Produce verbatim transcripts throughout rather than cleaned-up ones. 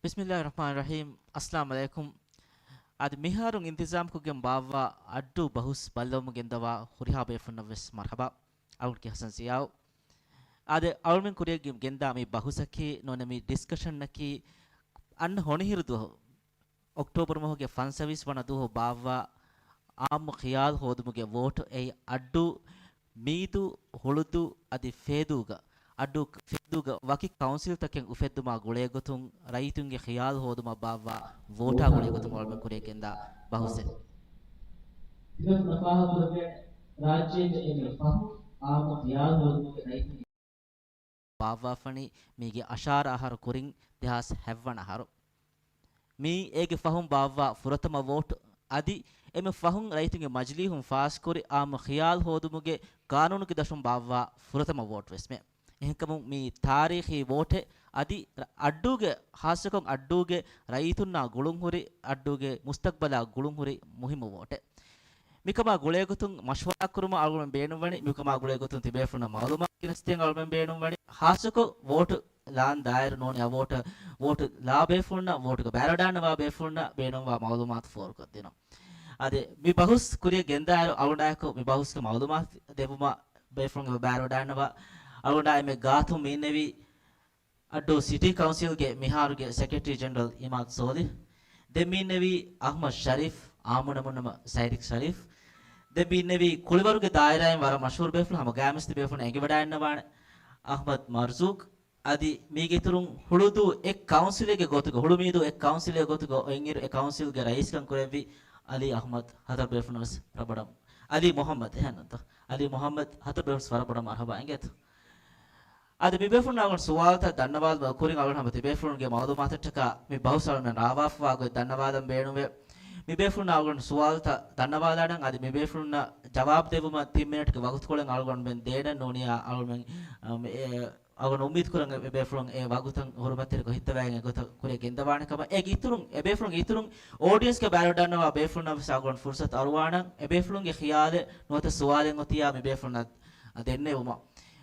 ބިސްމިއްލާހި ރަޙްމާނި ރަޙީމް. އައްސަލާމު ޢަލައިކުމް. އަދި މިހާރު އިންތިޒާމްކޮށްގެން ބާއްވާ އައްޑޫ ބަހުސް ބައްލަވަމުން ގެންދަވާ ހުރިހާ ބޭފުންނަށް ވެސް މަރްޙަބާ. އަޅުގަނޑު ކިޔަސަން ޒިޔާއު. އާދެ، އަޅުމެން ކުރިއަށް ގެންދާ މި ބަހުސަކީ ނޫނީ މި ޑިސްކަޝަންއަކީ އަންނަ ހޮނިހިރު ދުވަހު، އޮކްޓޯބަރު މަހުގެ ފަންސަވީސް ވަނަ ދުވަހު ބާއްވާ އާއްމު ޚިޔާލު ހޯދުމުގެ ވޯޓު އެއީ އައްޑޫ، މީދޫ، ހުޅުދޫ އަދި ފޭދޫގަ، އައްޑޫ ފޭދޫގަ ވަކި ކައުންސިލްތަކެއް އުފެއްދުމާ ގުޅޭގޮތުން ރައްޔިތުންގެ ޚިޔާލު ހޯދުމަށް ބާއްވާ ވޯޓާ ގުޅޭގޮތުން އަޅުމެން ކުރިއަށް ގެންދާ ބަހުސެއް. ތިބޭފުޅުންނަށް ފާހަގަކުރެވޭ، ރާއްޖޭގެ އެންމެ ފަހު އާއްމު ޚިޔާލު ހޯދުމުގެ ރައްޔިތުން ބާއްވާފަނީ މީގެ އަށާރަ އަހަރު ކުރިން ދެހާސް ހަތްވަނަ އަހަރު. މިއީ އޭގެ ފަހުން ބާއްވާ ފުރަތަމަ ވޯޓް. އަދި އެންމެ ފަހުން ރައްޔިތުންގެ މަޖިލީހުން ފާސްކުރި އާއްމު ޚިޔާލު ހޯދުމުގެ ގާނޫނުގެ ދަށުން ބާއްވާ ފުރަތަމަ ވޯޓް ވެސްމެ. އެހެންކަމުން މިއީ ތާރީޚީ ވޯޓެއް. އަދި ރ-، އައްޑޫގެ، ހާއްސަކޮށް އައްޑޫގެ ރައްޔިތުންނާ ގުޅުންހުރި، އައްޑޫގެ މުސްތަޤްބަލާ ގުޅުންހުރި މުހިއްމު ވޯޓެއް. މިކަމާ ގުޅޭގޮތުން މަޝްވަރާ ކުރުމަށް އަޅުގަނޑު ބޭނުންވަނީ، މިކަމާ ގުޅޭގޮތުން ތިބޭފުޅުންނަށް މަޢުލޫމާތު ގެނެސްދޭން އަޅުގަނޑު ބޭނުންވަނީ، ހާއްސަކޮށް ވޯޓު ލާން ދާއިރު ނޫނީ އަ ވޯޓަށް، ވޯޓު ލާ ބޭފުޅުންނަށް، ވޯޓުގަ ބައިވެރިވެވަޑައިގަންނަވާ ބޭފުޅުންނަށް ބޭނުންވާ މަޢުލޫމާތު ފޯރުކޮށްދިނުން. އަދި މި ބަހުސް ކުރިއަށް ގެންދާއިރު އަޅުގަނޑާއެކު މި ބަހުސްގެ މަޢުލޫމާތު ދެއްވުމަށް ބޭފުޅުން ބައިވެރިވެވަޑައިގަންނަވާ. އަޅުގަނޑާ އެންމެ ގާތުން މި އިންނެވީ އައްޑޫ ސިޓީ ކައުންސިލްގެ މިހާރުގެ ސެކްރެޓަރީ ޖެނެރަލް އިމާދު ސޯލިހް. ދެން މި އިންނެވީ އަޙްމަދު ޝަރީފް، އާއްމު ނަމުން ނަމަ ސައިދިކް ޝަރީފް. ދެން މި އިންނެވީ ކުޅިވަރުގެ ދާއިރާއިން ވަރަށް މަޝްހޫރު ބޭފުޅުން، ހަމަ ގާތްމަސް ތިބޭފުޅުން އެނގިވަޑައިގަންނަވާނެ، އަޙްމަދު މަރްޒޫޤް. އަދި މީގެ އިތުރުން ހުޅުދޫ އެއް ކައުންސިލެއްގެ ގޮތުގަ، ހުޅުމީދޫ އެއް ކައުންސިލެއްގެ ގޮތުގަ އޮތްއިރު އެ ކައުންސިލްގެ ރައީސްކަން ކުރެއްވި އަލީ އަޙްމަދު. ހަތަރު ބޭފުޅުންނަށް ވެސް ވަރަށް ބޮޑަށް، އަލީ މުޙައްމަދު، އެހެންނުންތޯ؟ އަލީ މުޙައްމަދު، ހަތަރު ބޭފުޅުންނަށް ވެސް ވަރަށް ބޮޑަށް މަރްޙަބާ އިނގޭތޯ. އަދި މި ބޭފުޅުންނަށް އަޅުގަނޑު ސުވާލުތައް ދަންނަވާލުމަށް ކުރިން އަޅުގަނޑު ހަމަ ތިބޭފުޅުންގެ މަޢުލޫމާތަށްޓަކާ މި ބަހުސް އަޅުގަނޑު ރާވާފަވާ ގޮތް ދަންނަވާލަން ބޭނުންވޭ. މި ބޭފުޅުންނަށް އަޅުގަނޑު ސުވާލުތައް ދަންނަވާލާނަން. އަދި މި ބޭފުޅުންނަށް ޖަވާބު ދެއްވުމަށް ތިން މިނެޓްގެ ވަގުތުކޮޅެއް އަޅުގަނޑުމެން ދޭނަން. ނޫނީ އަޅުގަނޑުމެން، އަ، މި، އެ، އަޅުގަނޑު އުއްމީދު ކުރަން އެ ބޭފުޅުން އެ ވަގުތަށް ހުރުމަތްތެރިކޮށް ހިއްތަވައިގެން އެގޮތަށް ކުރިއަށް ގެންދަވާނެ ކަމަށް. އޭގެ އިތުރުން، އެ ބޭފުޅުންގެ އިތުރުން އޯޑިއެންސްގަ ބައިވެރިވެވަޑައިގަންނަވާ ބޭފުޅުންނަށް ވެސް އަޅުގަނޑު ފުރުސަތު އަރުވާނަން. އެ ބޭފުޅުންގެ ޚިޔާލެއް ނުވަތަ ސުވާލެއް އޮތިއްޔާ މި ބޭފުޅުންނަށް ދެންނެވުމަށް.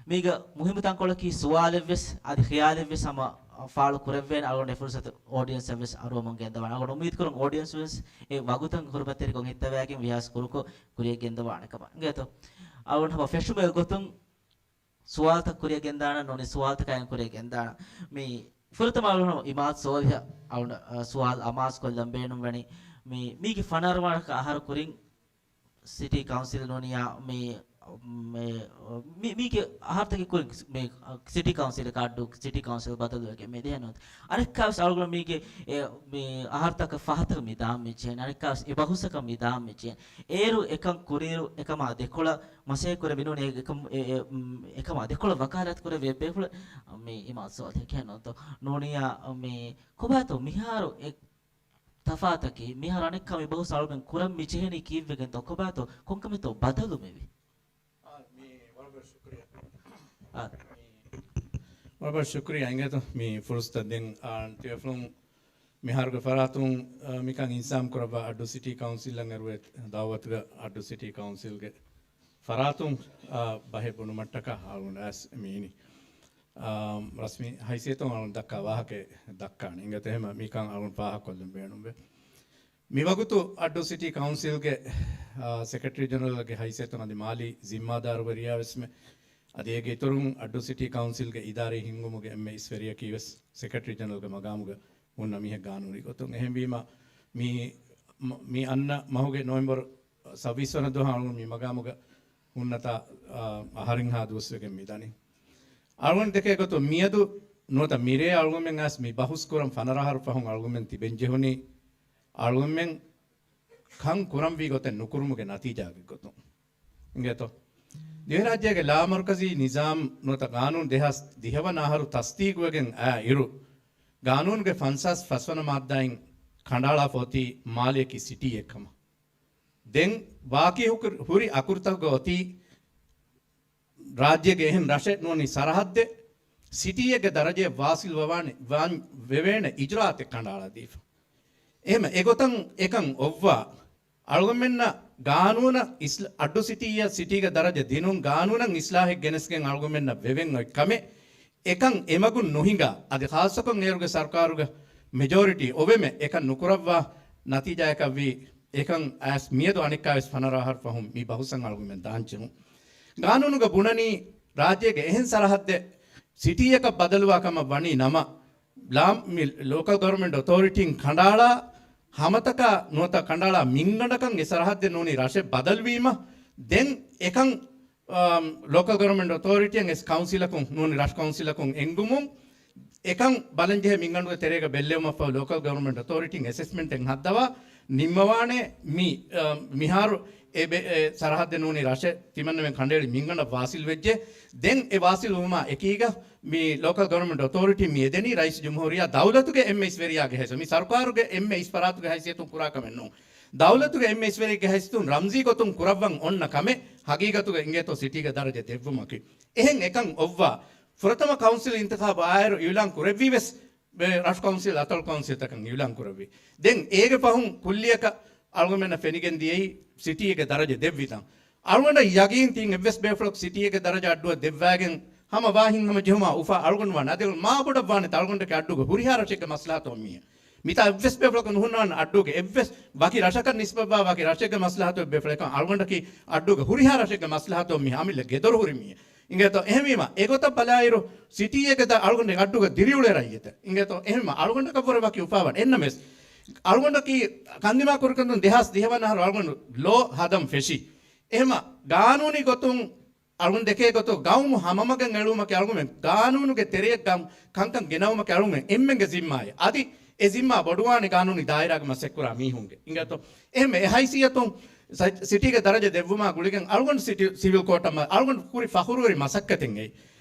މީގަ މުހިއްމު ތަންކޮޅަކީ ސުވާލެއްވެސް އަދި ޚިޔާލެއްވެސް ހަމަ ފާޅު ކުރެއްވޭނެ. އަޅުގަނޑު އެ ފުރުސަތު އޯޑިއެންސަށްވެސް އަރުވަމުން ގެންދަވާނެ. އަޅުގަނޑު އުއްމީދު ކުރަން އޯޑިއެންސްވެސް އެ ވަގުތަށް ހުރުމަތްތެރިކޮށް ހިއްތަވައިގެން ވިޔާސް ކުރުކޮށް ކުރިއަށް ގެންދަވާނެ ކަމަށް. އިނގޭތޯ؟ އަޅުގަނޑު ހަމަ ފެށުމުގެ ގޮތުން ސުވާލުތައް ކުރިއަށް ގެންދާނަން. ނޫނީ ސުވާލުތަކާއިން ކުރިއަށް ގެންދާނަން. މި ފުރަތަމަ އަޅުގަނޑު އިމާދު ސޯލިހަށް އަޅުގަނޑު، އަ، ސުވާލު އަމާޒު ކޮށްލަން ބޭނުންވަނީ، މި، މީގެ ފަނަރަ ވަނަ އަހަރު ކުރިން ސިޓީ ކައުންސިލް ނޫނިއްޔާ މި، މި، މި، މީގެ އަހަރުތަކެއް ކުރިން މި ސިޓީ ކައުންސިލަކާ އައްޑޫ ސިޓީ ކައުންސިލް ބަދަލުވެގެން މި ދިހަ ނޫން. އަނެއްކާވެސް އަޅުގަނޑު މީގެ އެ، މި އަހަރުތަކަށް ފަހަތަކަށް މި ދާން މި ޖެހޭނެ. އަނެއްކާވެސް އެ ބަހުސަކަށް މި ދާން މި ޖެހޭނެ. އޭރު އެކަން ކުރިއިރު އެކަމާ ދެކޮޅަށް މަސައްކަތް ކުރެވި ނޫނީ އެކަމް، އެ، އެ، މް، އެކަމާ ދެކޮޅަށް ވަކާލަތު ކުރެވި އެއްބޭފުޅެއް މި އިމާދު ސޯލިހް ކިޔަން ނޫންތޯ. ނޫނިއްޔާ މި ކޮބާތޯ މިހާރު އެ ތަފާތަކީ؟ މިހާރު އަނެއްކާ މި ބަހުސް އަޅުމެން ކުރަން މި ޖެހެނީ ކީއްވެގެންތޯ؟ ކޮބާތޯ ކޮންކަމެއްތޯ ބަދަލު މިވީ؟ އާ، މި ވަރަށް ބޮޑަށް ޝުކުރިއްޔާ. އާ. މި ވަރަށް ބޮޑަށް ޝުކުރިއްޔާ އިނގޭތޯ މި ފުރުސަތަށް ދެން، އާ، ތިބޭފުޅުން މިހާރުގެ ފަރާތުން، އާ، މިކަން އިންސާމް ކުރައްވާ އައްޑޫ ސިޓީ ކައުންސިލަށް އެރުވޭ ދައުވަތުގަ އައްޑޫ ސިޓީ ކައުންސިލްގެ ފަރާތުން، އާ، ބަހެއް ބުނުމަށްޓަކާ އަޅުގަނޑު އައިސް މި އިނީ. އާ، ރަސްމީ ހައިސިއްޔަތުން އަޅުގަނޑު ދައްކާ ވާހަކައެއް ދައްކާނެ. އިނގޭތޯ އެހެން މިކަން އަޅުގަނޑު ފާހަގަކޮށްލަން ބޭނުންވޭ. މިވަގުތު އައްޑޫ ސިޓީ ކައުންސިލްގެ، އާ، ސެކްރެޓަރީ ޖެނެރަލްގެ ހައިސިއްޔަތުން އަދި މާލީ ޒިންމާދާރުވެރިޔާ ވެސްމެ، އަދި އޭގެ އިތުރުން އައްޑޫ ސިޓީ ކައުންސިލްގެ އިދާރީ ހިންގުމުގެ އެންމެ އިސްވެރިޔަކީ ވެސް ސެކްރެޓަރީ ޖެނެރަލްގެ މަގާމުގަ ހުންނަ މީހެއް ގާނޫނީ ގޮތުން. އެހެންވީމަ، މި، މި އަންނަ މަހުގެ ނޮވެމްބަރު ސައްބީސް ވަނަ ދުވަހު އަޅުގަނޑު މި މަގާމުގަ ހުންނަތާ، އާ، އަހަރެއްހާ ދުވަސްވެގެން މި ދަނީ. އަޅުގަނޑު ދެކޭ ގޮތުން މިއަދު ނުވަތަ މިރޭ އަޅުގަނޑުމެން އައިސް މި ބަހުސް ކުރަން ފަނަރަ އަހަރު ފަހުން އަޅުގަނޑުމެން ތިބެން ޖެހުނީ އަޅުގަނޑުމެން ކަން ކުރަންވީ ގޮތެއް ނުކުރުމުގެ ނަތީޖާގެ ގޮތުން. އިނގޭތޯ؟ ދިވެހިރާއްޖޭގެ ލާމަރުކަޒީ ނިޒާމް ނުވަތަ ގާނޫނު ދެހާސް ދިހަ ވަނަ އަހަރު ތަސްދީގުވެގެން އާ އިރު، ގާނޫނުގެ ފަންސާސް ފަސްވަނަ މާއްދާއިން ކަނޑައަޅާފަ އޮތީ މާލެއަކީ ސިޓީއެއް ކަމަށް. ދެން ބާކީ ހުކުރި-، ހުރި އަކުރުތަކުގަ އޮތީ ރާއްޖޭގެ އެހެން ރަށެއް ނޫނީ ސަރަހައްދެއް ސިޓީއެއްގެ ދަރަޖަޔަށް ވާސިލް ވަވާނެ، ވާން ވެވޭނެ އިޖުރާއަތެއް ކަނޑައަޅާދީފަ. އެހެމަ އެގޮތަށް އެކަން އޮއްވާ އަޅުގަނޑުމެންނަށް ގާނޫނަށް އިސްލ-، އައްޑޫ ސިޓީއަށް ސިޓީގެ ދަރަޖަ ދިނުން ގާނޫނަށް އިސްލާހެއް ގެނެސްގެން އަޅުގަނޑުމެންނަށް ވެވެން އޮތް ކަމެއް އެކަން އެމަގުން ނުހިނގާ، އަދި ޚާއްޞަކޮށް އޭރުގެ ސަރުކާރުގެ މެޖޯރިޓީ އޮވެމެ އެކަން ނުކުރައްވާ ނަތީޖާއަކަށްވީ. އެކަން އައިސް މިއަދު އަނެއްކާވެސް ފަނަރަ އަހަރު ފަހުން މި ބަހުސްއަށް އަޅުގަނޑުމެން ދާންޖެހުން. ގާނޫނުގަ ބުނަނީ، ރާއްޖޭގެ އެހެން ސަރަހައްދެއް ސިޓީއަކަށް ބަދަލުވާ ކަމަށް ވަނީ ނަމަ، ލާ-، މި ލޯކަލް ގަވަރމެންޓް އޮތޯރިޓީން ކަނޑާޅާ ހަމަތަކާ ނުވަތަ ކަނޑާޅާ މިންގަނޑަކަށް އެ ސަރަހައްދެއް ނޫނީ ރަށެއް ބަދަލުވީމަ، ދެން އެކަން، އާ، ލޯކަލް ގަވަރމެންޓް އޮތޯރިޓީއަށް އެސް ކައުންސިލަކުން ނޫނީ ރަށު ކައުންސިލަކުން އެންގުމުން، އެކަން ބަލަންޖެހޭ މިންގަނޑުގެ ތެރޭގަ ބެއްލެވުމަށްފަހު ލޯކަލް ގަވަރމެންޓް އޮތޯރިޓީން އެސެސްމެންޓެއް ހައްދަވާ ނިންމަވާނެ މި، އަ، މިހާރު އެ ބެ-، އެ ސަރަހައްދެއް ނޫނީ ރަށެއް ތިމަންނަމެން ކަނޑައެޅި މިންގަނޑަށް ވާސިލް ވެއްޖެ. ދެން އެ ވާސިލް ވުމާ އެކީގަ މި ލޯކަލް ގަވަރމެންޓް އޮތޯރިޓީ މި އެދެނީ ރައީސް ޖުމްހޫރިއްޔާ ދައުލަތުގެ އެންމެ އިސްވެރިޔާގެ ހައިސިއްޔަތުން، މި ސަރުކާރުގެ އެންމެ އިސް ފަރާތުގެ ހައިސިއްޔަތުން ކުރާ ކަމެއް ނޫން. ދައުލަތުގެ އެންމެ އިސްވެރިޔެއްގެ ހައިސިއްޔަތުން ރަމްޒީ ގޮތުން ކުރައްވަން އޮންނަ ކަމެއް ހަގީގަތުގަ އިނގޭތޯ ސިޓީގެ ދަރަޖަ ދެއްވުމަކީ. އެހެން އެކަން އޮއްވާ ފުރަތަމަ ކައުންސިލް އިންތިޚާބު އާއިރު އިއުލާން ކުރެއްވީ ވެސް ރަށު ކައުންސިލް، އަތޮޅު ކައުންސިލްތަކަށް އިއުލާން ކުރެއްވި. ދެން އޭގެ ފަހުން ކުއްލިއަކަށް އަޅުގަނޑަށް ފެނިގެން ދިޔައީ ސިޓީއެއްގެ ދަރަޖަ ދެއްވިތަން. އަޅުގަނޑަށް ޔަގީން ތިން އެއްވެސް ބޭފުޅަކު ސިޓީއެއްގެ ދަރަޖަ އައްޑުއަށް ދެއްވާގެން ހަމަ ވާހިން ހަމަ ޖެހުމާ އުފާ އަޅުގަނޑު ވާނެ. އަދި މާބޮޑަށް ވާނެ އަޅުގަނޑަކީ އައްޑޫގެ ހުރިހާ ރަށެއްގެ މަސްލަހަތު މީހެއް. މިތާ އެއްވެސް ބޭފުޅަކު ނުހުންނާނެ އައްޑޫގެ އެއްވެސް ވަކި ރަށަކަށް ނިސްބަތްވާ ވަކި ރަށެއްގެ މަސްލަހަތު ބޭފުޅެކަން. އަޅުގަނޑަކީ އައްޑޫގެ ހުރިހާ ރަށެއްގެ މަސްލަހަތު މީހެއް. އަމިއްލަ ގެދޮރު ހުރި މީހެއް. އިނގޭތޯ އެހެންވީމަ، އެގޮތަށް ބަލާއިރު، ސިޓީއެއްގެ ދަ-، އަޅުގަނޑު އައްޑޫގަ ދިރިއުޅޭ ރައްޔިތެއް. އިނގޭތޯ އެހެންވީމަ، އަޅުގަނޑަކަށްވުރެ ވަކި އުފާވަން އެންނަމެސް، އަޅުގަނޑަކީ ކަންދިމާ ކުރިކަން ދެހާސް ދިހަ ވަނަ އަހަރު އަޅުގަނޑު ލޯ ހަދަން ފެށީ. އެހެންމަ، ގާނޫނީ ގޮތުން އަޅުގަނޑު ދެކޭ ގޮތު ގައުމު ހަމަމަގަށް އެޅުވުމަކީ އަޅުގަނޑުމެން ގާނޫނުގެ ތެރެއަށް ކަންކަން ގެނައުމަކީ އަޅުގަނޑުމެން އެންމެންގެ ޒިންމާއެއް. އަދި އެ ޒިންމާ ބޮޑުވާނެ ގާނޫނީ ދާއިރާގެ މަސައްކަތްކުރާ މީހުންގެ. އިނގޭތޯ އެހެންމެ އެ ހައިސިއްޔަތުން ސަ-، ސިޓީގެ ދަރަޖަ ދެއްވުމާ ގުޅިގެން އަޅުގަނޑު ސިޓީ ސިވިލް ކޯޓަށް މަ-، އަޅުގަނޑު ކުރި ފަޚުރުވެރި މަސައްކަތެއް އެއީ.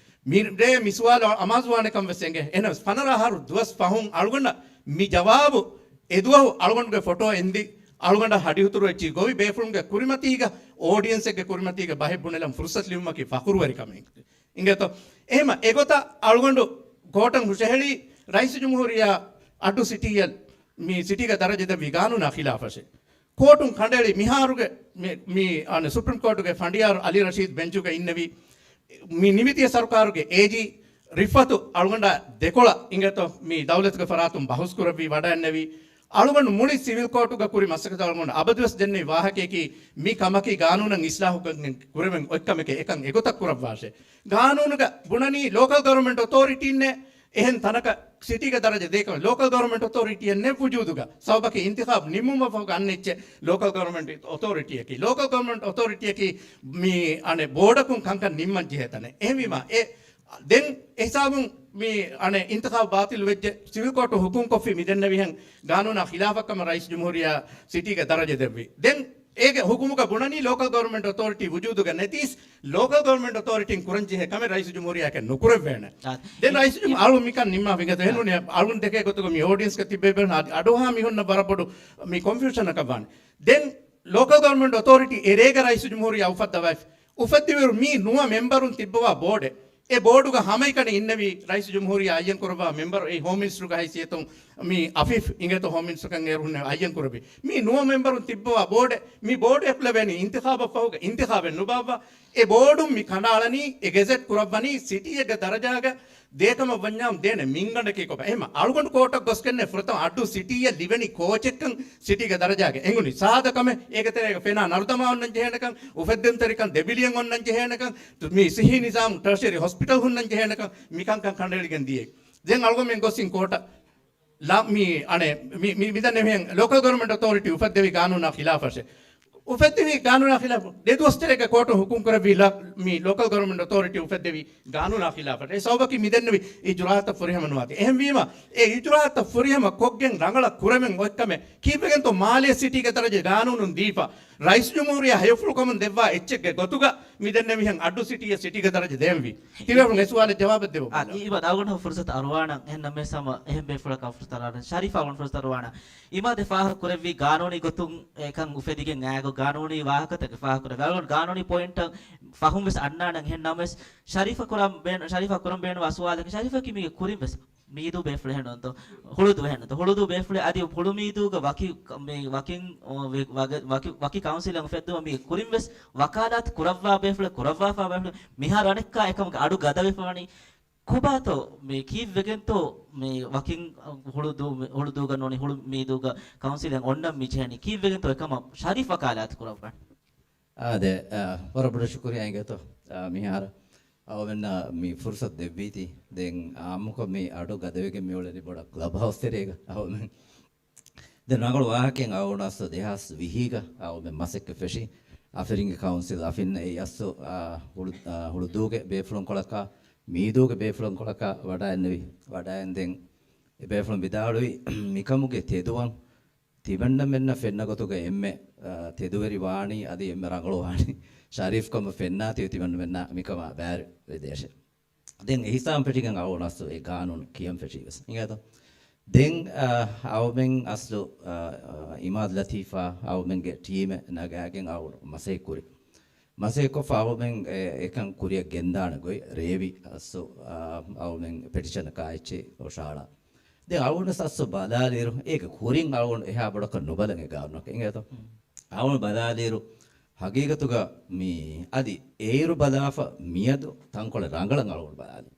މި ރޭ މި ސުވާލު އަމާޒުވާނެކަން ވެސް އެނގޭ. އެހެނަސް ފަނަރަ އަހަރު ދުވަސް ފަހުން އަޅުގަނޑަށް މި ޖަވާބު އެދުވަހު އަޅުގަނޑުގެ ފޮޓޯ އެންދި، އަޅުގަނޑަށް ހަޑިހުތުރު އެއްޗި ގޮވި ބޭފުޅުންގެ ކުރިމަތީގަ، އޯޑިއެންސެއްގެ ކުރިމަތީގަ ބަހެއް ބުނެލަން ފުރުސަތު ލިބުމަކީ ފަޚުރުވެރި ކަމެއް. އިނގޭތޯ އެހެމަ އެގޮތަށް އަޅުގަނޑު ކޯޓަށް ހުށަހެޅީ ރައީސު ޖުމްހޫރިއްޔާ އައްޑޫ ސިޓީއަށް މި ސިޓީގެ ދަރަޖަ ދެއްވީ ގާނޫނާ ޚިލާފަށޭ. ކޯޓުން ކަނޑައެޅި މިހާރުގެ މި، މި، އަނެ، ސުޕްރީމް ކޯޓުގެ ފަނޑިޔާރު އަލީ ރަޝީދު ބެންޗުގަ އިންނެވި މި ނިމިތިޔަ ސަރުކާރުގެ އޭޖީ ރިފްއަތު އަޅުގަނޑާ ދެކޮޅަށް އިނގޭތޯ މި ދައުލަތުގެ ފަރާތުން ބަހުސް ކުރެއްވި ވަޑައިންނެވި. އަޅުގަނޑު މުޅި ސިވިލް ކޯޓުގަ ކުރި މަސައްކަތަށް އަޅުގަނޑު އަބަދުވެސް ދެންނެވި ވާހަކަޔަކީ މި ކަމަކީ ގާނޫނަށް އިސްލާހުކޮށްގެން ކުރެވެން އޮތް ކަމެކޭ، އެކަން އެގޮތަށް ކުރައްވާށޭ. ގާނޫނުގަ ބުނަނީ ލޯކަލް ގަވަރމެންޓް އޮތޯރިޓީންނޭ އެހެން ތަނަކަށް ސިޓީގެ ދަރަޖަ ދޭކަށް ލޯކަލް ގަވަރމެންޓް އޮތޯރިޓީއެއް ނެތް ވުޖޫދުގަ. ސަބަބަކީ އިންތިޚާބު ނިންމުމަށްފަހުގަ އަންނަ އެއްޗެއް ލޯކަލް ގަވަރމެންޓް އޮތޯރިޓީއަކީ. ލޯކަލް ގަވަރމެންޓް އޮތޯރިޓީއަކީ މި އަނެއް ބޯޑަކުން ކަންކަން ނިންމަން ޖެހޭ ތަނެއް. އެހެންވީމަ އެ ދެން އެހިސާބުން މި އަނެއް އިންތިޚާބު ބާތިލް ވެއްޖެ ސިވިލް ކޯޓު ހުކުމް ކޮށްފި މިދެންނެވިހެން ގާނޫނާ ޚިލާފަށް ކަމަށް ރައީސް ޖުމްހޫރިއްޔާ ސިޓީގެ ދަރަޖަ ދެއްވި. ދެން އޭގެ ހުކުމުގަ ބުނަނީ ލޯކަލް ގަވަރމެންޓް އޮތޯރިޓީ ވުޖޫދުގަ ނެތީސް، ލޯކަލް ގަވަރމެންޓް އޮތޯރިޓީން ކުރަންޖެހޭ ކަމެއް ރައީސު ޖުމްހޫރިއްޔާއަކަށް ނުކުރެއްވޭނެ. އާ. ދެން ރައީސު ޖުމް-، އަޅު މިކަން ނިންމާ ވިގަތު އެހެންނޫނީ އަޅުން ދެކޭ ގޮތުގަ މި އޯޑިއެންސްގަ ތިއްބެވި ބެހުން އަދި އަޑުއަހާ މީހުންނަށް ވަރަށް ބޮޑު މި ކޮންފިއުޝަނަކަށް ވާނެ. ދެން ލޯކަލް ގަވަރމެންޓް އޮތޯރިޓީ އެރޭގަ ރައީސު ޖުމްހޫރިއްޔާ އުފައްދަވައިފި. އުފެއްދިވިއިރު މީ ނުވަ މެމްބަރުން ތިއްބަވާ ބޯޑެއް. އެ ބޯޑުގަ ހަމައެކަނި އިންނެވީ ރައީސު ޖުމްހޫރިއްޔާ އައްޔަން ކުރައްވާ މެމްބަރު އެއީ ހޯމް މިނިސްޓަރުގެ ހައިސިއްޔަތުން މި އަފީފް އިނގޭތޯ ހޯމް މިނިސްޓަރުކަން އޭރު ހުންނެވި އައްޔަން ކުރެއްވި. މީ ނުވަ މެމްބަރުން ތިއްބަވާ ބޯޑެއް. މި ބޯޑު އެކުލެވޭނީ އިންތިޚާބަށްފަހުގަ އިންތިޚާބެއް ނުބާއްވާ. އެ ބޯޑުން މި ކަނޑައަޅަނީ، އެ ގެޒެޓް ކުރައްވަނީ ސިޓީއެއްގެ ދަރަޖާގަ ދޭކަމަށް ވަންޏާމު ދޭނެ މިންގަނޑަކީ ކޮބާ؟ އެހެމަ އަޅުގަނޑު ކޯޓަށް ގޮސްގެންނެ ފުރަތަމަ އައްޑޫ ސިޓީއަށް ލިބެނީ ކޯޗެއްކަން ސިޓީގެ ދަރަޖާގަ އެނގުނީ. ސާދަ ކަމެއް އޭގެ ތެރޭގަ ފެނާ ނަރުދަމާ އޮންނަން ޖެހޭނެކަން، އުފެއްދުންތެރިކަން ދެ ބިލިއަން އޮންނަން ޖެހޭނެކަން، މި ސިއްހީ ނިޒާމް ޓަރޝަރީ ހޮސްޕިޓަލް ހުންނަން ޖެހޭނެކަން، މިކަންކަން ކަނޑައެޅިގެން ދިޔައީ. ދެން އަޅުގަނޑުމެން ގޮސް އިން ކޯޓަށް. ލާ-، މި، އަނެއް، މި، މި، މިދަންނެވިހެން ލޯކަލް ގަވަރމެންޓް އޮތޯރިޓީ އުފެއްދެވި ގާނޫނާ ޚިލާފަށެ. އުފެއްދެވި ގާނޫނާ ޚިލާފަށް ދެ ދުވަސް ތެރޭގަ ކޯޓުން ހުކުމް ކުރެއްވީ ލާ-، މި ލޯކަލް ގަވަރމެންޓް އޮތޯރިޓީ އުފެއްދެވި ގާނޫނާ ޚިލާފަށް. އެ ސަބަބަކީ މިދެންނެވި އިޖުރާއަތަށް ފުރިހަމަ ނުވާތީ. އެހެންވީމަ، އެ އިޖުރާއަތަށް ފުރިހަމަ ކޮށްގެން ރަނގަޅަށް ކުރެވެން އޮތްކަމެއް ކީއްވެގެންތޯ މާލޭ ސިޓީގެ ދަރަޖަ ގާނޫނުން ދީފަ؟ ރައީސް ޖުމްހޫރިއްޔާ ހެޔޮފުޅުކަމުން ދެއްވާ އެއްޗެއްގެ ގޮތުގަ މިދެންނެވިހެން އައްޑޫ ސިޓީއަށް ސިޓީގެ ދަރަޖަ ދޭންވީ. ތިބޭފުޅުން އެ ސުވާލަށް ޖަވާބެއް ދެވަމުން. އާ، އި-، އިބަ އަޅުގަނޑަށް ފުރުސަތު އަރުވާނަން. އެހެން ނަމަވެސް ހަމަ އެހެން ބޭފުޅަކަށް ފުރުސަތު އަރުވާނަން. ޝަރީފާ އަޅުގަނޑު ފުރުސަތު އަރުވާނަން. އިމާދެ ފާހަގަ ކުރެއްވީ ގާނޫނީ ގޮތުން އެކަން އުފެދިގެން އާގޮ ގާނޫނީ ވާހަކަތަކެއް ފާހަގަ ކުރެއްވި. އަޅުގަނޑު ގާނޫނީ ޕޮއިންޓަށް ފަހުން ވެސް އަންނާނަން. އެހެން ނަމަވެސް ޝަރީފަ ކުރަން ބޭނު-، ޝަރީފަ ކުރަން ބޭނުން ސުވާލަކީ، ޝަރީފަކީ މީގެ ކުރިން ވެސް މީދޫ ބޭފުޅެއް ނޫންތޯ؟ ހުޅުދޫ އެހެންތޯ؟ ހުޅުދޫ ބޭފުޅެއް އަދި ހުޅުމީދޫގަ ވަކި ކަ-، މި ވަކިން، އޮ، ވެ-، ވަގެ-، ވަކި، ވަކި ކައުންސިލެއް އުފެއްދުމަށް މީ ކުރިން ވެސް ވަކާލާތު ކުރައްވާ ބޭފުޅެއް، ކުރައްވާފާ ބޭފުޅެއް. މިހާރު އަނެއްކާ އެކަމުގެ އަޑު ގަދަވެފަ ވަނީ. ކޮބާތޯ މި ކީއްވެގެންތޯ މި ވަކިން ހުޅުދޫ-، ހުޅުދޫގަ ނޫނީ ހުޅު މީދޫގަ ކައުންސިލެއް އޮންނަން މި ޖެހެނީ ކީއްވެގެންތޯ އެކަމަށް ޝަރީފް ވަކާލާތު ކުރައްވަން. އާދެ، އާ، ވަރަށް ބޮޑަށް ޝުކުރިއްޔާ އިނގޭތޯ. އާ، މިހާރު އަޅުމެންނަށް މި ފުރުސަތު ދެއްވީތީ. ދެން އާއްމުކޮށް މި އަޑު ގަދަވެގެން މި އުޅެނީ ބޮޑަށް ކްލަބް ހައުސް ތެރޭގަ. އަޅުމެން ދެން ރަނގަޅު ވާހަކައެއް އަޅުގަނޑު އަސްލު ދެހާސް ވިހީގަ އަޅުމެން މަސައްކަތް ފެށި އަފިރިންގެ ކައުންސިލް އަފިން އެއީ އަސްލު، އާ، ހުޅު-، އާ، ހުޅުދޫގެ ބޭފުޅުންކޮޅަކާ، މީދޫގެ ބޭފުޅުންކޮޅަކާ ވަޑައިގެންނެވި. ވަޑައިގެންދެން އެ ބޭފުޅުން ވިދާޅުވި މިކަމުގެ ތެދުވަން ތިމަންނަމެންނަށް ފެންނަ ގޮތުގަ އެންމެ، އާ، ތެދުވެރި ވާނީ އަދި އެންމެ ރަނގަޅު ވާނީ ޝަރީފް ކަމަށް ފެންނާތީ ތިމަންނަމެންނާ މިކަމާ ބާރު ވެދޭށޭ. ދެން އެ ހިސާބުން ފެށިގެން އަޅުގަނޑު އަސްލު އެ ގާނޫނު ކިޔަން ފެށީ ވެސް. އިނގޭތޯ؟ ދެން، އާ، އަޅުމެން އަސްލު، އާ، އާ، އިމާދު ލަތީފާ އަޅުމެންގެ ޓީމެއް ނަގާގެން އަޅުގަނޑު މަސައްކަތް ކުރި. މަސައްކަތްކޮށްފަ އަޅުމެން އެ-، އެކަން ކުރިއަށް ގެންދާނެ ގޮތް ރޭވި އަސްލު، އާ، އަޅުމެން ޕެޓިޝަނަކާ އެއްޗެއް ހުށަހަޅާ. ދެން އަޅުގަނޑު އަސްލު ބަލާލިއިރު އޭގެ ކުރިން އަޅުގަނޑު އެހާ ބޮޑަކަށް ނުބަލަން އެ ގާނޫނަކަށް. އިނގޭތޯ؟ އަޅުގަނޑު ބަލާލިއިރު ހަގީގަތުގަ މި އަދި އޭރު ބަލާފަ މިއަދު ތަންކޮޅެއް ރަނގަޅަށް އަޅުގަނޑު ބަލާލި.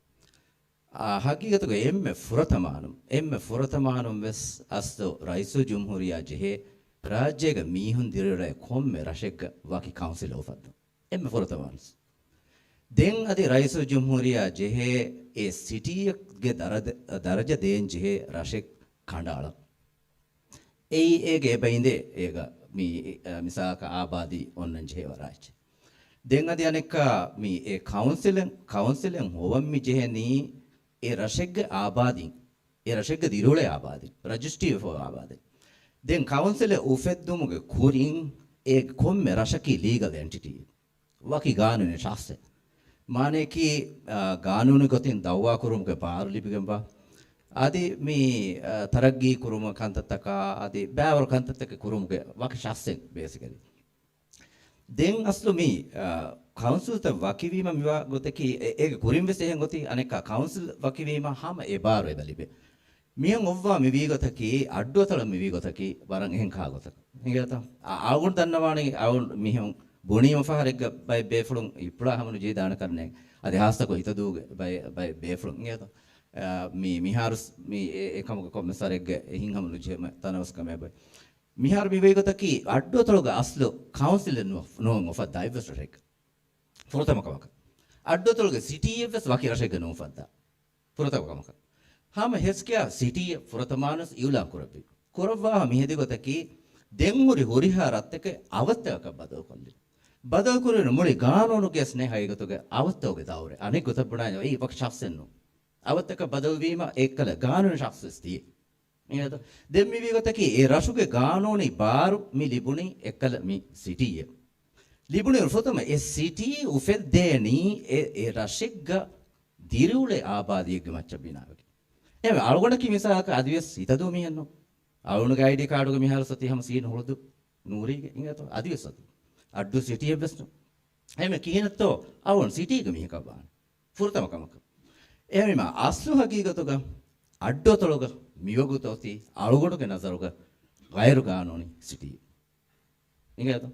އާ، ހަގީގަތުގަ އެންމެ ފުރަތަމަ އަންނަ، އެންމެ ފުރަތަމަ އަންނަ ވެސް އަސްލު ރައީސުލްޖުމްހޫރިއްޔާ ޖެހޭ ރާއްޖޭގެ މީހުން ދިރިއުޅޭ ކޮންމެ ރަށެއްގަ ވަކި ކައުންސިލެއް އުފައްދުން. އެންމެ ފުރަތަމަ އަންނަ. ދެން އަދި ރައީސުލްޖުމްހޫރިއްޔާ ޖެހޭ އެ ސިޓީއެއްގެ ދަރަދ-، ދަރަޖަ ދޭން ޖެހޭ ރަށެއް ކަނޑައަޅަން. އެއީ އޭގެ އެބައިނދޭ އޭގަ މި، އަ، މިސާލަކަށް އާބާދީ އޮންނަން ޖެހޭ ރާއްޖެ. ދެން އަދި އަނެއްކާ މި އެ ކައުންސިލެއް، ކައުންސިލެއް ހޮވަން މި ޖެހެނީ އެ ރަށެއްގެ އާބާދީން، އެ ރަށެއްގަ ދިރިއުޅޭ އާބާދީން، ރަޖިސްޓްރީވެފަ އާބާދީން. ދެން ކައުންސިލެއް އުފެއްދުމުގެ ކުރިން އެ ކޮންމެ ރަށަކީ ލީގަލް އެންޓިޓީއެއް. ވަކި ގާނޫނީ ޝަޚްޞެއް. މާނަޔަކީ، އާ، ގާނޫނީ ގޮތިން ދައުވާ ކުރުމުގެ ބާރު ލިބިގެންވާ. އަދި މި، އާ، ތަރައްގީ ކުރުމުގެ ކަންތައްތަކާ، އަދި ބައިވަރު ކަންތައްތަކެއް ކުރުމުގެ ވަކި ޝަޚްޞެއް ބޭސިކަލީ. ދެން އަސްލު މި، އާ، ކައުންސިލްތައް ވަކިވީމަ މިވާ ގޮތަކީ، އެ-، އޭގެ ކުރިން ވެސް އެހެން ގޮތީ، އަނެއްކާ ކައުންސިލް ވަކިވީމަ ހަމަ އެ ބާރު އެބަ ލިބޭ. މިހެން އޮއްވާ މިވީ ގޮތަކީ، އައްޑުއަތޮޅަށް މިވީ ގޮތަކީ، ވަރަށް އެހެން ކާ ގޮތަކަށް. އިނގޭތަ؟ އަ-، އަޅުގަނޑު ދަންނަވާނީ، އަޅުގަނޑު މިހެން ބުނީމަ ފަހަރެއްގަ ބައެއް ބޭފުޅުން އިއްޕުޅާ ހަމަ ނުޖެހިދާނެ ކަންނޭނގެ. އަދި ހާއްސަކޮށް ހިތަދޫގެ ބައެއް، ބައެއް ބޭފުޅުން. އިނގޭތަ؟ އަ، މި-، މިހާރު ސް-، މި އެ-، އެކަމުގެ ކޮންމެ ސަރެއްގެ އެހިން ހަމަ ނުޖެހޭ ތަނަވަސްކަމެއް ބައެއް. މިހާރު މި ވީ ގޮތަކީ، އައްޑުއަތޮޅުގެ އަސްލު ކައުންސިލެއް ނު-، ނުވަން އުފައްދާ އެއްވެސް ރަށެއްގަ. ފުރަތަމަ ކަމަކަށް. އައްޑުއަތޮޅުގެ ސިޓީއެއްވެސް ވަކި ރަށެއްގަ ނުއުފައްދާ. ފުރަތަމަ ކަމަކަށް. ހަމަ ހެލްތްކެއާ ސިޓީއެއް ފުރަތަމަވެސް އިއުލާން ކުރެއްވި. ކުރައްވާފަ މިހެދި ގޮތަކީ، ދެން ހުރި ހުރިހާ ރަށްތަކެއް އަވަށްތަކަށް ބަދަލުކޮށްލި. ބަދަލުކުރެވުނު މުޅި ގާނޫނުގެ ސްނޭހަ ހަގީގަތުގެ އަވަށްތަކުގެ ދައުރެއް. އަނެއް ގޮތަށް ބުނާ އެއީ ވަކި ޝަޚްޞެއް ނޫން. އަވަށްތަކަށް ބަދަލުވީމަ އެއްކަލަ ގާނޫނީ ޝަޚްޞެއް ތިޔޭ. އިނގޭތަ؟ ދެން މިވީ ގޮތަކީ އެ ރަށުގެ ގާނޫނީ ބާރު މި ލިބުނީ އެއްކަލަ މި ސިޓީއެއް. ލިބުނީ ފުރަތަމަ އެ ސިޓީ އުފެއްދޭނީ އެ، އެ ރަށެއްގަ ދިރިއުޅޭ އާބާދީއެއްގެ މައްޗަށް ބިނާވެގެން. އެހެންވެ އަޅުގަނޑަކީ މިސާލަކަށް އަދިވެސް ހިތަދޫ މީހެއްނު. އަޅުގަނޑުގެ އައިޑީ ކާޑުގަ މިހާރު ސޮތީ ހަމަ ސީން ހުޅުދޫ ނޫރީގެ އިނގޭތޯ އަދިވެސް ސޮތީ. އައްޑޫ ސިޓީއެއްވެސް ނޫން. އެހެންވެ ކިހިނެއްތޯ އަޅުގަނޑު ސިޓީގެ މީހަކަށް ވާނެ. ފުރަތަމަ ކަމަކަށް. އެހެންވީމަ އަސްލު ހަގީގަތުގަ އައްޑުއަތޮޅުގަ މިވަގުތު އޮތީ އަޅުގަނޑުގެ ނަޒަރުގަ ޣައިރު ގާނޫނީ ސިޓީ. އިނގޭތޯ؟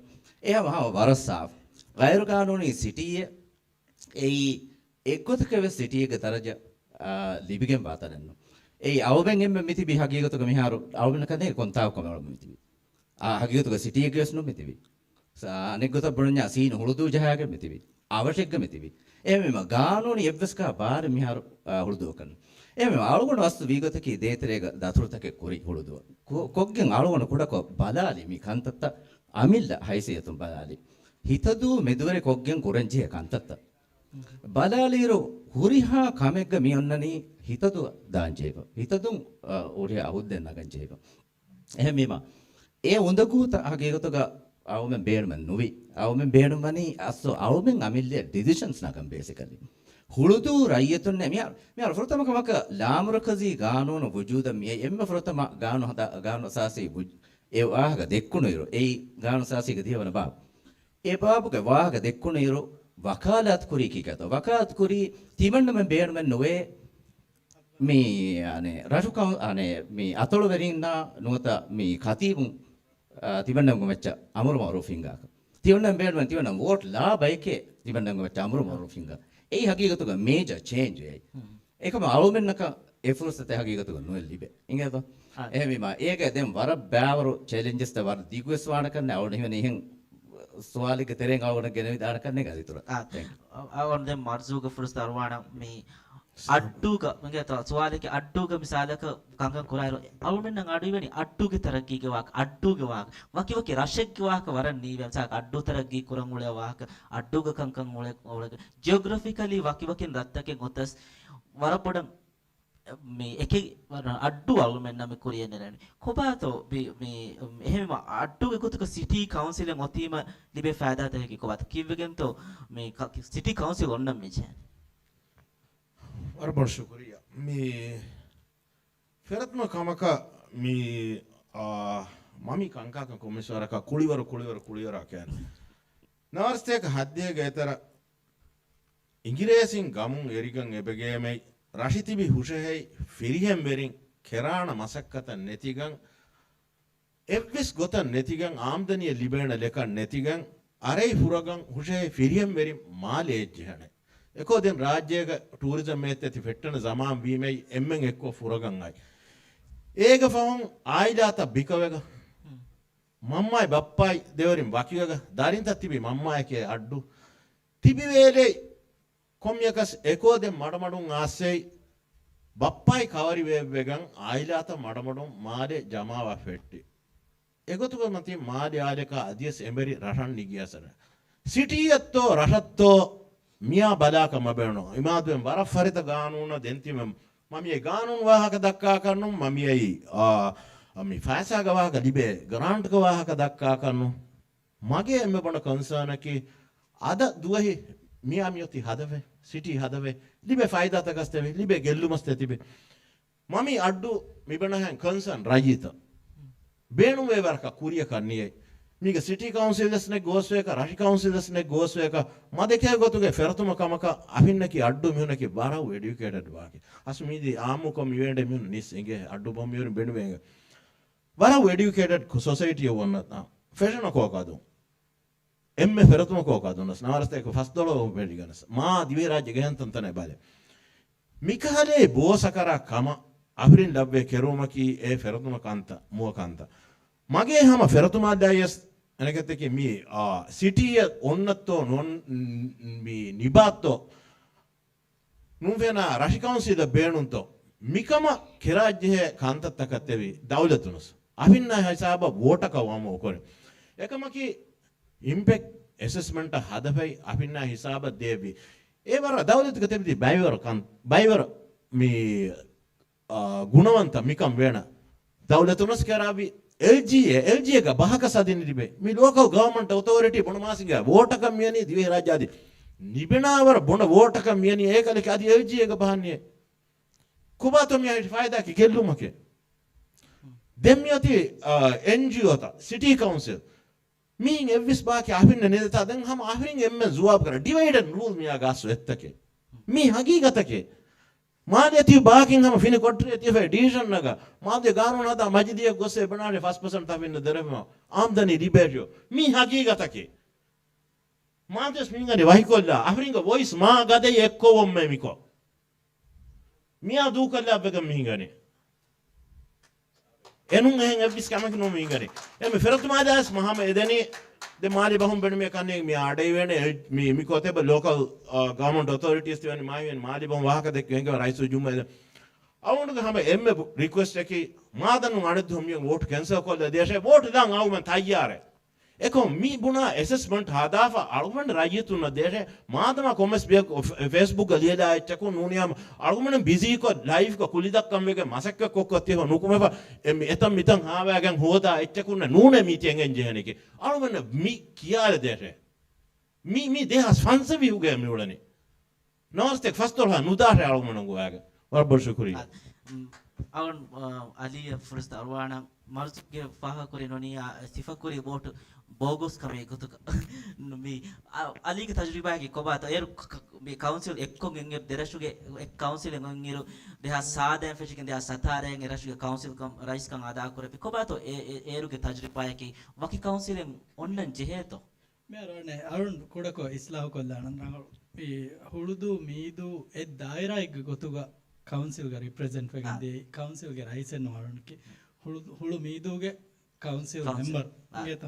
އެހާ ހަމަ ވަރަށް ސާފު. ޣައިރު ގާނޫނީ ސިޓީއެއް އެއީ އެއްގޮތަކަށް ވެސް ސިޓީއެއްގެ ދަރަޖަ، އާ، ލިބިގެންވާ ތަނެއްނު. އެއީ އަޅުމެން އެންމެ މިތިބީ ހަގީގަތުގަ މިހާރު އަޅުމެންނަކަށް ނޭނގެ ކޮންތާކު ކަމެއް އަޅުމެން މިތިބީ. އާ، ހަގީގަތުގަ ސިޓީއެއްގެ ވެސް ނު މިތިބީ. ސާ، އަނެއްގޮތަށް ބުނަންޏާ ސީން ހުޅުދޫ ޖަހާގެން މިތިބީ. އަވަށެއްގަ މިތިބީ. އެހެންވީމަ ގާނޫނީ އެއްވެސް ކާ ބާރެއް މިހާރު، އާ، ހުޅުދޫއަކަށް ނެތް. އެހެންވީމަ އަޅުގަނޑު އަސްލު ވީގޮތަކީ ދޭތެރޭގަ ދަތުރުތަކެއް ކުރި ހުޅުދޫ. ކޮ-، ކޮށްގެން އަޅުގަނޑު ކުޑަކޮށް ބަލާލި މި ކަންތައްތައް އަމިއްލަ ހައިސިއްޔަތުން ބަލާލި. ހިތަދޫ މެދުވެރި ކޮށްގެން ކުރަންޖެހޭ ކަންތައްތައް. ބަލާލިއިރު ހުރިހާ ކަމެއްގަ މި އޮންނަނީ ހިތަދޫ ދާންޖެހިފަ. ހިތަދޫން، އާ، ހުރިހާ އަހުދެއް ނަގަންޖެހިފަ. އެހެންވީމަ، އެ އުނދަގޫތައް ހަގީގަތުގަ އަޅުމެން ބޭނުމެއް ނުވި. އަޅުމެން ބޭނުންވަނީ އަސްލު އަޅުމެން އަމިއްލަ ޑިސިޝަންސް ނަގަން ބޭސިކަލީ. ހުޅުދޫ ރައްޔިތުންނެއް މިހާރު، މިހާރު ފުރަތަމަ ކަމަކަށް ލާމަރުކަޒީ ގާނޫނު ވުޖޫދަށް މިއައި އެންމެ ފުރަތަމަ ގާނޫ ހަދާ، ގާނޫ އަސާސީ ވުޖް-، އެ ވާހަކަ ދެއްކުނުއިރު، އެއީ ގާނޫ އަސާސީގެ ދިހަވަނަ ބާބު. އެ ބާބުގެ ވާހަކަ ދެއްކުނުއިރު، ވަކާލާތު ކުރީ ކީކޭތޯ؟ ވަކާލާތު ކުރީ ތިމަންނަމެން ބޭނުމެއް ނުވޭ. މި، އަނެއް، ރަށު ކައު-، އަނެއް، މި އަތޮޅުވެރިންނާ ނުވަތަ މި ކަތީބުން، އާ، ތިމަންނަމެންގެ މައްޗަށް އަމުރު މައުރޫފް ހިންގާކަށް. ތިމަންނަމެން ބޭނުމެން ތިމަންނަމެން ވޯޓް ލާ ބަޔެކޭ ތިމަންނަމެންގެ މައްޗަށް އަމުރު މައުރޫފް ހިންގާ. އެއީ ހަގީގަތުގަ މޭޖަ ޗޭންޖް އެއީ. ހުން. އެކަމަ އަޅުމެންނަކަށް އެ ފުރުސަތެއް ހަގީގަތުގަ ނުއެއް ލިބޭ. އިނގޭތޯ؟ އާ. އެހެންވީމާ، އޭގަ ދެން ވަރަށް ބާވަރު ޗެލެންޖެސްތައް ވަރަށް ދިގުވެސް ވާނެ ކަންނެ އަޅުގަނޑު ހިމެނޭ އެހެން ސުވާލެއްގެ ތެރެއިން އަޅުގަނޑަށް ގެނެވިދާނެ ކަންނެ ގަދިތުރަށް. އާ. ތެން. އަ-، އަ-، އަވަން ދެން މަރްޒޫގަ ފުރުސަތު އަރުވާނަ މި އައްޑޫގަ، މިގޭތޯ ސުވާލެއްގެ އައްޑޫގަ މިސާލަކަށް ކަންކަން ކުރާއިރު، އަޅުމެންނަށް އަޑު އިވެނީ އައްޑޫގެ ތަރައްގީގެ ވާހަކަ، އައްޑޫގެ ވާހަކަ. ވަކި ވަކި ރަށެއްގެ ވާހަކަ ވަރަށް ނީވޭ. މިސާލަކަށް އައްޑޫ ތަރައްގީ ކުރަން އުޅޭ ވާހަކަ، އައްޑޫގެ ކަންކަން އުޅޭ، އުޅޭ. ޖިއޮގްރަފިކަލީ ވަކި ވަކިން ރަށްތަކެއް އޮތަސް ވަރަށް ބޮޑަށް މި އެކި އައްޑޫ އަޅުމެންނަށް މި ކުރިޔަށް ނެރެނީ. ކޮބާތޯ މި، މި، އެހެންވީމަ އައްޑޫގެ ގޮތުގަ ސިޓީ ކައުންސިލެއް އޮތީމަ ލިބޭ ފައިދާތަކަކީ ކޮބާތޯ؟ ކީއްވެގެންތޯ މި ކަ-، ސިޓީ ކައުންސިލް އޮންނަން މި ޖެހެނީ؟ ވަރަށް ބޮޑަށް ޝުކުރިއްޔާ. މި ފެރަތުމަ ކަމަކަށް މި، އާ، މަ މި ކަންކާކަން ކޮމިސަރަކަށް ކުޅިވަރު، ކުޅިވަރު، ކުޅިވަރާ ކައިރި. ނާރްސްތޭކަ ހައްދޭގެ އެތަރަ އިނގިރޭސިން ގަމުން އެރިގަން އެބަގޭމެ ރަށިތިބި ހުށަހެއް ފިރިހެންވެރިން ކެރާނަ މަސައްކަތަށް ނެތިގަން، އެއްވެސް ގޮތަށް ނެތިގަން، އާމްދަނީއެއް ލިބޭނެ ލެކަށް ނެތިގަން، އަރައި ފުރަގަން ހުށަހެއް ފިރިހެންވެރިން މާލެ އެއްޖެހަނެ. އެކޯ ދެން ރާއްޖޭގަ ޓޫރިޒަމް އެއްތަތި ފެއްޓަނަ ޒަމާން ވީމެއް އެންމެން އެއްކޮށް ފުރަގަން އައި. އޭގެ ފަހުން އާއިލާތައް ބިކަވެގަ، މަންމާއި ބައްޕާއި ދެވެރިން ވަކިވެގަ، ދަރިންތައް ތިބި މަންމާއެކޭ އައްޑު. ތިބި ވޭލޭ ކޮންމެއަކަސް އެކޯ ދެން މަޑުމަޑުން އާއްސައި ބައްޕާއި ކަވަރިވެއްވެގަން އާއިލާތައް މަޑުމަޑުން މާލެ ޖަމާވާ ފެއްޓި. އެގޮތުގަ މަތި މާލެ އާލެކާ އަދިޔަސް އެނބެރި ރަށަށް ނިގި އަސަރ. ސިޓީއަށްތޯ ރަށަށްތޯ މިޔާ ބަލާކަށް މަބޭނު. އިމާދުވެން ވަރަށް ފަރިތަ ގާނޫނަށް ދެންތިމެ މަ މިއޭ ގާނޫނު ވާހަކަ ދައްކާކަށްނު މަ މިއައީ، އާ، މި ފައިސާގެ ވާހަކަ ލިބޭ ގްރާންޓްގެ ވާހަކަ ދައްކާކަށްނު. މަގޭ އެންމެ ބޮޑަ ކޮންސާނަކީ، އަދަ ދުވަހި މިޔާ މިއޮތީ ހަދަފަ، ސިޓީ ހަދަފަ، ލިބޭ ފައިދާތަކަސް ތެބި، ލިބޭ ގެއްލުމަސް ތެ ތިބި. މަ މި އައްޑު މިބަނަހެން ކޮންސާން ރައްޔިތަށް ބޭނުންވޭ ވަރަކަށް ކުރިޔަކަށް ނިޔައި. މީގަ ސިޓީ ކައުންސިލް ވެސް ނެތް ގޯސްވޭކަށް، ރަށި ކައުންސިލް ވެސް ނެތް ގޯސްވޭކަށް، މަ ދެކޭ ގޮތުގެ ފެރަތުމަ ކަމަކަށް އަފިންނަކީ އައްޑު މީހުނަކީ ވަރަށް އެޑިއުކޭޓެޑް ވާކި. އަސް މީދީ އާއްމުކޮށް މިވެނޑެ މީހުން ނިސް އިނގޭ އައްޑު ބޮ މިވެރި ބެނުވޭގެ. ވަރަށް އެޑިއުކޭޓެޑް ސޮސައިޓީއެއް ވަންނަތާ ފެށުނަ ކޯކާދު. އެންމެ ފެރަތުމަ ކޯކާދުނަސް ނާރަސްތޭކަ ފަސްދޮޅަ ވެޑިގަނަސް. މާ ދިވެހިރާއްޖެ ގެހެން ތަންތަނެ ބަލެ. މިކަހަލޭ ބޯސަކަރާ ކަމަށް އަހުރިން ލައްވޭ ކެރުވުމަކީ އެ ފެރަތުމަ ކަންތައް، މުވަ ކަންތައް. މަގޭ ހަމަ ފެރަތުމާ ދާޔަސް އެނެކެތެކެ މި، އާ، ސިޓީއަށް އޮންނަތޯ ނޯން، މި ނިބާތޯ ނުންފެނާ ރަށި ކައުންސިލަށް ބޭނުންތޯ؟ މިކަމަށް ކެރާއްޖެހޭ ކަންތައްތަކަށް ތެވި ދައުލަތުނަސް އަފިންނާ ހިސާބަށް ވޯޓަކަށް ވަމު ކުރި. އެކަމަކީ އިމްޕެކްޓް އެސެސްމަންޓަށް ހަދަފައި އަފިންނާ ހިސާބަށް ދޭވި. އެ ވަރަށް ދައުލަތުގެ ތެވިދި ބައިވަރު ކަން، ބައިވަރު މި އާ، ގުނަވަންތަ މިކަން ވޭނަ. ދައުލަތުނަސް ކެރާވި އެލްޖީއޭ، އެލްޖީއޭގަ ބަހަކަސް އަދިން ލިބޭ. މި ލޯކަލް ގަވަމަންޓް އޮތޯރިޓީ ބުނުމާސިގެ ވޯޓަކަށް މިޔަނީ ދިވެހިރާއްޖެ އަދި ނިބެނާވަރަށް ބުނަ ވޯޓަކަށް މިޔަނީ އޭކަލެކެ އަދި އެލްޖީއޭގަ ބަހަންނިޔެ. ކޮބާތޯ މިއަށް ފައިދާކި ގެއްލުމަކެ؟ ދެން މިއޮތީ، އާ، އެންޖީއޯތައް، ސިޓީ ކައުންސިލް. މީން އެއްވެސް ބާކި އަހުރިން ނެދެތާ ދެން ހަމަ އަހުރިން އެންމެން ޒުވާބު ކަރ ޑިވައިޑް އެންޑް ރޫލް މިޔާ ގާސް އެއްތަކެ. މީ ހަގީގަތަކެ. މާލޭ ތި ބާކިން ހަމަ ފިނި ކޮޓްރޭ ތި ފެ ޑިވިޝަން ނަގަ. މާލޭ ގާނޫނު ހަދާ މަޖިލީހަށް ގޮސް އެބަނާނެ ފަސް ޕަސެންޓް ތަފިން ދެރެފަ. އާމްދަނީ ލިބޭ ރިޔޯ. މީ ހަގީގަތަކެ. މާލޭސް މީގަނެ ވަހިކޮށްލާ. އަހުރިންގ ވޮއިސް މާ ގަދައި އެއްކޮށް ވޮންމެ މިކޮ. މިޔާ ދޫކޮށްލާ ވެގަން މިހިނގަނީ. އެނޫން އެހެން އެއްވެސް ކަމެއް ނޫން މިހިނގަނީ. އެ މި ފެރަތުމާ ދާސް މަހަމަ އެދެނީ ދެ މާލި ބަހުން ބެނުމޭ ކަންނޭނގެ މި އަޑައިވޭނެ އެ މި، މި ކޮތެބަ ލޯކަލް، އާ، ގަވަމަންޓް އޮތޯރިޓީސް ތިވެނި މާހިވެނި މާލި ބަހުން ވާހަކަ ދެއްކި ހެނގެ ރައީސު ޖުމްއެލް. އަޅުގަނޑުގެ ހަމަ އެންމެ ރިކުއެސްޓަކީ މާދަނު އަނެއް ދުހު މި ވޯޓް ކެންސަލް ކޮށްލަ ދޭށޭ ވޯޓް ދާން އަޅުގަނޑު ތައްޔާރެއް. އެކަމް މި ބުނާ އެސެސްމަންޓް ހަދާފަ އަޅުގަނޑު ރައްޔިތުންނަށް ދޭށޭ މާދަމާ ކޮމެސް ބިޔަކު ފެ-، ފޭސްބުކްގަ ލިޔެލާ އެއްޗަކުން ނޫނިޔާމަ އަޅުގަނޑު ބިޒީކޮށް ލައިފްގަ ކުލިދައްކަން ވެގެން މަސައްކަތް ކޮށްކޮށް ތިހޮ ނުކުމެފަ އެ މި އެތަން މިތަން ހާވާގެން ހޯދާ އެއްޗަކުންނެ ނޫނޭ މީތި އެނގެން ޖެހެނެކި. އަޅުގަނޑަށް މި ކިޔާލެ ދޭށޭ. މި، މި ދެހާސް ފަންސަވީހުގަ މި އުޅެނީ. ނަވާރަސްތެއް ފަސްދޮޅަހަ ނުދާށޭ އަޅުގަނޑު ގޮވާގެ. ވަރަށް ބޮޑު ޝުކުރިއްޔާ. އަ، އަ، އަލީ ފުރަސްތަ އަރުވާނަ މަރުޒުގެ ފާހަގަކުރި ނުނިޔާ ސިފަކުރި ވޯޓު ބޯގޮސް ކަމެއް ގޮތުގަ. މި، އަ، އަލީގެ ތަޖުރިބާއަކީ ކޮބާތޯ؟ އޭރު ކަ-، ކަ-، މި ކައުންސިލް އެއްކޮށް އިންއިރު ދެރަށުގެ އެއް ކައުންސިލެއް އޮންއިރު ދެހާސް ސާދައިން ފެށިގެން ދެހާސް ސަތާރައިން އެރަށުގެ ކައުންސިލް ކަމް ރައީސްކަން އަދާކުރެއްވި. ކޮބާތޯ އެ-، އެ-، އޭރުގެ ތަޖުރިބާއަކީ ވަކި ކައުންސިލެއް އޮންނަން ޖެހޭތޯ؟ މޭ ރާނެ، އަޅުން ކުޑަކޮށް އިސްލާހުކޮށްލާނަން. ރަނގަޅު މި ހުޅުދޫ މީދޫ އެއް ދާއިރާއެއްގެ ގޮތުގަ ކައުންސިލްގަ ރިޕްރެޒެންޓް ވެގެން ދިޔައީ ކައުންސިލްގެ ރައީސެއް ނޫން އަޅުން. ހުޅު-، ހުޅު މީދޫގެ ކައުންސިލް މެމްބަރު އިނގޭތޯ.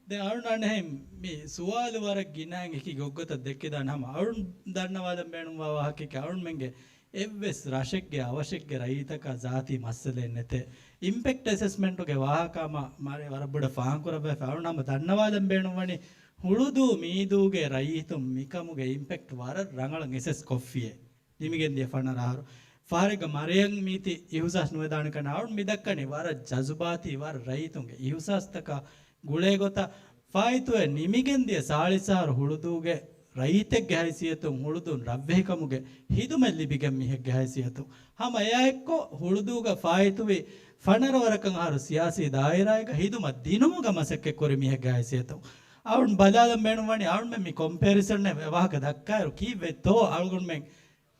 ދެން އަޅުން އަނެއް މި ސުވާލު ވަރަށް ގިނައިން އެކި ގޮތްގޮތަށް ދެއްކިދާނެ. ހަމަ އަޅުން ދަންނަވާލަން ބޭނުންވާ ވާހަކައެކޭ، އަޅުންމެންގެ އެއްވެސް ރަށެއްގެ އަވަށެއްގެ ރައްޔިތަކާ ޒާތީ މައްސަލައެއް ނެތޭ. އިމްޕެކްޓް އެސެސްމަންޓުގެ ވާހަކަ ހަމަ މާ-، ވަރަށް ބޮޑަށް ފާހަގަކުރައްވާފަ. އަޅުން ހަމަ ދަންނަވާލަން ބޭނުންވަނީ ހުޅުދޫ މީދޫގެ ރައްޔިތުން މިކަމުގެ އިމްޕެކްޓް ވަރަށް ރަނގަޅަށް އެސެސް ކޮށްފިއޭ. ނިމިގެންދިޔަ ފަނަރަ އަހަރު ފަހަރެއްގަ މަރެޔަން މީތި އިހުސާސް ނުވެދާނެ ކަން އަޅުން މިދައްކަނީ ވަރަށް ޖަޒުބާތީ، ވަރަށް ރައްޔިތުންގެ އިހުސާސްތަކާ ގުޅޭ ގޮތަށް. ފާއިތުވެ ނިމިގެންދިޔަ ސާޅީސް އަހަރު ހުޅުދޫގެ ރައްޔިތެއްގެ ހައިސިއްޔަތުން، ހުޅުދޫން ރަށްވެހިކަމުގެ ހިދުމަތް ލިބިގެން މީހެއްގެ ހައިސިއްޔަތުން، ހަމަ އެއާއެއްކޮށް ހުޅުދޫގަ ފާއިތުވި ފަނަރަ ވަރަކަށް އަހަރު ސިޔާސީ ދާއިރާއެއްގަ ހިދުމަތް ދިނުމުގަ މަސައްކަތް ކުރި މީހެއްގެ ހައިސިއްޔަތުން އަޅުން ބަލާލަން ބޭނުންވަނީ، އަޅުންމެން މި ކޮމްޕެރިސަން އެ ވާހަކަ ދައްކާއިރު ކީއްވެތޯ އަޅުގަނޑުމެން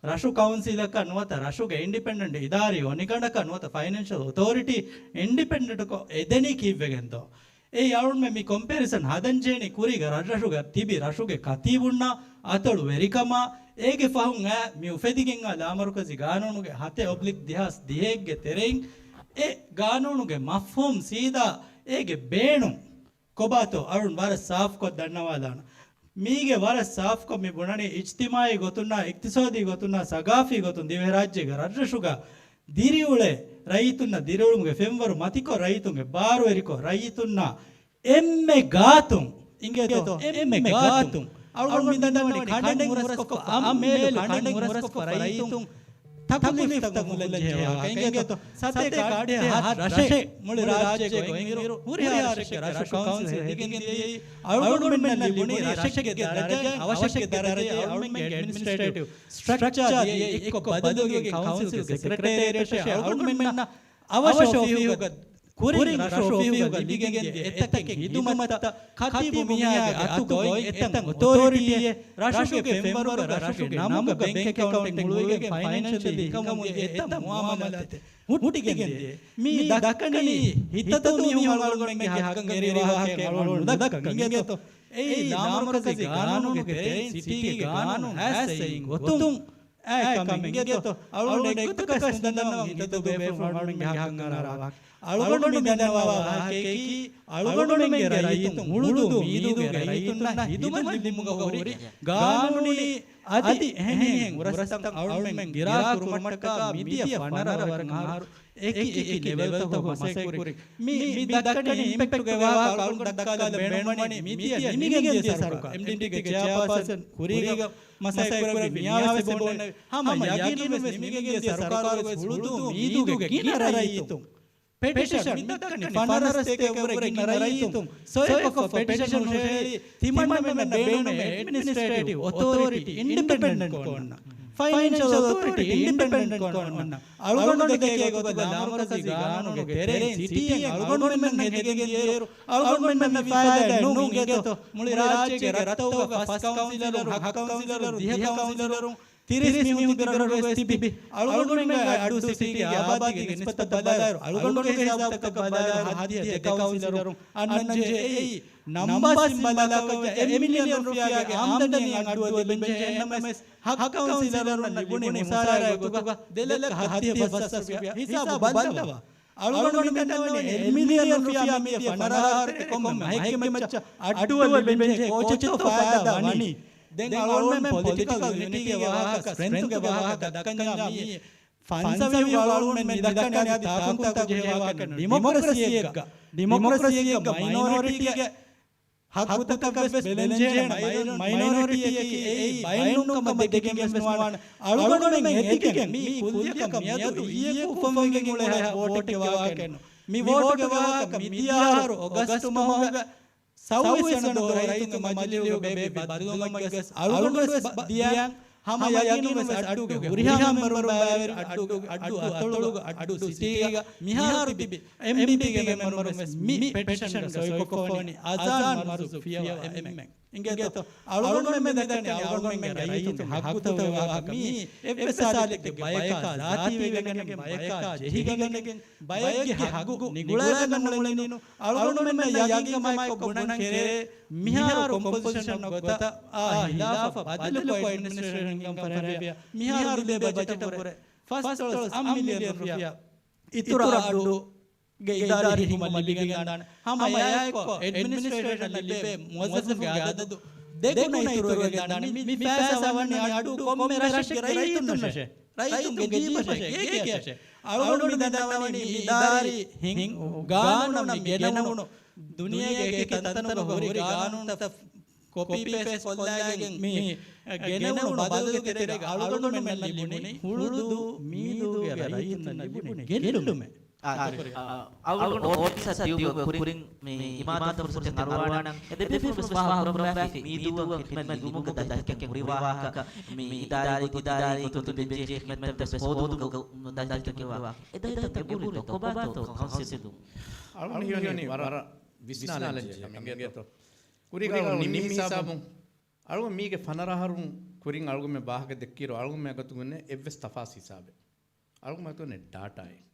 ރަށު ކައުންސިލަކަށް ނުވަތަ ރަށުގެ އިންޑިޕެންޑެންޓް އިދާރީ އޮނިގަނޑަކަށް ނުވަތަ ފައިނޭންޝަލް އޮތޯރިޓީ އިންޑިޕެންޑެންޓްކޮށް އެދެނީ ކީއްވެގެންތޯ؟ އެއީ އަޅުންމެން މި ކޮމްޕެރިސަން ހަދަން ޖެހެނީ ކުރީގަ ރަށްރަށުގަ ތިބި ރަށުގެ ކަތީބުންނާ އަތޮޅު ވެރިކަމާ، އޭގެ ފަހުން އައި މި އުފެދިގެން އާ ލާމަރުކަޒީ ގާނޫނުގެ ހަތެއް އޮބްލިކް ދެހާސް ދިހައެއްގެ ތެރެއިން އެ ގާނޫނުގެ މަފްހޫމް ސީދާ އޭގެ ބޭނުން ކޮބާތޯ އަޅުން ވަރަށް ސާފުކޮށް ދަންނަވާލާނަން. މީގެ ވަރަށް ސާފުކޮށް މި ބުނަނީ އިޖްތިމާއީ ގޮތުންނާ، އިޤްތިޞާދީ ގޮތުންނާ، ސަގާފީ ގޮތުން ދިވެހިރާއްޖޭގެ ރަށްރަށުގަ ދިރިއުޅޭ ރައްޔިތުންނަށް ދިރިއުޅުމުގެ ފެންވަރު މަތިކޮށް، ރައްޔިތުންގެ ބާރުވެރިކޮށް، ރައްޔިތުންނާ އެންމެ ގާތުން، އިނގޭތޯ، އެންމެ ގާތުން އަޅުގަނޑު މި ދަންނަވަނީ ކަނޑެއް ހުރަސްކޮށްފަ، އަންމޭލު ކަނޑެއް ހުރަސްކޮށްފަ ރައްޔިތުން ތަކުލީފްތައް އުފުލަން ޖެހޭ ވާހަކަ. އިނގޭތޯ، ސަތޭކަ އަށެއް ހަތް ރަށެއް މުޅި ރާއްޖޭގަ އޮތްއިރު، ހުރިހާ ރަށެއްގެ ރަށު ކައުންސިލް ހެދިގެން ދިޔައީ، އަޅުގަނޑުމެންނަށް ލިބުނީ ރަށެއްގެ ދަރަޖައިން، އަވަށެއްގެ ދަރަޖައިން އަޅުގަނޑުމެންގެ އެޑްމިނިސްޓްރޭޓިވް ސްޓްރަކްޗާ ދިޔައީ އެއްކޮށް ބަދަލުވެގެން ކައުންސިލްގެ ސެކްރެޓޭރިއޭޓަށޭ އަޅުގަނޑުމެންނަށް އަވަށ އޮފީހުގަ ކުރިން ރަށު އޮފީހުގަ ލިބިގެން ދިޔަ އެތަކެއް ހިދުމަތްތައް ޚަތީބު މީހާގެ އަތުގަ އޮތް އެތައް އޮތޯރިޓީއެއް ރަށުގެ ފެންވަރުގަ ރަށުގެ ނަމުގަ ބެންކް އެކައުންޓެއް ހުޅުވިގެން ފައިނޭންޝަލީ އިންކަމުން ދިޔަ އެތައް މުއާމަލާތެއް ހުއްޓިގެން ދިޔަ. މީ ދައްކަނީ ހިތަދޫ މީހުން އަޅުގަނޑުމެންގެ ހައްގަށް އެރި ވާހަކައެއް އަޅުގަނޑު ނުދައްކަން އިނގޭތޯ. އެއީ ލާމަރުކަޒީ ގާނޫނުގެ ތެރެއިން ސިޓީގެ ގާނޫނު ހާއްސައިން ގޮތުން އާ ކަމެއް އިނގޭތޯ. އަޅުގަނޑު އެއްގޮތަކަށް ނުދަންނަވަން ހިތަދޫ ބޭފުޅުން އަޅުގަނޑުމެންގެ ހައްގަށް އަރާ ވާހަކަ. އަޅުގަނޑު މި ދަންނަވާ ވާހަކައަކީ، އަޅުގަނޑުމެންގެ ރައްޔިތުން، ހުޅުދޫ މީދޫގެ ރައްޔިތުންނަށް ހިދުމަތް ލިބުމުގަ ހުރި ގާނޫނީ އަދި އެހެނިހެން ހުރަސްތައް އަޅުގަނޑުމެން ގިރާ ކުރުމަށްޓަކާ މިދިޔަ ފަނަރަ ވަރަކަށް އަހަރު އެކި އެކި ލެވެލްތަކުގަ މަސައްކަތް ކުރި. މި، މި ދައްކަނީ އިމްޕެކްޓުގެ ވާހަކަ އަޅުގަނޑު ދައްކާލަން ބޭނުންވަނީ މިދިޔަ ނިމިގެން ދިޔަ ސަރުކާރު، އެމްޑީޕީގެ ޗެއާޕާސަން ކުރީގަ މަސައްކަތް ކުރެއްވި މިޔާވެސް އެބައޮންނެވި. ހަމަ ޔަގީނުވެސް ނިމިގެން ދިޔަ ސަރުކާރުވެސް ހުޅުދޫ މީދޫގެ ގިނަ ރައްޔިތުން ޕެޓިޝަން މި ދައްކަނީ ފަނަރަ ސަތޭކަ ވުރެ ގިނަ ރައްޔިތުން ސޮއިކޮށްފަ ޕެޓިޝަން ހުށަހެޅި، ތިމަންނަމެންނަށް ބޭނުމޭ އެޑްމިނިސްޓްރޭޓިވް އޮތޯރިޓީ އިންޑިޕެންޑެންޓްކޮށް އޮންނަ، ފައިނޭންޝަލް އޮތޯރިޓީ އިންޑިޕެންޑެންޓްކޮށް އޮންނަ، އަޅުގަނޑު ދެކޭ ގޮތުގަ ލާމަރުކަޒީ ގާނޫނުގެ ތެރެއިން ސިޓީއެއް އަޅުގަނޑުމެންނަށް ހެދިގެން ދިޔައިރު، އަޅުގަނޑުމެންނަށް މި ފައިދާއެއް ނޫން އިނގޭތޯ. މުޅި ރާއްޖޭގެ ރަށްތަކުގަ ފަސް ކައުންސިލަރުން، ހަ ކައުންސިލަރު، ދިހަ ކައުންސިލަރުން، ތިރީސް މީހުން ތިބި ރަށުގަވެސް ތިބި، އަޅުގަނޑުމެންގެ އައްޑޫ ސިޓީގެ އާބާދީގެ ނިސްބަތަށް ބަލާއިރު، އަޅުގަނޑުގެ ހިސާބުތަކަށް ބަލާއިރު، ހައްދިހަ ދެ ކައުންސިލަރުން އަންނަންޖެހޭ. އެއީ ނަމްބާސް ބަލާކަށް އެއް މިލިއަން ރުފިޔާގެ އާމްދަނީއެއް އައްޑޫއަށް ލިބެންޖެހޭނަމަވެސް، ހަ ކައުންސިލަރުންނަށް ލިބުނީ މުސާރައެއް ގޮތުގަ ދެ ލައްކަ ހައްދިހަ ފަސް ރުފިޔާ. ހިސާބު ބައްލަވާ. އަޅުގަނޑު މި ދަންނަވަނީ އެއް މިލިއަން ރުފިޔާ މި ފަނަރަ އަހަރުގެ ކޮންމެ މަހެއްކެމައްޗަށް އައްޑޫއަށް ލިބެންޖެހޭ ކޯޗެއްތޯ ފައިދާ ވަނީ؟ ދެން އަޅުގަނޑުމެން ޕޮލިޓިކަލް ޔުނިޓީގެ ވާހަކަ، ސްޓްރެންތުގެ ވާހަކަ ދައްކަންޏާ މި ފަންސަވީހުގަ އަޅުގަނޑުމެން މި ދައްކަނީ އަދި ތާކުންތާކު ޖެހޭ ވާހަކަ. ޑިމޮކްރަސީއެއްގަ، ޑިމޮކްރަސީއެއްގަ މައިނޯރިޓީގެ ހައްގުތަކަށްވެސް ބެލެންޖެހޭ، މައިނޯރިޓީއަކީ އެއީ ބައެއް ނޫންކަމަށް ދެކިގެންވެސް ނުވާނެ. އަޅުގަނޑުމެން އެދިގެން މި ކުއްލިއަކަށް މިއަދު އިއްޔެ އުފަންވެގެން އުޅޭ ވޯޓެއްގެ ވާހަކައެއްނު. މި ވޯޓުގެ ވާހަކަ މިދިޔަ އަހަރު އޮގަސްޓު މަހުގަ ސައުވީސް ވަނަ ދުވަހު ރައްޔިތުންގެ މަޖިލީހުގަ ބޭއްވި ބައްދަލުވުމެއްވެސް އަޅުގަނޑުވެސް ދިޔަ، ހަމަ ޔަގީނުންވެސް އައްޑޫގެ ހުރިހާ މެމްބަރުން ބައިވެރި އައްޑޫ އަތޮޅުގަ އައްޑޫ ސިޓީގަ މިހާރު ތިބި އެމްޑީޕީގެ މެމްބަރުންވެސް މި ޕެޓިޝަންގަ ސޮއިކޮށްފަވަނީ އަޒާން މަރުޒު ފިޔަވަ އެންމެން. އިނގޭތޯ؟ އަޅުގަނޑުމެން މި ދައްކަނީ އަޅުގަނޑުމެންގެ ރައްޔިތުންގެ ހައްގުތަކުގެ ވާހަކަ. މީ އެއްވެސް ހާލަތެއްގެ ބަޔަކާ ޒާތީވެގެނެގެން، ބަޔަކާ ޖެހިގެނެގެން، ބައެއްގެ ހައްގު ނިގުޅާގަންނަ މުޅެނީނު. އަޅުގަނޑުމެންނަށް ޔަގީންކަމާއެކު ބުނަން ކެރޭ، މިހާރު ކޮމްޕޮޒިޝަން ގޮތަށް އާ ހިލާފަށް ބަދަލުކޮށް އެޑްމިނިސްޓްރޭޝަން ހިންގަން ފަރާތްވިޔަ، މިހާރު ލިބޭ ބަޖެޓަށްވުރެ ފަސްދޮޅަސް އަށް މިލިއަން ރުފިޔާ އިތުރަށް އައްޑުގެ އިދާރީ ހިންގުމަށް ލިބިގެންދާނެ. ހަމަ އެއާއެއްކޮށް އެޑްމިނިސްޓްރޭޝަނަށް ލިބޭ މުވައްޒަފުންގެ އަދަދު ދެގުނަ އިތުރުވެގެންދާނެ. މި، މި ފައިސާ ވަންނަނީ އައްޑޫ ކޮންމެ ރަށެއްގެ ރައްޔިތުންނަށޭ. ރައްޔިތުންގެ ޖީބަށޭ، ގޭގެއަށޭ. އަޅުގަނޑު މި ދަންނަވަނީ މި އިދާރީ ހިން، ގާނޫނަށް މި ގެނެވުނު ދުނިޔޭގެ އެކި ތަންތަނުގަ ހުރި ގާނޫނުތައް ކޮޕީ ޕޭސްޓް ކޮށްލައިގެން މި ގެނެވުނު ބަދަލުގެ ތެރޭގަ އަޅުގަނޑުމެންނަށް ލިބުނީ ހުޅުދޫ މީދޫގެ ރައްޔިތުންނަށް ލިބުނީ ގެއްލުމެއް. އާ، އަޅުގަނޑު އޯފީސަށް ދިޔުމުގެ ކުރިން މި އިމާދަށް ފުރުސަތެއް އަރުވާނަން. އެ ދެބޭފުޅުން ވެސް ފާހަގަ ކުރައްވާފައި މީދޫއަށް ޚިދްމަތް ލިބުމުގެ ދަތިކަން ހުރި ވާހަކަ، މި އިދާރީ ގޮތުން ދާރީ ގޮތުން ލިބެންޖެހޭ ޚިދްމަތްތައް ވެސް ހޯދުމުގެ ދަތިކަން ހުރި ވާހަކަ. އެ ދަތިކަން އެބުރިތޯ؟ ކޮބާތޯ ކައުންސިލުން؟ އަޅުގަނޑު ހީވަނީ ވަރަށް ވިސްނާލަން ޖެހޭ ކަމެއް އިނގޭތޯ. ކުރީގަ ނިންމި ހިސާބުން އަޅުގަނޑު މީގެ ފަނަރަ އަހަރުން ކުރިން އަޅުގަނޑުމެން އެގޮތުން އެއްވެސް ތަފާސް ހިސާބެއް. އަޅުގަނޑުމެން އެގޮތުން ޑާޓާއެއް.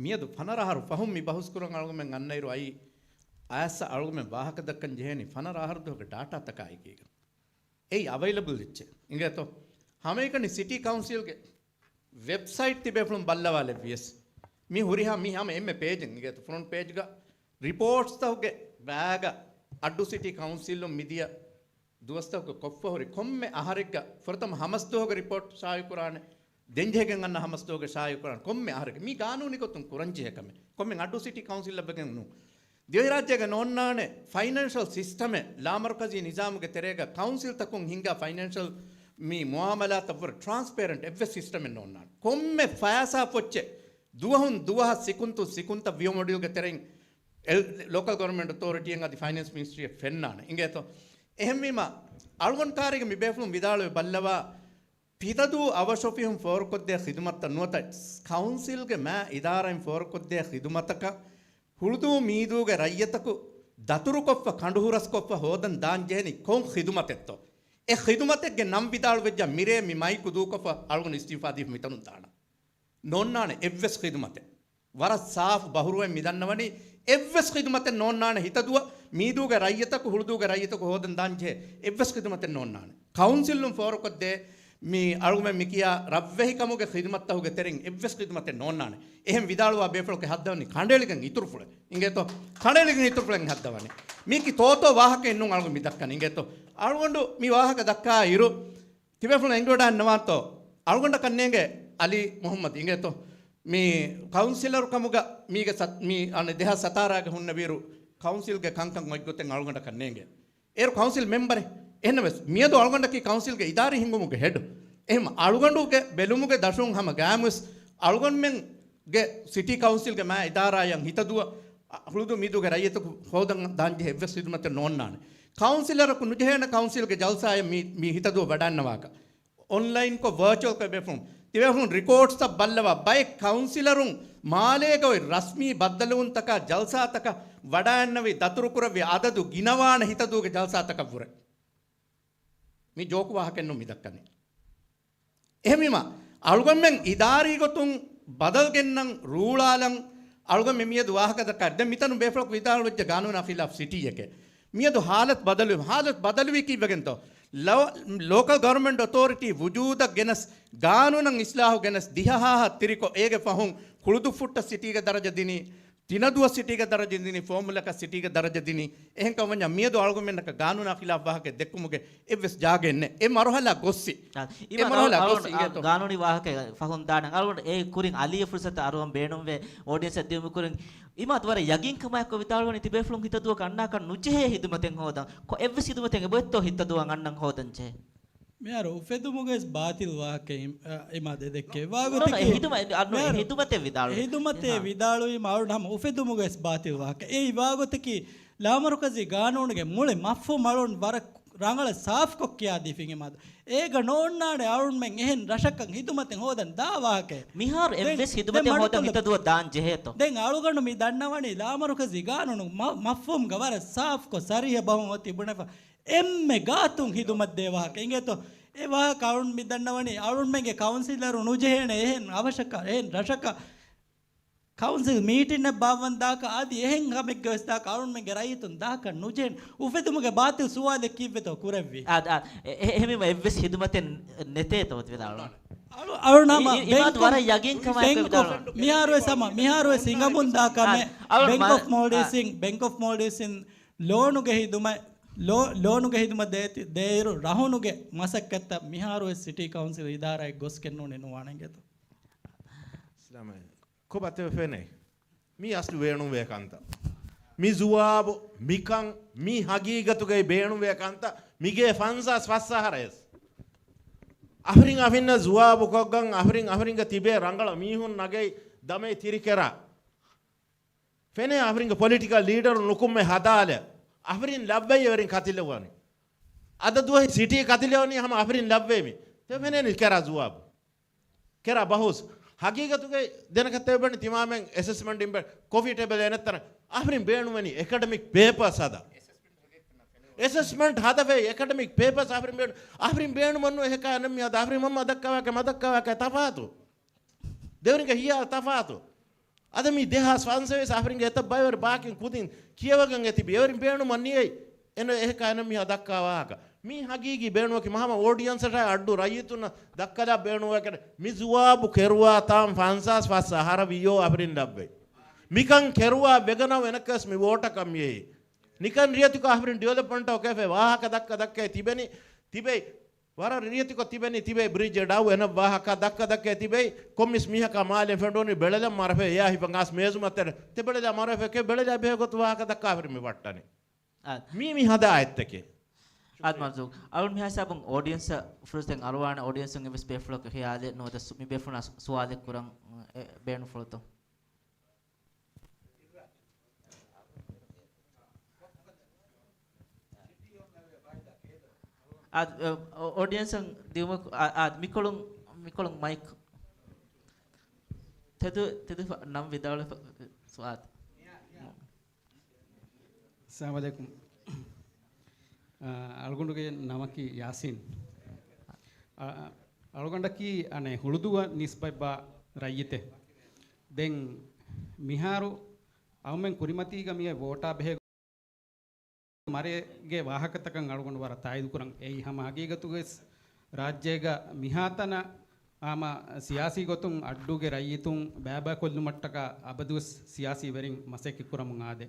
މިއަދު ފަނަރަ އަހަރު ފަހުން މި ބަހުސް ކުރަން އަޅުގަނޑުމެން އަންނައިރު އައި އައިސް އަޅުގަނޑުމެން ވާހަކަ ދައްކަން ޖެހޭނީ ފަނަރަ އަހަރު ދުވަހުގެ ޑާޓާތަކާ އެކީގަ. އެއީ އަވައިލަބަލް އެއްޗެއް. އިނގޭތޯ؟ ހަމައެކަނި ސިޓީ ކައުންސިލްގެ ވެބްސައިޓް ތިބޭފުޅުން ބައްލަވާލެއްވިޔަސް، މި ހުރިހާ މި ހަމަ އެންމެ ޕޭޖެއް އިނގޭތޯ. ފްރޮންޓް ޕޭޖްގަ ރިޕޯޓްސްތަކުގެ ބައިގަ އައްޑޫ ސިޓީ ކައުންސިލުން މިދިޔަ ދުވަސްތަކުގެ ކޮށްފަ ހުރި ކޮންމެ އަހަރެއްގަ ފުރަތަމަ ހަމަސް ދުވަހުގެ ރިޕޯޓް ޝާއިޢުކުރާނެ. ދެން ޖެހިގެން އަންނަ ހަމަސް ދުވަހުގެ ޝާއިޢުކުރާނެ. ކޮންމެ އަހަރެއްގެ މީ ގާނޫނީ ގޮތުން ކުރަންޖެހޭ ކަމެއް. ކޮންމެ އައްޑޫ ސިޓީ ކައުންސިލްއަށްވެގެން ނޫން. ދިވެހިރާއްޖޭގަ ނޯންނާނެ ފައިނޭންޝަލް ސިސްޓަމެއް ލާމަރުކަޒީ ނިޒާމުގެ ތެރޭގަ ކައުންސިލްތަކުން ހިންގާ ފައިނޭންޝަލް މި މުއާމަލާތަށްވުރެ ޓްރާންސްޕޭރެންޓް އެއްވެސް ސިސްޓަމެއް ނޯންނާނެ. ކޮންމެ ފައިސާ ފޮއްޗެއް ދުވަހުން ދުވަހަށް ސިކުންތުން ސިކުންތައް ވިއޯ މޮޑިއުލްގެ ތެރެއިން އެ-، ލޯކަލް ގަވަރންމަންޓް އޮތޯރިޓީއެއް އަދި ފައިނޭންސް މިނިސްޓްރީއަށް ފެންނާނެ. އިނގޭތޯ؟ އެހެންވީމަ، އަޅުގަނޑު ކާރީގަ މި ބޭފުޅުން ވިދާޅުވެ ބައްލަވާ، ހިތަދޫ އަވަށޮފިހުން ފޯރުކޮށްދޭ ޚިދުމަތްތައް ނުވަތަ ކައުންސިލްގެ މާ އިދާރާއިން ފޯރުކޮށްދޭ ޚިދުމަތަކަށް ހުޅުދޫ މީދޫގެ ރައްޔިތަކު ދަތުރުކޮށްފަ ކަނޑުހުރަސްކޮށްފަ ހޯދަން ދާން ޖެހެނީ ކޮން ޚިދުމަތެއްތޯ؟ އެ ޚިދުމަތެއްގެ ނަން ވިދާޅުވެއްޖާ މިރޭ މި މައިކު ދޫކޮށްފަ އަޅުގަނޑު އިސްތިއުފާ ދީފަ މިތަނުން ދާނަން. ނޯންނާނެ އެއްވެސް ޚިދުމަތެއް. ވަރަށް ސާފު ބަހުރުވައިން މި ދަންނަވަނީ އެއްވެސް ޚިދުމަތެއް ނޯންނާނެ. ހިތަދޫއަށް މީދޫގެ ރައްޔިތަކު ހުޅުދޫގެ ރައްޔިތަކު ހޯދަން ދާން ޖެހޭ އެއްވެސް ޚިދުމަތެއް ނޯންނާނެ. ކައުންސިލުން ފޯރުކޮށްދޭ މި އަޅުގަނޑުމެން މި ކިޔާ ރަށްވެހިކަމުގެ ޚިދުމަތްތަކުގެ ތެރެއިން އެއްވެސް ޚިދުމަތެއް ނޯންނާނެ. އެހެން ވިދާޅުވާ ބޭފުޅަކީ ހައްދަވަނީ ކަނޑައެޅިގެން އިތުރުފުޅެއް. އިނގޭތޯ؟ ކަނޑައެޅިގެން އިތުރުފުޅެއް ހައްދަވަނީ. މީކީ ތޯތޯ ވާހަކައެއް ނޫން އަޅުގަނޑު މި ދައްކަނީ. އިނގޭތޯ؟ އަޅުގަނޑު މި ވާހަކަ ދައްކާ އިރު، ތިބޭފުޅުން އެނގިވަޑައިންނަވާންތޯ؟ އަޅުގަނޑަކަށް ނޭނގޭ އަލީ މުހައްމަދު އިނގޭތޯ؟ މި ކައުންސިލަރު ކަމުގަ މީގެ ސަތް-، މި އަނެއް ދެހާސް ސަތާރައިގަ ހުންނެވިއިރު، ކައުންސިލްގެ ކަންކަން އޮތްގޮތެއް އަޅުގަނޑަކަށް ނޭނގޭ. އޭރު ކައުންސިލް މެމްބަރެއް. އެހެންނަމަވެސް، މިއަދު އަޅުގަނޑަކީ ކައުންސިލްގެ އިދާރީ ހިންގުމުގެ ހެޑު. އެހެން އަޅުގަނޑުގެ ބެލުމުގެ ދަށުން ހަމަ ގައިމުވެސް އަޅުގަނޑުމެން ގެ ސިޓީ ކައުންސިލްގެ މާ އިދާރާއަށް ހިތަދޫއަށް ހުޅުދޫ މީދޫގެ ރައްޔިތަކު ހޯދަން ދާންޖެހޭ އެއްވެސް ޚިދުމަތެއް ނޯންނާނެ. ކައުންސިލަރަކު ނުޖެހޭނެ ކައުންސިލްގެ ޖަލްސާއަށް މި، މި ހިތަދޫ ވަޑައިންނަވާކަށް. އޮންލައިންކޮށް، ވަރޗުއަލްކޮށް ބޭފުޅުން. ތިބޭފުޅުން ރިކޯޑްސްތައް ބައްލަވާ، ބައެއް ކައުންސިލަރުން މާލޭގަ އޮތް ރަސްމީ ބައްދަލުވުންތަކާ ޖަލްސާތަކަށް ވަޑައިންނެވި ދަތުރުކުރެއްވި އަދަދު ގިނަވާނެ ހިތަދޫގެ ޖަލްސާތަކަށްވުރެ. މި ޖޯކު ވާހަކައެއްނޫން މި ދައްކަނީ. އެހެންވީމަ، އަޅުގަނޑުމެން އިދާރީ ގޮތުން ބަދަލު ގެންނަން ރޫޅާލަން އަޅުގަނޑުމެން މިއަދު ވާހަކަ ދައްކާ. ދެން މިތަނުން ބޭފުޅަކު ވިދާޅުވެއްޖެ ގާނޫނާ ޚިލާފް ސިޓީއެކޭ. މިއަދު ހާލަތު ބަދަލުވީ، ހާލަތު ބަދަލުވީ ކީއްވެގެންތޯ؟ ލޯ-، ލޯކަލް ގަވަރންމަންޓް އޮތޯރިޓީ ވުޖޫދަށް ގެނަސް، ގާނޫނަށް އިސްލާހު ގެނަސް، ދިހަ ހާހަށް ތިރިކޮށް، އޭގެ ފަހުން ކުޅުދުއްފުއްޓަށް ސިޓީގެ ދަރަޖަ ދިނީ، ތިނަދޫއަށް ސިޓީގެ ދަރަޖަ ދިނީ، ފޯމުލަކަށް ސިޓީގެ ދަރަޖަ ދިނީ. އެހެންކަމަށް ވަންޏާ މިއަދު އަޅުގަނޑުމެންނަކަށް ގާނޫނާ ޚިލާފް ވާހަކަ ދެއްކުމުގެ އެއްވެސް ޖާގައެއް ނެތް. އެ މަރުހަލާ ގޮއްސި. އާ، އެ އިމާ މަރުހަލާ އަޅު-، ގޮއްސި އަޅު-، އިނގޭތޯ؟ ގާނޫނީ ވާހަކަ ފަހުން ދާނަން. އަޅުގަނޑު އެ ކުރިން އަލީއަށް ފުރުސަތު އަރުވަން ބޭނުންވޭ. އޯޑިއެންސަށް ދިޔުމުގެ ކުރިން އިމާ ވަރަށް ޔަގީންކަމާއެކު ވިދާޅުވަނީ ތިބޭފުޅުން ހިތަދޫއަކަށް އަންނާކަށް ނުޖެހޭ ހިދުމަތެއް ހޯދަން. ކޮ-، އެއްވެސް ހިދުމަތެއް އެބައޮތްތޯ ހިތަދޫއަށް އަންނަން ހޯދަން ޖެހޭ؟ މިހާރު އުފެދުމުގެވެސް ބާތިލް ވާހަކައެއް އިމާ ދެ ދެއްކެވި ވާގޮތަކީ، އަންނަ މިހާރު ހިދުމަތެއް ވިދާޅުވި. ހިދުމަތޭ އެހާ. ވިދާޅުވީމަ އަޅުގަނޑު ހަމަ އުފެދުމުގެވެސް ބާތިލް ވާހަކަ. އެއީ ވާގޮތަކީ ލާމަރުކަޒީ ގާނޫނުގެ މުޅި މަފްހޫމް އަޅުގަނޑު ވަރަށް ރަނގަޅަށް ސާފުކޮށް ކިޔާދީފިން އިމާދު. އޭގަ ނޯންނާނެ އަޅުންމެން އެހެން ރަށަކަށް ހިދުމަތެއް ހޯދަން ދާ ވާހަކައެއް. މިހާރު ދެން، އެއްވެސް ދެން ހިދުމަތެއް ހޯދަން މަޑުކޮށްލަ-، ހިތަދޫއަށް ދާން ޖެހޭތޯ؟ ދެން އަޅުގަނޑު މި ދަންނަވަނީ ލާމަރުކަޒީ ގާނޫނު މަ-، މަފްހޫމްގަ ވަރަށް ސާފުކޮށް ސަރީހަ ބަހުން އޮތީ ބުނެފަ. އެންމެ ގާތުން ހިދުމަތްދޭ ވާހަކަ. އިނގޭތޯ؟ އެ ވާހަކަ އަޅުން މި ދަންނަވަނީ، އަޅުންމެންގެ ކައުންސިލަރު ނުޖެހޭނެ އެހެން އަވަށަކަށް، އެހެން ރަށަކަށް ކައުންސިލް މީޓިންއެއް ބާއްވަން ދާކަށް އަދި އެހެން ކަމެއްގެ ވެސް ދާކަށް އަޅުންމެންގެ ރައްޔިތުން ދާކަށް ނުޖެހޭނެ. އުފެދުމުގެ ބާތިލް ސުވާލެއް ކީއްވެތޯ ކުރެއްވީ؟ އާ، އާ، އެ-، އެ-، އެހެންވީމަ އެއްވެސް ހިދުމަތެއް ނެތޭތޯ ވިދާޅުވާ؟ އަޅު-، އަޅުނަމަ އި-، އި-، ބެންކް އިމާދު ވަރަށް އޮފް، ޔަގީން ކަމާ ބެންކް އޮފް، މިހާރުވެސް ހަމަ، މިހާރުވެސް ހިނގަމުންދާ ކަމެއް. އަޅު-، ބެންކް މަ-، އޮފް މޯލްޑިވްސް އާ. އިން، ބެންކް އޮފް މޯލްޑިވްސް އިން ލޯނުގެ ހިދުމަތް، ލޯ-، ލޯނުގެ ހިދުމަތް ދޭތި-، ދޭއިރު ރަހުނުގެ މަސައްކަތްތައް މިހާރުވެސް ސިޓީ ކައުންސިލް އިދާރާއެއް ގޮސްގެން ނޫނީ ނުވާނެ އިނގޭތޯ. ސަލާމަތް. ކޮބާތޯ ފެނޭ؟ މީ އަސްލު ބޭނުންވޭ ކަންތައް. މި ޒުވާބު، މިކަން، މި ހަގީގަތުގައި ބޭނުންވޭ ކަންތައް މިގޭ ފަންސާސް ފަސް އަހަރަށް އެސް. އަހަރެން އަފިންނަށް ޒުވާބު ކޮށްގަން، އަހަރެން އަހަރެންގެ ތިބޭ ރަނގަޅަށް މީހުން ނަގައި ދަމައި ތިރިކެރާ. ފެނޭ އަހަރެންގެ ޕޮލިޓިކަލް ލީޑަރު ނުކުންމެ ހަދާލެ. އަހަރެން ލައްވައި އެވެރިން ކަތިލެވުވާނީ. އަދަ ދުވަހެއް ސިޓީ ކަތިލެވުނީ ހަމަ އަހަރެން ލައްވައިމި. ތެ ފެނޭނީ ކެރާ ޒުވާބު. ކެރާ ބަހުސް. ހަގީގަތުގައި ދެނެކަށް ތެބެން ތިމާމެން އެސެސްމަންޓް އިން ކޮފީ ޓޭބަލް އެނެއްތަނަށް އަހަރެން ބޭނުންވަނީ އެކަޑެމިކް ޕޭޕާސް ހަދާ. އެސެސްމަންޓް ހަދަފައި އެކަޑެމިކް ޕޭޕާސް އަހަރެން ބޭނު-، އަހަރެން ބޭނުމަންނު އެހެކާ ނަމް މިހާ ދާ އަހަރެން މަންމަ ދައްކަވާކަ މަ ދައްކަވާކަ ތަފާތު. ދެވެރިންގެ ހިޔާލު ތަފާތު. އަދަ މި ދެހާސް ފަންސަވީސް އަހަރެންގެ އެތައް ބައިވެރި ބާކިން ކުދިން ކިޔަވަގަން އެތިބި އެވެރިން ބޭނުމަށް ނިޔައި އެން އެހެކާ ނަމް މިހާ ދައްކާ ވާހަކަ. މީ ހަގީގީ ބޭނުމަކީ މަހަމަ އޯޑިއަންސަށާ އައްޑޫ ރައްޔިތުންނަށް ދައްކަލާ ބޭނުމަކަށް މި ޒުވާބު ކެރުވާ ތާން ފަންސާސް ފަސް އަހަރަށް ވިއޯ އަހަރެން ލައްވައި. މިކަން ކެރުވާ ވެގަނަ އެނަކަސް މި ވޯޓަކަށް މިއެހި. ނިކަން ރިޔަތިކޮށް އަހަރެން ޑިވެލޮޕްމަންޓަށް ކެފޭ ވާހަކަ ދައްކަ ދައްކައި ތިބެނީ ތިބެ ވަރަށް ރިޔަތިކޮށް ތިބެނީ ތިބޭ ބްރިޖެއް ޑައު އެނަ ވާހަކަ ދައްކަ ދައްކައި ތިބެ ކޮންމެސް މީހަކާ މާލެ ފެނޑޯނީ ބެޅެލަ މަރަފެ އެޔާ ހިފަން އާސް މޭޒު މަތަރ ތެ ބެޅެލަ މަރަފެ ކެ ބެޅެލަ ބޭ ގޮތު ވާހަކަ ދައްކާ ފެރި މި ވައްޓަނީ. އާ. މީ މި ހަދާ އެއްތަކެއް. އާދެ މަރްޒޫ. އަޅުން މިހާ ހިސާބުން އޯޑިއަންސަށް ފުރުސަތެއް އަރުވާނެ އޯޑިއަންސުން އެވެސް ބޭފުޅަކަށް ހިޔާލެއް ނުވަތަ ސު-، މި ބޭފުޅާ ސު-، ސުވާލެއް ކުރަން އެ، ބޭނުންފުޅުތޯ؟ އާ، އަ، އޮ-، އޮޑިއަންސަށް ދިއުމަކު-، އާ، އާ، މިކޮޅުން، މިކޮޅުން މައިކް. ތެދު-، ތެދުފަ ނަން ވިދާޅުވެފަ ސުވާލު. އައްސަލާމު ޢަލައިކުމް. އާ، އަޅުގަނޑުގެ ނަމަކީ ޔާސިން. އާ، އަޅުގަނޑަކީ އަނެއް ހުޅުދޫއަށް ނިސްބަތްވާ ރައްޔިތެއް. ދެން މިހާރު އަޅުމެން ކުރިމަތީގަ މިއޮތް ވޯޓާ ބެހޭ މަރޭގެ ވާހަކަތަކަށް އަޅުގަނޑު ވަރަށް ތާއީދު ކުރަން. އެއީ ހަމަ ހަގީގަތުގައި ވެސް ރާއްޖޭގަ މިހާތަނަށް ހަމަ ސިޔާސީ ގޮތުން އައްޑޫގެ ރައްޔިތުން ބައިބައިކޮށްލުމަށްޓަކާ އަބަދުވެސް ސިޔާސީ ވެރިން މަސައްކަތް ކުރަމުން އާދޭ.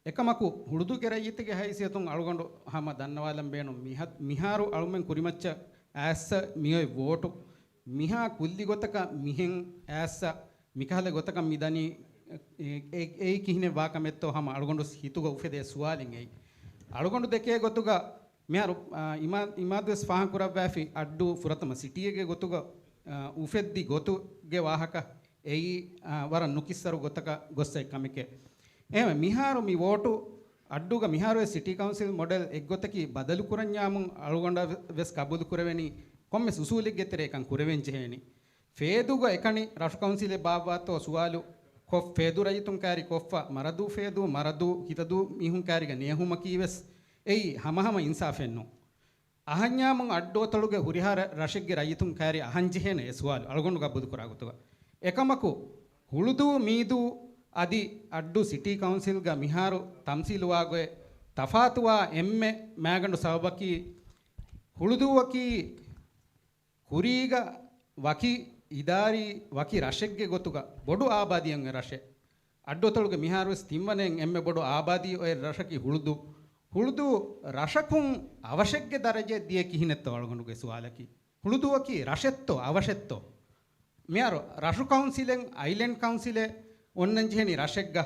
އެކަމަކު ހުޅުދޫގެ ރައްޔިތެއްގެ ހައިސިއްޔަތުން އަޅުގަނޑު ހަމަ ދަންނަވާލަން ބޭނުން މިހަ-، މިހާރު އަޅުމެން ކުރިމައްޗަށް އައިއްސަ މިއޮތް ވޯޓު މިހާ ކުއްލި ގޮތަކަށް މިހެން އައިއްސަ މިކަހަލަ ގޮތަކަށް މިދަނީ އެ-، އެ-، އެއީ ކިހިނެއް ވާކަމެއްތޯ ހަމަ އަޅުގަނޑު ހިތުގަ އުފެދޭ ސުވާލެއް އެއީ. އަޅުގަނޑު ދެކޭ ގޮތުގަ މިހާރު، އާ، އިމާ-، އިމާދުވެސް ފާހަގަކުރައްވާފި އައްޑޫ ފުރަތަމަ ސިޓީއެއްގެ ގޮތުގަ، އާ، އުފެއްދި ގޮތުގެ ވާހަކަ އެއީ، އާ، ވަރަށް ނުކިއްސަރު ގޮތަކަށް ގޮއްސައި ކަމެކޭ. އެހެންވެ، މިހާރު މި ވޯޓު އައްޑޫގަ މިހާރުވެސް ސިޓީ ކައުންސިލް މޮޑެލް އެއްގޮތަކީ ބަދަލުކުރަންޏާމުން އަޅުގަނޑަށް ވެސް ގަބޫލުކުރެވެނީ ކޮންމެސް އުސޫލެއްގެ ތެރޭ ކަން ކުރެވެން ޖެހޭނީ. ފޭދޫގަ އެކަނި ރަށު ކައުންސިލެއް ބާއްވާތޯ ސުވާލު ކޮށް، ފޭދޫ ރައްޔިތުން ކައިރި ކޮށްފަ، މަރަދޫ ފޭދޫ، މަރަދޫ ހިތަދޫ މީހުން ކައިރިގަ ނޭހުމަކީ ވެސް އެއީ ހަމަހަމަ އިންސާފެއް ނޫން. އަހަންޏާމުން އައްޑު އަތޮޅުގެ ހުރިހާ ރަ-، ރަށެއްގެ ރައްޔިތުން ކައިރި އަހަން ޖެހޭނެ އެ ސުވާލު އަޅުގަނޑު ގަބޫލު ކުރާ ގޮތުގަ. އެކަމަކު، ހުޅުދޫ މީދޫ އަދި އައްޑޫ ސިޓީ ކައުންސިލްގަ މިހާރު ތަމްސީލުވާގޮތް ތަފާތުވާ އެންމެ މައިގަނޑު ސަބަބަކީ، ހުޅުދޫއަކީ ކުރީގަ ވަކި އިދާރީ ވަކި ރަށެއްގެ ގޮތުގަ ބޮޑު އާބާދީއެއް ރަށެއް. އައްޑުއަތޮޅުގެ މިހާރުވެސް ތިންވަނައިން އެންމެ ބޮޑު އާބާދީ އޮތް ރަށަކީ ހުޅުދޫ. ހުޅުދޫ ރަށަކުން އަވަށެއްގެ ދަރަޖައެއް ދިޔަ ކިހިނެއްތޯ އަޅުގަނޑުގެ ސުވާލަކީ. ހުޅުދޫއަކީ ރަށެއްތޯ އަވަށެއްތޯ؟ މިހާރު ރަށު ކައުންސިލެއް، އައިލެންޑް ކައުންސިލެއް އޮންނަން ޖެހެނީ ރަށެއްގަ.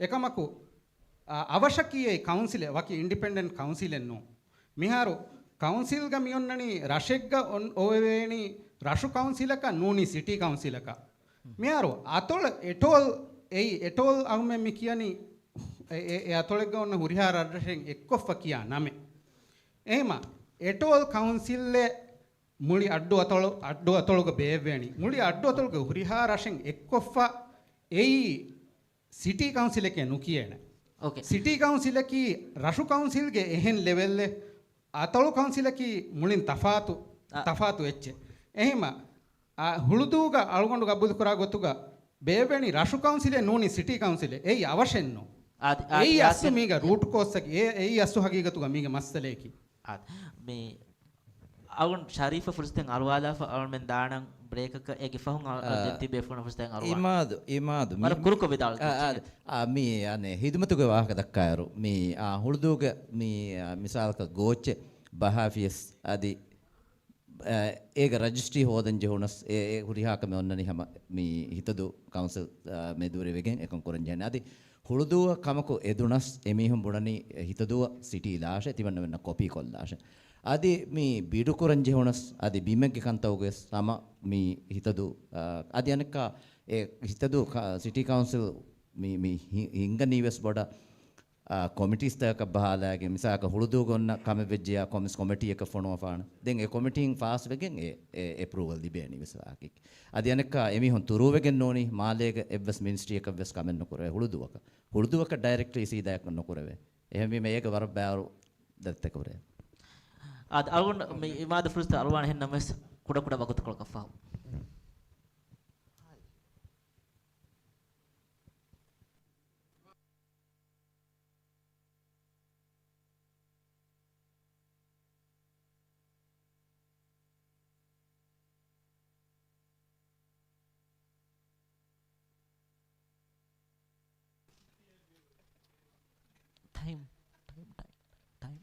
އެކަމަކު، އަ، އަވަށަކީ އެ ކައުންސިލެއް، ވަކި އިންޑިޕެންޑެންޓް ކައުންސިލެއް ނޫން. މިހާރު ކައުންސިލްގަ މިއޮންނަނީ ރަށެއްގަ އޮން-، އޮވެވޭނީ ރަށު ކައުންސިލަކަށް ނޫނީ ސިޓީ ކައުންސިލަކަށް. މިހާރު އަތޮޅު އެޓޯލް އެއީ، އެޓޯލް އަހުމެން މި ކިޔަނީ އެ، އެ، އެ އަތޮޅެއްގަ އޮންނަ ހުރިހާ ރަށްރަށެއް އެއްކޮށްފަ ކިޔާ ނަމެއް. އެހެމަ އެޓޯލް ކައުންސިލްއެއް މުޅި އައްޑު އަތޮޅު، އައްޑު އަތޮޅުގަ ބޭއްވޭނީ. މުޅި އައްޑު އަތޮޅުގެ ހުރިހާ ރަށެއް އެއްކޮށްފަ އެއީ ސިޓީ ކައުންސިލެކޭ ނުކިޔޭނެ. އޯކޭ. ސިޓީ ކައުންސިލަކީ ރަށު ކައުންސިލްގެ އެހެން ލެވެލްއެއް. އަތޮޅު ކައުންސިލަކީ މުޅިން ތަފާތު، އަ. ތަފާތު އެއްޗެއް. އެހެމަ، އަ، ހުޅުދޫގަ އަޅުގަނޑު ގަބޫލުކުރާ ގޮތުގަ ބޭއްވެނީ ރަށު ކައުންސިލެއް ނޫނީ ސިޓީ ކައުންސިލެއް. އެއީ އަވަށެއްނު. އާދެ، އާދެ، އެއީ އަސްލު ޔާސިން. މީގަ ރޫޓް ކޯސްއަކީ، އެ-، އެއީ އަސްލު ހަގީގަތުގަ މީގެ މައްސަލަޔަކީ. އާދެ، މި އަޅުގަނޑު ޝަރީފަށް ފުރުސަތެއް އަރުވާލާފަ އަޅުމެން ދާނަން ބްރޭކަކަށް. އޭގެ ފަހުން އަޅު-، އަ، ދެން ތިބޭފުޅުން ފުރުސަތެއް އަރުވާން. އިމާދު، އިމާދު. މި-، ވަރަށް ކުރުކޮށް ވިދާޅު އަ، އަ، އަ، މި، އަނެ، ހިދުމަތުގެ ވާހަކަ ދައްކާއިރު، މި، އާ، ހުޅުދޫގެ މި، އާ، މިސާލަކަށް ގޯއްޗެއް ބަހާފިޔަސް އަދި، އާ، އޭގެ ރަޖިސްޓްރީ ހޯދަން ޖެހުނަސް، އެ، އެ ހުރިހާ ކަމެއް އޮންނަނީ ހަމަ މި ހިތަދޫ ކައުންސިލް، އާ، މެދުވެރިވެގެން އެކަން ކުރަން ޖެހެނީ. އަދި ހުޅުދޫއަށް ކަމަކު އެދުނަސް އެމީހުން ބުނަނީ ހިތަދޫއަށް ސިޓީ ލާށޭ، ތިމަންނަމެންނަށް ކޮޕީ ކޮށްލާށޭ. އަދި މި ބިޑު ކުރަން ޖެހުނަސް އަދި ބިމެއްގެ ކަންތައް އޮގެސް ހަމަ މި ހިތަދޫ، އާ، އަދި އަނެއްކާ އެ ހިތަދޫ ކަ-، ސިޓީ ކައުންސިލް މި، މި ހި-، ހިންގަނީވެސް ބޮޑަށް، އާ، ކޮމިޓީސްތަކަކަށް ބަހާލާގެން މިސާލަކަށް ހުޅުދޫގަ އޮންނަ ކަމެއް ވެއްޖެޔާ ކޮމިސް ކޮމިޓީއަކަށް ފޮނުވަފާނެ. ދެން އެ ކޮމިޓީން ފާސްވެގެން އެ، އެ އެޕްރޫވަލް ލިބޭނީ ވެސް ވާހަކައެއް. އަދި އަނެއްކާ އެމީހުން ތުރޫވެގެން ނޫނީ މާލޭގެ އެއްވެސް މިނިސްޓްރީއަކަށް ވެސް ކަމެއް ނުކުރެވޭ ހުޅުދޫއަކަށް. ހުޅުދޫއަކަށް ޑައިރެކްޓްލީ ސީދާއެއް ނުކުރެވޭ. އެހެންވީމަ އޭގެ ވަރަށް ބާރު ދަތިތަކުރޭ. އާދެ، އަޅުގަނޑު މި އިމާދު ފުރުސަތު އަރުވާނެ ހެން ނަމަވެސް ކުޑަކުޑަ ވަގުތުކޮޅަކަށްފަހު. ޓައިމް، ޓައިމް، ޓައިމް، ޓައިމް.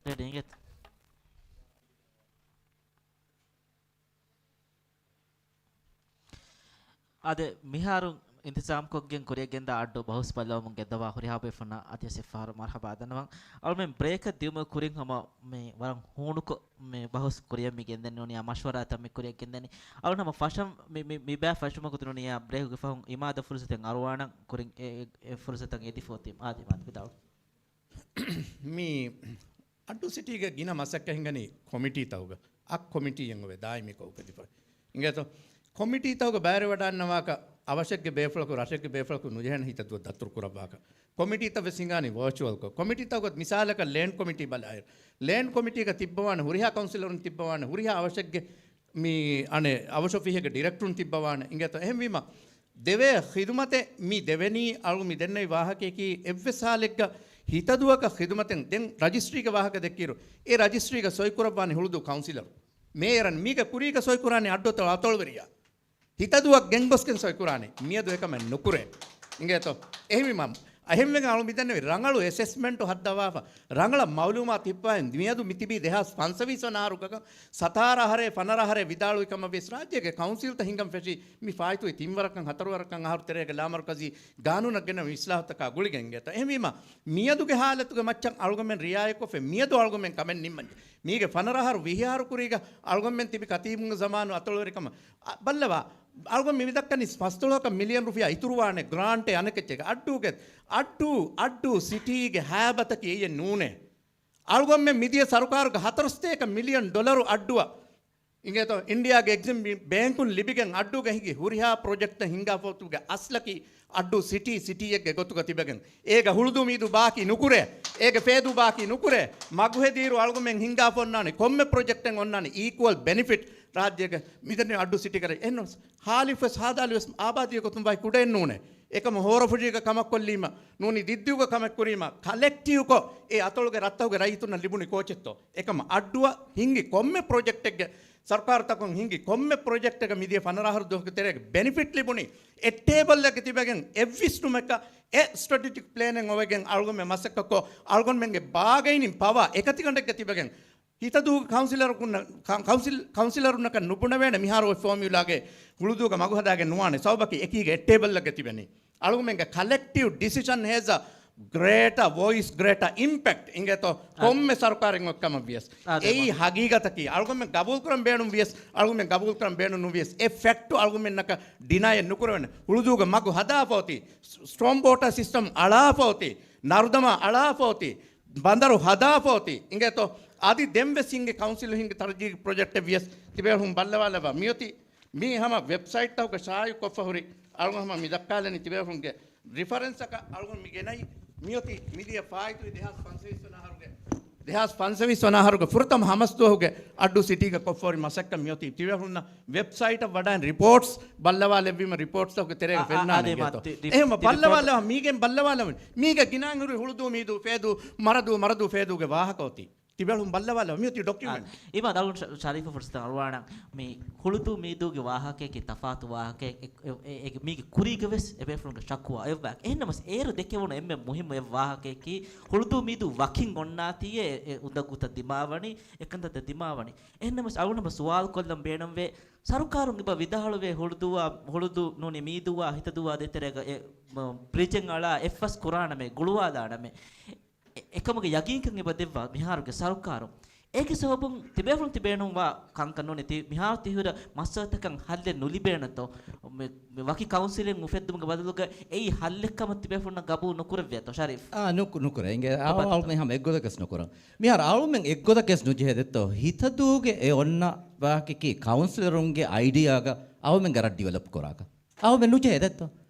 ރެޑީ އިނގޭތަ؟ އާދެ، މިހާރު އިންތިޒާމްކޮށްގެން ކުރިޔަށްގެންދާ އައްޑޫ ބަހުސް ބައްލަވަމުން ގެންދަވާ ހުރިހާ ބޭފުންނަށް އަދިވެސް އެއްފަހަރު މަރްހަބާ ދަންނަވަން. އަޅުމެން ބްރޭކަށް ދިޔުމުގެ ކުރިން ހަމަ މި ވަރަށް ހޫނުކޮށް، މި ބަހުސް ކުރިޔަށް މި ގެންދެނީ ނޫނިއްޔާ، މަޝްވަރާތައް މި ކުރިޔަށް ގެންދެނީ. އަޅުން ހަމަ ފަށަން މި، މި، މި ބައި ފެށުމަކު ނޫނިއްޔާ ބްރޭކުގެ ފަހުން އިމާދަށް ފުރުސަތެއް އަރުވާނަން ކުރިން އެ، އެ، އެ ފުރުސަތަށް އެދިފަ އޮތީ. އާދެ، އިމާދު ވިދާޅު. މި އައްޑޫ ސިޓީގެ ގިނަ މަސައްކަތް ހިނގަނީ ކޮމިޓީތަކުގަ، އަށް ކޮމިޓީއެއް އޮވެ ދާއިމީކޮށް އުފެދިފަ. އިނގޭތޯ؟ ކޮމިޓީތަކުގަ ބައިވެރިވަޑައިންނަވާކަށް އަވަށެއްގެ ބޭފުޅަކު، ރަށެއްގެ ބޭފުޅަކު ނުޖެހޭނެ ހިތަދޫ ދަތުރު ކުރައްވާކަށް. ކޮމިޓީތައް ވެސް ހިނގާނީ ވާޗުއަލްކޮށް. ކޮމިޓީތަކުގަ މިސާލަކަށް ލޭންޑް ކޮމިޓީ ބަލާއިރު، ލޭންޑް ކޮމިޓީގަ ތިއްބަވާނެ ހުރިހާ ކައުންސިލަރުން ތިއްބަވާނެ ހުރިހާ އަވަށެއްގެ މި އަނެއް އަވަށް އޮފީހެއްގެ ޑިރެކްޓަރުން ތިއްބަވާނެ. އިނގޭތޯ؟ އެހެންވީމަ، ދެވޭ ޚިދުމަތެއް މި ދެވެނީ. އަޅު މި ދެންނެވި ވާހަކަޔަކީ އެއްވެސް ހާލެއްގަ ހިތަދޫއަކަށް ޚިދުމަތެއް. ދެން ރަޖިސްޓްރީގެ ވާހަކަ ދެއްކިއިރު، އެ ރަޖިސްޓްރީގަ ސޮއިކުރައްވާނީ ހުޅުދޫ ކައުންސިލަރު. މޭޔަރުން މީގެ ކުރީގަ ސޮއިކުރާނީ އައްޑޫ އަތޮޅު އަތޮޅުވެރިޔާ. ހިތަދޫއަށް ގެންގޮސްގެން ސޮއިކުރާނީ. މިއަދު އެކަމެއް ނުކުރޭ. އިނގޭތޯ؟ އެހެންވީމަ، އެހެންވެގެން އަޅު މިދެންނެވި ރަނގަޅު އެސެސްމަންޓު ހައްދަވާފަ، ރަނގަޅަށް މައުލޫމާތު ހިއްޕާއިން މިއަދު މި ތިބީ ދެހާސް ފަންސަވީސް ވަނަ އަހަރުގަ، ސަތާރަ އަހަރެއް ފަނަރަ އަހަރެއް ވިދާޅުވި ކަމަށް ވިޔަސް ރާއްޖޭގެ ކައުންސިލްތައް ހިންގަން ފެށީ މި ފާއިތުވި ތިން ވަރަކަށް ހަތަރު ވަރަކަށް އަހަރު ތެރޭގެ ލާމަރުކަޒީ ގާނޫނަށް ގެނައި އިސްލާހުތަކާ ގުޅިގެން. އިނގޭތޯ؟ އެހެންވީމަ، މިއަދުގެ ހާލަތުގެ މައްޗަށް އަޅުގަމެން ރިއާޔަތްކޮށްފަ، މިއަދު އަޅުގަމެން ކަމެއް ނިންމަންޖެ. މީގެ ފަނަރަ އަހަރު ވިހި އަހަރު ކުރީގަ އަޅުގަމެން ތިބި ކަތީބުންގެ ޒަމާނު އަތޮޅުވެރިކަމަށް އަ، ބައްލަވާ. އަޅުގަނޑު މި މިދައްކަނީ ފަސްދޮޅަހަކަށް މިލިއަން ރުފިޔާ އިތުރުވާނެ ގްރާންޓެއް އަނެކެއްޗެއްގެ. އައްޑޫގެ، އައްޑޫ، އައްޑޫ ސިޓީގެ ހައިބަތަކީ އެއްޔެއް ނޫނޭ. އަޅުގަނޑުމެން މިދިޔަ ސަރުކާރުގެ ހަތަރު ސަތޭކަ މިލިއަން ޑޮލަރު އައްޑުއަށް، އިނގޭތޯ، އިންޑިޔާގެ އެގްޒިމް ބޭންކުން ލިބިގެން އައްޑޫގަ ހިނގި ހުރިހާ ޕްރޮޖެކްޓެއް ހިންގާފަ އޮތުގެ އަސްލަކީ އައްޑޫ ސިޓީ، ސިޓީއެއްގެ ގޮތުގަ ތިބެގެން، އޭގަ ހުޅުދޫ މީދޫ ބާކީ ނުކުރޭ، އޭގެ ފޭދޫ ބާކީ ނުކުރޭ، މަގުހެދިއިރު އަޅުގަމެން ހިންގާފަ އޮންނާނެ ކޮންމެ ޕްރޮޖެކްޓެއް އޮންނާނެ އީކުއަލް ބެނިފިޓް ރާއްޖޭގަ މިދެންނެވި އައްޑޫ ސިޓީގަ ރަށް. އެހެންނޫން ހާލިފަސް ހާދާލި ވެސް އާބާދީގެ ގޮތުން ވަކި ކުޑައެއް ނޫނޭ. އެކަމަ ހޯރަފުށީގަ ކަމަށް ކޮށްލީމަ، ނޫނީ ދިއްދިއުގަ ކަމެއް ކުރީމަ، ކަލެކްޓިވްކޮށް އެ އަތޮޅުގެ ރަށްތަކުގެ ރައްޔިތުންނަށް ލިބުނީ ކޯޗެއްތޯ؟ އެކަމަ އައްޑުއަށް ހިންގި ކޮންމެ ޕްރޮޖެކްޓެއްގެ ސަރުކާރުތަކުން ހިންގި ކޮންމެ ޕްރޮޖެކްޓެއްގަ މިދިޔަ ފަނަރަ އަހަރު ދުވަހުގެ ތެރޭގަ ބެނިފިޓް ލިބުނީ އެއް ޓޭބަލްއެއްގަ ތިބެގެން އެއް ވިސްނުމަކަށް އެ ސްޓްރެޓެޖިކް ޕްލޭނެއް އޮވެގެން އަޅުގަނޑުމެން މަސައްކަތްކޮށް އަޅުގަނޑުމެންގެ ބާގައިނިން ޕަވާ އެކަތިގަނޑެއްގަ ތިބެގެން ހިތަދޫ ކައުންސިލަރުންނަ-، ކަ-، ކައުންސިލް-، ކައުންސިލަރުންނަކަށް ނުބުނެވޭނެ މިހާރު އޮތް ފޯމިއުލާގެ ހުޅުދޫގަ މަގު ހަދާގެން ނުވާނެ. ސަބަބަކީ އެކީގަ އެއް ޓޭބަލްއެއްގަ ތިބެނީ. އަޅުގަމެންގެ ކަލެކްޓިވް ޑިސިޝަން ހޭޒް އަ ގްރޭޓަ ވޮއިސް، ގްރޭޓަ އިމްޕެކްޓް އިނގޭތޯ؟ އަ-، ކޮންމެ ސަރުކާރެއް އޮތް ކަމަށް ވިޔަސް. އާ، އެއީ ދެމަ-، ހަގީގަތަކީ. އަޅުގަމެން ގަބޫލުކުރަން ބޭނުން ވިޔަސް، އަޅުގަމެން ގަބޫލުކުރަން ބޭނުން ނުވިޔަސް، އެ ފެކްޓު އަޅުގަމެންނަކަށް ޑިނައެއް ނުކުރެވޭނެ. ހުޅުދޫގެ މަގު ހަދާފަ އޮތީ، ސް-، ސްޓޯމް ވޯޓާ ސިސްޓަމް އަޅާފަ އޮތީ، ނަރުދަމާ އަޅާފަ އޮތީ، ބަނދަރު ހަދާފަ އޮތީ، އިނގޭތޯ؟ އަދި ދެން ވެސް ހިންގި ކައުންސިލު ހިންގި ތަރައްގީގެ ޕްރޮޖެކްޓެއް ވިޔަސް ތިބޭފުޅުން ބައްލަވާލައްވާ. މިއޮތީ މީ ހަމަ ވެބްސައިޓްތަކުގަ ޝާއިޢު ކޮށްފަ ހުރި އަޅުގަނޑު ހަމަ މި ދައްކާލަނީ ތިބޭފުޅުންގެ ރިފަރެންސަކަށް އަޅުގަނޑު މި ގެނައީ. މިއޮތީ މިދިޔަ ފާއިތުވި ދެހާސް ފަންސަވީސް ވަނަ އަހަރުގެ، ދެހާސް ފަންސަވީސް ވަނަ އަހަރުގެ ފުރަތަމަ ހަމަސްދުވަހުގެ އައްޑޫ ސިޓީގަ ކޮށްފަ ހުރި މަސައްކަތް މިއޮތީ. ތިބޭފުޅުންނަށް ވެބްސައިޓަށް ވަޑައިން ރިޕޯޓްސް ބައްލަވާލެއްވީމަ ރިޕޯޓްސްތަކުގެ ތެރޭގަ އާ، އާ، ފެންނާނެ އާދެ، އިނގޭތޯ. މަ-، ތި-، ތި-، އެހެން ތި-، ބައްލަވާލަ މީގެން ބައްލަވާލަ މީގަ ގިނައިން ހުރި ހުޅުދޫ މީދޫ ފޭދޫ މަރަދޫ މަރަދޫ ފޭދޫގެ ވާހަކަ އޮތީ. ތިބޭފުޅުން ބައްލަވާލަ މިއޮތީ ޑޮކިއުމެންޓް. އާ، އިމާ ދަޅުން ޝަ-، ޝަރީފަށް ފުރުސަތު އަޅުވާނަން. މި ހުޅުދޫ މީދޫގެ ވާހަކައަކީ ތަފާތު ވާހަކައެއް، އެ، އެ، އެ، މީގެ ކުރީގަ ވެސް އެބޭފުޅުންގެ ޝަކުވާ އެއްވާކަށް. އެހެންނަމަސް އޭރު ދެކެވުނު އެންމެ މުހިއްމު އެއް ވާހަކައަކީ ހުޅުދޫ މީދޫ ވަކިން އޮންނާތީއޭ އެ އުނދަގޫތައް ދިމާވަނީ، އެކަންތައްތައް ދިމާވަނީ. އެހެންނަމަސް އަޅުގަނޑު ސުވާލު ކޮށްލަން ބޭނުންވޭ، ސަރުކާރުން އެބަ ވިދާޅުވޭ ހުޅުދޫއާ، ހުޅުދޫ ނޫނީ މީދޫއާ ހިތަދޫއާ ދޭތެރޭގަ އެ، މަ، ބްރިޖެއް އަޅާ އެއްފަސް ކުރާނަމޭ، ގުޅުވާލާނަމޭ. އެ-، އެކަމުގެ ޔަގީންކަން އެބަ ދެއްވާ މިހާރުގެ ސަރުކާރުން. އޭގެ ސަބަބުން ތިބޭފުޅުން ތިބޭނުންވާ ކަންކަން ނޫނީ ތި-، މިހާރު ތިހުރަ މައްސަލަތަކަށް ހައްލެއް ނުލިބޭނެތޯ؟ މި، މި ވަކި ކައުންސިލެއް އުފެއްދުމުގެ ބަދަލުގަ އެއީ ހައްލެއްކަމަށް ތިބޭފުޅުންނަށް ގަބޫލު ނުކުރެއްވިއްޔާތޯ، ޝަރީފް؟ އާ، ނުކު-، ނުކުރޭ. އިނގޭ، އަޅު-، އަޅުމެން ހަމަ އެއްގޮތަކަސް ނުކުރަން. މިހާރު އަޅުމެން އެއްގޮތަކަސް ނުޖެހޭ ދެއްތޯ؟ ހިތަދޫގެ އެ އޮންނަ ވާހަކައަކީ ކައުންސިލަރުންގެ އައިޑިއާގަ އަޅުމެންގެ ރަށް ޑިވެލޮޕް ކުރާކަށް. އަޅުމެން ނުޖެހޭ ދެއްތޯ؟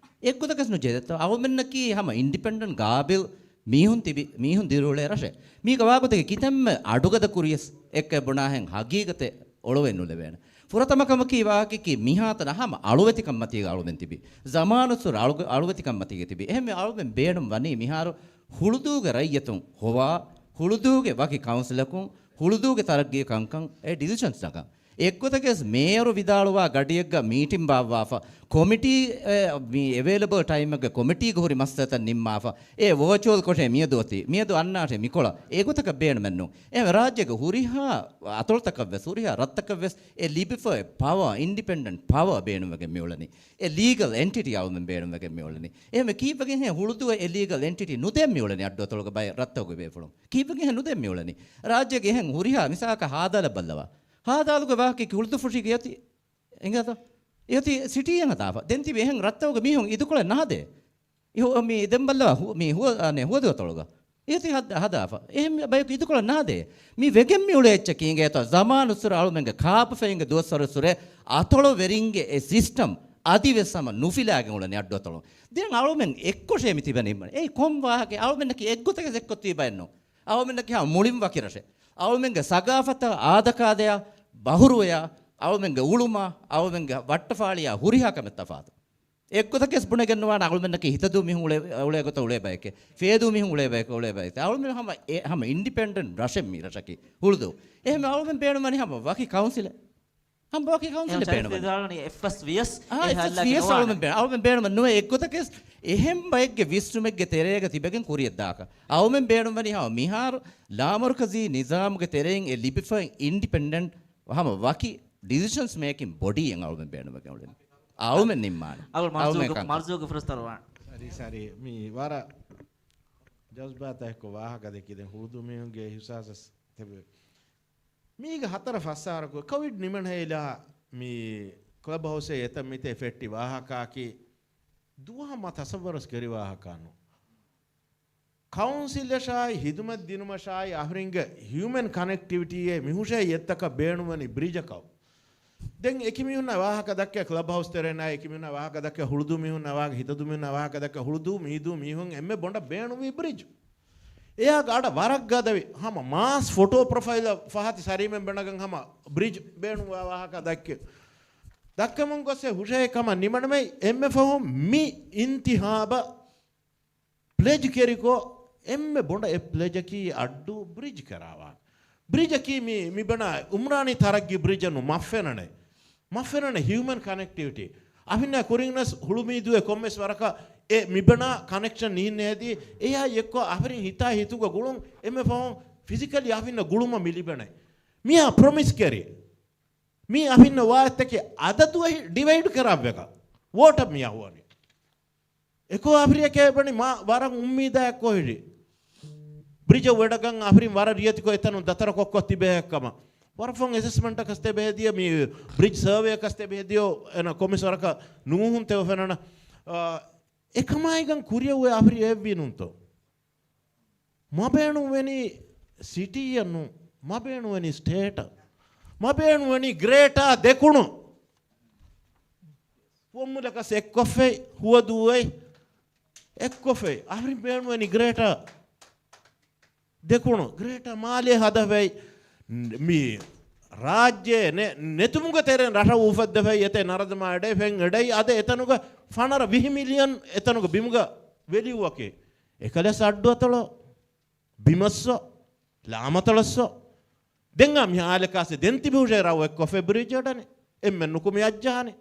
އެއްގޮތަކަސް ނުޖެހޭ ދެއްތޯ؟ އަޅުމެންނަކީ ހަމަ އިންޑިޕެންޑެންޓް ގާބިލް މީހުން ތިބި، މީހުން ދިރިއުޅޭ ރަށެއް. މީގަ ވާގޮތަކީ ކިތަންމެ އަޑުގަދަ ކުރިޔަސް އެއްކައެއް ބުނާހެން ހަގީގަތެއް އޮޅުވެ ނުލެވޭނެ. ފުރަތަމަ ކަމަކީ ވާހަކައަކީ މިހާތަނަށް ހަމަ އަޅުވެތިކަން މަތީގަ އަޅުމެން ތިބި. ޒަމާނުއްސުރެ އަޅު-، އަޅުވެތިކަން މަތީގަ ތިބި. އެހެންވެ އަޅުމެން ބޭނުން ވަނީ މިހާރު ހުޅުދޫގެ ރައްޔިތުން ހޮވާ، ހުޅުދޫގެ ވަކި ކައުންސިލަކުން، ހުޅުދޫގެ ތަރައްގީ ކަންކަން އެ ޑިސިޝަންސް ނަގަން. އެއްގޮތަކަސް މޭޔަރު ވިދާޅުވާ ގަޑިއެއްގަ މީޓިން ބާއްވާފަ، ކޮމިޓީ، އެ، މި އެވޭލަބަލް ޓައިމެއްގަ ކޮމިޓީގަ ހުރި މައްސަލަތައް ނިންމާފަ، އެ ވާޗުއަލް ކޮށޭ މިއަދު އޮތީ. މިއަދު އަންނާށޭ މިކޮޅަށް. އެގޮތަކަށް ބޭނުމެއްނު. އެ ރާއްޖޭގެ ހުރިހާ އަތޮޅުތަކަށްވެސް، ހުރިހާ ރަށްތަކަށްވެސް އެ ލިބިފައި ޕަވަ، އިންޑިޕެންޑެންޓް ޕަވަ ބޭނުންވެގެން މިއުޅެނީ. އެ ލީގަލް އެންޓިޓީ އަޅުމެން ބޭނުންވެގެން މިއުޅެނީ. އެހެންވެ ކީއްވެގެންހޭ ހުޅުދޫއެއް އެ ލީގަލް އެންޓިޓީ ނުދޭން މިއުޅެނީ އައްޑުއަތޮޅުގަ ބައެއް ރަށްތަކުގެ ބޭފުޅުން؟ ކީއްވެގެންހޭ ނުދޭން މިއުޅެނީ؟ ރާއްޖޭގެ އެހެން ހުރިހާ މިސާލަކަށް ހާދާލަށް ބައްލަވާ. ހާދާލުގެ ވާހަކައަކީ ހުޅުދޫ ފުށީގެ އޮތީ. އެނގޭތޯ؟ އެއޮތީ ސިޓީއެއް ހަދާފަ. ދެން ތިބި އެހެން ރަށްތަކުގެ މީހުން އިދުކޮޅެއް ނަހަދޭ. އިހު-، މި ދެން ބައްލަވާ ހު-، މި ހުވަ-، އަނެ، ހުވަދުއަތޮޅުގަ. އެއޮތީ ހަދ-، ހަދާފަ. އެހެން ބަޔަކު އިދުކޮޅެއް ނާދޭ. މި ވެގެން މި އުޅޭ އެއްޗަކީ އިނގޭތޯ، ޒަމާނުއްސުރެ އަޅުމެންގެ ކާބަފައިންގެ ދުވަސްވަރުއްސުރެ އަތޮޅުވެރިންގެ އެ ސިސްޓަމް އަދިވެސް ހަމަ ނުފިލާގެން އުޅެނީ އައްޑުއަތޮޅު. ދެން އަޅުމެން އެއްކޮށޭ މި ތިބެނީ. އެއީ ކޮން ވާހަކަ؟ އަޅުމެންނަކީ އެއްގޮތަކަސް އެއްކޮށް ތިބި ބައެއްނު. އަޅުމެންނަކީ ހަމަ މުޅިން ވަކި ރަށެއް. އަޅުމެންގެ ސަގާފަތާ، އާދަކާދަޔާ، ބަހުރުވަޔާ، އަޅުމެންގެ އުޅުމާ، އަޅުމެންގެ ވައްޓަފާޅިޔާ ހުރިހާ ކަމެއް ތަފާތު. އެއްގޮތަކަސް ބުނެގެން ނުވާނެ އަޅުމެންނަކީ ހިތަދޫ މީހުން އުޅޭ، އުޅޭ ގޮތަށް އުޅޭ ބަޔެކޭ. ފޭދޫ މީހުން އުޅޭ ބަޔެކޭ، އުޅޭ ބަޔެކޭ. އަޅުމެން ހަމަ އެ، ހަމަ އިންޑިޕެންޑެންޓް ރަށެއް މި ރަށަކީ ހުޅުދޫ. އެހެން އަޅުމެން ބޭނުންވަނީ ހަމަ ވަކި ކައުންސިލެއް. ހަމަ ވަކި ކައުންސިލެއް ބޭނުންވަނީ. އެއްފަސް ވިޔަސް އާ، އެއްފަސް ވިޔަސް އަޅުމެން ބޭ-، އަޅުމެން ބޭނުންވަނީ ނުވޭ އެއްގޮތަކަސް އެހެން ބައެއްގެ ވިސްނުމެއްގެ ތެރޭގަ ތިބެގެން ކުރިއަށްދާކަށް. އަޅުމެން ބޭނުންވަނީ ހަމަ މިހާރު ލާމަރުކަޒީ ނިޒާމުގެ ތެރެއިން އެ ލިބިފައި އިންޑިޕެންޑެންޓް ހަމަ ވަކި ޑިސިޝަންސް މޭކިން ބޮޑީއެއް އަޅުމެން ބޭނުންވެގެން އުޅެނީ. އަޅުމެން ނިންމާނެ. އަޅުމެން ކަންކަން. މަރުޒޫގެ ފުރަސްތަރު ވާން. ސަރީ، ސަރީ. މި ވަރަށް ޖަޒްބާތާ އެއްކޮށް ވާހަކަ ދެއްކި ދެން ހުޅުދޫ މީހުންގެ އިހުސާސަސް ތެބެ. މީގެ ހަތަރަ ފަސް އަހަރަކު ކޮވިޑް ނިމެން ހެއިލާ މި ކްލަބް ހައުސްއެއް އެތަން މިތޭ ފެއްޓި ވާހަކައަކީ ދުވަހަށް މަ ތަސައްވަރުސް ކެރި ވާހަކައެއްނު. ކައުންސިލަށާއި ހިދުމަތް ދިނުމަށާއި އަހަރެންގެ ހިއުމަން ކަނެކްޓިވިޓީއެއް މިހުށައި އެއްތަކަށް ބޭނުންވަނީ ބްރިޖަކަށް. ދެން އެކި މީހުންނާ ވާހަކަ ދައްކަ ކްލަބް ހައުސް ތެރޭނާ އެކި މީހުންނާ ވާހަކަ ދައްކަ ހުޅުދޫ މީހުންނާ ވާހަކަ ހިތަދޫ މީހުންނާ ވާހަކަ ދައްކަ ހުޅުދޫ މީދޫ މީހުން އެންމެ ބޮޑަށް ބޭނުންވީ ބްރިޖް. އެޔާގަ އަޑަށް ވަރަށް ގަދަވި ހަމަ މާސް ފޮޓޯ ޕްރޮފައިލް ފަހަތި ސަރީމެން ބަނަގަން ހަމަ ބްރިޖް ބޭނުންވާ ވާހަކަ ދައްކެ. ދައްކަމުން ގޮސް އެ ހުށަހެ ކަމަށް ނިމަންމެ އެންމެ ފަހުން މި އިންތިހާބަށް ޕްލެޖް ކެރިކޮށް، އެންމެ ބޮޑަށް އެ ޕްލެޖަކީ އައްޑޫ ބްރިޖް ކެރާވާން. ބްރިޖަކީ މި، މި ބަނާ އުމްރާނީ ތަރައްގީ ބްރިޖަނު މަފެނަނެ. މަފެނަނެ ހިއުމަން ކަނެކްޓިވިޓީ. އަފިންނާ ކުރިންނަސް ހުޅުމީދޫއެ ކޮންމެސް ވަރަކަށް އެ މި ބަނާ ކަނެކްޝަން ނިހިން ހެދީ، އެޔާ އެއްކޮށް އަހަރެން ހިތާ ހިތުގަ ގުޅުން އެންމެ ފަހުން ފިޒިކަލީ އަފިންނަ ގުޅުމަށް މި ލިބެނެ. މިޔާ ޕްރޮމިސް ކެރި. މީ އަފިންނަ ވާއެތަކެ އަދަދު އެހި ޑިވައިޑް ކެރާއްވެގަ. ވޯޓަށް މިޔާ ހުވަނީ. އެކޯ އަފިރިއަކޭ ބަނި މާ ވަރަށް އުއްމީދާ އެއްކޯ ހިޑި. ބްރިޖަށް ވެޑަގަން އަފިރިން ވަރަށް ރިޔެތިކޮށް އެތަނުން ދަތަރަކޮށްކޮށް ތިބޭ ހެއްކަމަ. ވަރަށް ފަހުން އެސެސްމަންޓަކަސް ތެބެ ހެދިޔަ މި ބްރިޖް ސަރވޭއަކަސް ތެބެ ހެދިޔޯ އެނަ ކޮމިސަރަކަ ނޫހުން ތެވެ ފެނަނަ. އާ، އެކަމާއިގަން ކުރިޔަށް އޮވޭ އަފިރި އެއްވީ ނޫންތޯ؟ މަބޭނުންވެނީ ސިޓީއެއް ނޫން. މަބޭނުންވެނީ ސްޓޭޓަށް. މަބޭނުންވެނީ ގްރޭޓާ ދެކުނު. ފުވައްމުލަކަސް އެއްކޮށްފައި، ހުވަދޫއެއް އެއްކޮށްފައި. އަހަރެން ބޭނުންވެނީ ގްރޭޓާ ދެކުނު. ގްރޭޓާ މާލޭ ހަދަފައި. މި ރާއްޖެ ނެ-، ނެތުމުގެ ތެރެއިން ރަށަށް އުފައްދަފައި އެތެއް ނަރަދަމާ އެޑައި ފެން އެޑައި އަދަ އެތަނުގަ ފަނަރަ ވިހި މިލިއަން އެތަނުގަ ބިމުގަ ވެލިއުއަކީ. އެކަލަސް އައްޑުއަތޮޅު. ބިމައްސޯ، ލާމަތޮޅަސްސޯ. ދެން އާ މި ހާލަކާސެ ދެން ތިބި ހުށައި ރަށް އެއްކޮށްފައި ބްރިޖް އަޑަނެ. އެންމެ ނުކުމި އައްޖާނެ.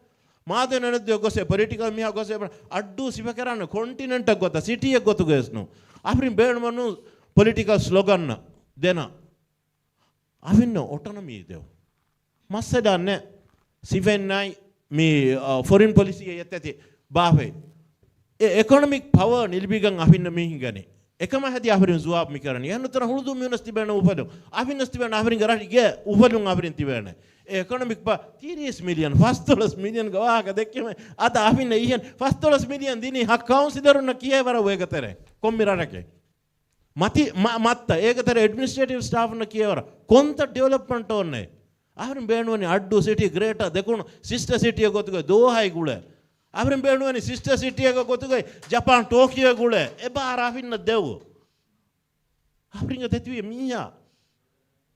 މާދެ ނަނެއްދުވެ ގޮސް އެ ޕޮލިޓިކަލް މިހާ ގޮސް އެ އައްޑޫ ސިފަކެރާނެ ކޮންޓިނެންޓަށް ގޮތަށް ސިޓީއެއް ގޮތުގައިސް ނޫ. އަހަރެން ބޭނުމަން ނޫ ޕޮލިޓިކަލް ސްލޮގަން ދެނަ. އަހަންނަށް އޮޓޮނޮމީ ދެވުން. މައްސަލައެއް ނެތް. ސިފައިންނާއި މި، އަ، ފޮރިން ޕޮލިސީއެއް އެތަތި ބާފައި. އެ އެކޮނޮމިކް ޕަވަރ ނިލިބިގަން އަހަންނަށް މި ހިނގަނީ. އެކަމަށް ހެދި އަހަރެން ޖުވާބު މި ކަރަނީ. އެހެން ނުތަނަ ހުޅުދޫ މީހުނަސް ތިބޭނެ އުފަލުން. އަހަންނަސް ތިބޭނެ އަހަރެންގެ ރަށުގެ އުފަލުން އަހަރެން ތިބޭނެ. އެ އެކޮނޮމިކް ޕަ ތިރީސް މިލިއަން، ފަސްދޮޅަސް މިލިއަންގެ ވާހަކަ ދެއްކެމެ. އަދަ އަހަންނަށް އިހެން ފަސްދޮޅަސް މިލިއަން ދިނީ ހަ ކައުންސިލަރުންނަށް ކިހޭވަރަށް އޭގެ ތެރޭ؟ ކޮންމެ ރަށެއް. މަތި، މަ-، މައްތަ، އޭގެ ތެރޭ އެޑްމިނިސްޓްރޭޓިވް ސްޓާފުންނަށް ކިޔޭވަރަށް ކޮންތަ ޑިވެލޮޕްމަންޓް އޮންނޭ؟ އަހަރެން ބޭނުންވަނީ އައްޑޫ ސިޓީ ގްރޭޓާ ދެކުނު ސިސްޓަ ސިޓީއެއް ގޮތުގައި ދޯހާއި ގުޅޭ. އަހަރެން ބޭނުންވަނީ ސިސްޓަ ސިޓީއެއް ގޮތުގައި ޖަޕާން ޓޯކިޔޯ ގުޅޭ. އެ ބާރަށް އަހަންނަށް ދެވު. އަހަރެންގެ ދެތިވި މީހާ.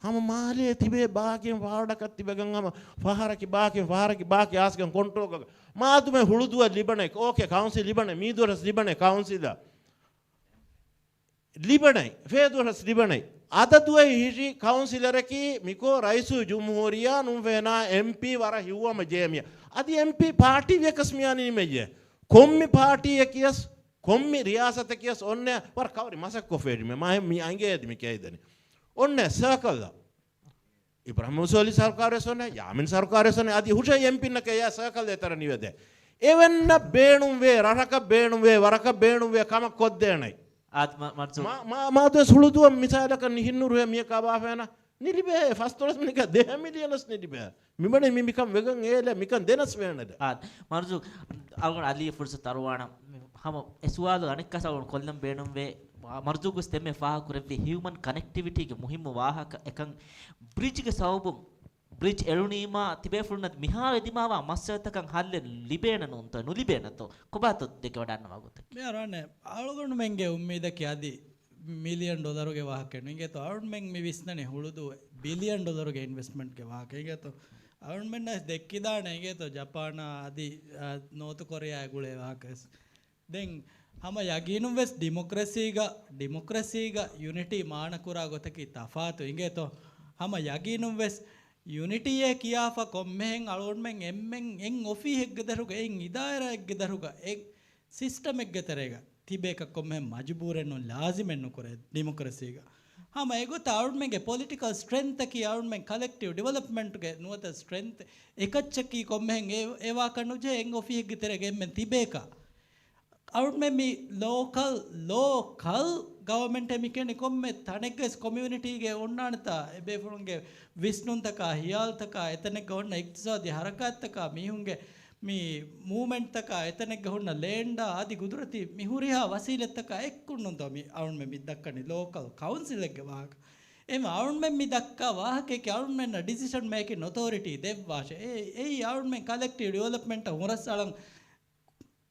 ހަމަ މާލޭ ތިބޭ ބާކިން ފާޑަކަށް ތިބެގަން ހަމަ ފަހަރަކި ބާކިން ފަހަރަކި ބާކި އާސްގަން ކޮންޓްރޯލްގަ. މާދުމެ ހުޅުދުއަށް ލިބަނެ، އޯކޭ، ކައުންސިލް ލިބަނެ، މީދުވަރަސް ލިބަނެ ކައުންސިލަށް. ލިބަނެ، ފޭދުވަރަސް ލިބަނެ. އަދަދުއެއް ހިށި ކައުންސިލަރަކީ މިކޯ ރައީސުލްޖުމްހޫރިއްޔާ ނުން ފެނާ އެމްޕީ ވަރަށް ހިއްވަމަ ޖޭމިޔަ. އަދި އެމްޕީ ޕާޓީ ވިޔަކަސް މިޔާ ނިމެއްޖެ. ކޮންމެ ޕާޓީއެކިޔަސް، ކޮންމެ ރިޔާސަތަކިޔަސް އޮންނަ ވަރަށް ކަވަރި މަސައްކޮށް ފެއްޓިމެ. މާ މި އަނގޭ އަދި މި ކެއިދަނީ. އޮންނަ ސަރކަލް. އިބްރާހިމް މުސޯލި ސަރުކާރެސް އޮންނަ، ޔާމިން ސަރުކާރެސް އޮންނަ، އަދި ހުށަ އެމްޕީންނަކަށް އެއާ ސަރކަލް އެތަރަ ނިވެދޭ. އެވެންނަ ބޭނުންވޭ، ރަށަކަށް ބޭނުންވޭ، ވަރަކަށް ބޭނުންވޭ، ކަމަށް ކޮށްދޭނެ. އާދެ، މަ-، މަރްޒޫ. މާ، މާ، މާދުވެސް ހުޅުދޫއަށް މިސާލަކަށް ނި-، ހިންނުރުހޭ މިޔަކާ ބާފޭނަ. ނިލިބޭ، ފަސްދޮޅަސް މިނިކަ ދެހަ މިލިއަނަސް ނިލިބޭ. މިބަނީ މި މިކަން ވެގަން އޭލެ މިކަން ދެނަސް ވޭނެދެ. އާދެ، މަރްޒޫ، އަޅުގަނޑު އަލީ ފުރުސަތު އަރުވާނަ ހަމަ އެ ސުވާލު އަނެއްކާސް އަޅުގަނޑު ކޮށްލަން ބޭނުންވޭ. މަ-، މަރްޒޫ ގޮސް ދެންމެ ފާހަގަ ކުރެއްވި ހިއުމަން ކަނެކްޓިވިޓީގެ މުހިއްމު ވާހަކަ އެކަން ބްރިޖްގެ ސަބަބުން ބްރިޖް އެޅުނީމާ ތިބޭފުޅުންނަށް މިހާރު އެދިމާވާ މައްސަލަތަކަށް ހައްލެއް ލިބޭނެ ނޫންތޯ، ނުލިބޭނެތޯ؟ ކޮބާތޯ ދެކެވަޑައިގަންނަވާ ގޮތަކީ؟ މިހާރު އަނެއް އަޅުގަނޑުމެންގެ އުއްމީދަކީ އަދި މިލިއަން ޑޮލަރުގެ ވާހަކައެއް ނޫން. އިނގޭތޯ އަޅުގަނޑުމެން މި ވިސްނަނީ ހުޅުދޫ ބިލިއަން ޑޮލަރުގެ އިންވެސްޓްމަންޓްގެ ވާހަކަ. އިނގޭތޯ އަޅުގަނޑުމެންނަށް ދެއްކިދާނެ އިނގޭތޯ ޖަޕާނާ އަދި، އާ، ނޯތު ކޮރިއާ ގުޅޭ ވާހަކަ. ދެން ހަމަ ޔަގީނުން ވެސް ޑިމޮކްރަސީގަ، ޑިމޮކްރަސީގަ ޔުނިޓީ މާނަކުރާ ގޮތަކީ ތަފާތު އިނގޭތޯ. ހަމަ ޔަގީނުން ވެސް ޔުނިޓީއޭ ކިޔާފަ ކޮންމެހެން އަޅުގަނޑުމެން އެންމެން އެއް އޮފީހެއްގެ ދަށުގަ، އެއް އިދާރާއެއްގެ ދަށުގަ، އެއް ސިސްޓަމެއްގެ ތެރޭގަ ތިބޭކަށް ކޮންމެހެން މަޖުބޫރެއް ނޫން، ލާޒިމެއް ނުކުރޭ ޑިމޮކްރަސީގަ. ހަމަ އެގޮތަށް އަޅުގަނޑުމެންގެ ޕޮލިޓިކަލް ސްޓްރެންތަކީ އަޅުގަނޑުމެން ކަލެކްޓިވް ޑިވެލޮޕްމަންޓްގެ ނުވަތަ ސްޓްރެންތް އެކައްޗަކީ ކޮންމެހެން އެ، އެ ވާކަށް ނުޖެހޭ އެއް އޮފީހެއްގެ ތެރޭގަ އެންމެން ތިބޭކަށް. އަޅުގަނޑުމެން މި ލޯކަލް، ލޯކަލް ގަވަމެންޓޭ މި ކިޔަނީ ކޮންމެ ތަނެއްގަސް ކޮމިއުނިޓީގެ އޮންނާނެތާ އެބޭފުޅުންގެ ވިސްނުންތަކާ، ހިޔާލުތަކާ، އެތަނެއްގަ އޮންނަ އިގްތިސާދީ ހަރަކާތްތަކާ، މީހުންގެ މި މޫވްމެންޓްތަކާ، އެތަނެއްގަ ހުންނަ ލޭންޑާ އަދި ގުދުރަތީ މި ހުރިހާ ވަސީލަތްތަކާ އެއްކުންނުންތޯ މި އަޅުގަނޑުމެން މި ދައްކަނީ ލޯކަލް ކައުންސިލެއްގެ ވާހަކަ. އެހެން އަޅުގަނޑުމެން މި ދައްކާ ވާހަކައަކީ އަޅުގަނޑުމެންނަށް ޑިސިޝަން މޭކިން އޮތޯރިޓީ ދެއްވާށޭ. އެ، އެއީ އަޅުގަނޑުމެން ކަލެކްޓިވް ޑިވެލޮޕްމަންޓަށް ހުރަސްއަޅަން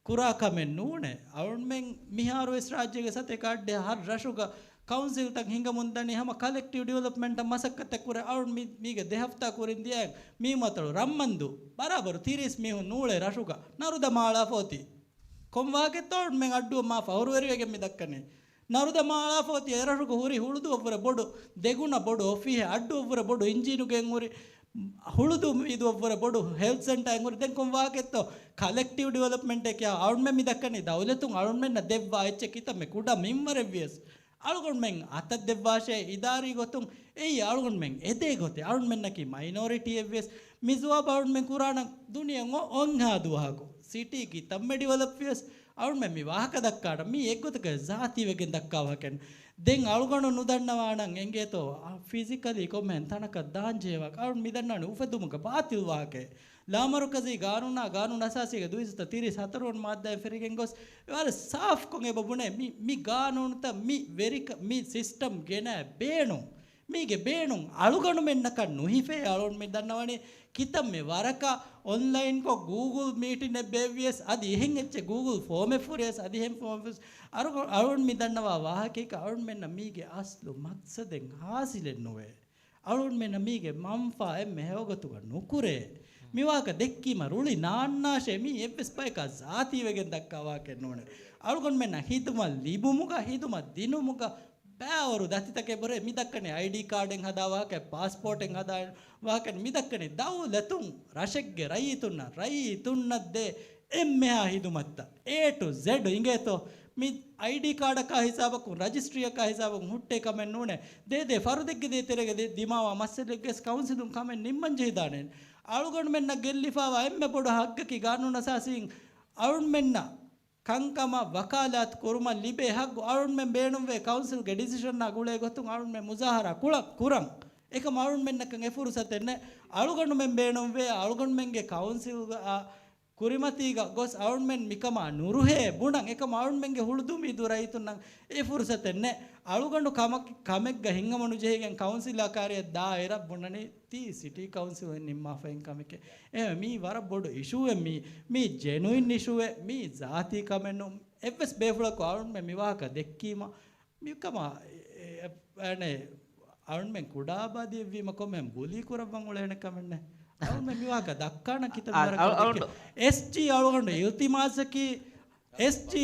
ކުރާ ކަމެއް ނޫނޭ. އަޅުގަނޑުމެން މިހާރު ވެސް ރާއްޖޭގެ ސަތޭކަ އަށްޑިހަ ހަރު ރަށުގަ ކައުންސިލްތައް ހިނގަމުން ދަނީ ހަމަ ކަލެކްޓިވް ޑިވެލޮޕްމަންޓަށް މަސައްކަތެއް ކުރޭ. އަޅުގަނޑު މި، މީގެ ދެ ހަފްތާ ކުރިން ދިޔައިން މީ މަތަޅު ރަންމަންދު ބަރާބަރު ތިރީސް މީހުން ނޫޅޭ ރަށުގަ ނަރުދަމާ އަޅާފަ އޮތީ. ކޮން ވާހަކައެއްތޯ އަޅުގަނޑުމެން އައްޑޫ މާ ފަހުރުވެރިވެގެން މި ދައްކަނީ؟ ނަރުދަމާ އަޅާފަ އޮތީ އެ ރަށުގަ ހުރި ހުޅުދުއަށްވުރެ ބޮޑު ދެގުނަ ބޮޑު އޮފީހެއް، އައްޑުއަށްވުރެ ބޮޑު އިންޖީނުގެން ހުރި ހުޅުދޫ މީދުއަށްވުރެ ބޮޑު ހެލްތް ސެންޓާއެއް ހުރި. ދެން ކޮން ވާހަކައެއްތޯ ކަލެކްޓިވް ޑިވެލޮޕްމަންޓޭ ކިޔާ އަޅުގަނޑުމެން މި ދައްކަނީ؟ ދައުލަތުން އަޅުގަނޑުމެންނަށް ދެއްވާ އެއްޗެއް ކިތަންމެ ކުޑަ މިންވަރެއްވިޔަސް އަޅުގަނޑުމެން އަތަށް ދެއްވާށޭ އިދާރީ ގޮތުން. އެއީ އަޅުގަނޑުމެން އެދޭ ގޮތެއް. އަޅުގަނޑުމެންނަކީ މައިނޯރިޓީއެއްވިޔަސް މި ޖަވާބު އަޅުގަނޑުމެން ކުރާނަން ދުނިޔެ އޮ-، އޮންހާ ދުވަހަކު. ސިޓީ ކިތަންމެ ޑިވެލޮޕް ވިޔަސް އަޅުގަނޑުމެން މި ވާހަކަ ދައްކާނަން. މީ އެއްގޮތަކަށް ޒާތީވެގެން ދައްކާ ވާހަކައެއް. ދެން އަޅުގަނޑު ނުދަންނަވާނަން އެނގޭތޯ އާ، ފިޒިކަލީ ކޮންމެހެން ތަނަކަށް ދާންޖެހޭ ވާހަކަ. އަޅުގަނޑު މި ދަންނަވަނީ އުފެދުމުގަ ބާތިލް ވާހަކައެއް. ލާމަރުކަޒީ ގާނޫނާ، ގާނޫނު އަސާސީގެ ދުއިސައްތަ ތިރީސް ހަތަރުވަނަ މާއްދާއިން ފެށިގެން ގޮސް ވަރަށް ސާފްކޮށް އެބަ ބުނޭ މި، މި ގާނޫނުތައް މި ވެރިކަ-، މި ސިސްޓަމް ގެނައި ބޭނުން. މީގެ ބޭނުން އަޅުގަނޑުމެންނަކަށް ނުހިފޭ. އަޅުގަނޑު މި ދަންނަވަނީ ކިތަންމެ ވަރަކަށް އޮންލައިންކޮށް ގޫގުލް މީޓިންއެއް ބޭއްވިޔަސް، އަދި އެހެން އެއްޗެއް ގޫގުލް ފޯމެއް ފުރިޔަސް، އަދި އެހެން ފޯމެއް ފުރިޔަސް، އަޅުގަ-، އަޅުގަނޑު މި ދަންނަވާ ވާހަކައަކީ އަޅުގަނޑުމެންނަށް މީގެ އަސްލު މަޤްޞަދެއް ހާސިލެއް ނުވޭ. އަޅުގަނޑުމެންނަށް މީގެ މަންފާ އެންމެ ހެޔޮގޮތުގަ ނުކުރޭ. މި ވާހަކަ ދެއްކީމަ ރުޅި ނާންނާށޭ. މީ އެއްވެސް ބަޔަކާ ޒާތީވެގެން ދައްކާ ވާހަކައެއް ނޫނޭ. އަޅުގަނޑުމެންނަށް ހިދުމަތް ލިބުމުގަ، ހިދުމަތް ދިނުމުގަ ބައިވަރު ދަތިތަކެއް ބުރޭ. މި ދައްކަނީ އައިޑީ ކާޑެއް ހަދާ ވާހަކަ، ޕާސްޕޯޓެއް ހަދާ ވާހަކަ. މި ދައްކަނީ ދައުލަތުން ރަށެއްގެ ރައްޔިތުންނަށް، ރައްޔިތުންނަށް ދޭ އެންމެހާ ހިދުމަތްތައް. އޭ ޓު ޒެޑް އިނގޭތޯ. މި އައިޑީ ކާޑަކާ ހިސާބަކުން، ރަޖިސްޓްރީއަކާ ހިސާބަކުން ހުއްޓޭ ކަމެއް ނޫނޭ. ދޭ ދޭ ފަރުދެއްގެ ދޭތެރޭގަ ދި-، ދިމާވާ މައްސަލައެއްގެސް ކައުންސިލުން ކަމެއް ނިންމަން ޖެހިދާނެ. އަޅުގަނޑުމެންނަށް ގެއްލިފާވާ އެންމެ ބޮޑު ހައްގަކީ ގާނޫނު އަސާސީން އަޅުގަނޑުމެންނަށް ކަންކަމަށް ވަކާލާތު ކުރުމަށް ލިބޭ ހައްގު. އަޅުގަނޑުމެން ބޭނުންވޭ ކައުންސިލްގެ ޑިސިޝަންއާ ގުޅޭ ގޮތުން އަޅުގަނޑުމެން މުޒާހަރާ ކުޅަ-، ކުރަން. އެކަމަށް އަޅުގަނޑުމެންނަކަށް އެ ފުރުސަތެއް ނެތް. އަޅުގަނޑުމެން ބޭނުންވޭ، އަޅުގަނޑުމެންގެ ކައުންސިލްއާ ކުރިމަތީގަ ގޮސް އަޅުގަނޑުމެން މިކަމާ ނުރުހޭ ބުނަން. އެކަމަށް އަޅުގަނޑުމެންގެ ހުޅުދޫ މީދޫ ރައްޔިތުންނަށް އެ ފުރުސަތެއް ނެތް. އަޅުގަނޑު ކަމަކް-، ކަމެއްގަ ހިނގަމުނުޖެހިގެން ކައުންސިލާ ކާރިއަށް ދާ އިރަށް ބުނަނީ ތީ ސިޓީ ކައުންސިލުން ނިންމާފައިން ކަމެކޭ. އެހެން މީ ވަރަށް ބޮޑު އިޝޫއެއް. މީ، މީ ޖެނުއިން އިޝޫއެއް. މީ ޒާތީ ކަމެއް ނޫން. އެއްވެސް ބޭފުޅަކު އަޅުގަނޑުމެން މި ވާހަކަ ދެއްކީމަ، މިކަމާ، އެ، އެ، އެ، އަޅުގަނޑުމެން ކުޑަ އާބާދީއެއްވީމަ ކޮންމެހެން ބުލީ ކުރައްވަން އުޅޭނެ ކަމެއް ނެތް. އަޅުގަނޑުމެން މި ވާހަކަ ދައްކާނަން ކިތައް އަ-، ވަރަކަށް އަ-، ދެއްކޭ. އަޅުގަނޑު އެސްޖީ އަޅުގަނޑު އިލްތިމާސަކީ، އެސްޖީ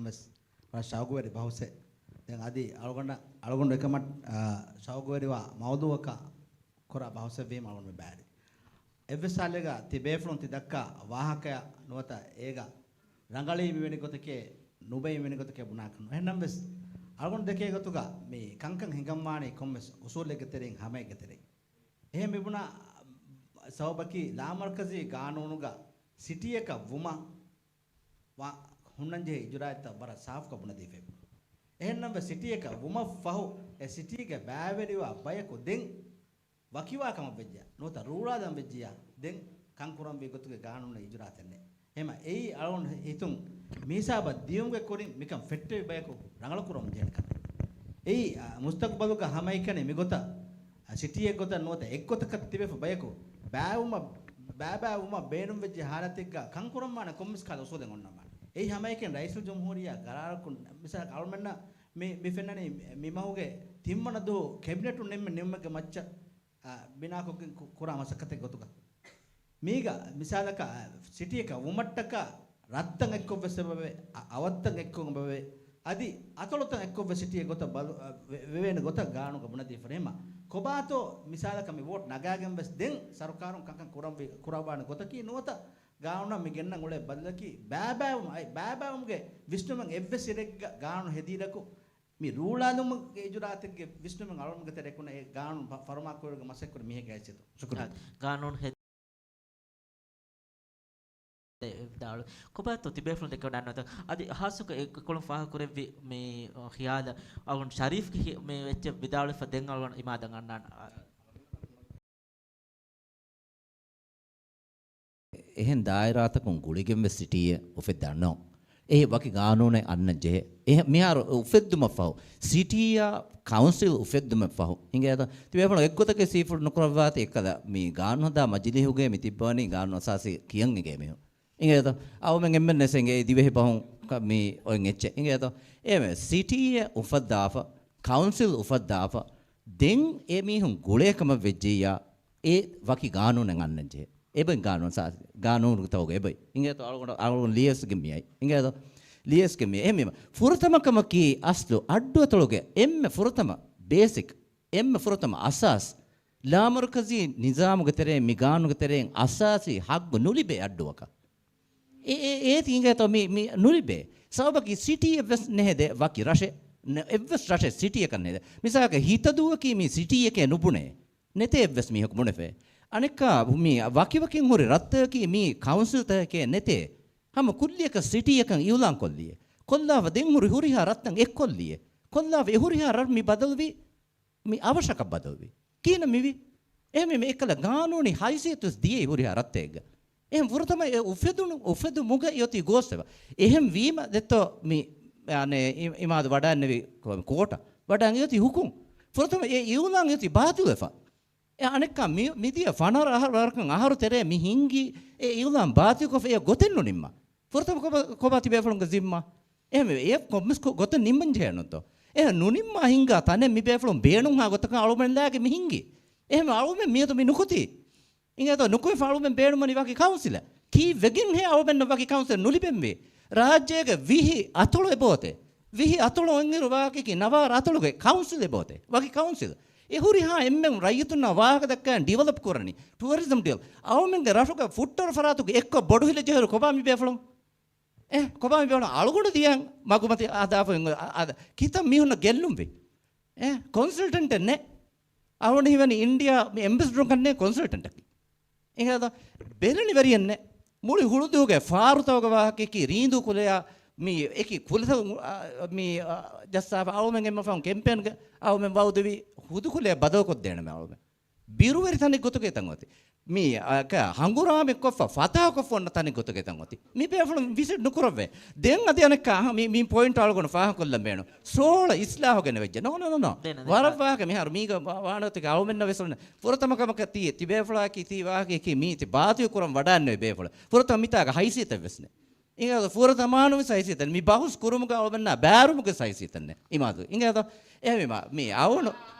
އެހެންނަމަވެސް ވަރަށް ޝައުގުވެރި ބަހުސެއް. ދެން އަދި އަޅުގަނޑަށް، އަޅުގަނޑު އެކަމަށް، އާ، ޝައުގުވެރިވާ މައުޟޫއަކަށް ކުރާ ބަހުސެއްވީމަ އަޅުގަނޑު މި ބައިވެރި. އެއްވެސް ހާލެއްގަ ތިބޭފުޅުން ތި ދައްކާ ވާހަކަޔަށް ނުވަތަ އޭގަ ރަނގަޅީ މިވެނި ގޮތެކޭ، ނުބައި މިވެނި ގޮތެކޭ ބުނާކަށް ނޫން. އެހެންނަމަވެސް، އަޅުގަނޑު ދެކޭ ގޮތުގަ މި ކަންކަން ހިނގަންވާނީ ކޮންމެސް އުސޫލެއްގެ ތެރެއިން، ހަމައެއްގެ ތެރެއިން. އެހެން މިބުނާ ސަބަބަކީ، ލާމަރުކަޒީ ގާނޫނުގަ ސިޓީއަކަށް ވުމަށް ވާ ހުންނަންޖެހޭ އިޖުރާއަތްތައް ވަރަށް ސާފުކޮށް ބުނެދީފައި. އެހެންނަމަވެސް، ސިޓީއަކަށް ވުމަށްފަހު، އެ ސިޓީގެ ބައިވެރިވާ ބަޔަކު ދެން ވަކިވާ ކަމަށްވެއްޖެޔާ، ނުވަތަ ރޫޅާލަން ވެއްޖެޔާ، ދެން ކަންކުރަންވީ ގޮތުގެ ގާނޫނެއް އިޖުރާ ދެންނެ. އެހެމަ އެއީ އަޅުގަނޑު ހިތުން މިހިސާބަށް ދިޔުމުގެ ކުރިން މިކަން ފެއްޓެވި ބަޔަކު ރަނގަޅުކުރަމުން ޖެހޭނެ ކަމެއް. އެއީ، އާ، މުސްތަގުބަލުގަ ހަމައެކަނި މިގޮތަށް، އާ، ސިޓީއެއްގޮތަށް ނުވަތަ އެއްގޮތަކަށް ތިބެފަ ބަޔަކު ބައިވުމަށް، ބައިބައިވުމަށް ބޭނުންވެއްޖެ ހާލަތެއްގަ ކަންކުރަންވާނެ ކޮންމެސް ކަހަލަ އުސޫލެއް އޮންނަންވާނެ. އެއީ ހަމައެކަނި ރައީސުލްޖުމްހޫރިއްޔާ ގަރާރަކުން، މިސާލަކަށް އަޅުމެންނަށް މި، މި ފެންނަނީ މި މަހުގެ ތިންވަނަ ދުވަހު ކެބިނެޓުން ނިންމި ނިންމުމެއްގެ މައްޗަށް، އާ، ބިނާކޮށްގެން ކު-، ކުރާ މަސައްކަތެއް ގޮތުގަ. މީގަ މިސާލަކަށް، އާ، ސިޓީއަކަށް ވުމަށްޓަކާ ރަށްތައް އެއްކޮށްވެސް އެބަވޭ، އަ-، އަވަށްތައް އެއްކޮށް އެބަވޭ، އަދި އަތޮޅުތައް އެއްކޮށްވެސް ސިޓީއެއް ގޮތަށް ބަލު-، އަ، ވެ-، ވެވޭނެ ގޮތަށް ގާނޫނުގަ ބުނެދީފަ. އެހެމަ ކޮބާތޯ މިސާލަކަށް މި ވޯޓް ނަގާގެންވެސް ދެން ސަރުކާރުން ކަންކަން ކުރަންވީ، ކުރައްވާނެ ގޮތަކީ ނުވަތަ ގާނޫނަށް މި ގެންނަން އުޅޭ ބަދަލަކީ ބައިބައިވުމަށް، އައި، ބައިބައިވުމުގެ ވިސްނުމެއް އެއްވެސް އިރެއްގަ ގާނޫނު ހެދީލަކު، މި ރޫޅާލުމުގެ އިޖުރާއަތެއްގެ ވިސްނުމެއް އަޅުގަނޑުގެ ތެރެއަކުން އެ ގާނޫނު ފަ-، ފަރުމާކުރުވެރިގެ މަސައްކަތް މީހެއްގެ ހައިސިއްޔަތުން. ޝުކުރިއްޔާ. ގާނޫނު ހެދި ވިދާޅު. ކޮބާތޯ ތިބޭފުޅުން ދެކެވަޑައިގަންނަވާތޯ؟ އަދި ހާއްސަކޮށް އެ ކޮޅުން ފާހަގަކުރެއްވި މި ޚިޔާލަށް އަޅުގަނޑު ޝަރީފްގެ ހި-، މި އެއްޗެއް ވިދާޅުވެފަ ދެން އަޅުގަނޑު އިމާދަށް އަންނާނެ. އެހެން ދާއިރާތަކުން ގުޅިގެންވެސް ސިޓީއެއް އުފެއްދާނެ. އެ ވަކި ގާނޫނެއް އަންނަން ޖެހޭ. އެ މިހާރު އުފެއްދުމަށް ފަހު، ސިޓީއާ ކައުންސިލް އުފެއްދުމަށް ފަހު، އިނގޭތޯ؟ ތިބޭފުޅުން އެއްގޮތަކަށް ސީފުޑް ނުކުރައްވާތި އެއްކަލަ މި ގާނޫނު ހަދާ މަޖިލީހުގައި މި ތިއްބަވަނީ ގާނޫނު އަސާސީ ކިޔަން އެނގޭ މީހުން. އިނގޭތޯ؟ އަޅުމެން އެންމެން ނެސެނގޭ ދިވެހި ބަހުން ކަ-، މި އޮތް އެއްޗެއް. އިނގޭތޯ؟ އެ ސިޓީއެއް އުފައްދާފަ، ކައުންސިލް އުފައްދާފަ، ދެން އެ މީހުން ގުޅޭ ކަމަށް ވެއްޖެއްޔާ، އެ ވަކި ގާނޫނެއް އަންނަން ޖެހޭ. އެބައި ގާނޫނު ސާ-، ގާނޫނު ތައުގަ އެބައި. އިނގޭތޯ އަޅުގަނޑު، އަޅުގަނޑު ލިޔެސްގެން މިއައި. އިނގޭތޯ؟ ލިޔެސްގެން މިއައި. އެހެންވީމަ، ފުރަތަމަ ކަމަކީ އަސްލު އައްޑުއަތޮޅުގެ އެންމެ ފުރަތަމަ ބޭސިކް، އެންމެ ފުރަތަމަ އަސާސް، ލާމަރުކަޒީ ނިޒާމުގެ ތެރެއިން، މި ގާނޫނުގެ ތެރެއިން އަސާސީ ހައްގު ނުލިބޭ އައްޑުއަކަށް. އެ، އެ، އޭތި އިނގޭތޯ މި، މި ނުލިބޭ. ސަބަބަކީ ސިޓީއެއްވެސް ނެހެދޭ ވަކި ރަށެއް، ނެ-، އެއްވެސް ރަށެއް ސިޓީއަކަށް ނެހެދޭ. މިސާލަކަށް ހިތަދޫއަކީ މި ސިޓީއެކޭ ނުބުނޭ. ނެތޭ އެއްވެސް މީހަކު ބުނެފޭ. އަނެއްކާ މި ވަކިވަކިން ހުރި ރަށްތަކަކީ މީ ކައުންސިލްތަކެކޭ ނެތޭ. ހަމަ ކުއްލިއަކަށް ސިޓީއަކަށް އިއުލާން ކޮށްލިއޭ. ކޮށްލާފަ ދެން ހުރި ހުރިހާ ރަށްތައް އެއްކޮށްލިއޭ. ކޮށްލާފަ އެ ހުރިހާ ރަށް މި ބަދަލުވީ، މި އަވަށަކަށް ބަދަލުވީ. ކިހިނެއް މިވީ؟ އެހެންވީމަ އެކަލަ ގާނޫނީ ހައިސިއްޔަތުވެސް ދިޔައީ ހުރިހާ ރަށްތަކެއްގަ. އެހެން ފުރަތަމަ އެ އުފެދުނު، އުފެދުމުގަ އެއޮތީ ގޯސްވެފަ. އެހެން ވީމަ ދެއްތޯ މި، އަނެ، އި-، އިމާދު ވަޑައިންނެވި ކޯ-، ކޯޓަށް ވަޑައިން އެއޮތީ ހުކުމް. ފުރަތަމަ އެ އިއުލާން އެއޮތީ ބާތިލްވެފަ. އެ އަނެއްކާ މި-، މިދިޔަ ފަނަރަ އަހަރު ވަރަކަށް އަހަރު ތެރޭ މި ހިންގި އެ އިއުލާން ބާތިލްކޮށްފަ އެ ގޮތެއް ނުނިންމާ. ފުރަތަމަ ކޮބާ، ކޮބާ ތިބޭފުޅުންގެ ޒިންމާ؟ އެހެންވެ، އެ ކޮންމެސް ކޮ-، ގޮތެއް ނިންމަން ޖެހޭނެތޯ؟ އެ ނުނިންމާ ހިންގާ ތަނެއް މި ބޭފުޅުން ބޭނުންހާ ގޮތަކަށް އަޅުމެން ލާގެ މި ހިންގީ. އެހެން އަޅުމެން މިއަދު މި ނުކުތީ. އިނގޭތޯ ނުކުތް އަޅުމެން ބޭނުމަނީ ވަކި ކައުންސިލެއް. ކީއްވެގެންހޭ އަޅުމެންނަށް ވަކި ކައުންސިލެއް ނުލިބެންވީ؟ ރާއްޖޭގެ ވިހި އަތޮޅު އެބައޮތޭ. ވިހި އަތޮޅު އޮތްއިރު ވާހަކައަކީ ނަވާރަ އަތޮޅުގެ ކައުންސިލް އެބައޮތޭ. ވަކި ކައުންސިލް. އެ ހުރިހާ އެންމެން ރައްޔިތުންނާ ވާހަކަ ދައްކައި ޑިވެލޮޕް ކުރަނީ. ޓޫރިޒަމް ޑިވެލޮޕް. އަޅުމެންގެ ރަށުގެ ފުއްޓަރު ފަރާތުގެ އެއްކޮށް ބޮޑު ހިލަ ޖެހިއިރު ކޮބާ މި ބޭފުޅުން؟ އެ، ކޮބާ މި ބޭފުޅުން؟ އަޅުގަނޑު ދިޔަ މަގުމަތި އަހަދާފަ އިނގ-، އަ-، އަ-، ކިތައް މީހުންނަށް ގެއްލުންވީ. އެ، ކޮންސަލްޓެންޓެއް ނެތް. އަޅުގަނޑު ހީވަނީ އިންޑިއާ މި އެމްބެސެޑަރު ކަންނޭ ކޮންސަލްޓެންޓަކީ. އެހެން ބެލެނިވެރިއެއް ނެތް. މުޅި ހުޅުދޫގެ ފާރުތަކުގެ ވާހަކައަކީ ރީނދޫ ކުލަޔާ މި އެކި ކުލަތައް، އާ، މި، އާ، ޖައްސާފަ އަޅުމެން އެންމެ ފަހުން ކެމްޕޭންގެ އަޅުމެން ވައުދުވި ހުދު ކުލަޔަށް ބަދަލުކޮށްދޭނަމޭ އަޅުމެން. ބިރުވެރި ތަނެއް ގޮތުގައި ތަން އޮތީ. މި، އަ، ކަ-، ހަނގުރާމަ ކޮށްފަ ފަތާ ކޮށްފަ އޮންނަ ތަނެއް ގޮތުގައި ތަން އޮތީ. މި ބޭފުޅުން ވިޒިޓް ނުކުރައްވޭ. ދެން އަދި އަނެއްކާ، އަހަ، މި، މި ޕޮއިންޓް އަޅުގަނޑު ފާހަގަކޮށްލަން ބޭނުން. ސޯޅަ އިސްލާހު ގެނެވިއްޖެ. ނޯ، ނޯ، ނޯ، ނޯ. ދެން އަދި ވަރަށް ފާ- ވާހަކަ މިހާރު މީގަ ވާ-، ވާނެތި އަޅުމެންނަށް ވެސް އޮންނަ. ފުރަތަމަ ކަމަކަށް ތީ، ތިބޭފުޅާއަކީ ތީ ވާހަކައަކީ މީތި ބާތިލް ކުރަން ވަޑާންނެވި ބޭފުޅެއް. ފުރަތަމަ މިތާގަ ހައިސިއްޔަތެއް ވެސް ނެތް. އިނގޭތޯ ފުރަތަމަ ވެސް ހައިސިއްޔަތެއް ނެތް. މި ބަހުސް ކުރުމުގަ އަޅުމެންނާ ބޭރުމުގެ ހައިސިއްޔަތެއް ނެތް. އިމާދު. އިނގޭތޯ؟ އެހެންވީމަ، މީ އަވަނު.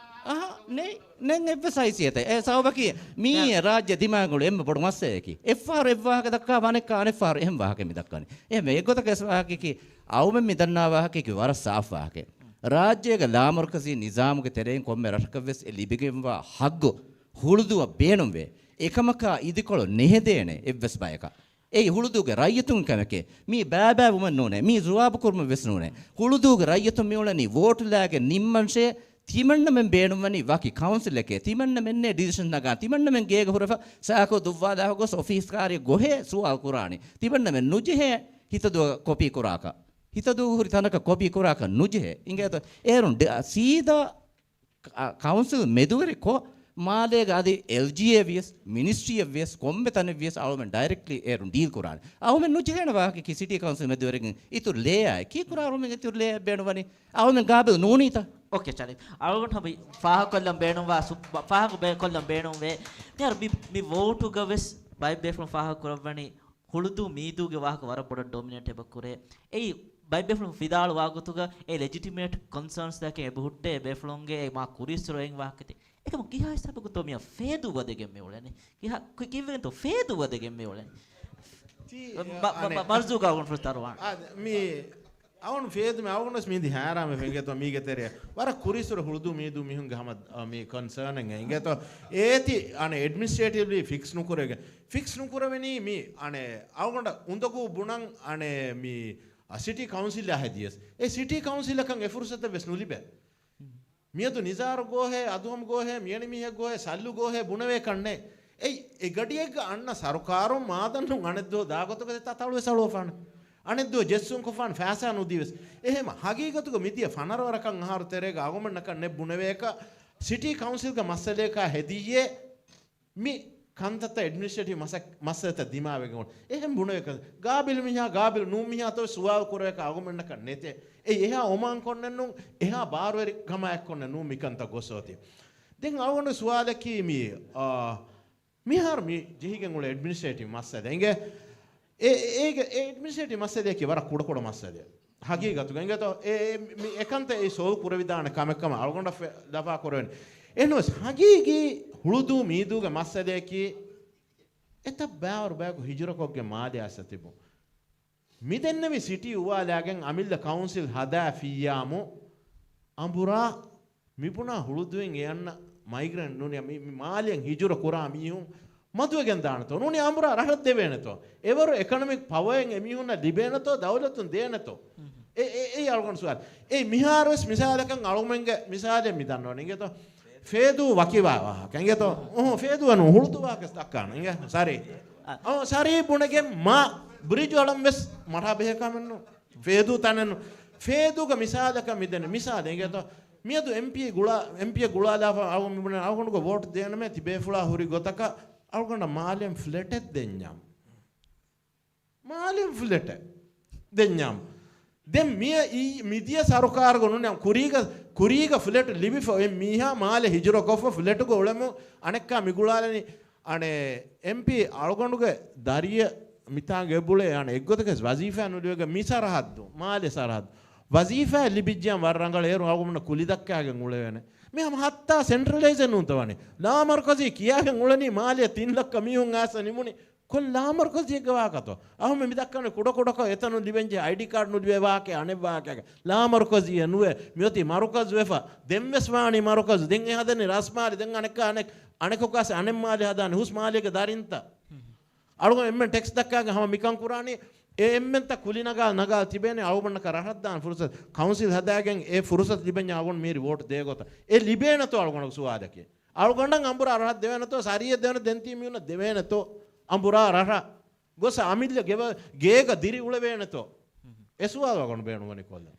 އަހަ، ނެތް، ނެތް އެއްވެސް ހައިސިއްޔަތެއް. އެ ސަބަބަކީ މީ ރާއްޖެ ދިމާގުޅު އެންމެ ބޮޑު މައްސަލައަކީ. އެއްފަހަރު އެއްވާހަކަ ދައްކާ ވަނެއްކާ އަނެއްފަހަރު އެހެން ވާހަކަ މި ދައްކަނީ. އެހެން އެއްގޮތަކަށް ވެސް ވާހަކައަކީ، އަޅުމެން މި ދަންނާ ވާހަކައަކީ ވަރަށް ސާފު ވާހަކައެއް. ރާއްޖޭގެ ލާމަރުކަޒީ ނިޒާމުގެ ތެރެއިން ކޮންމެ ރަށަކަށް ވެސް އެ ލިބިގެންވާ ހައްގު ހުޅުދުއަށް ބޭނުންވޭ. އެކަމަކާ އިދިކޮޅު ނެހެދޭނެ އެއްވެސް ބަޔަކަށް. އެއީ ހުޅުދޫގެ ރައްޔިތުން ކަމެކޭ. މީ ބައިބައިވުމެއް ނޫނޭ. މީ ޒުވާބު ކުރުމެއް ވެސް ނޫނޭ. ހުޅުދޫގެ ރައްޔިތުން މިއުޅެނީ ވޯޓުލާގެން ނިންމަންށޭ، ތިމަންނަމެން ބޭނުންވަނީ ވަކި ކައުންސިލެކޭ. ތިމަންނަމެންނޭ ޑިސިޝަން ނަގާ. ތިމަންނަމެން ގޭގަ ހުރެފަ ސާކޯ ދުއްވާލާ ގޮސް އޮފީސް ކާރިއަށް ގޮހޭ ސުވާލު ކުރާނީ. ތިމަންނަމެން ނުޖެހޭ ހިތަދޫ ކޮޕީ ކުރާކަށް. ހިތަދޫ ހުރި ތަނަކަށް ކޮޕީ ކުރާކަށް ނުޖެހޭ. އިނގޭތޯ؟ އޭރުން ޑި-، ސީދާ ކަ-، ކައުންސިލް މެދުވެރިކޮށް، މާލޭގަ އަދި އެލްޖީއޭ ވިޔަސް، މިނިސްޓްރީއަށް ވިޔަސް، ކޮންމެ ތަނެއް ވިޔަސް އަޅުމެން ޑައިރެކްޓްލީ އޭރުން ޑީލް ކުރާނެ. އަޅުމެން ނުޖެހޭނެ ވާހަކައަކީ ސިޓީ ކައުންސިލް މެދުވެރިން އިތުރު ލޭއާއެއް. ކީއްކުރާ އަޅުމެން އިތުރު ލޭއެއް ބޭނުންވަނީ؟ އަޅުމެން ގާބިލް ނޫނީތަ؟ އޯކޭ، ޝަރީފް. އަޅުގަނޑު މި ފާހަގަކޮށްލަން ބޭނުންވާ ސު-، ފާހަގަ ބޭ-، ކޮށްލަން ބޭނުންވޭ. މިހާރު މި، މި ވޯޓުގަ ވެސް ބައެއް ބޭފުޅުން ފާހަގަ ކުރައްވަނީ ހުޅުދޫ މީދޫގެ ވާހަކަ ވަރަށް ބޮޑަށް ޑޮމިނޭޓް އެބަ ކުރޭ. އެއީ ބައެއް ބޭފުޅުން ވިދާޅުވާ ގޮތުގަ އެ ލެޖިޓިމޭޓް ކޮންސާންސްތަކެއް އެބަ ހުއްޓޭ ބޭފުޅުންގެ މާ ކުރީއްސުރެ އޮތް ވާހަކަތައް. އެކަމަކު ކިހާ ހިސާބަކުތޯ މިއަށް ފޭދޫ ވަދެގެން މި އުޅެނީ؟ ކިހާ، ކި-، ކިއްވެގެންތޯ ފޭދޫ ވަދެގެން މި އުޅެނީ؟ ތީ، މަ-، މަ-، އަނެއް، މަ-، މަރްޒޫގަ އަޅުގަނޑު ފުރަސްތު އަރުވާން. އާ، މީ އަވަން ފޭދުމެ އަވަންވެސް މީދި ހައިރާންވެފަ އިނގޭތޯ މީގެ ތެރެއަށް. ވަރަށް ކުރީއްސުރެ ހުޅުދޫ މީދޫ މީހުންގެ ހަމަ، އަ، މީ ކޮންސާނެއް އިނގޭތޯ. އޭތި އަނެއް އެޑްމިނިސްޓްރޭޓިވްލީ ފިކްސް ނުކުރެވިގެން. ފިކްސް ނުކުރެވެނީ މީ އަނެއް އަވަން އުނދަގޫ ބުނަން އަނެއް މީ، އަ، ސިޓީ ކައުންސިލްއާ ހެދިޔަސް. އެ ސިޓީ ކައުންސިލަކަށް އެ ފުރުސަތެއް ވެސް ނުލިބޭ. މިއަދު ނިޒާރު ގޯހޭ، އަދުހަމް ގޯހޭ، މިޔަނި މީހެއް ގޯހޭ، ސައްލު ގޯހޭ ބުނެވޭ ކަންނޭ. އެއް، އެ ގަޑިއެއްގަ އަންނަ ސަރުކާރުން މާދަންނުން އަނެއްދުވަހު ދާގޮތަކަށް ތަތަޅުވެސް އަޅުވަފާނެ. އަނެއްދުވަހު ޖެއްސުން ކޮށްފާނެ ފައިސާ ނުދީވެސް. އެހެމަ ހަގީގަތުގަ މިދިޔަ ފަނަރަ ވަރަކަށް އަހަރު ތެރޭގަ އަޅުގަނޑަކަށް ނެއް ބުނެވޭކަށް ސިޓީ ކައުންސިލްގެ މައްސަލަޔަކާ ހެދިއްޔޭ މި ކަންތައްތައް އެޑްމިނިސްޓްރޭޓިވް މަސަ-، މައްސަލަތައް ދިމާވެގެން އުޅުނު. އެހެން ބުނެވޭ ކަން. ގާބިލް މީހާ، ގާބިލް ނޫން މީހާ ތޯ ސުވާލު ކުރެވޭކަށް އަޅުގަނޑަކަށް ނެތޭ. އެއީ އެހާ އޮމާން ކޮންނެއް ނޫން، އެހާ ބާރުވެރި ކަމާއެއް ކޮންނެއް ނޫން މިކަންތައް ގޮސް އޮތީ. ދެން އަޅުގަނޑު ސުވާލަކީ މި، އާ، މިހާރު މި ޖެހިގެން އުޅޭ އެޑްމިނިސްޓްރޭޓިވް މައްސަލަ އިނގޭ. އެ، އޭގެ، އެ އެޑްމިނިސްޓްރޭޓިވް މައްސަލައަކީ ވަރަށް ކުޑަކުޑަ މައްސަލައެއް. ހަގީގަތުގަ އިނގޭތޯ، އެ، އެ، މި އެކަންތައް އެ ސޯލްވް ކުރެވިދާނެ ކަމެއް ކަމަށް އަޅުގަނޑަށް ފެ-، ލަފާ ކުރެވެނީ. އެހެންވެސް ހަގީގީ ހުޅުދޫ މީދޫގެ މައްސަލައަކީ އެތައް ބައިވަރު ބަޔަކު ހިޖުރަކޮށްގެން މާލެ އައިސް ތިބުން. މިދެންނެވި ސިޓީ އުވާލާގެން އަމިއްލަ ކައުންސިލް ހަދާފިއްޔާމު އަނބުރާ މިބުނާ ހުޅުދުއިން އެ އަންނަ މައިގްރެންޓް ނޫނީ މި، މި މާލެއަށް ހިޖުރަ ކުރާ މީހުން މަދުވެގެން ދާނެތޯ؟ ނޫނީ އަނބުރާ ރަށަށް ދެވޭނެތޯ؟ އެވަރު އެކަނޮމިކް ޕަވައެއް އެމީހުންނަށް ލިބޭނެތޯ؟ ދައުލަތުން ދޭނެތޯ؟ އެ، އެ، އެއީ އަޅުގަނޑު ސުވާލު. އެ މިހާރުވެސް މިސާލަކަށް އަޅުގަމެންގެ މިސާލެއް މި ދަންނަވަނީ އިނގޭތޯ؟ ފޭދޫ ވަކިވާ ވާހަކަ އިނގޭތޯ؟ އުހު، ފޭދޫ ނޫން، ހުޅުދޫ ވާހަކަ ދައްކާނަ އިނގޭ؟ ސަރީ. އަ. އަ، ސަރީ ބުނެގެން މާ ބްރިޖު އަޅަން ވެސް މަރާ ބެހޭ ކަމެއް ނޫން. ފޭދޫ ތަނެއް ނޫން. ފޭދޫގަ މިސާލަކަށް މިދެން މިސާލެއް އިނގޭތޯ؟ މިއަދު އެމްޕީ ގުޅާ، އެމްޕީއަށް ގުޅާލާފަ އަޅުގަނޑު މިބުނެ އަޅުގަނޑުގެ ވޯޓް ދޭނަމޭ ތިބޭފުޅާ ހުރި ގޮތަކަށް އަޅުގަނޑަށް މާލެން ފްލެޓެއް ދެންޏާ. މާލެން ފްލެޓެއް ދެންޏާ. ދެން މިއަ އީ މިދިޔަ ސަރުކާރުގަ ނޫން ކުރީގަ، ކުރީގަ ފްލެޓް ލިބިފަ އޮތް މީހާ މާލެ ހިޖުރަކޮށްފަ ފްލެޓުގަ އުޅެމު އަނެއްކާ މިގުޅާލަނީ އަނެއް އެމްޕީ އަޅުގަނޑުގެ ދަރިއަށް މިތާނގެ އެބުޅޭ އަނެއް އެއްގޮތަކަސް ވަޒީފާ ނުލިބޭގަ މި ސަރަހައްދު، މާލެ ސަރަހައްދު. ވަޒީފާ ލިބިއްޖެޔާ ވަރަށް ރަނގަޅު އޭރު އަޅުގަނޑު ކުލި ދައްކާގެން އުޅެވޭނެ. މި ހަމަ ހައްތާ ސެންޓްރަލައިޒެއް ނޫންތަ ވަނީ. ލާމަރުކަޒީ ކިޔާގެން އުޅެނީ މާލެ ތިން ލައްކަ މީހުން އާސަ ނިމުނީ. ކޮން ލާމަރުކަޒީއެއްގެ ވާހަކަތޯ؟ އަހުމެ މި ދައްކަނީ ކުޑަ ކުޑަކޮށް އެތަނުން ލިބެންޖެ އައިޑީ ކާޑް ނުލިބޭ ވާހަކަ އަނެއް ވާހަކައެއް. ލާމަރުކަޒީއެއް ނުވޭ. މިއޮތީ މަރުކަޒު ވެފަ. ދެން ވެސް ވާނީ މަރުކަޒު. ދެން އެ ހަދަނީ ރަސްމާލެ. ދެން އަނެއްކާ އަނެއް، އަނެކަކު އައިސް އަނެއް މާލެ ހަދާނީ. ހުސް މާލޭގެ ދަރިންތަ؟ އަޅުގަނޑު އެންމެން ޓެކްސް ދައްކާގެން ހަމަ މިކަން ކުރާނީ. އެ އެންމެންތައް ކުލި ނަގާ ނަގާ ތިބޭނެ އަޅުގަނޑަކަށް ރަށަށް ދާން ފުރުސަތު. ކައުންސިލް ހަދާގެން އެ ފުރުސަތު ލިބެންޏާ އަޅުގަނޑު މިހިރީ ވޯޓް ދޭ ގޮތަށް. އެ ލިބޭނެތޯ އަޅުގަނޑަކު ސުވާލަކީ. އަޅުގަނޑަށް އަނބުރާ ރަށަށް ދެވޭނެތޯ، ސަރީއެއް ދެވޭނެ ދެން ތީ މީހުންނަށް ދެވޭނެތޯ؟ އަނބުރާ ރަށަށް ގޮސް އަމިއްލަ ގެވަ-، ގޭގަ ދިރި އުޅެވޭނެތޯ؟ އެ ސުވާލު އަޅުގަނޑު ބޭނުންވަނީ ކޮށްލަން.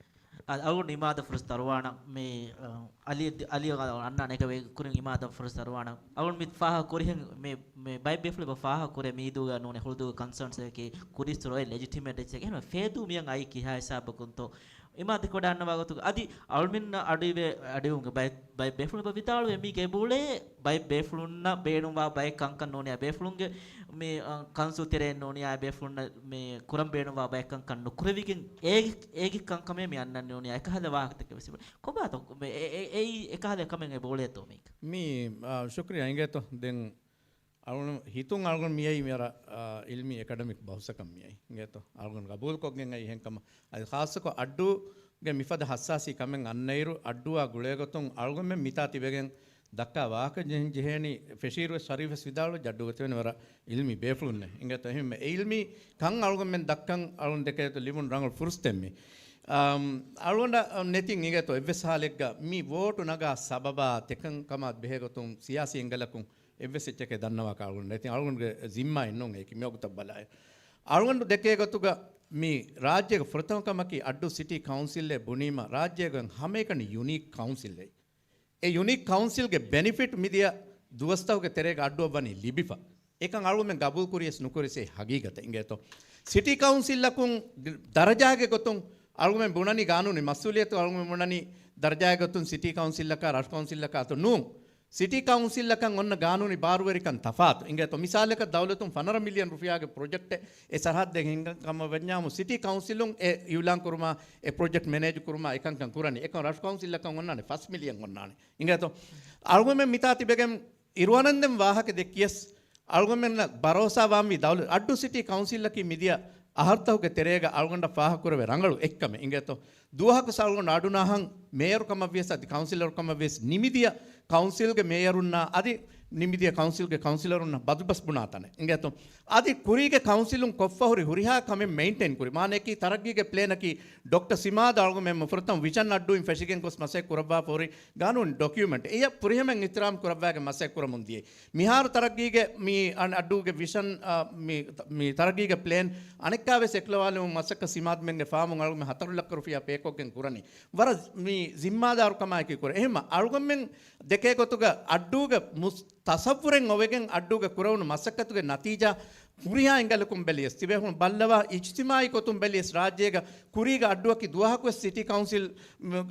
އަ-، އަޅުގަނޑު އިމާދަށް ފުރުސަތު ދަރުވާނަން މި، އަ، އަލި، އަލި އަންނާނެ އެކަ ވެ ކުރިން އިމާދަށް ފުރުސަތު ދަރުވާނަން. އަޅުގަނޑު މި ފާހަގަ ކުރިހެން މި، މި ބައެއް ބޭފުޅުން އެބަ ފާހަގަ ކުރޭ މީދޫގަ ނޫނެ ހުޅުދޫގެ ކޮންސާންސް އެކީ ކުރިއްސުރެ އޮތް ލެޖިޓިމޭޓް އެއްޗެއް. އެހެން ފޭދޫ މިއަށް އައީ ކިހާ ހިސާބަކުންތޯ؟ އިމާދަށް ކޮޑައިގަންނަވާ ގޮތުގަ އަދި އަޅުމެންނަށް އަޑުއިވޭ، އަޑުއިވުމުގެ ބައެއް، ބައެއް ބޭފުޅުން އެބަ ވިދާޅުވޭ މީގެ އެބައުޅޭ ބައެއް ބޭފުޅުންނަށް ބޭނުންވާ ބައެއް ކަންކަން ނޫނިއްޔާ ބޭފުޅުންގެ މި، އަ، ކައުންސިލް ތެރެއިން ނޫނިއްޔާ ބޭފުޅުންނަށް މި ކުރަން ބޭނުންވާ ބައެއް ކަންކަން ނުކުރެވިގެން އޭގެ، އޭގެ ކަންކަމޭ މި އަންނަން ނޫނިއްޔާ އެކަހަލަ ވާހަކަތަކެއް ވެސް އެބަ-، ކޮބާތޯ މި އެ-، އެ-، އެއީ އެކަހަލަ ކަމެއް އެބައުޅޭތޯ މީގަ؟ މީ، އާ، ޝުކްރިޔާ އިނގޭތޯ. ދެން އަޅުގަނޑު ހިތުން އަޅުގަނޑު މިއައީ މިވަރަށް، އާ، އިލްމީ އެކަޑަމިކް ބަހުސަކަށް މިއައީ. އިނގޭތޯ؟ އަޅުގަނޑު ގަބޫލުކޮށްގެން އައީ އެހެން ކަމަށް. އަދި ޚާއްޞަކޮށް އައްޑޫގެ މިފަދަ ހައްސާސީ ކަމެއް އަންނައިރު، އައްޑޫއާ ގުޅޭގޮތުން އަޅުގަނޑުމެން މިތާ ތިބެގެން ދައްކާ ވާހަކަ ޖެހެން ޖެހޭނީ، ފެށީރުވެސް ޝަރީފްވެސް ވިދާޅުވި އައްޑޫގަ ތިބެނީ ވަރަށް އިލްމީ ބޭފުޅުންނޭ. އިނގޭތޯ؟ އެހެންވެ އެ އިލްމީ ކަން އަޅުގަނޑުމެން ދައްކަން އަޅުގަނޑު ދެކޭތޯ ލިބުނު ރަނގަޅު ފުރުސަތެއް މީ. އަމް، އަޅުގަނޑަށް ނެތިން އިނގޭތޯ އެއްވެސް ހާލެއްގަ މި ވޯޓު ނަގާ ސަބަބާ ތެކަން ކަމާ ބެހޭގޮތުން ސިޔާސީ އެންގަލަކުން އެއްވެސް އެއްޗެކޭ ދަންނަވާކަށް އަޅުގަނޑު ނެތި. އަޅުގަނޑުގެ ޒިންމާއެއް ނޫން އެކި މިވަގުތަށް ބަލާއިރު. އަޅުގަނޑު ދެކޭ ގޮތުގަ މި ރާއްޖޭގެ ފުރަތަމަ ކަމަކީ އައްޑޫ ސިޓީ ކައުންސިލްއޭ ބުނީމަ ރާއްޖޭގަ ހަމައެކަނި ޔުނީކް ކައުންސިލްއެއް. އެ ޔުނީކް ކައުންސިލްގެ ބެނިފިޓް މިދިޔަ ދުވަސްތަކުގެ ތެރޭގަ އައްޑޫއަށް ވަނީ ލިބިފަ. އެކަން އަޅުގަނޑުމެން ގަބޫލު ކުރިޔަސް ނުކުރިޔަސް އެއީ ހަގީގަތެއް އިނގޭތޯ. ސިޓީ ކައުންސިލްއަކުން ދަރަޖާގެ ގޮތުން އަޅުގަނޑުމެން ބުނަނީ ގާނޫނީ މަސްއޫލިއްޔަތު އަޅުގަނޑުމެން ބުނަނީ ދަރަޖާގެ ގޮތުން ސިޓީ ކައުންސިލްއަކާ ރަށު ކައުންސިލްއަކާ އަތު ނޫން. ސިޓީ ކައުންސިލްއަކަށް އޮންނަ ގާނޫނީ ބާރުވެރިކަން ތަފާތު. އިނގޭތޯ މިސާލަކަށް ދައުލަތުން ފަނަރަ މިލިއަން ރުފިޔާގެ ޕްރޮޖެކްޓެއް އެ ސަރަހައްދެއް ހިނގަން ކަމަށް ވަންޏާމު ސިޓީ ކައުންސިލުން އެ އިއުލާން ކުރުމާ، އެ ޕްރޮޖެކްޓް މެނޭޖް ކުރުމާ އެކަންކަން ކުރަނީ. އެކަމް ރަށު ކައުންސިލްއަކަށް އޮންނާނެ ފަސް މިލިއަން އޮންނާނެ. އިނގޭތޯ އަޅުގަނޑުމެން މިތާ ތިބެގެން އިރުވަނަންދެން ވާހަކަ ދެއްކިޔަސް އަޅުގަނޑުމެންނަށް ބަރޯސާ ވާންވީ ދައުލަ-، އައްޑޫ ސިޓީ ކައުންސިލްއަކީ މިދިޔަ އަހަރުތަކުގެ ތެރޭގަ އަޅުގަނޑަށް ފާހަގަކުރެވޭ ރަނގަޅު އެއްކަމެއް. އިނގޭތޯ ދުވަހަކު އަޅުގަނޑު އަޑުނަހަން މޭޔަރު ކަމަށްވިޔަސް އަދި ކައުންސިލަރު ކަމަށްވިޔަސް ނިމިދިޔަ ކައުންސިލްގެ މޭޔަރުންނާ އަދި ނިމިދިޔަ ކައުންސިލްގެ ކައުންސިލަރުންނަށް ބަދުބަސް ބުނާ ތަނެއް. އިނގޭތޯ އަދި ކުރީގެ ކައުންސިލުން ކޮށްފަ ހުރި ހުރިހާ ކަމެއް މެއިންޓެއިން ކުރި. މާނައަކީ ތަރައްގީގެ ޕްލޭނަކީ ޑޮކްޓަ ސިމާދަށް އަޅުގަނޑުމެން ފުރަތަމަ ވިޝަން އައްޑޫއިން ފެށިގެން ގޮސް މަސައްކަތް ކުރައްވާފަ ހުރި ގާނޫނީ ޑޮކިއުމެންޓް އެޔަށް ފުރިހަމައިން އިޙްތިރާމް ކުރައްވާގެން މަސައްކަތް ކުރަމުން ދިޔައީ. މިހާރު ތަރައްގީގެ މި އަން-، އައްޑޫގެ ވިޝަން، އާ، މި، މި ތަރައްގީގެ ޕްލޭން އަނެއްކާވެސް އެކުލަވާލުމުން މަސައްކަތް ސިމާދުމެންގެ ފާމުން އަޅުގަނޑު ހަތަރު ލައްކަ ރުފިޔާ ޕޭކޮށްގެން ކުރަނީ. ވަރަށް މި ޒިންމާދާރުކަމާއެކީ ކުރޭ. އެހެންމަ އަޅުގަނޑުމެން ދެކޭ ގޮތުގަ އައްޑޫގެ މުސް-، ތަސައްވުރެއް އޮވެގެން އައްޑޫގަ ކުރެވުނު މަސައްކަތުގެ ނަތީޖާ ހުރިހާ އެނގަލަކުން ބެލިޔަސް ތިބޭފުޅުން ބައްލަވާ، އިޖްތިމާއީ ގޮތުން ބެލިޔަސް ރާއްޖޭގަ ކުރީގަ އައްޑުއަކީ ދުވަހަކުވެސް ސިޓީ ކައުންސިލް،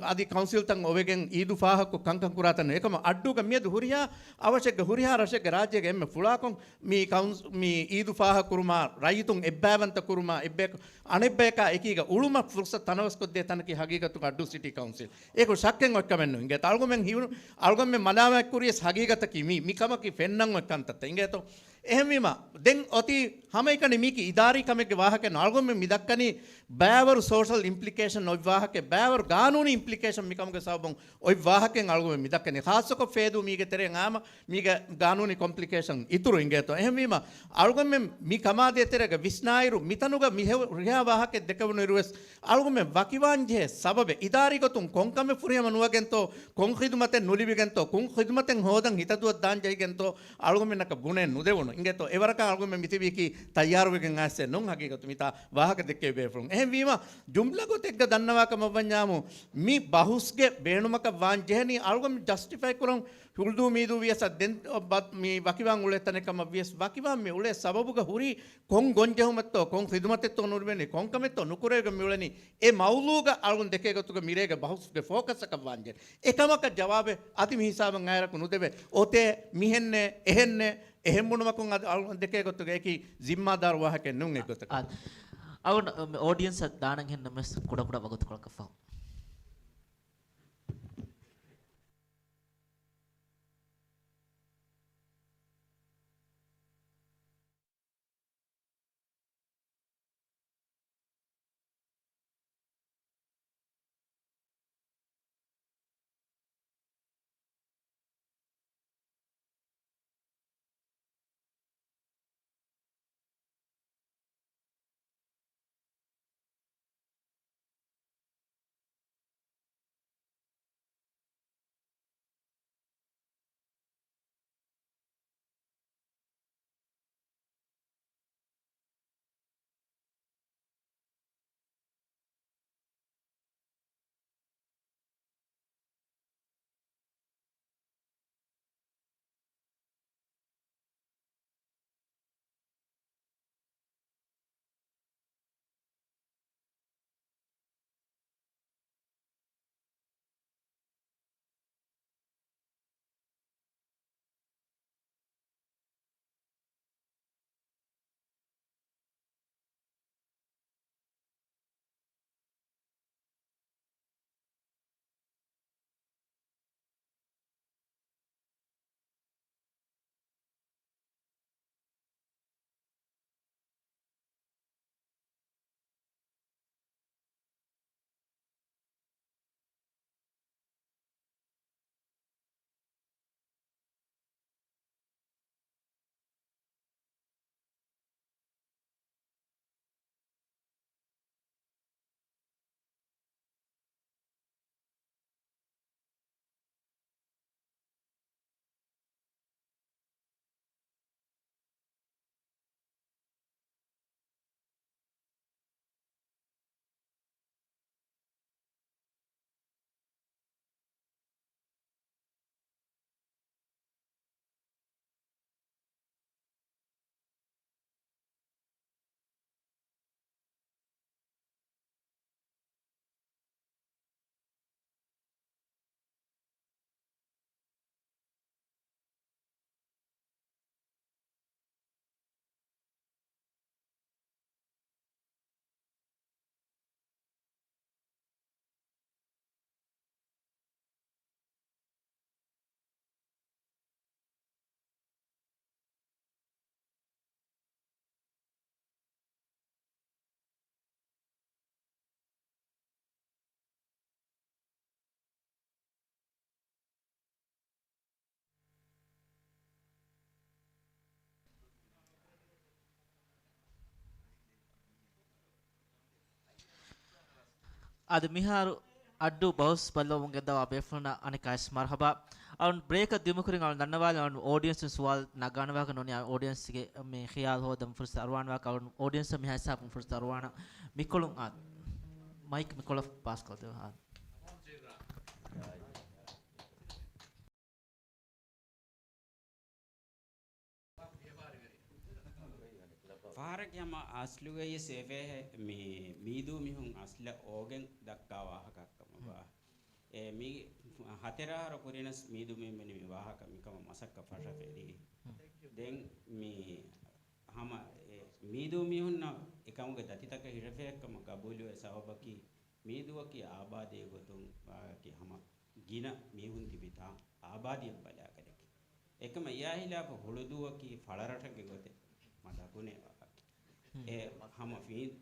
އަދި ކައުންސިލްތައް އޮވެގެން އީދު ފާހަގަކޮށް ކަންކަން ކުރާތަން. އެކަމަށް އައްޑޫގަ މިއަދު ހުރިހާ އަވަށެއްގަ ހުރިހާ ރަށެއްގެ ރާއްޖޭގެ އެންމެ ފުޅާކޮށް މި ކައުންސް-، މި އީދު ފާހަގަކުރުމާ ރައްޔިތުން އެއްބައިވަންތަ ކުރުމާ އެއްބަޔަކު އަނެއްބަޔަކާ އެކީގަ އުޅުމަށް ފުރުސަތު ތަނަވަސްކޮށްދޭ ތަނަކީ ހަގީގަތުގަ އައްޑޫ ސިޓީ ކައުންސިލް. އޭކު ޝައްކެއް އޮތްކަމެއް ނޫން. އިނގޭތޯ އަޅުގަމެން ހިވުނު، އަޅުގަމެން މަލާމާތްކުރިޔަސް ހަގީގަތަކީ މީ، މި ކަމަކީ ފެންނަން އޮތް ކަންތައްތައް. އިނގޭތޯ؟ އެހެންވީމަ، ދެން އޮތީ ހަމައެކަނި މީކީ އިދާރީ ކަމެއްގެ ވާހަކައެއް ނޫން. އަޅުގަމެން މި ދައްކަނީ ބައިވަރު ސޯޝަލް އިމްޕްލިކޭޝަން އޮތް ވާހަކައެއް، ބައިވަރު ގާނޫނީ އިމްޕްލިކޭޝަން މިކަމުގެ ސަބަބުން އޮތް ވާހަކައެއް އަޅުގަމެން މި ދައްކަނީ. ޚާއްޞަކޮށް ފޭދޫ މީގެ ތެރެއިން އާމަ މީގެ ގާނޫނީ ކޮމްޕްލިކޭޝަން އިތުރު އިނގޭތޯ. އެހެންވީމަ، އަޅުގަމެން މި ކަމާ ދޭތެރޭގަ ވިސްނާއިރު، މިތަނުގަ މި ހެ-، ހުރިހާ ވާހަކައެއް ދެކެވުނުއިރުވެސް، އަޅުގަމެން ވަކިވާންޖެހޭ ސަބަބެއް، އިދާރީ ގޮތުން ކޮންކަމެއް ފުރިހަމަ ނުވެގެންތޯ، ކޮން ޚިދުމަތެއް ނުލިބިގެންތޯ، ކޮން ޚިދުމަތެއް ހޯދަން ހިތަދުއަށް ދާން ޖެހިގެންތޯ، އަޅުގަމެންނަކަށް ބުނެ ނުދެވުނު. އިނގޭތޯ، އެވަރަކަށް އަޅުގަމެން މިތިބީކީ ތައްޔާރުވެގެން އައިސް ނޫން ހަގީގަތު މިތާ ވާހަކަ ދެއްކެވި ބޭފުޅުން. އެހެންވީމަ، ޖުމްލަ ގޮތެއްގަ ދަންނަވާކަމަށްވަންޏާމު، މި ބަހުސްގެ ބޭނުމަކަށް ވާން ޖެހެނީ އަޅުގަމެން ޖަސްޓިފައި ކުރަން ހުޅުދޫ މީދޫ ވިޔަސް ދެން ބަ-، މި ވަކިވާން އުޅޭ ތަނެއް ކަމަށް ވިޔަސް، ވަކިވާން މި އުޅޭ ސަބަބުގަ ހުރީ ކޮން ގޮންޖެހުމެއްތޯ، ކޮން ޚިދުމަތެއްތޯ ނުލިބެނީ، ކޮންކަމެއްތޯ ނުކުރެވިގެން މިއުޅެނީ، އެ މައުޟޫގަ އަޅުގަނޑު ދެކޭ ގޮތުގަ މިރޭގެ ބަހުސްގެ ފޯކަސްއަކަށް ވާންޖެހޭ. އެކަމަކަށް ޖަވާބެއް އަދި މި ހިސާބަށް އައިރަކު ނުދެވޭ. އޮތޭ މިހެންނޭ، އެހެންނޭ، އެހެން ބުނުމަކުން އަދި އަޅުގަނޑު ދެކޭ ގޮތުގަ އެކީ ޒިންމާދާރު ވާހަކައެއް ނޫން އެ ގޮތަކަށް. އާ، އަޅުގަނޑު އޮޑިއެންސަށް ދާނަން ހެންނަމެސް ކުޑަކުޑަ ވަގުތުކޮޅަކަށްފަހު. އަދި މިހާރު އައްޑޫ ބަހުސް ބައްލަވަމުން ގެންދަވާ ބޭފުޅުންނަށް އަނެއްކާވެސް މަރުޙަބާ. އަޅުން ބްރޭކަށް ދިއުމަށް ކުރިން އަޅުން ދަންނަވާލަން އަޅުން އޯޑިއެންސް ސުވާލު ނަގާންވާކަށް ނޫނީ އޯޑިއެންސްގެ މި ޚިޔާލު ހޯދަން ފުރުސަތު އަރުވާންވާކަށް އަޅުން އޯޑިއެންސަށް މިހާ ހިސާބުން ފުރުސަތު އަރުވާނަ. މިކޮޅުން އާ، މައިކް މިކޮޅަށް ޕާސް ކޮށްދެވާ. ހަމަ އަސްލުގައި ސޭފޭ މި މީދޫ މީހުން އަސްލަށް އޯގެން ދައްކާ ވާހަކައަކަށް ބާ. އެ މި ހަތެރަ އަހަރަ ކުރިނަސް މީދޫ މީހުން މި ވާހަކަ މިކަމަށް މަސައްކަތް ފަށަފެރި. ދެން މި ހަމަ އެ މީދޫ މީހުންނަށް އެކަމުގެ ދަތިތަކަށް ހިރަފޭހެއްކަމަށް ގަބޫލުވޭ ސަބަބަކީ މީދޫއަކީ އާބާދީ ގޮތުން ވާހަކަ ހަމަ ގިނަ މީހުން ތިބި ތާނ އާބާދީއަށް ބަލާކަލެކެ. އެކަމަ އެޔާ ހިލާފަށް ހުޅުދޫއަކީ ފަޅަރަށެއްގެ ގޮތެއް މަ ދަކުނޭ ވާހަކަ. އެ ހަމަ ފީ-،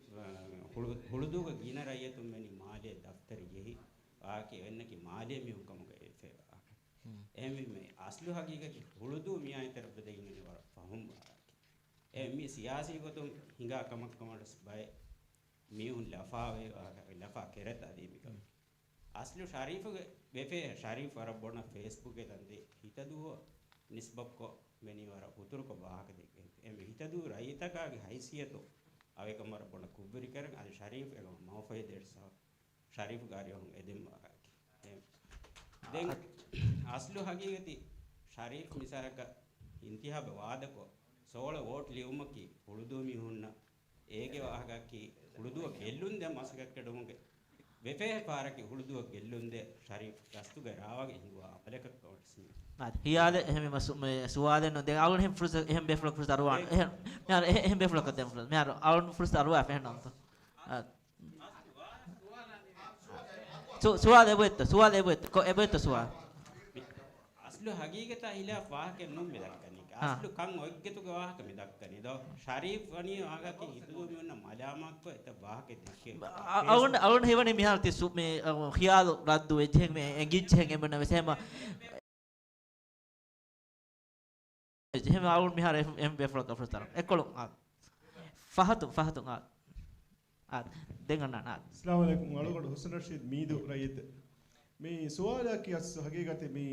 ހުޅު-، ހުޅުދޫގަ ގިނަ ރައްޔިތުން ވެނި މާލޭ ދަފްތަރު ޖެހި ވާހަކަ އެންނަކީ މާލޭ މީހުން ކަމުގަ އެފޭ ވާހަކަ. އެހެންވީމަ އަސްލު ހަގީގަތީ ހުޅުދޫ މިއާއި ތެރައްވަދެގެން ވަރަށް ފަހުން ވާހަކަ. އެ މި ސިޔާސީ ގޮތުން ހިނގާ ކަމަށް ކަމަށް ބައެއް މީހުން ލަފާވެ، ލަފާ ކެރަތާ ދީ މިކަމެއް. އަސްލު ޝަރީފުގެ ވެފޭ، ޝަރީފް ވަރަށް ބޮޑަށް ފޭސްބުކްގެ ތަންދެ ހިތަދޫ ނިސްބަތްކޮށް މެނި ވަރަށް ހުތުރުކޮށް ވާހަކަ ދެއްކެން. އެ މި ހިތަދޫ ރައްޔިތަކާގެ ހައިސިއްޔަތު އަވެކަމަށް ބޮޑަށް ކުށްވެރި ކަރަން އަދި ޝަރީފް އެކަމަށް މައުފައިދޭ ޝަރީފް ގާރި އަހުން އެދެން ވާހަކަ. ދެން އަސްލު ހަގީގަތީ ޝަރީފް މިސާލަކަށް އިންތިހާބަށް ވާދަކޮށް ސޯޅަ ވޯޓް ލިޔުމަކީ ހުޅުދޫ މީހުންނަށް އޭގެ ވާހަކައަކީ ހުޅުދޫއަށް ގެއްލުން ދޭ މަސައްކަތް ކެޑުމުގެ ވެފޭހެ ފާރަކީ ހުޅުދޫއަށް ގެއްލުން ދޭ ޝަރީފް ގަސްތުގެ ރާވާގެ ހިނގުވާ އަމަލަކަށް ކަމަށް ސިމި. އާދެ، ހިޔާލެއް އެހެން މަސް-، މެ ސުވާލެއް ނޫން. ދެން އަޅުގަނޑު އެހެން ފުރުސަ-، އެހެން ބޭފުޅަކު ފުރުސަތު އަރުވާން. އެ- އެހެން، މިހާރު އެ-، އެހެން ބޭފުޅަކަށް ދޭން ފުރުސަތު. މިހާރު އަޅުގަނޑު ފުރުސަތު އަރުވާފަ އެހެން ނޫންތޯ؟ އާ. ސު-، ސުވާލު އެބައޮތްތަ؟ ސުވާލު އެބައޮތްތަ؟ ކޮ-، އެބައޮތްތަ ސުވާލު؟ އަސްލު ހަގީގަތާ ހިލާފް ވާހަކައެއް ނޫން މި ދައްކަނީ. އާ. އަސްލު ކަން އޮތްގޮތުގެ ވާހަކަ މި ދައްކަނީ ދޯ. ޝަރީފް ވަނީ ވާހަކަ ހިތަދޫ މީހުންނަށް މަލާމާތްކޮށް އެތައް ވާހަކަ ދެއްކޭ. އަ-، އަ-، އަޅުގަނޑު، އަޅުގަނޑު ހީވަނީ މިހާރު ތި ސު-، މި، އަ، ޚިޔާލު ރައްދު ވެއްޖެހެން މި އެނގިއްޖެހެން އެނބުންނަ ވެސް އެހެމަ އެހެން އަޅުން މިހާރު އެހެން، އެހެން ބޭފުޅަކަށް ފުރުސަތު އަރަން. އެއްކޮޅުން އާ. ފަހަތު، ފަހަތު އާ. އާ. ދެން އަންނާނެ އާ. އައްސަލާމު ޢަލައިކުމް. އަޅުގަނޑު ޙުސްނު ރަޝީދު މީދޫ ރައްޔިތެއް. މި ސުވާލަކީ އަސް ހަގީގަތެއް މި،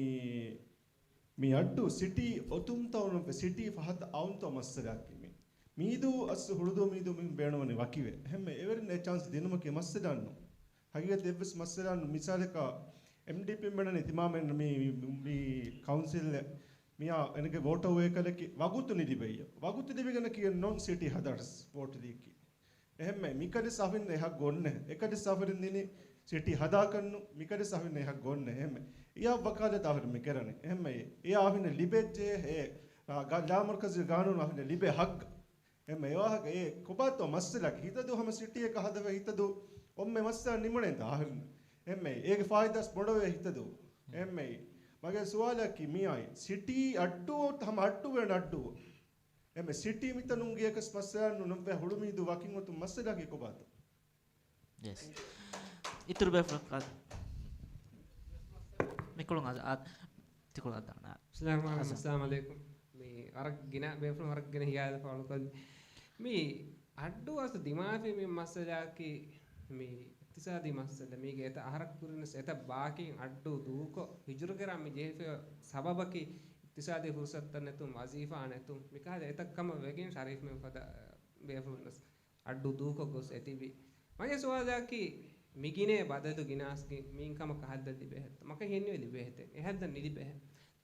މި އައްޑޫ ސިޓީ އޮތުންތޯ ނުވެ ސިޓީ ފަހަތަށް އައުންތޯ މައްސަލައަކީ މި. މީދޫ އަސް ހުޅުދޫ މީދޫ މީހުން ބޭނުންވަނީ ވަކިވެ. އެހެންމެ އެވެރިން އެ ޗާންސް ދިނުމަކީ މައްސަލައެއްނު. ހަގީގަތެއް އެއްވެސް މައްސަލައެއްނު. މިސާލަކަށް އެމްޑީޕީން ބޭނުންވަނީ ތިމާމެން މި، މި، މި ކައުންސިލް މިއާ އޭނަގެ ވޯޓަށް އެކަލަކީ ވަގުތު ނިދިބައި. ވަގުތު ލިބިގެން ކިޔެއް ނޫން ސިޓީ ހަދާނަސް ވޯޓު ދީކީ. އެހެންމެ މިކަނިސް އަހުން އެހައްގު އޮންނެ. އެކަނިސް އަހުރިން ދިނީ ސިޓީ ހަދާކަށްނު، މިކަނިސް އަހުން އެހައްގު އޮންނެ. އެހެންމެ އެޔާ ވަކާލަތް އަހުރިން މި ކެރަނީ. އެހެންމެ އެޔާ އަހުން ލިބެއްޖެ އެ، އާ، ގާ-، ލާމަރުކަޒީ ގާނޫނު އަހުން ލިބޭ ހައްގު. އެހެންމެ އެވާހަކަ އެ ކޮބާތޯ މައްސަލައަކީ ހިތަދޫ ހަމަ ސިޓީއަކަށް ހަދަފަ ހިތަދޫ އޮންމެ މައްސަލަ ނިމުނޭ ދާހިރު. އެހެންމެ އޭގެ ފާއިދާސް ބޮޑަވޭ ހިތަދޫ. އެހެންމެ މަގޭ ސުވާލަކީ މިއާއި ސިޓީ އައްޑޫ ހަމަ އައްޑޫ ވޭން އައްޑޫ. އެމެ ސިޓީ މިތަނުން ގިޔަކަސް މައްސަލައެއްނު ނުވެ ހުޅުމީދޫ ވަކިން އޮތުން މައްސަލައަކީ ކޮބާތޯ؟ ޔެސް. އިތުރު ބޭފުޅަކަށް މިކޮޅުން އަދ-، އަދ-، ތިކޮޅު އަދާނަ. އައްސަލާމު ޢަލައިކުމް. އައްސަލާމު ޢަލައިކުމް. މި ވަރަށް ގިނަ ބޭފުޅުން ވަރަށް ގިނަ ހިޔާލަށް ފާޅުކޮށްލި. މި އައްޑޫ އަސް ދިމާވި މި މައްސަލައަކީ މި އިޤްތިޞާދީ މައްސަލަ. މީގެ އެތައް އަހަރަކު ކުރިނަސް އެތައް ބާކީން އައްޑޫ ދޫކޮށް ހިޖުރަކެރާ މި ޖެހިފައި ސަބަބަކީ އިޤްތިޞާދީ ފުރުޞަތުތައް ނެތުން، ވަޒީފާ ނެތުން، މިކަހަލަ އެތައް ކަމަށް ވެގެން ޝަރީފްމެން ފަދަ ބޭފުޅުންނަސް އައްޑޫ ދޫކޮށް ގޮސް އެތިބި. މަގޭ ސުވާލަކީ މިގިނޭ ބަދަލު ގިނަ އަސްގެ މީން ކަމަކަށް ހައްދަ ލިބޭހެއްތަ؟ މަކަ ހެންނިވެ ލިބޭހެތެ؟ އެހައްދަ ނިލިބޭހެ.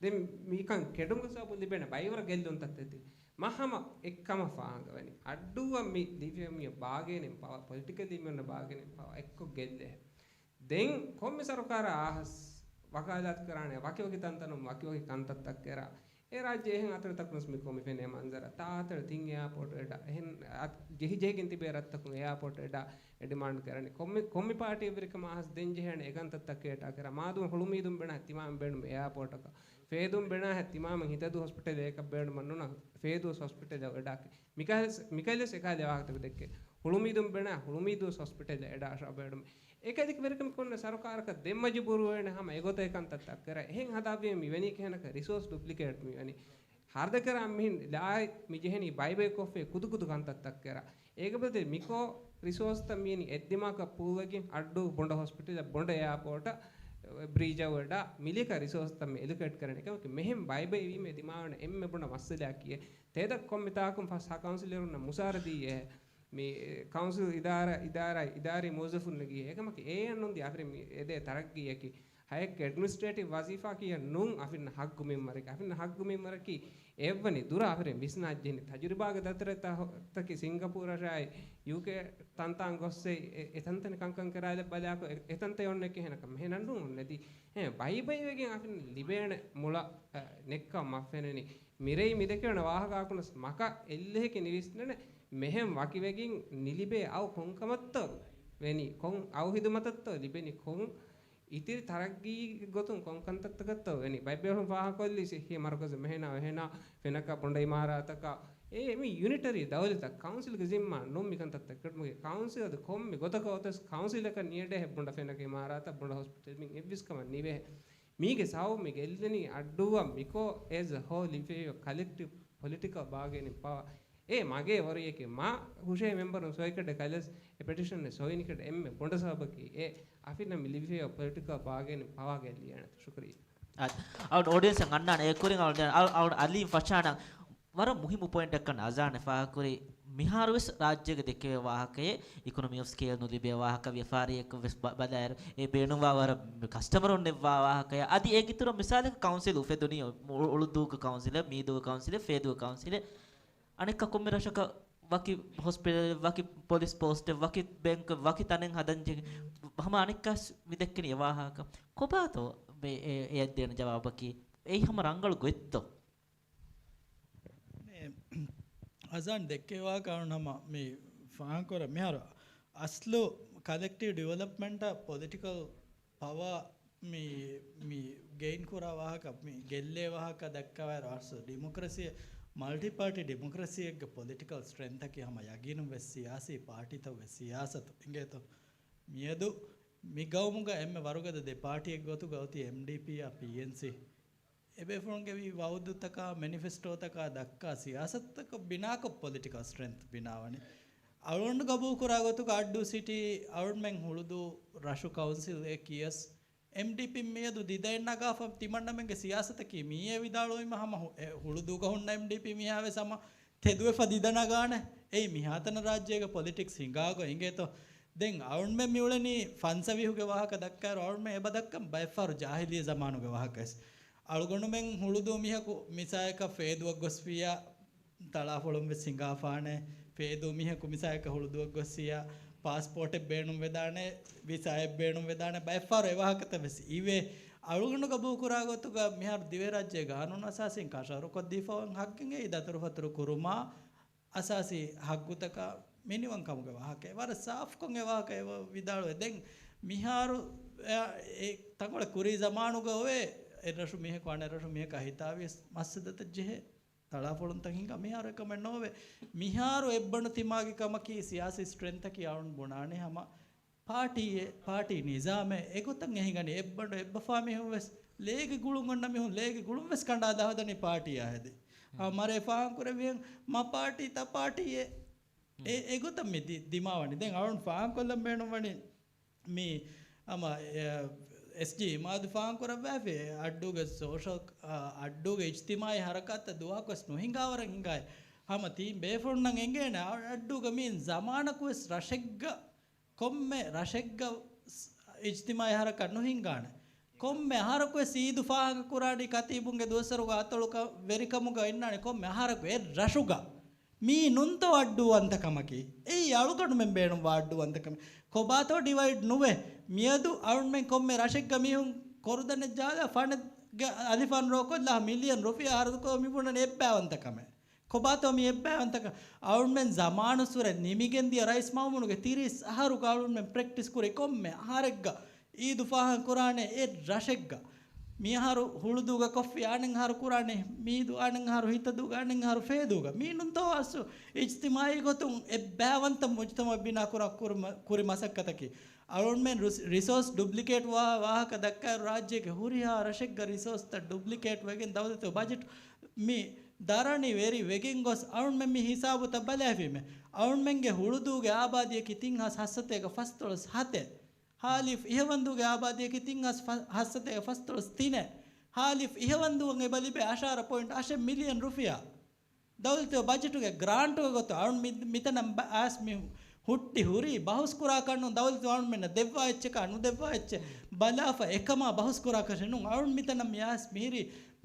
ދެން މިކަން ކެޑުމުގެ ސަބަބުން ލިބޭނެ ބައިވަރަށް ގެއްލުންތައް ތެތި. މަ ހަމަ އެއްކަމަށް ފާހަގަވަނީ. އައްޑޫއަށް މި ލިބޭ މި ބާގޭނެ ޕަވަ، ޕޮލިޓިކަލީ މި އޮންނަ ބާގޭނެ ޕަވަ އެއްކޮށް ގެއްލޭ. ދެން ކޮންމެ ސަރުކާރާ އައިސް ވަކާލާތު ކުރާނެ ވަކިވަކި ތަންތަނުން ވަކިވަކި ކަންތައްތައް ކެރާ. އެ ރާއްޖެ އެހެން އަތޮޅުތަކުންސް މިކޮށް މި ފެނޭ މަންޒަރަށް. ތާ އަތޮޅު ތިން އެއާޕޯޓު އެޑާ. އެހެން އަތް-، ޖެހި ޖެހިގެން ތިބޭ ރަށްތަކުން އެއާޕޯޓު އެޑާ އެ ޑިމާންޑް ކެރަނީ. ކޮންމެ، ކޮންމެ ޕާޓީއެއް ވެރިކަމާ އައިސް ދެން ޖެހޭނެ އެ ކަންތައްތައް ކޭޓާ ކެރާ. މާދަމާ ހުޅުމީދުން ބޭނުން ތިމާމެން ބޭނުމޭ އެއާޕޯޓަކަށް. ފޭދޫން ބޭނާހެ ތިމާމެން ހިތަދޫ ހޮސްޕިޓަލެއް އެކަށް ބޭނުމަށް ނުނަ ފޭދޫ ހޮސްޕިޓަލަށް އެޑާކެ. މިކަހެލެސް، މިކަހެލެސް އެކަހަލަ ވާހަކަތަކެއް ދެއްކޭ. ހުޅުމީދުން ބޭނާ ހުޅުމީދޫ ހޮސްޕިޓަލަށް އެޑާށާ ބޭނުމޭ. އެކަލިކި ވެރިކަމެއް ކޮންނަ ސަރުކާރަކަށް ދެން މަޖުބޫރުވޭނެ ހަމަ އެގޮތަށް ކަންތައްތައް ކެރަ. އެހެން ހަދާފިޔަ މި ވަނީ ކިހިނަކަ ރިސޯސް ޑުޕްލިކޭޓް މި ވަނީ. ހަރުދަކެރާ މިހިން ލާއި މި ޖެހެނީ ބައިބައިކޮށްފޭ ކުދުކުދު ކަންތައްތައް ކެރަ. އޭގެ ބަދަލު މިކޯ ރިސޯސްތައް މިޔަނީ އެއްދިމާކަށް ޕޫލްވެގެން އައްޑޫ ބޮނޑަ ހޮސްޕިޓަލަށް ބޮނޑަ އެއާޕޯޓަށް ބްރީޖަށް ވެޑާ މިލިކަ ރިސޯސްތައް މި އެލޮކޭޓް ކަރަނީ. އެކަމަކު މެހެން ބައިބައިވީމެ ދިމާވަނަ އެންމެ ބޮނޑަ މައްސަލައަކީ ތޭދަ ކޮންމެތާކުން ފަސް ހާ ކައުންސިލަރުންނަށް މުސާރަ ދީއޭ. މި ކައުންސިލް އިދާރާ، އިދާރާ، އިދާރީ މުވައްޒަފުން ނެގި. އެކަމަކު އޭން ނުންދި އަފިރި މި އެދޭ ތަރައްގީއަކީ. ހައެއްކަ އެޑްމިނިސްޓްރޭޓިވް ވަޒީފާ ކިޔަން ނޫން އަފިން ހައްގު މިންވަރެއް. އަފިން ހައްގު މިންވަރަކީ އެއްވަނީ ދުރާ އަފިރެން ވިސްނާއްޖެހެނީ ތަޖުރިބާގެ ދަތުރެއް ތަ-، ތަކި ސިންގަޕޫރަށާއި ޔޫކޭ ތަންތާން ގޮއްސެ އެ-، އެތަންތަނި ކަންކަން ކެރާލެއް ބަލާކު އެ-، އެތަންތައް އޮންނަ ކިހިނަކަށް މެހެނަން ނޫން ނެތި. އެ ބައިބައިވެގެން އަފިން ލިބޭނެ މުޅަ، އަ، ނެއްކަ މަފެނެނި. މިރޭ މިދެކެވެނެ ވާހަކާކުނަސް މަކަ އެއްލެހެކި ނިވިސްނެނެ މެހެން ވަކިވެގެން ނިލިބޭ އައު ކޮންކަމަށްތޯ ވެނީ؟ ކޮން އައު ހިދުމަތަށްތޯ ލިބެނީ؟ ކޮން އިތިރި ތަރައްގީ ގޮތުން ކޮން ކަންތައްތަކަށްތޯ ވެނީ؟ ބައެއް ބޭފުޅުން ފާހަގަކޮށްލީ ސިއްހީ މަރުކަޒު މެހެނާ އެހެނާ ފެނަކަ ބޮނޑަ އިމާރާތަކަށް. އޭ މި ޔުނިޓަރީ ދައުލަތަށް ކައުންސިލްގެ ޒިންމާ ނޫން މި ކަންތައްތައް ކުރުމުގެ. ކައުންސިލް އަދި ކޮންމެ ގޮތަކަށް އޮތަސް ކައުންސިލަކަށް ނިޔަޑޭހެއް ބޮނޑަ ފެނަކަ އިމާރާތަށް ބޮނޑަ ހޮސްޕިޓަލް މި އެއްވެސް ކަމަށް ނިވޭހެއް. މީގެ ސަބަބު މި ގެއްލެނީ އައްޑޫއަށް މިކޯ އޭޒް އަ ހޯލް ލިބިފައިވާ ކަލެކްޓިވް ޕޮލިޓިކަލް ބާގެނިން ޕަވާ. އޭ މަގޭ ވަރުޔަކީ މާ ހުށަހެޅި މެމްބަރުން ސޮއިކަޑެއް ކަލަސް އެ ޕެޓިޝަން ސޮއިނިކަޑެ އެންމެ ބޮނޑަ ސަބަބަކީ އޭ އަފިންނަށް މި ލިބިފައިވާ ޕޮލިޓިކަލް ބާގެނިން ޕަވާގެ ލިޔާނެތަ؟ ޝުކުރިއްޔާ. އަ-، އަޅު އޮޑިއެންސަށް އަންނާނެ އެ ކުރިން އަޅު ދެން އަޅު، އަޅު އަލީމް ފަށާނަން ވަރަށް މުހިއްމު ޕޮއިންޓެއްކަން އަޒާނެ ފާހަގަކުރި. މިހާރުވެސް ރާއްޖޭގެ ދެކެވޭ ވާހަކައެއް، އިކޮނޮމީ އޮފް ސްކޭލް ނުލިބޭ ވާހަކަ، ވިޔަފާރިއެއްގަ ވެސް ބަ-، ބަލާއިރު، އެ ބޭނުންވާ ވަރަށް ކަސްޓަމަރުން ނެއްވާ ވާހަކައެއް. އަދި އޭގެ އިތުރަށް މިސާލަކަށް ކައުންސިލް އުފެދުނީ އު-، އުޅުދޫގެ ކައުންސިލެއް، މީދޫގެ ކައުންސިލެއް، ފޭދޫގެ ކައުންސިލެއް. އަނެއްކާ ކޮންމެ ރަށަކަށް ވަކި ހޮސްޕިޓަލެއް، ވަކި ޕޮލިސް ޕޯސްޓެއް، ވަކި ބޭންކް، ވަކި ތަނެއް ހަދަން ޖެހި، ހަމަ އަނެއްކާސް މި ދެއްކެނީ އެ ވާހަކަ. ކޮބާތޯ މި އެ-، އެއަށް ދޭނެ ޖަވާބަކީ؟ އެއީ ހަމަ ރަނގަޅު ގޮތްތޯ؟ އަޒާން ދެއްކެވާ ކަރުނަމަ މި ފާހަގަކުރަން މިހާރު އަސްލު ކަލެކްޓިވް ޑިވެލޮޕްމަންޓަށް ޕޮލިޓިކަލް ޕަވާ މި، މި ގެއިން ކުރާ ވާހަކަ، މި ގެއްލޭ ވާހަކަ ދައްކަވާއިރު އަސްލު ޑިމޮކްރަސީ، މަލްޓި ޕާޓީ ޑިމޮކްރަސީއެއްގެ ޕޮލިޓިކަލް ސްޓްރެންތަކީ ހަމަ ޔަގީނުން ވެސް ސިޔާސީ ޕާޓީތައް ވެސް ސިޔާސަތު އިނގޭތޯ. މިއަދު މި ގައުމުގަ އެންމެ ވަރުގަދަ ދެ ޕާޓީއެއް ގޮތުގަ އޮތީ އެމްޑީޕީއާ ޕީއެންސީ. އެބޭފުޅުންގެ ވީ ވައުދުތަކާ މެނިފެސްޓޯތަކާ ދައްކާ ސިޔާސަތުތަކަށް ބިނާކޮށް ޕޮލިޓިކަލް ސްޓްރެންތް ބިނާވަނީ. އަޅުގަނޑު ގަބޫލުކުރާ ގޮތުގަ އައްޑޫ ސިޓީ އަޅުމެން ހުޅުދޫ ރަށު ކައުންސިލް އެ ކިޔަސް އެމްޑީޕީން މިއަދު ދިދައެއް ނަގާފަ ތިމަންނަމެންގެ ސިޔާސަތަކީ މިއޭ ވިދާޅުވީމަ ހަމަ ހު-، އެ ހުޅުދޫގަ ހުންނަ އެމްޑީޕީ މިހާވެސް ހަމަ ތެދުވެފަ ދިދަ ނަގާނެ. އެއީ މިހާތަނަށް ރާއްޖޭގެ ޕޮލިޓިކްސް ހިނގާގޮތް އިނގޭތޯ. ދެން އަޅުންމެން މިއުޅެނީ ފަންސަވީހުގެ ވާހަކަ ދައްކާއިރު އަޅުންމެން އެބަ ދައްކަން ބައެއްފަހަރު ޖާހިލީ ޒަމާނުގެ ވާހަކަވެސް. އަޅުގަނޑުމެން ހުޅުދޫ މީހަކު މިސާލަކަށް ފޭދުއަށް ގޮސްފިއްޔާ ތަޅާފޮޅުން ވެސް ހިނގާފާނެ. ފޭދޫ މީހަކު މިސާލަކަށް ހުޅުދޫއަށް ގޮސްފިއްޔާ ޕާސްޕޯޓެއް ބޭނުންވެދާނެ، ވިސާއެއް ބޭނުންވެދާނެ، ބައެއްފަހަރު އެ ވާހަކަތައް ވެސް އިވޭ. އަޅުގަނޑު ގަބޫލުކުރާ ގޮތުގަ މިހާރު ދިވެހިރާއްޖޭ ގާނޫނު އަސާސީން ކަށަވަރުކޮށްދީފަ އޮތް ހައްގެއް އެއީ ދަތުރުފަތުރު ކުރުމާ، އަސާސީ ހައްގުތަކާ މިނިވަންކަމުގެ ވާހަކައެއް. ވަރަށް ސާފުކޮށް އެ ވާހަކަ އެބަ ވިދާޅުވޭ. ދެން މިހާރު އެ، އެ ތަންކޮޅެއް ކުރީ ޒަމާނުގަ އޮވޭ، އެއްރަށު މީހަކު އަނެއްރަށު މީހަކާ ހިތާވިޔަސް މައްސަލަތައް ޖެހޭ ތަޅާފޮޅުންތައް ހިނގާ. މިހާރު އެކަމެއް ނޯވޭ. މިހާރު އެއްބަނޑު ތިމާގެ ކަމަކީ ސިޔާސީ ސްޓްރެންތަކީ އަޅުން ބުނާނީ ހަމަ ޕާޓީއެއް، ޕާޓީ ނިޒާމެއް. އެގޮތަށް އެ ހިނގަނީ އެއްބަނޑު އެއްބަފާ މީހުން ވެސް ލޭގެ ގުޅުން އޮންނަ މީހުން ލޭގެ ގުޅުން ވެސް ކަނޑާލާ ހަދަނީ ޕާޓީއާ ހެދި. ހަމަ މަރޭ ފާހަގަކުރެއްވިހެން މަ ޕާޓީ ތަ ޕާޓީއެއް. އެ، އެގޮތަށް މި ދި-، ދިމާވަނީ. ދެން އަޅުން ފާހަގަކޮށްލަން ބޭނުންވަނީ މި ހަމަ، އެ، އެސްޖީ އިމާދު ފާހަގަކުރައްވާފި އައްޑޫގެ ސޯޝަލް، އަ، އައްޑޫގެ އިޖްތިމާއީ ހަރަކާތްތައް ދުވަހަކުވެސް ނުހިނގާވަރަށް ހިނގާއި. ހަމަ ތީ ބޭފުޅުންނަށް އެނގޭނެ އަ-، އައްޑޫގަ މީން ޒަމާނަކުވެސް ރަށެއްގަ ކޮންމެ ރަށެއްގަ ސް-، އިޖްތިމާއީ ހަރަކާތް ނުހިނގާނެ. ކޮންމެ އަހަރަކުވެސް އީދު ފާހަގަކުރާނީ ކަތީބުންގެ ދުވަސްވަރުގެ އަތޮޅުގަ ވެރިކަމުގަ އިންނާނެ ކޮންމެ އަހަރަކު އެއް ރަށުގަ. މީ ނޫންތޯ އައްޑޫވަންތަކަމަކީ؟ އެއީ އަޅުގަނޑުމެން ބޭނުންވާ އައްޑޫވަންތަކަމެއް. ކޮބާތޯ ޑިވައިޑް ނުވެ؟ މިއަދު އަޅުންމެން ކޮންމެ ރަށެއްގަ މީހުން ކޮރުދަނެއް ޖަހާލާ ފަނެއްގެ އަލިފާން ރޯކޮށްލާ މިލިއަން ރުފިޔާ ހަރަދުކޮށް މި ބުނަނީ އެއްބައިވަންތަކަމެއް. ކޮބާތޯ މި އެއްބައިވަންތަކަން؟ އަޅުންމެން ޒަމާނުއްސުރެ ނިމިގެންދިޔަ ރައީސް މައުމޫނުގެ ތިރީސް އަހަރުގަ އަޅުންމެން ޕްރެކްޓިސް ކުރި ކޮންމެ އަހަރެއްގަ އީދު ފާހަގަ ކުރާނެ އެއް ރަށެއްގަ. މިއަހަރު ހުޅުދޫގަ ކޮށްފި އަނެއް އަހަރު ކުރާނެ މީދު، އަނެއް އަހަރު ހިތަދޫގަ، އަނެއް އަހަރު ފޭދޫގަ. މީ ނޫންތޯ އަސްލު އިޖްތިމާއީ ގޮތުން އެއްބައިވަންތަ މުޖްތަމައެއް ބިނާ ކުރާ ކުރި މަ-، ކުރި މަސައްކަތަކީ. އަޅުންމެން ރުސް-، ރިސޯސް ޑުޕްލިކޭޓް ވާ ވާހަކަ ދައްކާ ރާއްޖޭގެ ހުރިހާ ރަށެއްގަ ރިސޯސްތައް ޑުޕްލިކޭޓް ވެގެން ދައުލަތު ބަޖެޓް މި ދަރަނި ވެރި ވެގެން ގޮސް އަޅުންމެން މި ހިސާބުތައް ބަލާފީމެ. އަޅުންމެންގެ ހުޅުދޫގެ އާބާދީއަކީ ތިން ހާސް ހަސަތޭކަ ފަސްދޮޅަސް ހަތެއް. ހާލިފް އިހަވަންދޫގެ އާބާދީއަކީ ތިން ހާސް ފަ-، ހަސަތޭކަ ފަސްދޮޅަސް ތިނެއް. ހާލިފް އިހަވަންދޫއަށް އެބަ ލިބޭ އަށާރަ ޕޮއިންޓް އަށެއް މިލިއަން ރުފިޔާ. ދައުލަތުގެ ބަޖެޓުގެ ގްރާންޓުގެ ގޮތުން އަޅުން މި-، މިތަނަށް ބަ-، އައިސް މި ހުއްޓި ހުރީ ބަހުސްކުރާކަށް ނޫން، ދައުލަތު އަޅުންމެންނަށް ދެއްވާ އެއްޗަކާ ނުދެއްވާ އެއްޗެއް ބަލާފަ އެކަމާ ބަހުސްކުރާކަށެއް ނޫން. އަޅުން މިތަނަށް މި އައިސް މިހިރީ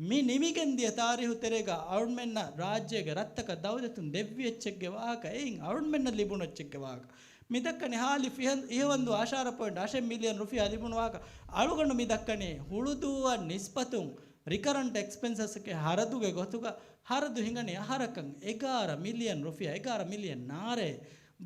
މި ނިމިގެން ދިޔަ ތާރީހު ތެރޭގަ އަޅުންމެންނަށް ރާއްޖޭގެ ރަށްތަކަށް ދައުލަތުން ދެއްވި އެއްޗެއްގެ ވާހަކަ، އެއިން އަޅުންމެންނަށް ލިބުނު އެއްޗެއްގެ ވާހަކަ. މި ދައްކަނީ ހާލި ފިހަ-، އިހަވަންދޫ އަށާރަ ޕޮއިންޓް އަށެއް މިލިއަން ރުފިޔާ ލިބުނު ވާހަކަ. އަޅުގަނޑު މި ދައްކަނީ ހުޅުދޫއަށް ނިސްބަތުން ރިކަރަންޓް އެކްސްޕެންސަސްގެ ހަރަދުގެ ގޮތުގަ ހަރަދު ހިނގަނީ އަހަރަކަށް އެގާރަ މިލިއަން ރުފިޔާ، އެގާރަ މިލިއަން ނާރޭ.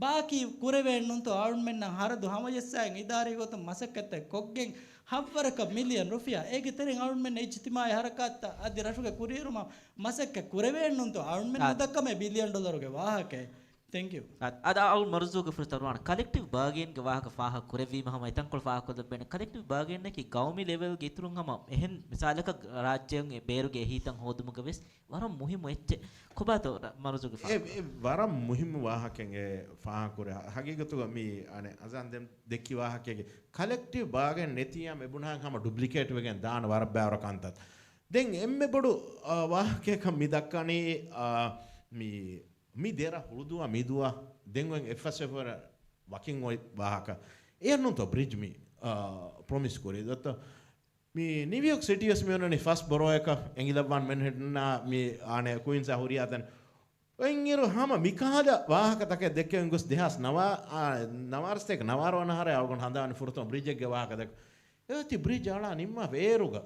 ބާކީ ކުރެވޭން ނޫންތޯ އަޅުންމެންނަށް ހަރަދު ހަމަޖައްސާއިން އިދާރީ ގޮތުން މަސައްކަތްތައް ކޮށްގެން ހައްވަރަކަށް މިލިއަން ރުފިޔާ. އޭގެ ތެރެއިން އަޅުންމެން އިޖްތިމާޢީ ހަރަކާތްތައް އަދި ރަށުގެ ކުރިއެރުމަށް މަސައްކަތް ކުރެވޭން ނޫންތޯ އަޅުންމެން އާ. ނުދައްކަމޭ ބިލިއަން ޑޮލަރުގެ ވާހަކައެއް. ތެންކް ޔޫ. އަދ-، އަދަ އަޅު މަރުޒޫގެ ފުރަތަމަ ކަލެކްޓިވް ބާގެއިންގެ ވާހަކަ ފާހަގަ ކުރެއްވީމަ ހަމަ އެތަންކޮޅު ފާހަގަ ކޮށްލައްވަން. ކަލެކްޓިވް ބާގެއިންނަކީ ގައުމީ ލެވެލްގެ އިތުރުން ހަމަ އެހެން މިސާލަކަށް ރާއްޖޭގެ ބޭރުގެ އެހީތައް ހޯދުމުގަ ވެސް ވަރަށް މުހިއްމު އެއްޗެއް. ކޮބާތޯ ރަ-، މަރުޒޫގެ އެ، ފާހަގަ؟ އެ ވަރަށް މުހިއްމު ވާހަކައެއް އެ ފާހަގަ ކުރޭ. ހަ-، ހަގީގަތުގަ މި އަނެއް އަޒާން ދެން ދެއްކި ވާހަކައެއް ކަލެކްޓިވް ބާގެއިން ނެތިއްޔާ އެބުނާ ހަމަ ޑުޕްލިކޭޓް ވެގެން ދާނެ ވަރަށް ބާރު ކަންތައް. ދެން އެންމެ ބޮޑު، އާ، ވާހަކައަކަށް މި ދައްކަނީ، އާ، މި މި ދެރަ ހުޅުދޫއާ މިދޫއާ ދެން އޮތް އެއްފަސް އެއްފަސް ވަރަށް ވަކިން އޮތް ވާހަކަ. އެއަށް ނޫންތޯ ބްރިޖް މި، އާ، ޕްރޮމިސް ކުރީ ދޯ؟ މި ނިއުޔޯކް ސިޓީ ވެސް މި އޮންނަނީ ފަސް ބޮރޮއަކަށް އެނގިލައްވާން މެންހެޓަނާ މި އާނެ ކުއިންސާ ހުރިހާ ތަން. އޮތްއިރު ހަމަ މިކަހަލަ ވާހަކަތަކެއް ދެއްކެވެން ގޮސް ދެހާސް ނަވާ، އާ، ނަވާރަ ސަތޭކަ ނަވާރަ ވަނަ އަހަރަށް އަޅުގަނޑު ހަނދާން ފުރަތަމަ ބްރިޖެއްގެ ވާހަކަ ދެއްކު. އެ އޮތީ ބްރިޖް އަޅާ ނިންމާފަ އޭރުގަ.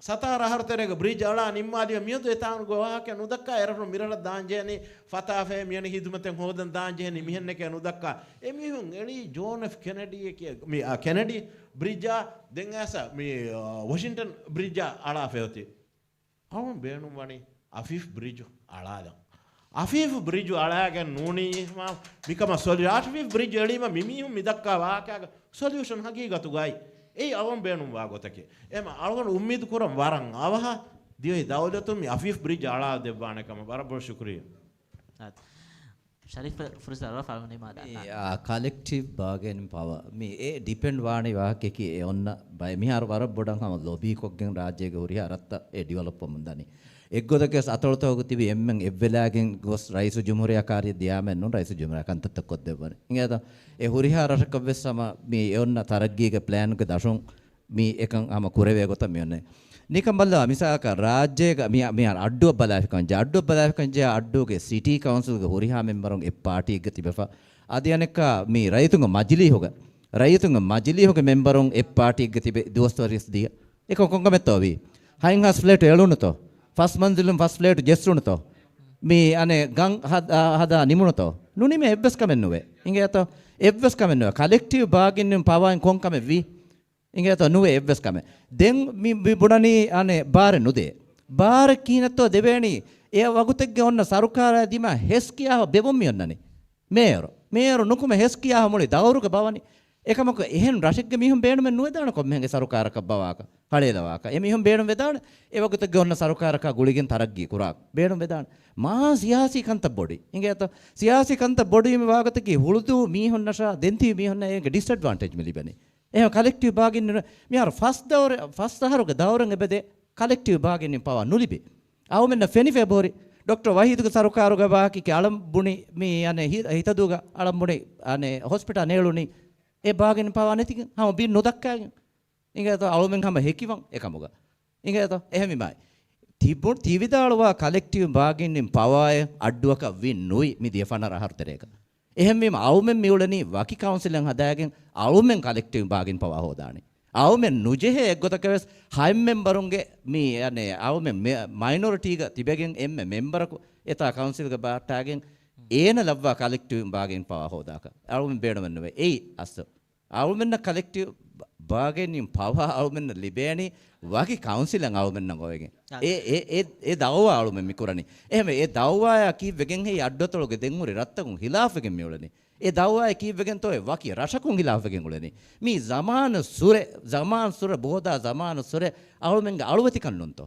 ސަތާރަ އަހަރު ތެރޭގަ ބްރިޖް އަޅާ ނިންމާލިޔަ މިއަދު އެތާނުގެ ވާހަކަ ނުދައްކާ. އެރަށުން މިރަށަށް ދާން ޖެހެނީ ފަތާފައި މިއަނި ހިދުމަތެއް ހޯދަން ދާން ޖެހެނީ މިހެންނެކޭ ނުދައްކާ. އެމީހުން އެޅީ ޖޯން އެފް ކެނެޑީ ކިޔަ-، މި، އާ، ކެނެޑީ ބްރިޖާ ދެން އައިސް މި، އާ، ވޮޝިންޓަން ބްރިޖާ އަޅާފައި އޮތީ. އަޅުން ބޭނުން ވަނީ އަފީފް ބްރިޖު އަޅާލަން. އަފީފް ބްރިޖު އަޅާގެން ނޫނީ މާ މިކަމަށް ސޮލި-، އަފީފް ބްރިޖު އެޅީމަ މިމީހުން މިދައްކާ ވާހަކައިގެ ސޮލިއުޝަން ހަގީގަތުގައި އެއީ އަޅުން ބޭނުންވާ ގޮތަކީ. އެމަ އަޅުގަނޑު އުއްމީދު ކުރަން ވަރަށް އަވަހަށް ދިވެހި ދައުލަތުން މި އަފީފް ބްރިޖް އަޅާ ދެއްވާނެ ކަމަށް ވަރަށް ބޮޑަށް ޝުކުރިއްޔާ. އާ. ޝަރީފް ފުރިސް އަރާ ފަޅުނީމާ މި، އާ، ކަލެކްޓިވް ބާގެނިން ޕަވާ. މި އެ ޑިޕެންޑް ވާނީ ވާހަކައަކީ އެ އޮންނަ ބައެއް މިހާރު ވަރަށް ބޮޑަށް ހަމަ ލޮބީ ކޮށްގެން ރާއްޖޭގެ ހުރިހާ ރަށްތައް އެ ޑިވެލޮޕް ވަމުން ދަނީ. އެއްގޮތަކަސް އަތޮޅުތަކުގަ ތިބި އެންމެން އެއްވެލާގެން ގޮސް ރައީސު ޖުމްހޫރިއްޔާ ކާރިއަށް ދިޔާމެއް ނޫން، ރައީސު ޖުމްހޫރިއްޔާ ކަންތައްތައް ކޮށްދެއްވަނީ. އިނގޭތަ؟ އެ ހުރިހާ ރަށަކަށް ވެސް ހަމަ މި އެ އޮންނަ ތަރައްގީގެ ޕްލޭންގެ ދަށުން މި އެކަން ހަމަ ކުރެވޭ ގޮތަށް މި އޮންނަ. ނިކަން ބައްލަވާ މިސާލަކަށް ރާއްޖޭގަ މި، މިހާރު އައްޑުއަށް ބަލާފިކަން ޖެހޭ، އައްޑުއަށް ބަލާފިކަން ޖެހޭ އައްޑޫގެ ސިޓީ ކައުންސިލްގެ ހުރިހާ މެމްބަރުން އެއް ޕާޓީއެއްގަ ތިބެފަ. އަދި އަނެއްކާ މި ރައްޔިތުންގެ މަޖިލީހުގެ، ރައްޔިތުންގެ މަޖިލީހުގެ މެމްބަރުން އެއް ޕާޓީއެއްގަ ތިބެ ދުވަސްވަރު ވިސް ދިޔަ. އެކަން ކޮންކަމެއްތޯ ވީ؟ ހަތް ހާސް ފްލެޓް އެޅުނުތޯ؟ ފަސް މަންޒިލުން ފަސް ފްލެޓް ޖެއްސުނުތޯ؟ މި އަނެއް ގަން ހަދާ، ހަދާ ނިމުނުތޯ؟ ނުނިމޭ އެއްވެސް ކަމެއް ނުވޭ. އިނގޭތޯ؟ އެއްވެސް ކަމެއް ނުވޭ. ކަލެކްޓިވް ބާގެނިން ޕަވާއިން ކޮން ކަމެއް ވީ؟ އިނގޭތޯ؟ ނުވޭ އެއްވެސް ކަމެއް. ދެން މި، މި ބުނަނީ އަނެއް ބާރެއް ނުދޭ. ބާރެއް ކިހިނެއްތޯ ދެވޭނީ؟ އެ ވަގުތެއްގެ އޮންނަ ސަރުކާރާ ދިމާ ހެސް ކިޔާފަ ބޭއްވުން މި އޮންނަނީ. މޭޔަރު، މޭޔަރު ނުކުމެ ހެސް ކިޔާފަ މުޅި ދައުރުގެ ބަވަނީ. އެކަމަކު އެހެން ރަށެއްގެ މީހުން ބޭނުމެއް ނުވެދާނެ ކޮންމެހެންގެ ސަރުކާރަކަށް ބަވާކަށް، ހަޅޭލަވާކަށް. އެމީހުން ބޭނުން ވެދާނެ އެ ވަގުތެއްގެ އޮންނަ ސަރުކާރަކާ ގުޅިގެން ތަރައްގީ ކުރާ. ބޭނުން ވެދާނެ. މާ ސިޔާސީ ކަންތައް ބޮޑީ. އިނގޭތަ؟ ސިޔާސީ ކަންތައް ބޮޑީ މި ވާގޮތަކީ ހުޅުދޫ މީހުންނަށާ ދެންތިބި މީހުންނަށް އޭގެ ޑިސްއެޑްވާންޓޭޖް މި ލިބެނީ. އެހެން ކަލެކްޓިވް ބާގެން މިހާރު ފަސް ދައުރެ-، ފަސް އަހަރުގެ ދައުރެއް އެބަދޭ ކަލެކްޓިވް ބާގެނިން ޕަވާ ނުލިބި. އަޅުމެންނަށް ފެނިފައި ބޯރި. ޑޮކްޓަރ ވަހީދުގެ ސަރުކާރުގެ ވާހަކައިގެ އަޅަން ބުނި މި އަނެއް ހި-، ހިތަދޫގަ އަޅަން ބުނި އަނެއް ހޮސްޕިޓާލް ނޭޅުނީ އެ ބާގެނިން ޕަވާ ނެތިގެން ހަމަ ބިން ނުދައްކާގެން. އިނގޭތޯ އަޅުމެން ހަމަ ހެކިވަން އެކަމުގަ. އިނގޭތޯ އެހެންވީމާ ތިބު-، ތިވިދާޅުވާ ކަލެކްޓިވް ބާގެނިން ޕަވާއެއް އައްޑުއަކަށް ވިން ނުވި މި ދިޔަ ފަނަރަ އަހަރު ތެރޭގަ. އެހެންވީމަ އަޅުމެން މިއުޅެނީ ވަކި ކައުންސިލެއް ހަދާގެން އަޅުމެން ކަލެކްޓިވް ބާގެން ޕަވާ ހޯދާނީ. އަޅުމެން ނުޖެހޭ އެއްގޮތަކަށް ވެސް ހައެއް މެމްބަރުންގެ މި، އަނެ، އަޅުމެން މެ-، މައިނޮރިޓީގަ ތިބެގެން އެންމެ މެމްބަރަކު އެތާ ކައުންސިލްގަ ބަހައްޓާގެން އޭނަ ލައްވާ ކަލެކްޓިވް ބާގެން ޕަވާ ހޯދާކަށް އަޅުމެން ބޭނުމެއް ނުވޭ. އެއީ އަސްލު. އަޅުމެންނަށް ކަލެކްޓިވް ބާ-، ބާގެނިން ޕަވާ އަޅުމެންނަށް ލިބޭނީ ވަކި ކައުންސިލެއް އަޅުމެންނަށް އޮވެގެން. އާ. އެ، އެ، އެ، އެ ދައުވާ އަޅުމެން މި ކުރަނީ. އެހެންވެ، އެ ދައުވާޔާ ކީއްވެގެން ހެއްޔޭ އައްޑުއަތޮޅުގެ ދެން ހުރި ރަށްތަކުން ހިލާފްވެގެން މިއުޅެނީ؟ އެ ދައުވާއެއް ކީއްވެގެންތޯ އެ ވަކި ރަށަކުން ހިލާފްވެގެން އުޅެނީ؟ މީ ޒަމާނުއްސުރެ، ޒަމާންސުރެ ބޯދާ ޒަމާނުއްސުރެ އަޅުމެންގެ އަޅުވެތިކަން ނޫންތޯ؟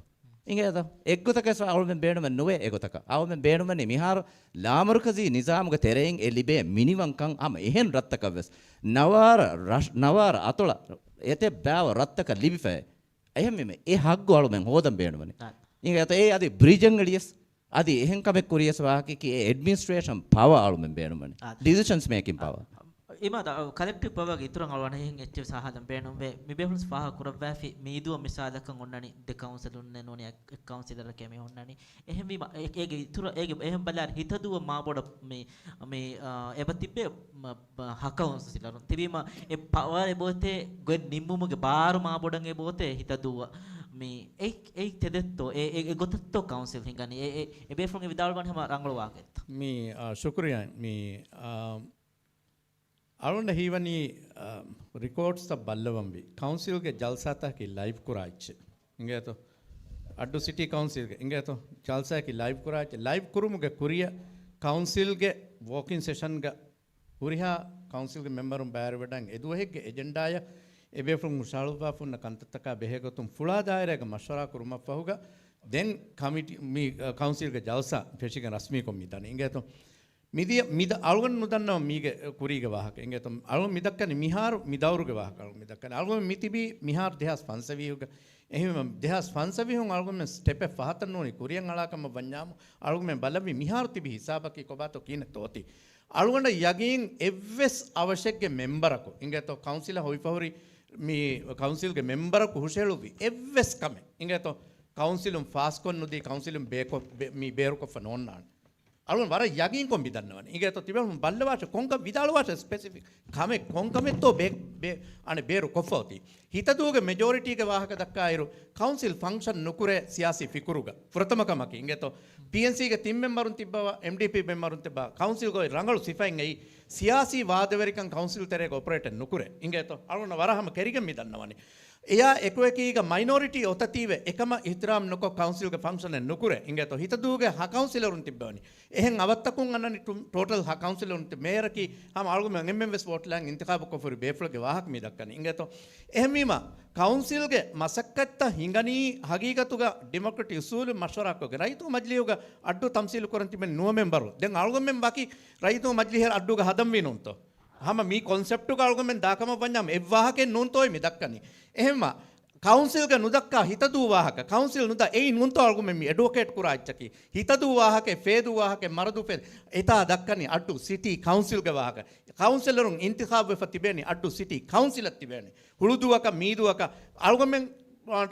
އިނގޭތަ؟ އެއްގޮތަކަށް އަޅުމެން ބޭނުމެއް ނުވޭ އެގޮތަކަށް. އަޅުމެން ބޭނުމެއް މިހާރު ލާމަރުކަޒީ ނިޒާމުގެ ތެރެއިން އެ ލިބޭ މިނިވަންކަން ހަމަ އެހެން ރަށްތަކަށް ވެސް ނަވާރަ ރަށް-، ނަވާރަ އަތޮޅަށް އެތައް ބާވަ ރަށްތަކަށް ލިބިފައި. އެހެންވީމަ އެ ހައްގު އަޅުމެން ހޯދަން ބޭނުމަނީ. އާ. އިނގޭތަ؟ އެ އަދި ބްރިޖެއް އެޅިޔަސް އަދި އެހެން ކަމެއް ކުރިޔަސް ވާހަކަކީ އެ އެޑްމިނިސްޓްރޭޝަން ޕަވަރ އަޅުމެން ބޭނުމަނީ. ޑިސިޝަންސް މޭކިން ޕަވަރ. އިމާދާ، ކަލެކްޓިވް ޕަވަރގެ އިތުރަށް އަޅުގަނޑަށް އެހެން އެއްޗެއް ސާހަލަން ބޭނުންވޭ. މި ބޭފުޅުން ފާހަގަ ކުރައްވާފި މީދުއަށް މިސާލަކަށް އޮންނަނީ ދެ ކައުންސިލުންނެއް ނޫނީ އެއް ކައުންސިލަރަކޭ މި އޮންނަނީ. އެހެންވީމަ އެ-، އޭގެ އިތުރަށް އޭގެ އެހެން ބަލާއިރު ހިތަދޫއަށް މާބޮޑަށް މި، މި، އާ، އެބަ ތިއްބޭ މަ-، ބަ-، ހަ ކައުންސިލަރުން ތިބީމަ އެ ޕަވަރ އެބައޮތޭ ގޮތް ނިންމުމުގެ ބާރު މާބޮޑަށް އެބައޮތޭ ހިތަދޫއަށް. މި އެ-، އެއް ތެދެއްތޯ އެ-، އެ-، އެގޮތަށްތޯ ކައުންސިލް ހިނގަނީ އެ-، އެ-، އެބޭފުޅުން ވިދާޅުވާން ހަމަ ރަނގަޅު ވާހަކައެއްތޯ؟ މި، އާ، ޝުކުރިޔާ. މި، އާ، އަޅުގަނޑަށް ހީވަނީ، އާ، ރިކޯޑްސްތައް ބައްލަވަންވީ. ކައުންސިލްގެ ޖަލްސާތަކަކީ ލައިވް ކުރާ އެއްޗެއް. އިނގޭތޯ؟ އައްޑޫ ސިޓީ ކައުންސިލްގެ، އިނގޭތޯ؟ ޖަލްސާއަކީ ލައިވް ކުރާ އެއްޗެއް. ލައިވް ކުރުމުގެ ކުރިއަށް ކައުންސިލްގެ ވޯކިން ސެޝަންގަ ހުރިހާ ކައުންސިލްގެ މެމްބަރުން ބައިވެރިވެވަޑައިގެން އެދުވަހެއްގެ އެޖެންޑާއަށް އެބޭފުޅުން ހުށަހަޅުއްވާފަ ހުންނަ ކަންތައްތަކާ ބެހޭގޮތުން ފުޅާ ދާއިރާގެ މަޝްވަރާ ކުރުމަށްފަހުގަ ދެން ކަމިޓީ، މި، އަ، ކައުންސިލްގެ ޖަލްސާ ފެށިގެން ރަސްމީކޮށް މިދަނީ. އިނގޭތޯ؟ މިދިޔަ، މިދަ-، އަޅުގަނޑު ނުދަންނަވަން މީގެ ކުރީގެ ވާހަކަ. އިނގޭތޯ؟ އަޅުގަނޑު މިދައްކަނީ މިހާރު، މި ދައުރުގެ ވާހަކަ އަޅުގަނޑު މިދައްކަނީ. އަޅުގަނޑު މިތިބީ މިހާރު ދެހާސް ފަންސަވީހުގަ. އެހެންވީމަ، ދެހާސް ފަންސަވީހުން އަޅުގަނޑުމެން ސްޓެޕެއް ފަހަތަށް ނޫނީ ކުރިއަށް އަޅާކަމަށް ވަންޏާމު، އަޅުގަނޑުމެން ބަލަންވީ މިހާރު ތިބި ހިސާބަކީ ކޮބާތޯ ކިހިނެއްތޯ އޮތީ. އަޅުގަނޑަށް ޔަގީން އެއްވެސް އަވަށެއްގެ މެމްބަރަކު، އިނގޭތޯ، ކައުންސިލަށް ހޮވިފަހުރި މި ކައުންސިލްގެ މެމްބަރަކު ހުށަހެޅުއްވި އެއްވެސް ކަމެއް، އިނގޭތޯ، ކައުންސިލުން ފާސްކޮށްނުދީ، ކައުންސިލުން ބޭކޮށް-، ބޭ-، މި ބޭރުކޮށްފަ ނޯންނާނެ. އަޅުން ވަރަށް ޔަގީންކޮށް މިދަންނަވަނީ. އިނގޭތޯ ތިބޭފުޅުން ބައްލަވާށެ ކޮންކަން ވިދާޅުވާށެ ސްޕެސިފިކް ކަމެއް ކޮންކަމެއްތޯ ބޭ-، ބޭ-، އަނެއް ބޭރު ކޮށްފަ އޮތީ. ހިތަދޫގެ މެޖޯރިޓީގެ ވާހަކަ ދައްކާއިރު، ކައުންސިލް ފަންކްޝަން ނުކުރޭ ސިޔާސީ ފިކުރުގަ. ފުރަތަމަ ކަމަކީ، އިނގޭތޯ ޕީއެންސީގެ ތިން މެމްބަރުން ތިއްބަވާ، އެމްޑީޕީ މެމްބަރުން ތިއްބަވާ، ކައުންސިލްގަ އޮތް ރަނގަޅު ސިފައިން އެއީ ސިޔާސީ ވާދަވެރިކަން ކައުންސިލް ތެރޭގަ އޮޕަރޭޓެއް ނުކުރޭ. އިނގޭތޯ އަޅުން ވަރަށް ހަމަ ކެރިގެން މިދަންނަވަނީ. އެޔާ އެކުއެކީގަ މައިނޯރިޓީ އޮތަތީވެ އެކަމަށް އިހްތިރާމް ނުކޮށް ކައުންސިލްގެ ފަންކްޝަނެއް ނުކުރޭ. އިނގޭތޯ ހިތަދޫގެ ހަ ކައުންސިލަރުން ތިއްބެވަނީ. އެހެން އަވަށްތަކުން އަންނަނީ ޓު-، ޓޯޓަލް ހަ ކައުންސިލަރުން ތި-، މޭޔަރަކީ ހަމަ އަޅުގަނޑުމެން އެންމެން ވެސް ވޯޓް ލާން އިންތިޚާބު ކޮށްފަހުރި ބޭފުޅެއްގެ ވާހަކަ މި ދައްކަނީ. އިނގޭތޯ އެހެންވީމަ، ކައުންސިލްގެ މަސައްކަތްތައް ހިނގަނީ ހަގީގަތުގަ ޑިމޮކްރެޓިކް އުސޫލުން މަޝްވަރާކޮށްގެން. ރައްޔިތު މަޖިލީހުގަ އައްޑޫ ތަމްސީލު ކުރަން ތިބެން ނުވަ މެމްބަރު. ދެން އަޅުގަނޑުމެން ވަކި ރައްޔިތު މަޖިލީހެއް އައްޑޫގަ ހަދަންވީ ނޫންތޯ؟ ހަމަ މި ކޮންސެޕްޓުގަ އަޅުގަނޑުމެން ދާކަމަށް ވަންޏާމު އެއްވާހަކައެއް ނޫންތޯއޭ މި ދައްކަނީ. އެހެންމަ، ކައުންސިލްގަ ނުދައްކާ ހިތަދޫ ވާހަކަ، ކައުންސިލް ނުދާ އެއީ ނޫންތޯ އަޅުގަނޑުމެން މި އެޑްވޮކޭޓް ކުރާ އެއްޗަކީ. ހިތަދޫ ވާހަކައެއް، ފޭދޫ ވާހަކައެއް، މަރަދޫ ފޭދޫ، އެތާ ދައްކަނީ އައްޑޫ ސިޓީ ކައުންސިލްގެ ވާހަކަ. ކައުންސިލަރުން އިންތިޚާބުވެފަ ތިބޭނީ އައްޑޫ ސިޓީ ކައުންސިލަށް ތިބޭނީ. ހުޅުދޫއަކަށް މީދޫއަކަށް އަޅުގަނޑުމެން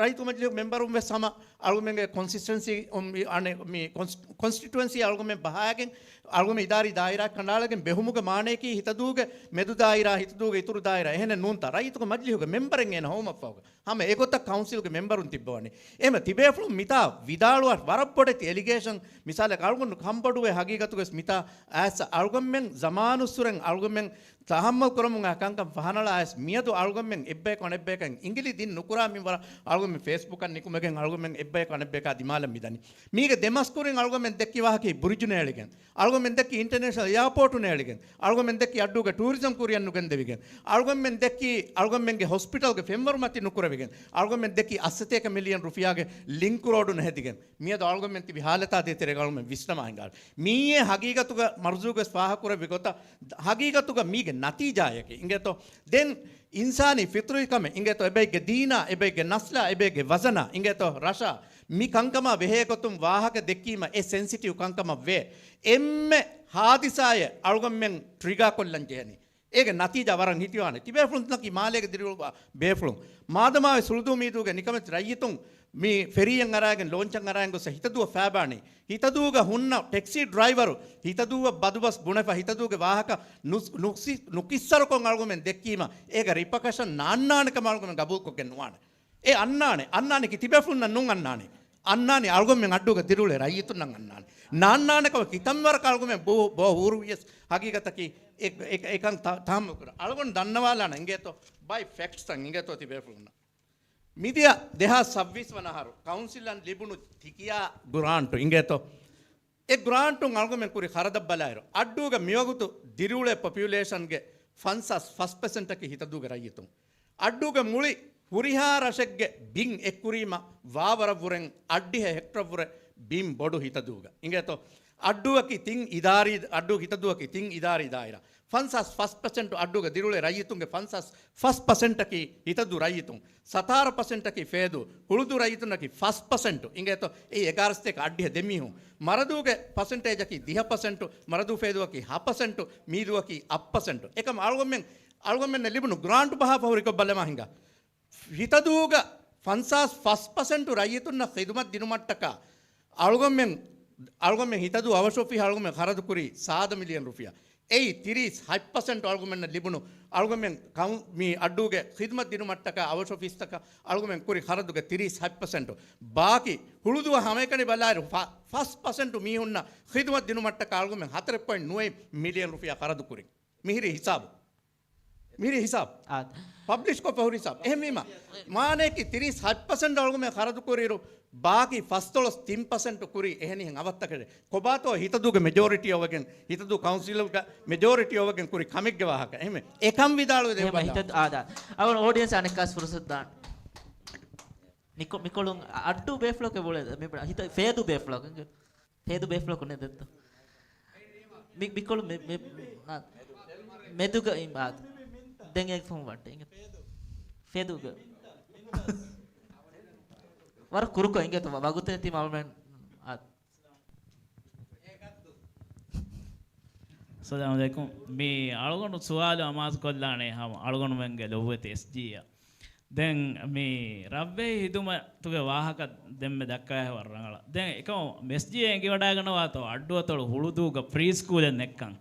ރައްޔިތު މަޖިލީހު މެމްބަރުން ވެސް ހަމަ އަޅުގަމެންގެ ކޮންސިސްޓެންސީ، އުން، އަނެއް މި ކޮންސް-، ކޮންސްޓިޓުއެންސީ އަޅުގަމެން ބަހައިގެން، އަޅުގަމެން އިދާރީ ދާއިރާ ކަނޑައަޅަގެން ބެހުމުގެ މާނަޔަކީ ހިތަދޫގެ މެދު ދާއިރާ، ހިތަދޫގެ އިތުރު ދާއިރާ އެހެނެއް ނޫންތަ؟ ރައްޔިތުގެ މަޖިލީހުގެ މެމްބަރެއް އޭނަ ހޮވުމަށްފަހުގަ ހަމަ އެގޮތަށް ކައުންސިލްގެ މެމްބަރުން ތިއްބަވަނީ. އެހެމަ ތިބޭފުޅުން މިތާ ވިދާޅުވާ ވަރަށް ބޮޑެތި އެލިގޭޝަން. މިސާލަކަށް އަޅުގަނޑު ކަންބޮޑުވޭ ހަގީގަތުގަސް މިތާ އައިސް އަޅުގަނޑުމެން ޒަމާނުއްސުރެން އަޅުގަނޑުމެން ތަހައްމަލް ކުރަމުން އާ ކަންކަން ފަހަނަޅާ އައިސް މިއަދު އަޅުގަނޑުމެން އެއްބަޔަކު އަނެއްބަޔަކަށް އިނގިލި ދިން ނުކުރާ މިންވަރަށް އަޅުގަނޑުމެން ފޭސްބުކަށް ނިކުމެގެން އަޅުގަނޑުމެން އެއްބަޔަކު އަނެއްބަޔަކާ ދިމާލަށް މިދަނީ. މީގެ ދެމަސް ކުރިން އަޅުގަނޑުމެން ދެއްކި ވާހަކައީ ބުރިޖު ނޭޅިގެން، އަޅުގަނޑުމެން ދެއްކި އިންޓަރނޭޝަނަލް އެއާޕޯޓު ނޭޅިގެން، އަޅުގަނޑުމެން ދެއްކި އައްޑޫގެ ޓޫރިޒަމް ކުރިއަށް ނުގެންދެވިގެން، އަޅުގަނޑުމެން ދެއްކި އަޅުގަނޑުމެންގެ ހޮސްޕިޓަލްގެ ފެންވަރު މަތި ނުކުރެވިގެން، އަޅުގަނޑުމެން ދެއްކި އަށްސަތޭކަ މިލިއަން ރުފިޔާގެ ލިންކް ރޯޑު ނެހެދިގެން. މިއަދު އަޅުގަނޑުމެން ތިބި ހާލަތާ ދޭތެރޭގަ އަޅުގަނޑުމެން ވިސްނަމާ ހިނގާނެ. މިއީ ހަގީގަތުގަ މަރުޒޫގަސް ފާހަގަކުރެއްވި ގޮތަށް ހަގީގަތުގަ މީގެ ނަތީޖާއަކީ. އިނގޭތޯ؟ ދެން އިންސާނީ ފިތުރީ ކަމެއް އިނގޭތޯ؟ އެބައެއްގެ ދީނާ، އެބައެއްގެ ނަސްލާ، އެބައެއްގެ ވަޒަނާ އިނގޭތޯ؟ ރަށާ، މި ކަންކަމާ ބެހޭގޮތުން ވާހަކަ ދެއްކީމަ އެ ސެންސިޓިވް ކަންކަމަށް ވޭ. އެންމެ ހާދިސާއެއް އަޅުގަނޑުމެން ޓްރިގާ ކޮށްލަން ޖެހެނީ. އޭގެ ނަތީޖާ ވަރަށް ހިތިވާނެ. ތިބޭފުޅުން ތަކީ މާލޭގެ ދިރިއުޅުވާ ބޭފުޅުން. މާދަމާވެސް ހުޅުދޫ މީދޫގެ ނިކަމެތި ރައްޔިތުން މި ފެރީއެއް އަރާގެން ލޯންޗަށް އަރާގެން ގޮސް ހިތަދޫއަށް ފައިބާނީ. ހިތަދޫގަ ހުންނަ ޓެކްސީ ޑްރައިވަރު ހިތަދޫއަށް ބަދުބަސް ބުނެފަ ހިތަދޫގެ ވާހަކަ ނުސް-، ނުކްސި-، ނުކިއްސަރުކޮށް އަޅުގަމެން ދެއްކީމަ އޭގެ ރިޕަކަޝަން ނާންނާނެ ކަމަށް އަޅުގަމެން ގަބޫލުކޮށްގެން ނުވާނެ. އެ އަންނާނެ، އަންނާނެކީ ތިބޭފުޅުންނަށް ނޫން އަންނާނެ. އަންނާނީ އަޅުގަމެން އައްޑޫގަ ދިރިއުޅޭ ރައްޔިތުންނަށް އަންނާނެ. ނާންނާނެ ކަމަށް ކިތަންމެ ވަރަކަށް އަޅުގަމެން ބޯ، ބޯ ހޫރުވިޔަސް ހަގީގަތަކީ އެ، އެ، އެކަން ތަ-، ތަހައްމަލް ކުރާ. އަޅުގަނޑު ދަންނަވާލާނަން އިނގޭތޯ؟ ބައި ފެކްޓްސް ތަން އިނގޭތޯ ތިބޭފުޅުންނަށް. މިދިޔަ ދެހާސް ސައްވީސް ވަނަ އަހަރު ކައުންސިލަށް ލިބުނު ތިކިޔާ ގްރާންޓު އިނގޭތޯ؟ އެ ގްރާންޓުން އަޅުގަމެން ކުރި ޚަރަދަށް ބަލާއިރު، އައްޑޫގަ މިވަގުތު ދިރިއުޅޭ ޕޮޕިއުލޭޝަންގެ ފަންސާސް ފަސް ޕަސެންޓަކީ ހިތަދޫގެ ރައްޔިތުން. އައްޑޫގެ މުޅި ހުރިހާ ރަށެއްގެ ބިން އެއްކުރީމަ ވާވަރަށްވުރެން އަށްޑިހަ ހެކްޓަރަށްވުރެ ބިން ބޮޑު ހިތަދޫގަ. އިނގޭތޯ؟ އައްޑޫއަކީ ތިން އިދާރީ، އައްޑޫ ހިތަދޫއަކީ ތިން އިދާރީ ދާއިރާ. ފަންސާސް ފަސް ޕަސެންޓު އައްޑޫގެ ދިރިއުޅޭ ރައްޔިތުންގެ ފަންސާސް ފަސް ޕަސެންޓަކީ ހިތަދޫ ރައްޔިތުން. ސަތާރަ ޕަސެންޓަކީ ފޭދޫ. ހުޅުދޫ ރައްޔިތުންނަކީ ފަސް ޕަސެންޓު. އިނގޭތޯ އެއީ އެގާރަ ސަތޭކަ އައްޑިހަ ދެ މީހުން. މަރަދޫގެ ޕަސެންޓޭޖަކީ ދިހަ ޕަސެންޓު، މަރަދޫ ފޭދޫއަކީ ހަ ޕަސެންޓު، މީދޫއަކީ އަށް ޕަސެންޓު. އެކަމް އަޅުގަނޑުމެން، އަޅުގަނޑުމެންނަށް ލިބުނު ގްރާންޓު ބަހާފަ ހުރިކޮށް ބަލަމާ ހިނގާ. ހިތަދޫގަ ފަންސާސް ފަސް ޕަސެންޓު ރައްޔިތުންނަށް ޚިދުމަތް ދިނުމަށްޓަކާ އަޅުގަނޑުމެން، އަޅުގަނޑުމެން ހިތަދޫ އަވަށް އޮފީހަށް އަޅުގަނޑުމެން ޚަރަދު ކުރީ ސާދަ މިލިއަން ރުފިޔާ. އެއީ ތިރީސް ހަތް ޕަސެންޓު އަޅުގަނޑުމެންނަށް ލިބުނު، އަޅުގަނޑުމެން ކައު-، މި އައްޑޫގެ ޚިދުމަތް ދިނުމަށްޓަކާ އަވަށް އޮފީސްތަކަށް އަޅުގަނޑުމެން ކުރި ޚަރަދުގެ ތިރީސް ހަތް ޕަސެންޓު. ބާކީ ހުޅުދޫއަށް ހަމައެކަނި ބަލާއިރު ފަ-، ފަސް ޕަސެންޓު މީހުންނަށް ޚިދުމަތް ދިނުމަށްޓަކާ އަޅުގަނޑުމެން ހަތަރެއް ޕޮއިންޓް ނުވައެއް މިލިއަން ރުފިޔާ ޚަރަދު ކުރިން. މިހިރީ ހިސާބު. މިހިރީ ހިސާބު. އާ. ޕަބްލިޝް ކޮށްފަ ހުރި ހިސާބު. އެހެންވީމަ، މާނައަކީ ތިރީސް ހަތް ޕަސެންޓް އަޅުގަނޑުމެން ޚަރަދު ކުރިއިރު، ބާކީ ފަސްދޮޅަސް ތިން ޕަސެންޓް ކުރީ އެހެނިހެން އަވަށްތަކެއް. ކޮބާތޯ ހިތަދޫގެ މެޖޯރިޓީ އޮވެގެން، ހިތަދޫ ކައުންސިލުގެ މެޖޯރިޓީ އޮވެގެން ކުރި ކަމެއްގެ ވާހަކަ. އެހެންވެ، އެކަން ވިދާޅުވެ ދޭ އެހެންވެ، ބަލާ. ހިތަދޫ، އާ، ދާ. އަވަން އޯޑިއެންސް އަނެއްކާސް ފުރުސަތު ދާން. މިކޮ-، މިކޮޅުން އައްޑޫ ބޭފުޅަކެއް ބުޅޭ، މި ހިތަ-، ފޭދޫ ބޭފުޅަކު. ފޭދޫ ބޭފުޅަކު ނެތް ދެއްތޯ. މި، މިކޮޅު މެ-، މެ-، އާ، މެދުގަ އިން، އާ، ދެން އެ ފޯމް ވައްޓެ އިނގެ. ފޭދޫގަ. ވަރަށް ކުރުކޮށް އިނގޭތޯ، ވަގުތެއް ތި މަޅުމެން، އާ. އައްސަލާމު ޢަލައިކުމް. މި އަޅުގަނޑު ސުވާލު އަމާޒުކޮށްލާނެ ހަމަ އަޅުގަނޑުމެންގެ ލޮބުވެތި އެސްޖީއަށް. ދެން މި ރަށްވެހި ހިދުމަތުގެ ވާހަކަ ދެންމެ ދައްކާހެ ވަރަށް ރަނގަޅަށް. ދެން އެކަމަށް އެސްޖީއޭ އެނގިވަޑައިގަންނަވާތޯ އައްޑުއަތޮޅު ހުޅުދޫގަ ޕްރީ ސްކޫލެއް ނެއްކަން،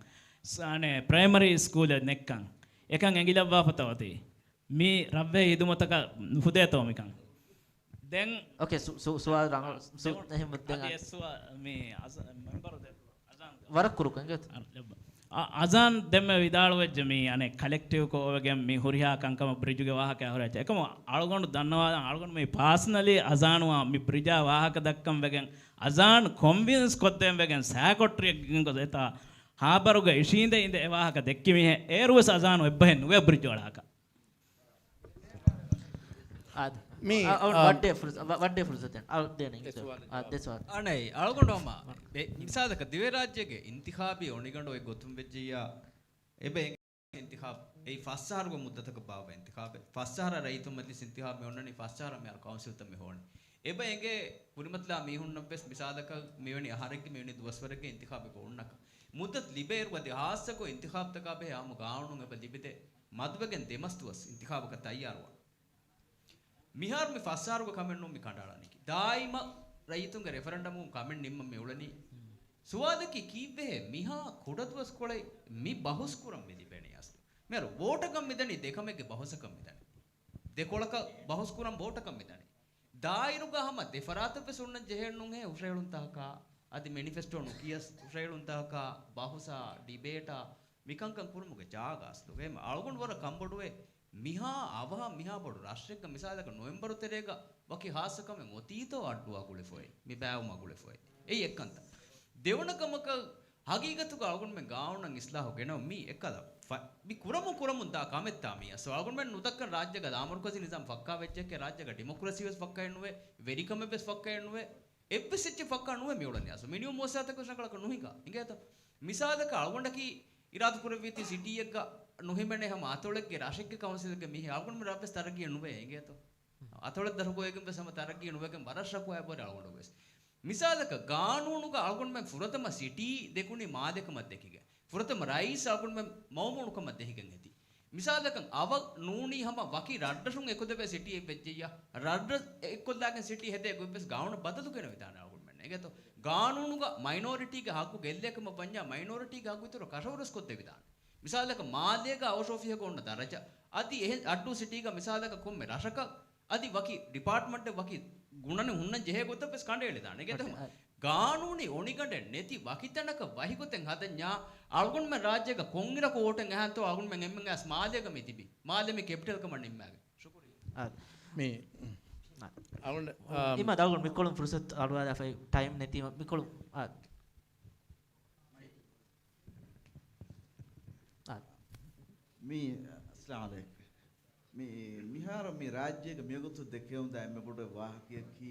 ސާނެ ޕްރައިމަރީ ސްކޫލެއް ނެއްކަން، އެކަން އެނގިލައްވާފަތަ އޮތީ. މި ރަށްވެހި ހިދުމަތަކަށް ނުފުދޭތޯ މިކަން. ދެން އޯކޭ، ސު-، ސު-، ސުވާލު ރަނގަޅު. ސު-، ދެން އެހެން ދެން އަދި އަ-، އެއް ސުވާ-، މި އަޒ-، މެމްބަރު ދެ-، އަޒާން. ވަރަށް ކުރުކޮށް އިނގޭތޯ. އަ-، ލެއްބަ. އަ-، އަޒާން ދެންމެ ވިދާޅުވެއްޖެ މި އަނެއް ކަލެކްޓިވްކޮށް އޮވެގެން މި ހުރިހާ ކަންކަމަށް ބްރިޖުގެ ވާހަކަ ހުރެއްޖެ. އެކަމު އަޅުގަނޑު ދަންނަވާލަން އަޅުގަނޑު މި ޕާސަނަލީ އަޒާނުއާ މި ބްރިޖާ ވާހަކަ ދައްކަން ވެގެން އަޒާން ކޮންވިންސް ކޮށްދޭން ވެގެން ސައިކޮޓްރީއަށް ގެންގޮސް އެތާ ހާބަރުގަ އިށީނދެ އިނދެ އެ ވާހަކަ ދެއްކި މީހެއް އޭރުވެސް އަޒާނު އެއްބަހެއް ނުވޭ ބްރިޖް އަޅާކަށް. އާދެ. މީ، އަ-، އަ-، އަ-، ވައްޑޭ ފުރުސަ-، ވަ-، ވައްޑޭ ފުރުސަތެއް. އަ، ދޭނެ އިނގޭތޯ. އާ، ދެ ސުވާލު. އަނެއް، އަޅުގަނޑު ހަމަ، އެ، މިސާލަކަށް ދިވެހިރާއްޖޭގެ އިންތިޚާބީ އޮނިގަނޑު އޮތް ގޮތުން ވެއްޖެއްޔާ، އެބަ އެނގޭ އިންތިޚާބު، އެއީ ފަސް އަހަރުގެ މުއްދަތަކަށް ބާއްވާ އިންތިޚާބެއް. ފަސް އަހަރަށް ރައްޔިތުން މަޖިލިސް އިންތިޚާބު މި އޮންނަނީ ފަސް އަހަރަށް މިހާރު ކައުންސިލްތައް މި ހޮވަނީ. އެބަ އެނގޭ ކުރިމަތިލާ މީހުންނަށްވެސް މިސާލަކަށް މިވެނި އަހަރެއްގެ މިވެނި ދުވަސްވަރެއްގެ އިންތިޚާބެއް އޮންނަކަން. މުއްދަތު ލިބޭއިރު އަދި ހާއްސަކޮށް އިންތިޚާބުތަކާ ބެހޭ އާއްމު ގާނޫނު އެބަ ލިބިދޭ. މަދުވެގެން ދެމަސް ދުވަސް އިންތިޚާބަކަށް ތައްޔާރުވާން. މިހާރު މި ފަސް އަހަރުގެ ކަމެއް ނޫން މި ކަނޑައަޅަނީކީ. ދާއިމަށް ރައްޔިތުންގެ ރެފަރެންޑަމުން ކަމެއް ނިންމަން މި އުޅެނީ. ސުވާލަކީ ކީއްވެހޭ މިހާ ކުޑަދުވަސްކޮޅެއް މި ބަހުސްކުރަން މި ލިބެނީ އަސްލު؟ މިހާރު ވޯޓަކަށް މިދަނީ ދެކަމެއްގެ ބަހުސަކަށް މިދަނީ. ދެކޮޅަކަށް ބަހުސްކުރަން ވޯޓަކަށް މިދަނީ. ދާއިރުގަ ހަމަ ދެ ފަރާތަށްވެސް ހުންނަން ޖެހޭނުހޭ ހުށަހެޅުންތަކަކާ، އަދި މެނިފެސްޓޯ ނުކިޔަސް ހުށަހެޅުންތަކަކާ، ބަހުސާ، ޑިބޭޓާ، މިކަންކަން ކުރުމުގެ ޖާގަ އަސްލުގަ އަޅުގަނޑު ވަރަށް ކަންބޮޑުވޭ. މިހާ އަވަހަށް މިހާ ބޮޑު ރަށެއްގަ މިސާލަކަށް ނޮވެމްބަރު ތެރޭގަ ވަކި ހާއްސަ ކަމެއް އޮތީތޯ އައްޑޫއާ ގުޅިފައި، މި ބާވުމާ ގުޅިފައި. އެއީ އެއްކަންތައް. ދެވަނަ ކަމަކަށް ހަގީގަތުގަ އަޅުގަނޑުމެން ގާނޫނަށް އިސްލާހު ގެނައު މީ އެއްކަލަ ފަ-، މި ކުރަމުން ކުރަމުން ދާ ކަމެއްތާ މީ. އަސް އަޅުގަނޑުމެން ނުދައްކަން ރާއްޖޭގަ ލާމަރުކަޒީ ނިޒާމް ފައްކާ ވެއްޖެކޭ، ރާއްޖޭގަ ޑިމޮކްރަސީ ވެސް ފައްކާއެއް ނުވޭ، ވެރިކަމެއް ވެސް ފައްކާއެއް ނުވޭ. އެއްވެސް އެއްޗެއް ފައްކާ ނުވޭ މިއުޅެނީ. އަސް މިނިވަން މުއައްސަސާތަކުން ރަނގަޅަކަށް ނުހިނގާ. ހިނގޭތަ؟ މިސާލަކަށް އަޅުގަނޑަކީ އިރާދަކުރެއްވީތީ ސިޓީއެއްގަ ނުހިމެނޭ ހަމަ އަތޮޅެއްގެ ރަށެއްގެ ކައުންސިލެއްގެ މީހެއް. އަޅުގަނޑުމެން ރަށްވެސް ތަރައްގީ ނުވޭ ހިނގޭތޯ؟ އަތޮޅެއް ދަށުގައިގެން ވެސް ހަމަ ތަރައްގީ ނުވެގެން ވަރަށް ޝަކުވާ އެބަހުރި އަޅުގަނޑު ވެސް. މިސާލަކަށް ގާނޫނުގަ އަޅުގަނޑުމެން ފުރަތަމަ ސިޓީ ދެކުނީ މާލޭކަމަށް ދެކިގެން. ފުރަތަމަ ރައީސް އަޅުގަނޑުމެން މައުމޫނުކަމަށް ދެކިގެން ހެދީ. މިސާލަކަށް އަވަށް ނޫނީ ހަމަ ވަކި ރަށްރަށުން އެކުލެވޭ ސިޓީއެއް ވެއްޖެއްޔާ، ރަށްރަށް އެއްކޮށްލާގެން ސިޓީ ހެދޭ ގޮތްވެސް ގާނޫނަށް ބަދަލު ގެނެވިދާނެ އަޅުގަނޑުމެން. އެނގޭތޯ؟ ގާނޫނުގަ މައިނޯރިޓީގެ ހައްގު ގެއްލޭކަމަށް ވަންޏާ މައިނޯރިޓީގެ ހައްގު އިތުރަށް ކަށަވަރުވެސް ކޮށްދެވިދާނެ. މިސާލަކަށް މާލޭގަ އަވަށް އޮފީހަކަށް އޮންނަ ދަރަޖަ، އަދި އެހެން އައްޑޫ ސިޓީގަ މިސާލަކަށް ކޮންމެ ރަށަކަށް އަދި ވަކި ޑިޕާޓްމަންޓެއް ވަކި ގުނަނެއް ހުންނަން ޖެހޭ ގޮތަށް ވެސް ކަނޑައެޅިދާނެ. އެގެ އަ-، ގާނޫނީ އޮނިގަނޑެއް ނެތި ވަކި ތަނަކަށް ވަހިގޮތެއް ހަދަންޏާ، އަޅުގަނޑުމެން ރާއްޖޭގަ ކޮންއިރަކު ވޯޓެއް އަހަންތޯ އަޅުގަނޑުމެން އެންމެން އައިސް މާލޭގަ މި ތިބީ. މާލެ މި ކެޕިޓަލް ކަމަށް ނިންމާގެން. ޝުކުރިއްޔާ. އާ. މި އަޅުގަނޑު، އާ، އިމާ ދަޅުގަނޑު މިކޮޅުން ފުރުސަތު އަޅުވާލާފައި ޓައިމް ނެތީމަ މިކޮޅުން. އާ. އާ. މި، އައްސަލާމު ޢަލައިކުމް. މި، މިހާރު މި ރާއްޖޭގެ މިވަގުތު ދެކެވުނުދާ އެންމެ ބޮޑު ވާހަކަޔަކީ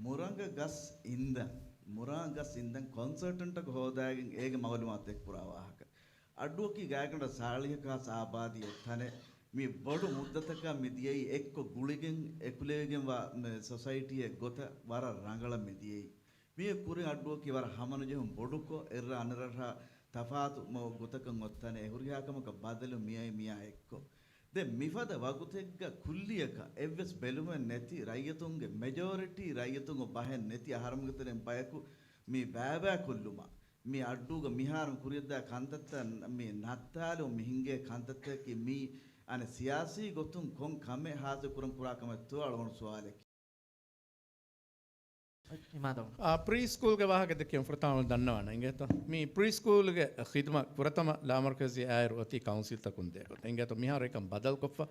މުރަނގަ ގަސް އިންދަން. މުރާ ގަސް އިންދަން ކޮންސަލްޓަންޓަކު ހޯދާގެން އޭގެ މައުލޫމާތު އެއްކުރާ ވާހަކަ. އައްޑޫއަކީ ގާތްގަނޑަށް ސާޅީހަކަސް އާބާދީ އޮތް ތަނެއް. މި ބޮޑު މުއްދަތަކަށް މި ދިޔައީ އެއްކޮށް ގުޅިގެން އެކުލެވިގެންވާ މި ސޮސައިޓީއެއް ގޮތަށް ވަރަށް ރަނގަޅަށް މި ދިޔައީ. މީގެ ކުރިން އައްޑޫއަކީ ވަރަށް ހަމަނުޖެހުން ބޮޑުކޮށް، އެއްރަށް އަނެއްރަށާ ތަފާތު މަ-، ގޮތަކަށް އޮތް ތަނެއް. އެ ހުރިހާ ކަމަކަށް ބަދަލު މިއައީ މިއާ އެއްކޮށް. ދެން މިފަދަ ވަގުތެއްގަ ކުއްލިއަކަށް އެއްވެސް ބެލުމެއް ނެތި ރައްޔިތުންގެ މެޖޯރިޓީ ރައްޔިތުންގެ ބަހެއް ނެތި އަހަރުމެންގެ ތެރެއިން ބަޔަކު މި ބައިބައިކޮށްލުމަށް މި އައްޑޫގަ މިހާރު ކުރިޔަށްދާ ކަންތައްތައް މި ނައްތާލު މި ހިނގޭ ކަންތައްތަކަކީ މީ އަނެއް ސިޔާސީ ގޮތުން ކޮން ކަމެއް ހާސިލް ކުރަން ކުރާ ކަމެއްތޯ އަޅުގަނޑު ސުވާލެއް. އިމާދު. އާ، ޕްރީ ސްކޫލްގެ ވާހަކަ ދެއްކެވުން ފުރަތަމަ ދަންނަވާނެ އިނގޭތޯ. މި ޕްރީ ސްކޫލްގެ ޚިދުމަތް ފުރަތަމަ ލާމަރުކަޒީ އާއިރު އޮތީ ކައުންސިލްތަކުން ދޭ ގޮތަށް އިނގޭތޯ. މިހާރު އެކަން ބަދަލުކޮށްފަ،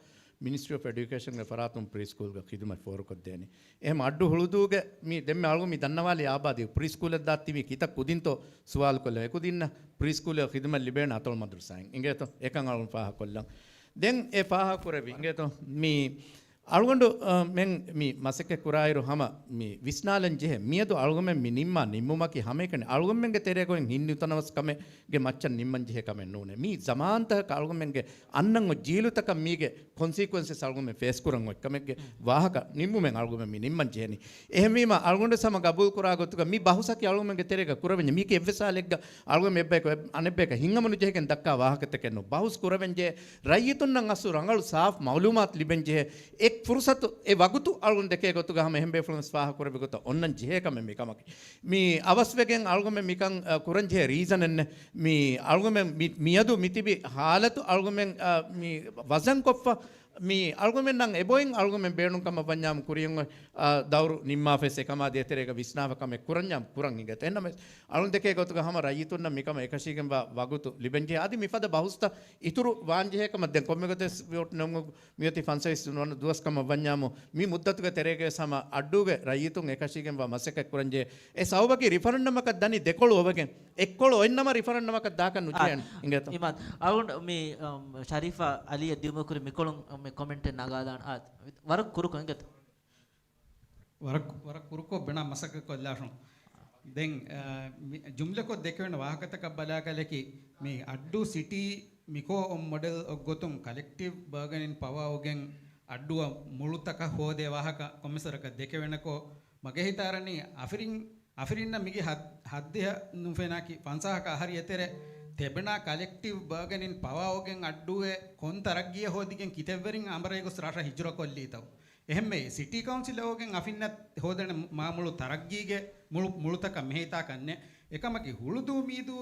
މިނިސްޓްރީ އޮފް އެޑިއުކޭޝަންގެ ފަރާތުން ޕްރީ ސްކޫލްގެ ޚިދުމަތް ފޯރުކޮށްދޭނީ. އެހެން އައްޑޫ ހުޅުދޫގެ މި ދެންމެ އަޅުގަނޑު މި ދަންނަވާލީ އާބާދީ ޕްރީ ސްކޫލަށް ދާ ތިބީ ކިތައް ކުދިންތޯ ސުވާލު ކޮށްލަން. އެކުދިންނަށް ޕްރީ ސްކޫލްގެ ޚިދުމަތް ލިބޭނެ އަތޮޅު މަދުރުސާއިން އިނގޭތޯ. އެކަން އަޅުގަނޑު ފާހަގަކޮށްލަން. ދެން އެ ފާހަގަކުރެއްވި އިނގޭތޯ މި އަޅުގަނޑު، އަ، މެން މި މަސައްކަތް ކުރާއިރު ހަމަ މި ވިސްނާލަން ޖެހޭ، މިއަދު އަޅުގަމެން މި ނިންމާ ނިންމުމަކީ ހަމައެކަނި އަޅުގަމެންގެ ތެރޭގައި ހިތްނުތަނަވަސް ކަމެއްގެ މައްޗަށް ނިންމަން ޖެހޭ ކަމެއް ނޫނޭ. މީ ޒަމާންތަކަކަށް އަޅުގަމެންގެ އަންނަން އޮތް ޖީލުތަކަށް މީގެ ކޮންސީކުއެންސަސް އަޅުގަމެން ފޭސް ކުރަން އޮތް ކަމެއްގެ ވާހަކަ ނިންމުމެއް އަޅުގަމެން މި ނިންމަން ޖެހެނީ. އެހެންވީމަ އަޅުގަނޑު ހަމަ ގަބޫލު ކުރާ ގޮތުގަ މި ބަހުސްއަކީ އަޅުގަމެންގެ ތެރޭގަ ކުރެވެންޖެ މީކީ އެއްވެސް ހާލެއްގަ އަޅުގަމެން އެއްބަޔަކު އަނެއްބަޔަކަށް ހިތްހަމަނުޖެހިގެން ދައްކާ ވާހަކަތަކެއް ނޫން. ބަހުސް ކުރެވެންޖެހޭ ރައްޔިތުންނަށް އަސްލު ރަނގަޅު ސާފް މައުލޫމާތު ލިބެންޖެހޭ އެ ފުރުސަތު، އެ ވަގުތު އަޅުގަނޑު ދެކޭ ގޮތުގަ ހަމަ އެހެން ބޭފުޅުން ވެސް ފާހަގަ ކުރެއްވި ގޮތަށް އޮންނަން ޖެހޭ ކަމެއް މި ކަމަކީ. މި އަވަސްވެގެން އަޅުގަމެން މިކަން، އަ، ކުރަން ޖެހޭ ރީޒަނެއް ނެތް. މި އަޅުގަމެން މި، މިއަދު މިތިބި ހާލަތު އަޅުގަމެން، އަ، މި ވަޒަންކޮށްފަ، މި އަޅުގަމެންނަށް އެބައޮތް އަޅުގަމެން ބޭނުން ކަމަށް ވަންޏާމު ކުރިޔަށް އޮތް، އަ، ދައުރު ނިންމާފައިސް އެކަމާ ދޭތެރޭގަ ވިސްނާފަ ކަމެއް ކުރަންޏާމު ކުރަން އިނގޭތޯ. އެހެންނަމަވެސް އަޅުން ދެކޭ ގޮތުގަ ހަމަ ރައްޔިތުންނަށް މިކަމަށް އެކަށީގެންވާ ވަގުތު ލިބެންޖެހޭ. އަދި މިފަދަ ބަހުސްތައް އިތުރު ވާންޖެހޭ ކަމަށް ދެން ކޮންމެ ގޮތެއް ވިއޮޓް ނިމުމުގެ މިއޮތީ ފަންސަވީސް ވަނަ ދުވަސް ކަމަށް ވަންޏާމު، މި މުއްދަތުގެ ތެރޭގައި ހަމަ އައްޑޫގެ ރައްޔިތުން އެކަށީގެންވާ މަސައްކަތް ކުރަންޖެހޭ. އެ ސަބަބަކީ ރިފަރަންޑަމަކަށް ދަނީ ދެކޮޅު އޮވެގެން، އެއްކޮޅު އޮތްނަމަ ރިފަރަންޑަމަކަށް ދާކަށް ނުޖެހޭނެ އިނގޭތޯ. އާ، އިމާދު، އަޅުގަނޑު މި، އަމް، ޝަރީފާ އަލީއަށް ދިޔުމަށް ކުރި މިކޮޅުން، އަމް، މި ކޮމެންޓެއް ނަގާލާން. އާ، ވަރަށް ކުރުކޮށް އިނގޭތޯ. ވަރަށް، ވަރަށް ކުރުކޮށް ބެނާ މަސައްކަތް ކޮށްލާށުން. ދެން، އަ، މި ޖުމްލަކޮށް ދެކެވެން ވާހަކަތަކަށް ބަލާކަލަކީ، މި އައްޑޫ ސިޓީ މިކޯ މޮޑެލް އޮށްގޮތުން ކަލެކްޓިވް ބާގެނިން ޕަވާ އޮގެން އައްޑޫއަށް މުޅުތަކަށް ހޯދޭ ވާހަކަ ކޮންމެސަރަކަށް ދެކެވެނަކޯ، މަގޭ ހިތާރަނީ އަފިރިން، އަފިރިންނަށް މިގެ ހައް-، ހައްދިހަ ނުފެނާކި ފަންސާހަކަށް އަހަރި އެތެރެ ތެބެނާ ކަލެކްޓިވް ބާގެނިން ޕަވާ އޮގެން އައްޑޫއެ ކޮން ތަރައްގީއެއް ހޯދިގެން ކިތައްވެރިން އަނބަރައިގޮސް ރަށަށް ހިޖުރަކޮށްލީތަ؟ އެހެންމެ ސިޓީ ކައުންސިލް އޮގެން އަފިންނަށް ހޯދަން މާ މުޅު ތަރައްގީގެ މުޅު، މުޅުތަކަށް މިހިތާކަށްނެ. އެކަމަކީ ހުޅުދޫ މީދޫ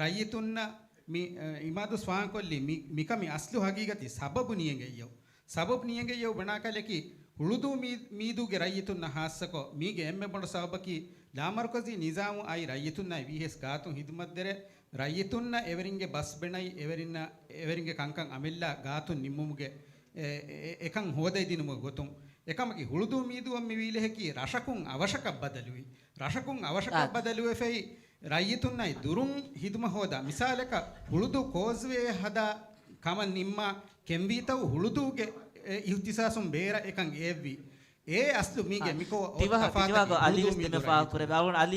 ރައްޔިތުންނަށް މި، އަ، އިމާދު ސްފާންކޮށްލީ މި، މިކަމި އަސްލު ހަގީގަތީ ސަބަބު ނިޔަނގެއްޔޯ. ސަބަބު ނިޔަނގެއްޔޯ ބަނާކަލަކީ ހުޅުދޫ މީ، މީދޫގެ ރައްޔިތުންނަށް ހާއްސަކޮށް، މީގެ އެންމެ ބޮޑު ސަބަބަކީ ލާމަރުކަޒީ ނިޒާމު އައި ރައްޔިތުންނާއި ވީހެސް ގާތުން ހިދުމަތްދެރެ ރައްޔިތުންނަށް އެވެރިންގެ ބަސް ބެނައި، އެވެރިންނަށް އެވެރިންގެ ކަންކަން އަމިއްލާ ގާތުން ނިންމުމުގެ އެ، އެ، އެކަން ހޯދައިދިނުމުގެ ގޮތުން. އެކަމަކީ ހުޅުދޫ މީދޫއަށް މި ވީލެހެކީ ރަށަކުން އަވަށަކަށް ބަދަލުވި. ރަށަކުން އަވަށަކަށް އާ. ބަދަލުވެފައި ރައްޔިތުންނާއި ދުރުން ހިދުމަ ހޯދާ. މިސާލަކަށް ހުޅުދޫ ކޯސްވޭ ހަދާ ކަމަށް ނިންމާ ކެންވީތައު ހުޅުދޫގެ އެ އިހުތިސާސުން ބޭރަށް އެކަން އެއެއްވި. އޭ އަސްލު މީގެ އާ. މިކޯ ތިވަހަ-، ތިވަހަކު އަލީ ވެސް ދެން ފާހަގަ ކުރެވޭ. އަޅުގަނޑު އަލީ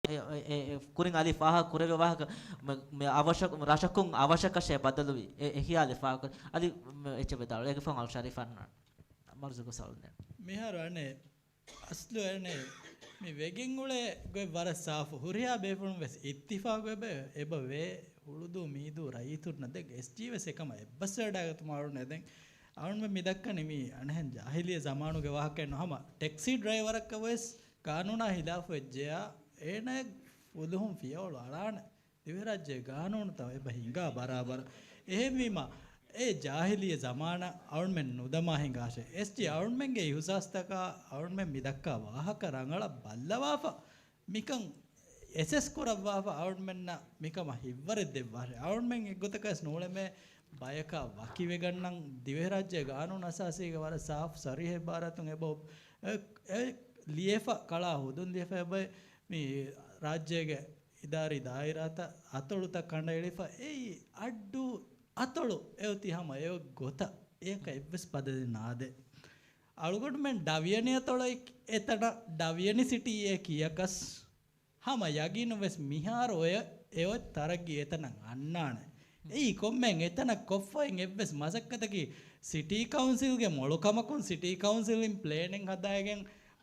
އެ، އެ، އެ، ކުރިން އަލީ ފާހަގަ ކުރެވޭ ވާހަކަ، މެ، މެ އަވަށަ-، ރަށަކުން އަވަށަކަށޭ ބަދަލުވި. އެ، އެ ހިޔާލެއް ފާހަގަ އަލީ، މެ، އެއްޗެއް ވެދާޅު. އޭގެ ފަހުން އަޅު ޝަރީފާން މަރުޒުގަ ސައުލު ދޭން. މިހާރު އަނެއް އަސްލު އެނެ މި ވެގެން އުޅޭ ގޮތް ވަރަށް ސާފު. ހުރިހާ ބޭފުޅުން ވެސް އިއްތިފާގު އެބަ، އެބަ ވޭ ހުޅުދޫ މީދޫ ރައްޔިތުންނަށް. ދެން އެސްޖީ ވެސް އެކަމަށް އެއްބަސްވެވަޑައިގަތުމަށް އަޅުން ދެން އަޅުން މި ދައްކަނީ މީ އަނެއްހެން ޖާހިލީ ޒަމާނުގެ ވާހަކައެއް ނޫން. ހަމަ ޓެކްސީ ޑްރައިވަރަކަށް ވެސް ގާނޫނާ ހިލާފު ވެއްޖެޔާ، އޭނާ ފުލުހުން ފިޔަވަޅު އަޅާނެ. ދިވެހިރާއްޖޭ ގާނޫނުތައް އެބަ ހިނގާ ބަރާބަރަށް. އެހެންވީމަ، އެ ޖާހިލީ ޒަމާނަށް އަޅުމެން ނުދަމާ ހިނގާށޭ. އެސްޖީ އަޅުމެންގެ އިހުސާސްތަކާ އަޅުމެން މި ދައްކާ ވާހަކަ ރަނގަޅަށް ބައްލަވާފަ. މިކަން އެސެސް ކުރައްވާފަ އަޅުމެންނަށް މިކަމަށް ހިތްވަރެއް ދެއްވާށޭ. އަޅުމެން އެއްގޮތަކަށް ނޫޅެމޭ ބަޔަކާ ވަކިވެގަންނަން. ދިވެހިރާއްޖޭ ގާނޫނު އަސާސީގެ ވަރަށް ސާފު ސަރީހެއް ބާރާތުން އެބަ އޮ-، އެ، އެ ލިޔެފަ ކަޅާ ހުދުން ލިޔެފަ އެބަ މި ރާއްޖޭގެ އިދާރީ ދާއިރާތައް އަތޮޅުތައް ކަނޑައެޅިފަ އެއީ އައްޑޫ އަތޮޅު އެއޮތީ ހަމަ އެއޮތް ގޮތަށް. އެޔަކަށް އެއްވެސް ބަދަލެއް ނާދޭ. އަޅުގަނޑުމެން ޑަވިޔަނި އަތޮޅަށް އެތަނަށް ޑަވިޔަނި ސިޓީއޭ ކިޔަކަސް ހަމަ ޔަގީނުން ވެސް މިހާރު އޮޔަ-، އެ އޮތް ތަރައްގީ އެތަނަށް އަންނާނެ. އެއީ ކޮންމެހެން އެތަނަށް ކޮށްފައިން އެއްވެސް މަސައްކަތަކީ ސިޓީ ކައުންސިލްގެ މޮޅު ކަމަކުން، ސިޓީ ކައުންސިލް އިން ޕްލޭނެއް ހަދާގެން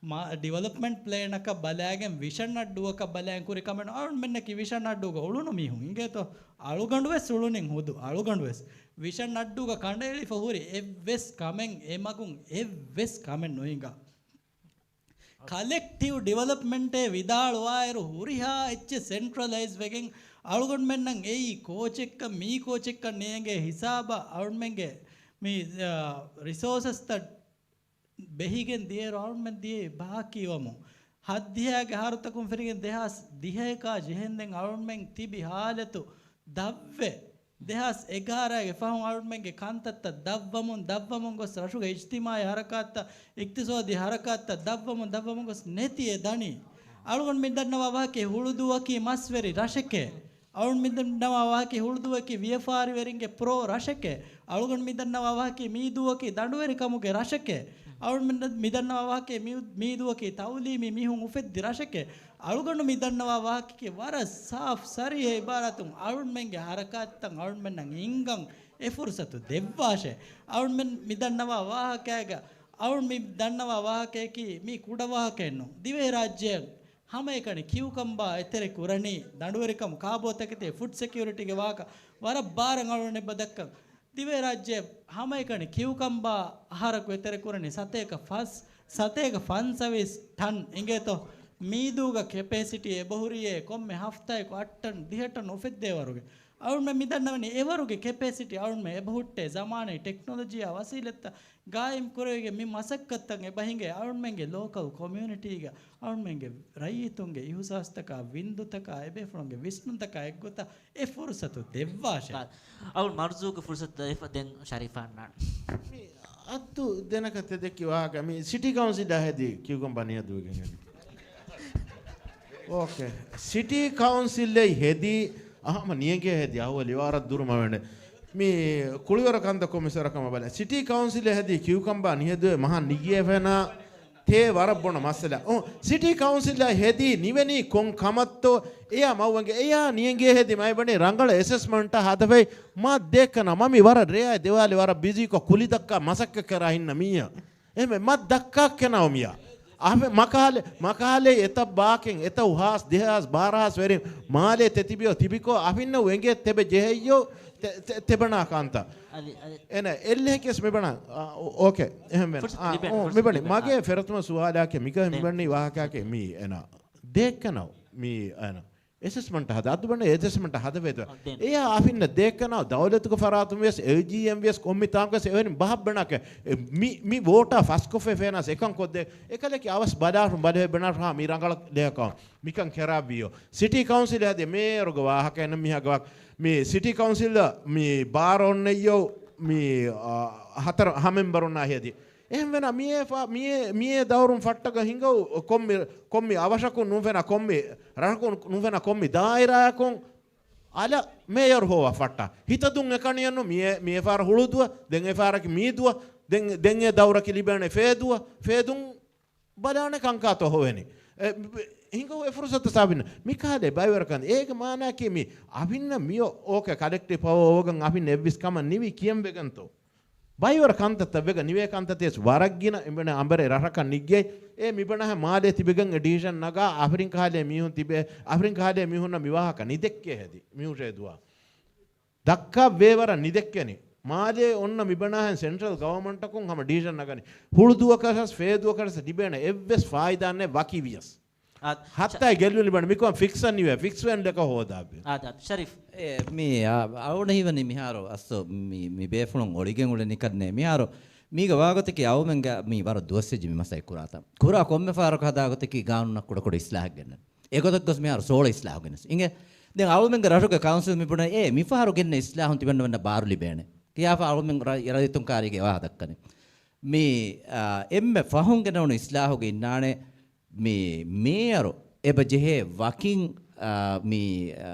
މާ-، ޑިވެލޮޕްމަންޓް ޕްލޭނަކަށް ބަލާގެން ވިޝަން އައްޑޫއަކަށް ބަލާގެން ކުރި ކަމެއް ނޫން. އަޅުންމެންނަކީ ވިޝަން އައްޑޫގަ އުޅުނު މީހުން އިނގޭތޯ. އަޅުގަނޑު ވެސް އުޅުނިން ހުދު، އަޅުގަނޑު ވެސް ވިޝަން އައްޑޫގަ ކަނޑައެޅިފަ ހުރި އެއްވެސް ކަމެއް އެ މަގުން އެއްވެސް ކަމެއް ނުހިނގާ. ކަލެކްޓިވް ޑިވެލޮޕްމަންޓޭ ވިދާޅުވާއިރު ހުރިހާ އެއްޗެއް ސެންޓްރަލައިޒް ވެގެން އަޅުގަނޑުމެންނަށް އެއީ ކޯޗެއްކަން މީ ކޯޗެއްކަން ނޭނގޭ ހިސާބަށް އަޅުމެންގެ މި، އާ، ރިސޯސަސްތައް ބެހިގެން ދިޔައިރު އަޅުމެން ދިޔައީ ބާކީވަމުން. ހައްދިހައިގެ އަހަރުތަކުން ފެށިގެން ދެހާސް ދިހައެކާ ޖެހެންދެން އަޅުމެން ތިބި ހާލަތު ދަށްވެ، ދެހާސް އެގާރައިގެ ފަހުން އަޅުމެންގެ ކަންތައްތައް ދަށްވަމުން، ދަށްވަމުން ގޮސް ރަށުގެ އިޖްތިމާޢީ ހަރަކާތްތައް، އިޤްތިޞާދީ ހަރަކާތްތައް ދަށްވަމުން، ދަށްވަމުން ގޮސް ނެތި އެ ދަނީ. އަޅުގަނޑު މި ދަންނަވާ ވާހަކަ ހުޅުދޫއަކީ މަސްވެރި ރަށެކޭ. އަޅުން މި ދަންނަވާ ވާހަކަ ހުޅުދޫއަކީ ވިޔަފާރިވެރިންގެ ޕްރޯ ރަށެކޭ. އަޅުގަނޑު މި ދަންނަވާ ވާހަކަ މީދޫއަކީ ދަނޑުވެރިކަމުގެ ރަށެކޭ. އަޅުން މި ދަން-، މި ދަންނަވާ ވާހަކަ މީ-، މީދޫއަކީ ތައުލީމީ މީހުން އުފެއްދި ރަށެކޭ. އަޅުގަނޑު މި ދަންނަވާ ވާހަކަ ވަރަށް ސާފް ސަރީހަ އިބާރާތުން އަޅުންމެންގެ ހަރަކާތްތައް އަޅުންމެންނަށް އިންގަން އެ ފުރުސަތު ދެއްވާށޭ. އަޅުންމެން މި ދަންނަވާ ވާހަކައިގަ، އަޅުން މި ދަންނަވާ ވާހަކަޔަކީ މީ ކުޑަ ވާހަކައެއް ނޫން. ދިވެހިރާއްޖެއަށް ހަމައެކަނި ކިއުކަމްބާ އެތެރެ ކުރަނީ ދަނޑުވެރިކަމު، ކާބޯތަކެތި، ފުޑް ސެކިއުރިޓީގެ ވާހަކަ ވަރަށް ބާރަށް އަޅުން އެބަ ދައްކަން. ދިވެހިރާއްޖެ ހަމައެކަނި ކިއުކަމްބާ އަހަރަކު އެތެރެ ކުރަނީ ސަތޭކަ ފަސް، ސަތޭކަ ފަންސަވީސް ޓަން އިނގޭތޯ. މީދޫގަ ކެޕޭސިޓީ އެބަހުރިޔޭ ކޮންމެ ހަފްތާއެކު އަށް ޓަން، ދިހަ ޓަން އުފެއްދޭވަރުގެ. އަޅުން މި ދަންނަވަނީ އެވަރުގެ ކެޕޭސިޓީ އަޅުންމެ އެބަހުއްޓޭ ޒަމާނީ ޓެކްނޮލޮޖީއާ ވަސީލަތްތައް ގާއިމް ކުރެވިގެން މި މަސައްކަތްތައް އެބަ ހިނގޭ އަޅުންމެންގެ ލޯކަލް ކޮމިއުނިޓީގަ އަޅުންމެންގެ ރައްޔިތުންގެ އިހުސާސްތަކާ، ވިންދުތަކާ، އެބޭފުޅުންގެ ވިސްނުންތަކާ އެއްގޮތަށް އެ ފުރުސަތު ދެއްވާށޭ. އަޅު މަރުޒޫގެ ފުރުސަތު ދެފަ ދެން ޝަރީފާ އަންނާނެ. މި އައްދު ދެނަކަށް ތެދެއްކި ވާހަކަ މި ސިޓީ ކައުންސިލް ހެދީ ކިއުކަމްބާ ނިޔަދުވެގެން. އޯކޭ. ސިޓީ ކައުންސިލް އެއް ހެދީ އަހަމަ ނިޔަގެ ހެދި އަހުވަލި ވާރަށް ދުރު މަވެނެ. މި ކުޅިވަރަ ކަންތައް ކޮމިސަރަކަމަށް ބަލަ. ސިޓީ ކައުންސިލް ހެދީ ކިއުކަމްބާ ނިހެދުވެ މަހަށް ނިގިއެފެނާ ތޭ ވަރަށް ބޮޑަ މައްސަލަ. އޯ، ސިޓީ ކައުންސިލް ހެދީ ނިވެނީ ކޮން ކަމަށްތޯ؟ އެޔާ މައުވެންގެ އެޔާ ނިޔަނގޭ ހެދި މައިބަނީ ރަނގަޅަ އެސެސްމަންޓަށް ހަދަފައި މާ ދޭކަނާ މަ މި ވަރަށް ރެއާ ދެވާލި ވަރަށް ބިޒީކޮށް ކުލި ދައްކާ މަސައްކަތް ކަރާ ހިންނަ މީއަށް. އެހެން މަ ދައްކާ ކެނާ މިޔާ. އަހަ މަކާލެ، މަކާލެ އެތައް ބާކެން، އެތައް ހާސް، ދެހާސް، ބާރަހާސް ވެރިން މާލޭ ތެތިބިޔޯ ތިބިކޯ އަފިންނަ އެނގޭ ތެބެ ޖެހެއްޔޯ ތެ، ތެ، ތެބަނާ ކާންތަ. އަދި، އަދި. އެނަ އެއްލެހެކެސް މިބަނާ، އާ، އޯ، އޯކޭ. އެހެން ވެން. ފުރުސަތު އާ، ލިބޭނެ، އޯ، ފުރުސަތު މިބަނީ. ލިބޭނެ. މަގޭ އާ. ފެރަތުމަ ސުވާލާކެ މިގަ ދެން. މިބަނީ ވާހަކާކެ މި އެނަ. ދޭއްކަނަ މި އެނަ. އެސެސްމަންޓް ހަދާ، އަދުބަނޑ އެސެސްމަންޓް ހަދަވޭތޯ. އަ، ދެން. އެޔާ އަފިންނަ ދޭކަނާ ދައުލަތުގެ ފަރާތުން ވިޔަސް، އެލްޖީއެމް ވިޔަސް ކޮންމި ތާނގަސް އެވެނި ބަހަށް ބެނާކެ، އެ، މި، މި ވޯޓާ ފަސްކޮށްފަ ފޭނާސް އެކަން ކޮށްދޭ. އެކަލެކި އަވަސް ބަލާފުން ބަލެވެ ބެނާފަ މި ރަނގަޅަށް ލޭކަ. މިކަން ކެރާ ވިޔޯ. ސިޓީ ކައުންސިލް ހަދި މޭޔަރުގެ ވާހަކަ އެން މިހާގަ ވާ. މި ސިޓީ ކައުންސިލް މި ބާރަ އޮންނެއްޔޯ މި، އާ، ހަތަރު ހަ މެމްބަރުންނާ ހެދި. އެހެންވެނަ މިއޭ ފާ، މިއޭ، މިއޭ ދައުރުން ފައްޓަގަ ހިނގައު ކޮންމި، ކޮންމި އަވަށަކުން ނުފެނަ، ކޮންމި ރަށަކުން ނުފެނަ، ކޮންމި ދާއިރާއަކުން އަލަށް މޭޔަރު ހޮވާ ފައްޓާ. ހިތަދުން އެކަނިއެއްނު މިއޭ، މިއޭ ފާރަ ހުޅުދުވަ، ދެން އެ ފާރަކި މީދުވަ، ދެން، ދެން އެ ދައުރަކި ލިބޭނެ ފޭދުވަ، ފޭދުން ބަލާނެ ކަންކާތޯ ހޮވެނީ. އެ، ހިނގައު އެ ފުރުސަތަށް ސާބިން. މިކާލޭ ބައިވެރަކަން. އޭގެ މާނައަކީ މި އަވިންނަ މިއޮ، އޯކޭ، ކަލެކްޓިވް ޕަވަރ އޯގަން އަވިން އެއްވެސް ކަމަށް ނިވި ކިޔަން ވެގަންތޯ. ބައިވަރަ ކަންތައްތައް ވެގަ ނިވޭ ކަންތައްތިޔަސް ވަރަށްގިނަ އެނބެނެ އަނބެރޭ ރަށަކަށް ނިއްގެ އެ މިބަނަހަ މާލޭ ތިބެގަން އެ ޑިސިޝަން ނަގާ އަފްރިން ކަހަލޭ މީހުން ތިބެ އަފްރިން ކަހަލޭ މީހުންނަށް މިވާހަކަ ނިދެއްކޭ ހެދި މިހުށޭ ދުވާ ދައްކާ ވޭވަރަށް ނިދެއްކެނި. މާލޭ އޮންނަ މިބަނާހެން ސެންޓްރަލް ގަވަމަންޓަކުން ހަމަ ޑިސިޝަން ނަގަނީ. ހުޅުދުވަކަށް ފޭދުވަކަށް ލިބޭނެ އެއްވެސް ފާއިދާނެ ވަކި ވިޔަސް. އާ، ހައްތާ ޝަ-، ގެއްލުން ލިބަން މިކޮން ފިކްސަން ނިވެ، ފިކްސް ވެން ލެކަ ހޯދާބެ. އާ، ޝަރީފް. އެ، މި، އާ، އަޅުނަ ހީވަނީ މިހާރު އަސްލު މި، މި ބޭފުޅުން އޮޅިގެން އުޅެނިކަންނޭ. މިހާރު މީގަ ވާގޮތަކީ އަޅުމެންގެ މި ވަރަށް ދުވަސްވެއްޖެ މި މަސައްކަތް ކުރާތަން. ކުރާ ކޮންމެ ފަހަރަކު ހަދާ ގޮތަކީ ގާނޫނަށް ކުޑަކުޑަ އިސްލާހެއް ގެންނަން. އެގޮތަށް ގޮސް މިހާރު ސޯޅަ އިސްލާހު ގެނެސް. އިނގޭ؟ ދެން އަޅުމެންގެ ރަށުގެ ކައުންސިލް މި ބުނަނީ، އޭ، މިފަހަރު ގެންނަ އިސްލާހުން ތިބެންނަ ވަންނަ ބާރު ލިބޭނެ. ކިޔާފަ އަޅުމެން ރަ-، ރައްޔިތުން ކާރީގެ ވާހަ ދައްކަނީ. މި، އާ، އެންމެ ފަހުން ގެނައުނު އިސްލާހުގަ އިންނާނެ މި މޭޔަރު އެބަ ޖެހޭ ވަކިން، އާ، މި، އާ،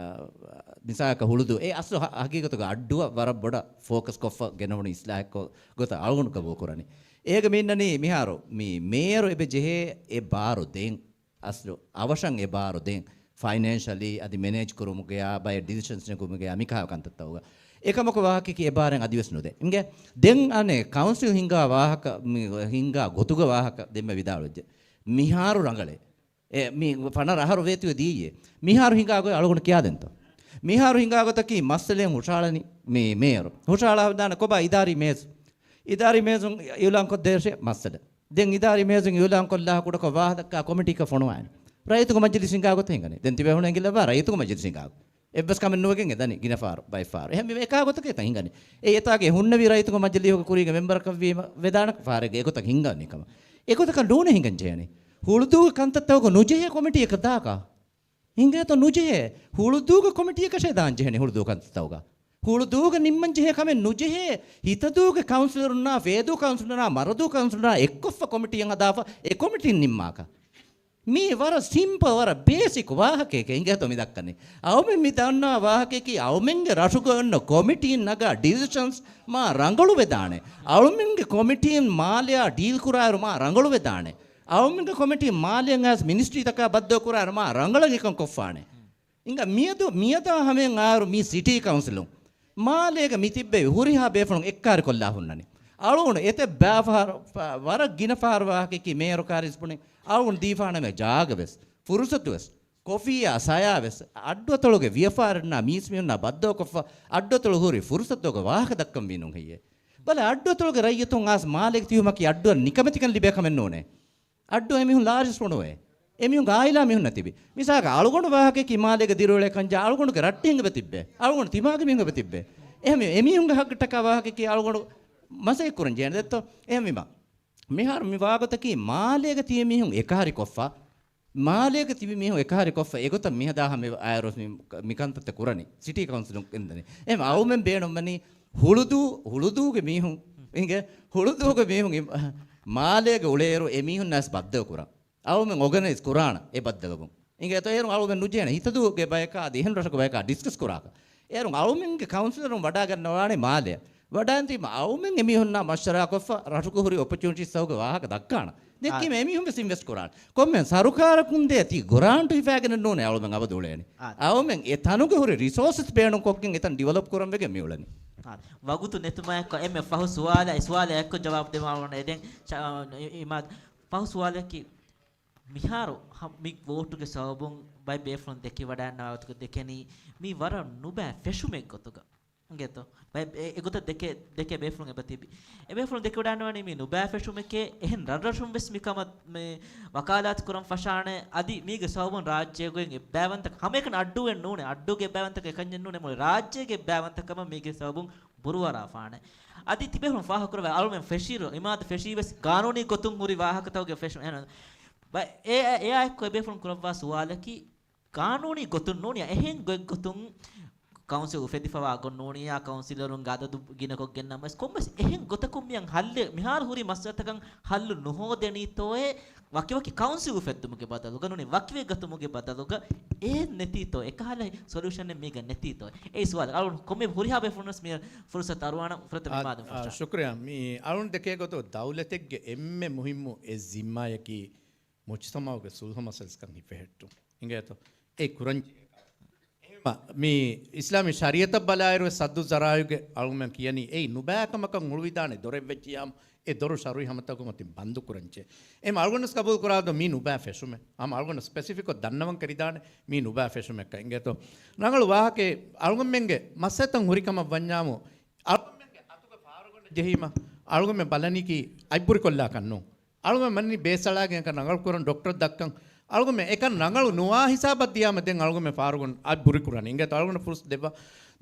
މިސާލަކަށް ހުޅުދޫ އެ އަސްލު ހަ-، ހަގީގަތުގަ އައްޑޫއަށް ވަރަށް ބޮޑަށް ފޯކަސް ކޮށްފަ ގެނައުނު އިސްލާހެއް ގޮ-، ގޮތަށް އަޅުގަނޑު ގަބޫލު ކުރަނީ. އޭގަ މި އިންނަނީ މިހާރު މި މޭޔަރު އެބަ ޖެހޭ އެ ބާރު ދޭން. އަސްލު އަވަށަށް އެ ބާރު ދޭން. ފައިނޭންޝަލީ އަދި މެނޭޖް ކުރުމުގެއާ ބައެއް ޑިސިޝަންސް ނެގުމުގެއާ މިކާ ކަންތައްތަކުގަ. އެކަމަކު ވާހަކައަކީ އެބާރެއް އަދިވެސް ނުދޭ. އިނގޭ ދެން އަނެއް ކައުންސިލް ހިންގާ ވާހަކަ، މި ހިންގާ ގޮތުގެ ވާހަކަ ދެންމެ ވިދާޅުވެއްޖެ. މިހާރު ރަނގަޅޭ. އެ، މި ފަނަރަ އަހަރު ވޭތުވެ ދިޔައީ. މިހާރު ހިނގާ ގޮތް އަޅުގަނޑު ކިޔާދެންތޯ؟ މިހާރު ހިނގާ ގޮތަކީ މައްސަލައެއް ހުށަހަޅަނީ މި މޭޔަރު. ހުށަހަޅާ ހަދާނެ ކޮބާ އިދާރީ މޭޒު. އިދާރީ މޭޒުން އިއުލާން ކޮށްދޭށޭ މައްސަލަ. ދެން އިދާރީ މޭޒުން އިއުލާން ކޮށްލާ ކުޑަކޮށް ވާހަކަ ކޮމިޓީއަކަށް ފޮނުވާނެ. ރައްޔިތުންގެ މަޖިލިސް ހިނގާ ގޮތަށް ހިނގަނީ. ދެން ތިބޭފުޅުން އެނގިލައްވާ ރައްޔިތުންގެ މަޖިލިސް ހިނގާ ގޮތަށް. އެއްވެސް ކަމެއް ނުވެގެން އެ ދަނީ ގިނަ ފަހަރު، ބައެއް ފަހަރު. އެހެންވީމަ އެކާ ގޮތަކަށް އެތަން ހިނގަނީ. އެ އެތާގެ ހުންނެވި ރައްޔިތުންގެ މަޖިލީހުގެ ކުރީގެ މެމްބަރަކަށް ވީމަ ވެދާނެ ފަހަރެއްގެ އެގޮތަށް ހިނގަނީ ކަމަށް. އެގޮތަކަށް ނޫނޭ ހިނގަން ޖެހެނީ. ހުޅުދޫގެ ކަންތައްތަކުގަ ނުޖެހޭ ކޮމިޓީއަކަށް ދާކާ. ހިނގޭތޯ ނުޖެހޭ. ހުޅުދޫގެ ކޮމިޓީއަކަށޭ ދާން ޖެހެނީ ހުޅުދޫ ކަންތައްތަކުގަ. ހުޅުދޫގަ ނިންމަން ޖެހޭ ކަމެއް ނުޖެހޭ. ހިތަދޫގެ ކައުންސިލަރުންނާ، ފޭދޫ ކައުންސިލަރުންނާ، މަރަދޫ ކައުންސިލަރުންނާ އެއްކޮށްފަ ކޮމިޓީއެއް ހަދާފަ، އެ ކޮމިޓީން ނިންމާކަށް. މީ ވަރަށް ސިމްޕަލް، ވަރަށް ބޭސިކް ވާހަކައެކޭ އިނގޭތޯ މި ދައްކަނީ. އަޅުމެން މި ދަންނަވާ ވާހަކައަކީ އަޅުމެންގެ ރަށުގަ އޮންނަ ކޮމިޓީން ނަގާ ޑިސިޝަންސް މާ ރަނގަޅު ވެދާނެ. އަޅުމެންގެ ކޮމިޓީން މާލެއާ ޑީލް ކުރާއިރު މާ ރަނގަޅު ވެދާނެ. އަޅުމެންގެ ކޮމިޓީން މާލެއަށް އައިސް މިނިސްޓްރީތަކާ ބައްދަލު ކުރާއިރު މާ ރަނގަޅަށް އެކަން ކޮށްފާނެ. އިނގޭ މިއަދު، މިއަދާ ހަމައަށް އާރު މި ސިޓީ ކައުންސިލުން މާލޭގަ މި ތިއްބެވި ހުރިހާ ބޭފުޅުން އެއްކާރި ކޮށްލާ ހުންނަނީ. އަޅުގަނޑު އެތައް ބައި ފަހަރު، ފަ-، ވަރަށް ގިނަ ފަހަރު ވާހަކައަކީ މޭޔަރު ކާރިސް ބުނި އަޅުގަނޑު ދީފާނަމޭ ޖާގަވެސް، ފުރުސަތުވެސް، ކޮފީއާ ސަޔާވެސް، އައްޑުއަތޮޅުގެ ވިޔަފާރިންނާ މީސްމީހުންނާ ބައްދަލުކޮށްފަ، އައްޑުއަތޮޅު ހުރި ފުރުސަތުގެ ވާހަކަ ދައްކަންވީނު ހެއްޔޭ؟ ބަލަ، އައްޑުއަތޮޅުގެ ރައްޔިތުން އާސް މާލޭގަ ތިބުމަކީ އައްޑުއަށް ނިކަމެތިކަން ލިބޭ ކަމެއް ނޫނޭ. އައްޑު އެމީހުން ލާރިސް ފޮނުވޭ. އެމީހުންގެ އާއިލާ މީހުންނަށް ތިބި. މިސާލަކަށް އަޅުގަނޑު ވާހަކައަކީ މާލޭގަ ދިރިއުޅޭ ކަންޖާ އަޅުގަނޑުގެ ރައްޓެހިން އެބަ ތިއްބޭ. އަޅުގަނޑު ތިމާގެ މީހުން އެބަ ތިއްބޭ. އެހެންވެ، އެމީހުންގެ ހައްގަށްޓަކާ ވާހަކައަކީ އަޅުގަނޑު މަސައްކަތް ކުރަން ޖެހޭނެ ދެއްތޯ؟ އެހެންވީމަ، މިހާރު މި ވާގޮތަކީ މާލޭގަ ތިބި މީހުން އެކަހަރި ކޮށްފަ، މާލޭގަ ތިބި މީހުން އެކަހަރި ކޮށްފަ އެގޮތަށް މިހަދާ ހަމަ އައިރު މި، މިކަންތައްތައް ކުރަނީ. ސިޓީ ކައުންސިލުން އިންދަނީ. އެހެން އަޅުމެން ބޭނުންވަނީ ހުޅުދޫ، ހުޅުދޫގެ މީހުން، އިނގޭ، ހުޅުދޫގެ މީހުން އި-، މާލޭގަ އުޅޭއިރު އެ މީހުންނާސް ބައްދަލު ކުރަން. އަޅުމެން އޯގަނައިޒް ކުރާނަ އެ ބައްދަލުވުން. އިނގޭތޯ އޭރު އަޅުމެން ނުޖެހޭނެ ހިތަދޫގެ ބަޔަކާ އަދި އެހެން ރަށަކު ބަޔަކާ ޑިސްކަސް ކުރާކަށް. އޭރު އަޅުމެންގެ ކައުންސިލަރުން ވަޑާގަންނަވާނެ މާލެއަށް. ވަޑާންތީމަ އަޅުމެން އެމީހުންނާ މަޝްވަރާކޮށްފަ ރަށުގަ ހުރި އޮޕޮޗުނިޓީސްތަކުގެ ވާހަކަ ދައްކާނަ. ދެއްކީމަ އާ. އެމީހުން ވެސް އިންވެސްޓް ކުރާނެ. ކޮންމެ ސަރުކާރަކުން ދޭ ތި ގްރާންޓު ހިފާގެނެއް ނޫނޭ އަޅުމެން އަބަދު އުޅޭނީ. އާ. އަޅުމެން އެ ތަނުގެ ހުރި ރިސޯސަސް ބޭނުންކޮށްގެން އެތަން ޑިވެލޮޕް ކުރަން ވެގެން މި އުޅެނީ. އާ. ވަގުތު ނެތުމާއެކު އެންމެ ފަހު ސުވާލަށް، އެ ސުވާލަށް އެއްކޮށް ޖަވާބު ދެމާ އަޅުގަނޑު އެދެން. ޗަ-، އި-، އިމާދު. ފަހު ސުވާލަކީ، މިހާރު ހަ-، މި ވޯޓުގެ ސަބަބުން ބައެއް ބޭފުޅުން ދެކިވަޑައިގަންނަވާ ގޮތުގަ ދެކެނީ މީ ވަރަށް ނުބައި ފެށުމެއް ގޮތުގަ. އިނގޭތޯ؟ ބައެއް އެ-، އެގޮތަށް ދެކޭ، ދެކޭ ބޭފުޅުން އެބަ ތިބި. އެބޭފުޅުން ދެކިވަޑައިގަންނަވަނީ މީ ނުބައި ފެށުމެކޭ، އެހެން ރަށްރަށުން ވެސް މިކަމަށް މި ވަކާލާތު ކުރަން ފަށާނެ، އަދި މީގެ ސަބަބުން ރާއްޖޭގަ އޮތް އެއްބައިވަންތަ، ހަމައެކަނި އައްޑޫގެ ނޫނޭ، އައްޑޫގެ އެއްބައިވަންތަކަށް އެކަންޏެއް ނޫނޭ، މުޅި ރާއްޖޭގެ އެއްބައިވަންތަކަމަށް މީގެ ސަބަބުން ބުރުވަރާފާނެ. އަދި ތިބޭފުޅުން ފާހަގަކުރައްވާ އަޅުމެން ފެށިއިރު، އިމާދު ފެށީ ވެސް ގާނޫނީ ގޮތުން ހުރި ވާހަކަތަކުގެ ފެށުން. އެހެން ބަ-، އެ-، އެ-، އެއާއެއްކޮށް އެބޭފުޅުން ކުރައްވާ ސުވާލަކީ، ގާނޫނީ ގޮތުން ނޫނިއްޔާ، އެހެން ގޮތްގޮތުން ކައުންސިލް އުފެދިފަވާ ގޮތް ނޫނިއްޔާ، ކައުންސިލަރުންގެ އަދަދު ގިނަކޮށްގެންނަމަވެސް، ކޮންމެސް އެހެން ގޮތަކުން މިއަން ހައްލެއް، މިހާރު ހުރި މައްސަލަތަކަށް ހައްލު ނުހޯދެނީތޯއޭ، ވަކިވަކި ކައުންސިލް އުފެއްދުމުގެ ބަދަލުގަ ނޫނީ، ވަކިވެ ގަތުމުގެ ބަދަލުގަ އެ ނެތީތޯ، އެކަހަލަ ސޮލިއުޝަނެއް މީގަ ނެތީތޯ؟ އެއީ ސުވާލެއް. އަޅުން ކޮންމެ ހުރިހާ ބޭފުޅުންވެސް މި ފުރުސަތު އަރުވާނަން ފުރަތަމަ އާ، އިމާދު އާ، ފަށާ. ޝުކުރިއްޔާ. މި އަޅުން ދެކޭ ގޮތު ދައުލަތެއްގެ އެންމެ މުހިއްމު އެއް ޒިންމާއަކީ މުޖްތަމަޢުގެ ސުލްހަ މަސަލަސްކަން ހިފެހެއްޓުން. އިނގޭތޯ؟ އެ ކުރަން މި އިސްލާމީ ޝަރީޢަތަށް ބަލާއިރު ސައްދު ޒަރާއިޢުގެ އަޅުގަނޑު ކިޔަނީ އެއީ ނުބައިކަމަކަށް އުޅުވިދާނެ ދޮރެއް ވެއްޖިޔާމު، އެ ދޮރު ޝަރުޢީ ހަމަތަކުން އޮތީ ބަންދު ކުރަންޖެ. އެމަ އަޅުގަނޑު ވެސް ގަބޫލު ކުރާދޯ މީ ނުބައި ފެށުމެއް. ހަމަ އަޅުގަނޑު ސްޕެސިފިކްކޮށް ދަންނަވަން ކަރިދާނެ މީ ނުބައި ފެށުމެއްކަން. އިނގޭތޯ؟ ރަނގަޅު ވާހަކައެއް. އަޅުގަނޑުމެންގެ މައްސަލަތައް ހުރި ކަމަށް ވަންޏާމު، އަޅުގަނޑުމެންގެ އަތުގެ ފާރުގަނޑަށް ޖެހީމަ، އަޅުގަނޑުމެން ބަލަނީކީ އަތްބުރިކޮށްލާކަށް ނޫން. އަޅުގަނޑުމެން މަންނި ބޭސްއަޅާގެން އެކަން ރަނގަޅު ކުރަން ޑޮކްޓަރަށް ދައްކަން. އަޅުގަނޑުމެން އެކަން ރަނގަޅު ނުވާ ހިސާބަށް ދިޔާމަ ދެން އަޅުގަނޑުމެން ފާރުގަނޑު އަތްބުރި ކުރަނީ. އިނގޭތޯ އަޅުގަނޑަށް ފުރުސަތު ދެއްވާ.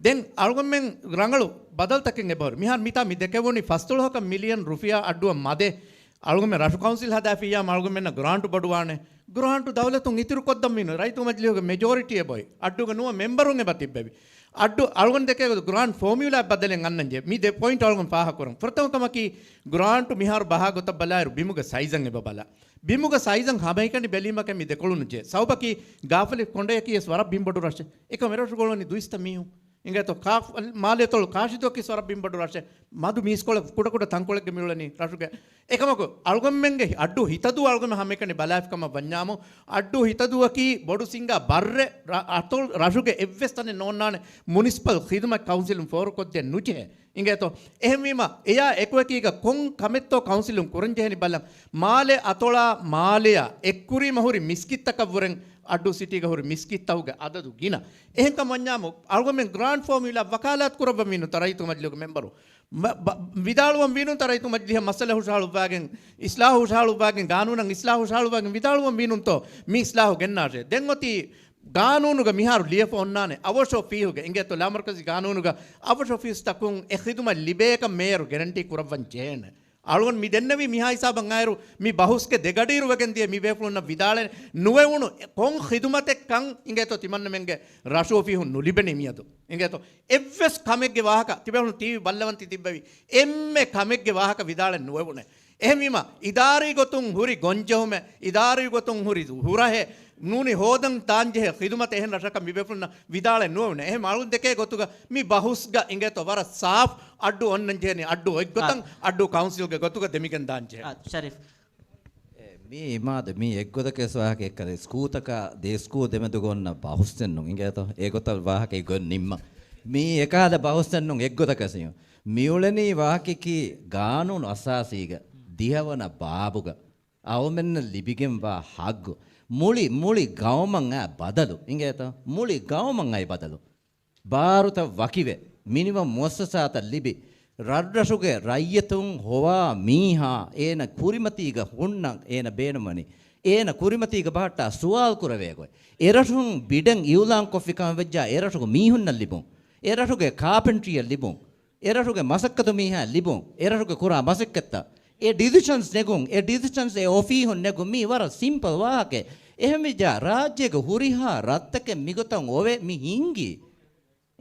ދެން އަޅުގަނޑުމެން ރަނގަޅު ބަދަލުތަކެއް އެބަހުރި. މިހާރު މިތާ މި ދެކެވުނީ ފަސްދޮޅަހަކަށް މިލިއަން ރުފިޔާ އައްޑުއަށް މަދެއް އަޅުގަނޑުމެން ރަށު ކައުންސިލް ހަދާފިއްޔާ އަޅުގަނޑުމެންނަށް ގްރާންޓު ބޮޑުވާނެ. ގްރާންޓު ދައުލަތުން އިތުރު ކޮށްދަން މީނު. ރައްޔިތު މަޖިލީހުގެ މެޖޯރިޓީ އެބައޮތް. އައްޑޫގަ ނުވަ މެމްބަރުން އެބަ ތިއްބެވި. އައްޑު އަޅުގަނޑު ދެކޭ ގޮތު ގްރާންޓް ފޯމިއުލާ ބަދަލެއް އަންނަންޖެ. މި ދެ ޕޮއިންޓް އަޅުގަނޑު ފާހަގަކުރަން. ފުރަތަމަ ކަމަކީ، ގްރާންޓު މިހާރު ބަހާ ގޮތަށް ބަލާއިރު ބިމުގެ ސައިޒަށް އެބަ ބަލާ. ބިމުގެ ސައިޒަށް ހަމައެކަނި ބެލީމަކަށް މި ދެކޮޅު ނުޖެ. ސަބަބަކީ، ގާފަލި ކޮނޑަޔަކީ ވެސް ވަރަށް ބިން ބޮޑު ރަށެއް. އެކަމް އެރަށު ގުޅުނީ ދުއިސައްތަ މީހުން. އިނގޭތޯ މާލޭ އަތޮޅު ކާށިދުއަކީ ވަރަށް ބިންބަޑު ރަށެއް. މަދު މީސްކޮޅެއް ކުޑަކުޑަ ތަންކޮޅެއްގަ މިއުޅެނީ ރަށުގެ. އެކަމަކު އަޅުގަނޑުމެންގެ އައްޑޫ ހިތަދޫ އަޅުގަނޑު ހަމައެކަނި ބަލާފިކަމަށް ވަންޏާމު، އައްޑޫ ހިތަދޫއަކީ ބޮޑު ސިނގާ ބައްރެއް ރަ-، އަތޮޅު ރަށުގެ އެއްވެސް ތަނެއް ނޯންނާނެ މުނިސިޕަލް ޚިދުމަތް ކައުންސިލުން ފޯރުކޮށްދޭން ނުޖެހޭ. އިނގޭތޯ؟ އެހެންވީމަ، އެޔާ އެކުއެކީގަ ކޮން ކަމެއްތޯ ކައުންސިލުން ކުރަންޖެހެނީ ބަލަން. މާލެ އަތޮޅާ މާލެއާ އެއްކުރީމަ ހުރި މިސްކިތްތަކަށްވުރެން އައްޑޫ ސިޓީގަ ހުރި މިސްކިތްތަކުގެ އަދަދު ގިނަ. އެހެންކަމަށް ވަންޏާމު، އަޅުގަނޑުމެން ގްރާންޑް ފޯމިއުލާ ވަކާލާތު ކުރައްވަން ވީނު ތަ ރައްޔިތު މަޖިލީހުގެ މެމްބަރު. މަ-، ބަ-، ވިދާޅުވަން ވީނުންތަ ރައްޔިތު މަޖިލީހަށް މައްސަލަ ހުށަހަޅުއްވާގެން، އިސްލާހު ހުށަހަޅުއްވާގެން، ގާނޫނަށް އިސްލާހު ހުށަހަޅުއްވާގެން ވިދާޅުވަން ވީނުންތޯ މި އިސްލާހު ގެންނާށޭ. ދެން އޮތީ ގާނޫނުގަ މިހާރު ލިޔެފަ އޮންނާނެ އަވަށް އޮފީހުގެ، އިނގޭތޯ ލާމަރުކަޒީ ގާނޫނުގަ އަވަށް އޮފީހުސްތަކުން އެ ޚިދުމަތް ލިބޭކަށް މޭޔަރު ގެރެންޓީ ކުރައްވަން ޖެހޭނެ. އަޅުގަނޑު މި ދެންނެވީ މިހާ ހިސާބަށް އައިރު މި ބަހުސްގެ ދެގަޑިއިރު ވެގެން ދިޔަ މި ބޭފުޅުންނަށް ވިދާޅެއް ނުވެވުނު ކޮން ޚިދުމަތެއްކަން އިނގޭތޯ ތިމަންނަމެންގެ ރަށު އޮފީހުން ނުލިބެނީ މިއަދު. އިނގޭތޯ އެއްވެސް ކަމެއްގެ ވާހަކަ ތިބޭފުޅުން ޓީވީ ބައްލަވަން ތި ތިއްބެވި އެންމެ ކަމެއްގެ ވާހަކަ ވިދާޅެއް ނުވެވުނެ. އެހެންވީމަ، އިދާރީ ގޮތުން ހުރި ގޮންޖެހުމެއް، އިދާރީ ގޮތުން ހުރި ހުރަހެއް ނޫނީ ހޯދަން ދާންޖެހޭ ޚިދުމަތެއް އެހެން ރަށަކަށް މި ބޭފުޅުންނަށް ވިދާޅެއް ނުވެވުނެ. އެހެން އަޅުން ދެކޭ ގޮތުގަ މި ބަހުސްގަ އިނގޭތޯ ވަރަށް ސާފް އައްޑޫ އޮންނަން ޖެހެނީ އައްޑޫ އޮތްގޮތަށް، އައްޑޫ ކައުންސިލްގެ ގޮތުގަ ދެމިގެން ދާން ޖެހޭ. އާ، ޝަރީފް. އެ، މީ މާދަ، މީ އެއްގޮތަކަށް ވެސް ވާހަކަ އެއްކަލަ ސްކޫލްތަކާ ދެ ސްކޫލް ދެމެދުގަ އޮންނަ ބަހުސްއެއްނު އިނގޭތޯ؟ އެގޮތަށް ވާހަކަ އެގޮތް ނިންމަ. މީ އެކަހަލަ ބަހުސްއެއްނު އެއްގޮތަކަށް ސިޔު. މިއުޅެނީ ވާހަކަކީ ގާނޫނު އަސާސީގަ ދިހަވަނަ ބާބުގަ އަޅުމެންނަށް ލިބިގެންވާ ހައްގު. މުޅި، މުޅި ގައުމަށް އައި ބަދަލު. އިނގޭތޯ؟ މުޅި ގައުމަށް އައި ބަދަލު. ބާރުތައް ވަކިވެ، މިނިވަން މުއައްސަސާތައް ލިބި، ރަށްރަށުގެ ރައްޔިތުން ހޮވާ މީހާ އޭނަ ކުރިމަތީގަ ހުންނަ އޭނަ ބޭނުންވަނީ. އޭނަ ކުރިމަތީގަ ބަހައްޓާ ސުވާލު ކުރެވޭ ގޮތް. އެރަށުން ބިޑެއް އިއުލާން ކޮށްފި ކަމަށް ވެއްޖާ އެރަށުގެ މީހުންނަށް ލިބުން. އެރަށުގެ ކާޕެންޓްރީއަށް ލިބުން. އެރަށުގެ މަސައްކަތު މީހާ ލިބުން، އެރަށުގެ ކުރާ މަސައްކަތްތައް، އެ ޑިސިޝަންސް ނެގުން، އެ ޑިސިޝަންސް އެ އޮފީހުން ނެގުން، މީ ވަރަށް ސިމްޕަލް ވާހަކައެއް. އެހެންވެއްޖާ، ރާއްޖޭގެ ހުރިހާ ރަށްތަކެއް މިގޮތަށް އޮވެ މި ހިންގީ.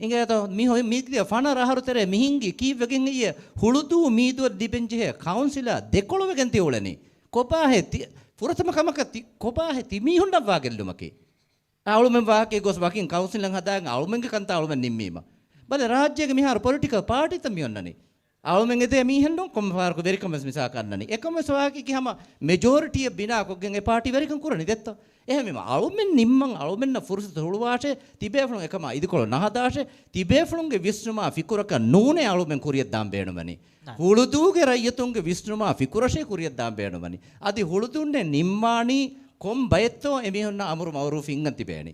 އިނގޭތޯ؟ މި ހޮ-، މީގެ ފަނަރަ އަހަރު ތެރޭ މި ހިންގީ ކީއްވެގެން ހެއްޔޭ؟ ހުޅުދޫ މީދުއަށް ލިބެންޖެހޭ ކައުންސިލާ ދެކޮޅުވެގެން ތި އުޅެނީ. ކޮބާހޭ ތި-، ފުރަތަމަ ކަމަކަށް ތި-، ކޮބާހޭ ތި މީހުންނަށްވާ ގެއްލުމަކީ؟ އަޅުމެން ވާހަކައެއް ގޮސް ވަކިން ކައުންސިލެއް ހަދާގެން އަޅުމެންގެ ކަންތައް އަޅުމެން ނިންމީމަ. ބަލަ ރާއްޖޭގެ މިހާރު ޕޮލިޓިކަލް ޕާޓީތައް މި އޮންނަނީ. އަޅުމެން އެދޭ މީހެއްނޫން ކޮންމެ ފަހަރަކު ވެރިކަމެއް ވެސް މިސާލަކަށް އަންނަނީ. އެކަމަށް ވެސް ވާހަކައަކީ ހަމަ މެޖޯރިޓީއަށް ބިނާކޮށްގެން އެ ޕާޓީ ވެރިކަން ކުރަނީ ދެއްތޯ؟ އެހެންވީމަ އަޅުމެން ނިންމަން އަޅުމެންނަށް ފުރުސަތު ހުޅުވާށޭ، ތިބޭފުޅުން އެކަމާ އިދިކޮޅު ނަހަދާށޭ، ތިބޭފުޅުންގެ ވިސްނުމާ ފިކުރަކަށް ނޫނޭ އަޅުމެން ކުރިއަށްދާން ބޭނުންވަނީ. ހުޅުދޫގެ ރައްޔިތުންގެ ވިސްނުމާ ފިކުރަށޭ ކުރިއަށްދާން ބޭނުންވަނީ. އަދި ހުޅުދޫންނޭ ނިންމާނީ ކޮން ބައެއްތޯ އެމީހުންނަށް އަމުރު މައުރޫފް ހިންގަން ތިބޭނީ.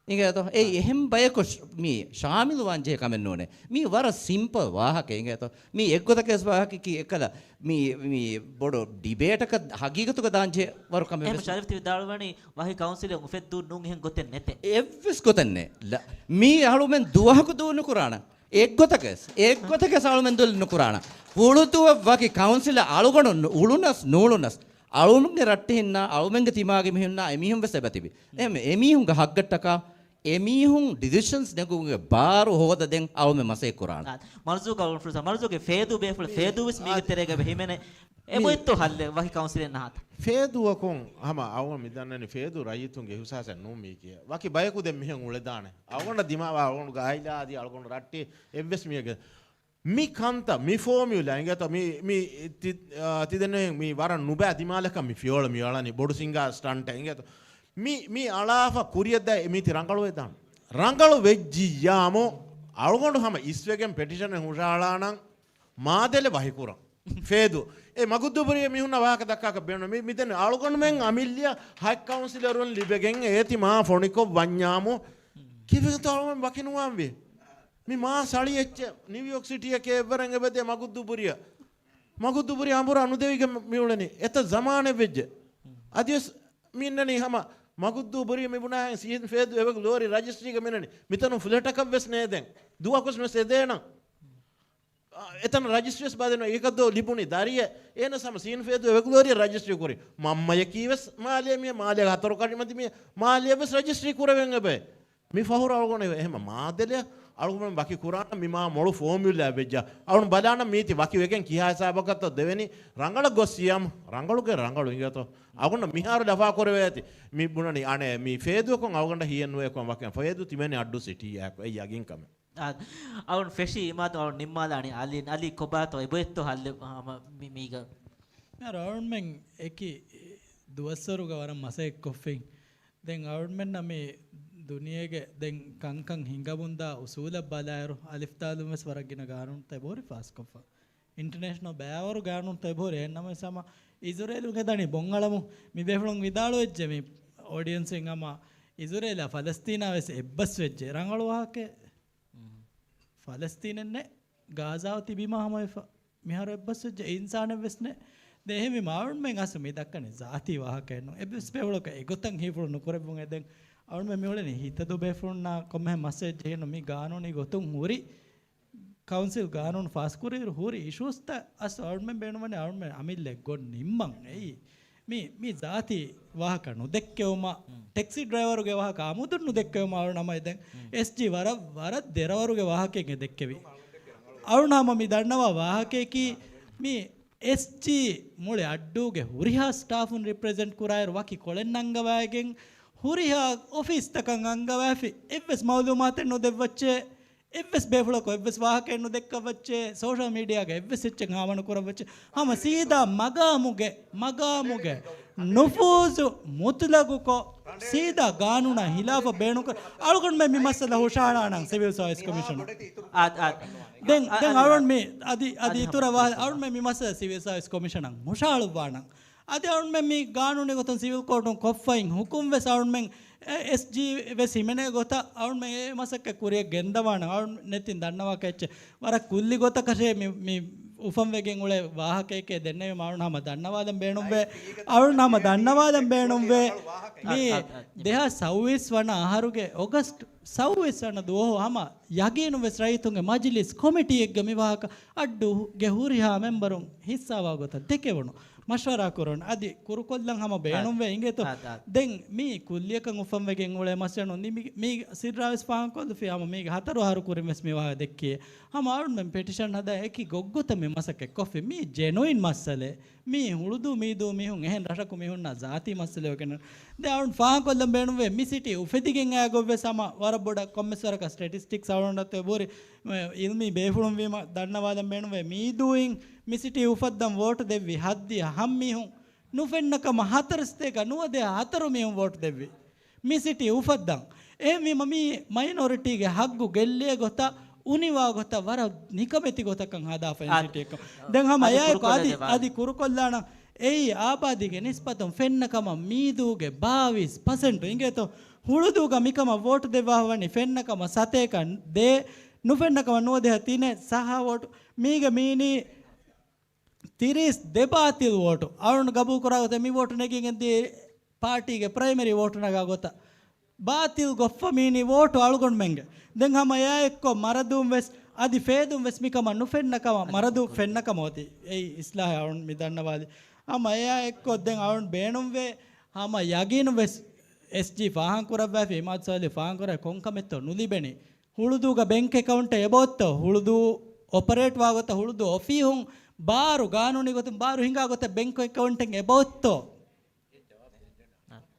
އިނގޭތޯ؟ އެއީ އެހެން ބަޔަކު ޝް-، މި ޝާމިލުވާންޖެހޭ ކަމެއް ނޫނޭ. މީ ވަރަށް ސިމްޕަލް ވާހަކަ އިނގޭތޯ؟ މީ އެއްގޮތަކަށް ވެސް ވާހަކަކީ އެއްކަލަ މި، މި ބޮޑު ޑިބޭޓަކަށް ހަގީގަތުގަ ދާންޖެހޭ ވަރު ކަމެއް އެހެން ވެސް. ޝަރީފް ތި ވިދާޅުވަނީ ވަކި ކައުންސިލެއް އުފެއްދޫން ނޫން އެހެން ގޮތެއް ނެތޭ. އެއްވެސް ގޮތެއް ނެތް. ލަ-، މީ އަޅުމެން ދުވަހަކު ދޫނުކުރާނަ. އެއްގޮތަކަސް، އެއްގޮތަކަސް އަޅުމެން ދޫނުކުރާނަ. ހުޅުދޫއަށް ވަކި ކައުންސިލަށް އަޅުގަނޑު ނު-، އުޅުނަސް ނޫޅުނަސް، އަޅުމެންގެ ރައްޓެހިންނާ، އަޅުމެންގެ ތިމާގެ މީހުންނާ، އެމީހުން ވެސް އެބަތިބި. އެހެން އެމީހުންގެ ހައްގަށްޓަކާ، އެމީހުން ޑިސިޝަންސް ނެގުމުގެ ބާރު ހޯދަދޭން އަޅުމެން މަސައްކަތް ކުރާނަ. އާ، މަރުޒޫގަ އަޅުގަނޑު ފުރުސަތު، މަރުޒޫގެ ފޭދޫ ބޭފުޅެއް، މި-، ފޭދޫ ވެސް މީގެ އާ، ތެރޭގަ އެބަ ހިމެނޭ. އެބައޮތްތޯ ހައްލެއް ވަކި ކައުންސިލެއް ނަހާތަން؟ ފޭދޫއަކުން ހަމަ އަޅުގަނޑު މި ދަންނަނީ ފޭދޫ ރައްޔިތުންގެ އިހުސާސެއް ނޫން މީކީ. ވަކި ބަޔަކު ދެން މިހެން އުޅެދާނެ. އަޅުގަނޑަށް ދިމާވާ އަޅުގަނޑުގެ އާއިލާ އަދި އަޅުގަނޑު ރައްޓެހި އެއްވެސް މީހެއްގެ މި ކަންތައް، މި ފޯމިއުލާ އިނގޭތޯ، މި، މި ތި-، އާ، ތިދެންނެވި މި ވަރަށް ނުބައި ދިމާލަކަށް މި ފިޔަވަޅު މި އަޅަނީ ބޮޑު ސިނގާ ސްޓަންޓެއް އިނގޭތޯ. މި، މި އަޅާފަ ކުރިއަށްދާ މީތި ރަނގަޅުވެދާނެ. ރަނގަޅު ވެއްޖިއްޔާމު، އަޅުގަނޑު ހަމަ އިސްވެގެން ޕެޓިޝަނެއް ހުށަހަޅާނަން މާދެލެ ވަހިކުރަން. ފޭދޫ. އެ މަގުދޫ ބުރިޔަ މީހުންނަށް ވާހަކަ ދައްކާކަށް ބޭނުން. މި، މިދެން އަޅުގަނޑުމެން އަމިއްލަ ހަތް ކައުންސިލަރުން ލިބެގެން އޭތި މާ ފޮނިކޮށް ވަންޏާމު، ކިވެގެންތޯ އަޅުގަނޑު ވަކިނުވާންވީ؟ މި މާ ސަޅި އެއްޗެއް ނިއުޔޯކް ސިޓީއަކޭ އެއްވަރެން އެބަދޭ މަގުދޫ ބުރިޔަ. މަގުދޫ ބުރިޔަ އަނބުރާ ނުދެވިގެން މިއުޅެނީ. އެތައް ޒަމާނެއް ވެއްޖެ. އަދިވެސް މި އިންނަނީ ހަމަ މަގުދޫ ބުރިޔަ މި ބުނާހެން ސީން ފޭދޫ އެވެގު ލޯރި ރަޖިސްޓްރީގަ މި އިންނަނީ. މިތަނުން ފްލެޓަކަށް ވެސް ނޭ ދެން. ދުވަހަކުވެސް މި ވެސް އެދޭނަން. އާ، އެތަނަށް ރަޖިސްޓްރީވެސް ބާދެން އޭކަށްދޯ ލިބުނީ ދަރިއެއް. އޭނަސް ހަމަ ސީން ފޭދޫ އެވެގު ލޯރި ރަޖިސްޓްރީ ކުރި. މަންމަޔަކީ ވެސް މާލޭ މީހެއް، މާލޭގެ ހަތަރު ކަށި މަތި މީހެއް، މާލޭ ވެސް ރަޖިސްޓްރީ ކުރެވެން އެބައޭ. މި ފަހުރު އަޅުގަނޑު އެހެމަ މާދެލެ އަޅުގަނޑު ވަކި ކުރާނަ މި މާ މޮޅު ފޯމިއުލާ ވެއްޖާ. އަޅުން ބަލާނަ މީތި ވަކި ވެގެން ކިހާ ހިސާބަކަށްތޯ ދެވެނީ ރަނގަޅަށް ގޮއްސިޔާމު. ރަނގަޅުގެ ރަނގަޅު އިނގޭތޯ. އަޅުގަނޑަށް މިހާރު ލަފާ ކުރެވޭތި. މި ބުނަނީ އަނެއް މި ފޭދޫއަކުން އަޅުގަނޑަށް ހިޔެއް ނުވޭ ކޮން ވަކި ފޭދޫ ތިމެނި އައްޑޫ ސިޓީއާއެކު. އެއީ ޔަގީން ކަމެއް. އަ-، އަޅުން ފެށީ އިމާދު އަޅުން ނިންމާލާނީ އަލީ، އަލީ ކޮބާތޯ އެބައޮތްތޯ ހައްލެއް ހަމަ މި-، މީގަ. މިހާރު އަޅުންމެން އެކި ދުވަސްވަރުގަ ވަރަށް މަސައްކަތްކޮށްފިން. ދެން އަޅުންމެންނަށް މި ދުނިޔޭގެ ދެން ކަންކަން ހިނގަމުންދާ އުސޫލަށް ބަލާއިރު، އަލިފްދާލުން ވެސް ވަރަށް ގިނަ ގާނޫނުތައް އެބަހުރި ފާސްކޮށްފަ. އިންޓަރނޭޝަނަލް ބައިވަރު ގާނޫނުތައް އެބަހުރި. އެހެންނަމަވެސް ހަމަ އިޒުރޭލުން ހެދަނީ ބޮން އަޅަމުން. މި ބޭފުޅުން ވިދާޅުވެއްޖެ މި އޮޑިއެންސްއިން ހަމަ އިޒުރޭލާ ފަލަސްތީނާ ވެސް އެއްބަސްވެއްޖެ. ރަނގަޅު ވާހަކައެއް. ފަލަސްތީނެއް ނެތް، ގާޒާ ތިބީމާ ހަމަވެފަ. މިހާރު އެއްބަސްވެއްޖެ އިންސާނެއް ވެސް ނެތް. ދެން އެހެންވީމަ އަޅުންމެން އަސްލު މި ދައްކަނީ ޒާތީ ވާހަކައެއް ނޫން. އެއްވެސް ބޭފުޅަކަށް އެގޮތަށް ހީފުޅު ނުކުރެއްވުން. އެ ދެން އަޅުންމެން މިއުޅެނީ ހިތަދޫ ބޭފުޅުންނާ ކޮންމެހެން މައްސަލައެއް ޖެހިނު މި ގާނޫނީ ގޮތުން ހުރި ކައުންސިލް ގާނޫނު ފާސްކުރިއިރު ހުރި އިޝޫސްތައް އަސްލު އަޅުންމެން ބޭނުންވަނީ އަޅުންމެން އަމިއްލައަށް ގޮށް ނިންމަން. އެއީ މި، މި ޒާތީ ވާހަކަ ނުދެއްކެވުމަށް، ޓެކްސީ ޑްރައިވަރުގެ ވާހަކަ އަމުދުން ނުދެއްކެވުމަށް އަޅުން ހަމަ ދެން އެސްޖީ ވަރަށް، ވަރަށް ދެރަވަރުގެ ވާހަކައެއް ދެއްކެވި. އަޅުން ހަމަ މި ދަންނަވާ ވާހަކަޔަކީ މި އެސްޖީ މުޅި އައްޑޫގެ ހުރިހާ ސްޓާފުން ރިޕްރެޒެންޓް ކުރާއިރު ވަކި ކޮޅެއް ނަންގަވައިގެން ހުރިހާ އޮފީސްތަކަށް އަންގަވައިފި އެއްވެސް މައުލޫމާތެއް ނުދެއްވައްޗޭ. އެއްވެސް ބޭފުޅަކު އެއްވެސް ވާހަކައެއް ނުދެއްކަވައްޗޭ، ސޯޝަލް މީޑިއާގަ އެއްވެސް އެއްޗެއް ހާމަނުކުރައްވައްޗޭ. ހަމަ ސީދާ މަގާމުގެ، މަގާމުގެ ނުފޫޒު މުތުލަގުކޮށް، ސީދާ ގާނޫނާ ހިލާފަށް ބޭނުންކޮށް، އަޅުގަނޑުމެން މި މައްސަލަ ހުށަހަޅާނަން ސިވިލް ސާވިސް ކޮމިޝަނަށް. އާ، އާ، ދެން، އާ، ދެން އާ، އަޅުން މި އަދި، އަދި އަދި އިތުރަށް ވާ-، އަޅުންމެން މި މައްސަލަ ސިވިލް ސާވިސް ކޮމިޝަނަށް ހުށަހަޅުއްވާނަން. އަދި އަޅުންމެން މި ގާނޫނީ ގޮތުން ސިވިލް ކޯޓުން ކޮށްފައިން ހުކުމް ވެސް އަޅުންމެން އެ-، އެސްޖީ ވެސް ހިމެނޭ ގޮތަށް އަޅުންމެން އެ މަސައްކަތް ކުރިއަށް ގެންދަވާނަން. އަޅުން ނެތިން ދަންނަވާކަށް އެއްޗެއް ވަރަށް ކުއްލި ގޮތަކަށޭ މި، މި އުފަންވެގެން އުޅޭ ވާހަކައެކޭ ދެންނެވީމަ އަޅުން ހަމަ ދަންނަވާލަން ބޭނުންވޭ. އަޅުން ހަމަ ދަންނަވާލަން ބޭނުންވޭ. މި އަ-، އަ-، އަ-، ދެހާސް ސައުވީސް ވަނަ އަހަރުގެ އޮގަސްޓް ސައުވީސް ވަނަ ދުވަހު ހަމަ ޔަގީނުން ވެސް ރައްޔިތުންގެ މަޖިލިސް ކޮމިޓީއެއްގަ މި ވާހަކަ އައްޑޫގެ ހުރިހާ މެމްބަރުން ހިއްސާވާ ގޮތަށް ދެކެވުނު. މަޝްވަރާ ކުރުން. އަދި ކުރުކޮށްލަން ހަމަ ބޭނުންވެ އިނގޭތޯ. އާ، އާ. ދެން މީ ކުއްލިއަކަށް އުފަންވެގެން އުޅޭ މައްސަލަ ނޫން. މީ، މީ ސިއްރާވެސް ފާހަގަކޮށްލުފި ހަމަ މީގެ ހަތަރު އަހަރު ކުރިން ވެސް މި ވާހަކަ ދެއްކި. ހަމަ އަޅުންމެން ޕެޓިޝަން ހަދާ އެކި ގޮއްގޮތަށް މި މަސައްކަތް ކޮށްފި. މީ ޖެނުއިން މައްސަލައެއް. މީ ހުޅުދޫ މީދޫ މީހުން އެހެން ރަށަކު މީހުންނާ ޒާތީ މައްސަލައެއް ވެގެން. ދެން އަޅުން ފާހަގަކޮށްލަން ބޭނުންވޭ މި ސިޓީ އުފެދިގެން އައި ގޮތްވެސް ހަމަ ވަރަށް ބޮޑަށް ކޮންމެސް ވަރަކަށް ސްޓެޓިސްޓިކްސް އަޅުގަނޑަށް އެބަހުރި އިލްމީ ބޭފުޅުން ވީމަ ދަންނަވާލަން ބޭނުންވޭ މީދޫއިން މި ސިޓީ އުފައްދަން ވޯޓު ދެއްވި ހައްދިހަ ހަ މީހުން ނުފެންނަ ކަމަށް ހަތަރު ސަތޭކަ ނުވަދިހަ ހަތަރު މީހުން ވޯޓު ދެއްވި މި ސިޓީ އުފައްދަން. އެހެންވީމަ މީ މައިނޮރިޓީގެ ހައްގު ގެއްލޭ ގޮތަށް އުނިވާ ގޮތަށް ވަރަށް ނިކަމެތި ގޮތަކަށް ހަދާފައި އާ، ސިޓީއެއްކަމަށް. ދެން ހަމަ އާ، އެއާއެކު އަދި، ކުރުކޮށްލަދެވާނެ. އަދި ކުރުކޮށްލާނަން. އެއީ އާބާދީގެ ނިސްބަތުން ފެންނަ ކަމަށް މީދޫގެ ބާވީސް ޕަސެންޓު އިނގޭތޯ. ހުޅުދޫގަ މިކަމަށް ވޯޓު ދެއްވާފަ ވަނީ ފެންނަ ކަމަށް ސަތޭކަ ދޭއް، ނުފެންނަ ކަމަށް ނުވަދިހަ ތިނެއް، ސައްހަ ވޯޓު. މީގަ މީނީ ތިރީސް ދެ ބާތިލް ވޯޓު. އަޅުން ގަބޫލު ކުރާ ގޮތަށް މި ވޯޓު ނެގިގެން ދިޔަ ޕާޓީގެ ޕްރައިމަރީ ވޯޓު ނަގާ ގޮތަށް ބާތިލް ގޮށްފަ މީނީ ވޯޓު އަޅުގަނޑުމެންގެ. ދެން ހަމަ އެއާއެއްކޮށް މަރަދޫން ވެސް އަދި ފޭދުން ވެސް މިކަމަށް ނުފެންނަ ކަމަށް، މަރަދޫ ފެންނަ ކަމަށް އޮތީ. އެއީ އިސްލާހެއް އަޅުން މި ދަންނަވާލި. ހަމަ އެއާއެއްކޮށް ދެން އަޅުން ބޭނުންވޭ ހަމަ ޔަގީނުން ވެސް އެސްޖީ ފާހަގަ ކުރައްވާފި، އިމާދު ސޯލިހު ފާހަގަ ކުރާ ކޮންކަމެއްތޯ ނުލިބެނީ. ހުޅުދޫގަ ބެންކް އެކައުންޓެއް އެބައޮތްތޯ؟ ހުޅުދޫ އޮޕަރޭޓް ވާ ގޮތަށް ހުޅުދޫ އޮފީހުން ބާރު ގާނޫނީ ގޮތުން ބާރު ހިނގާ ގޮތަށް ބެންކް އެކައުންޓެއް އެބައޮތްތޯ؟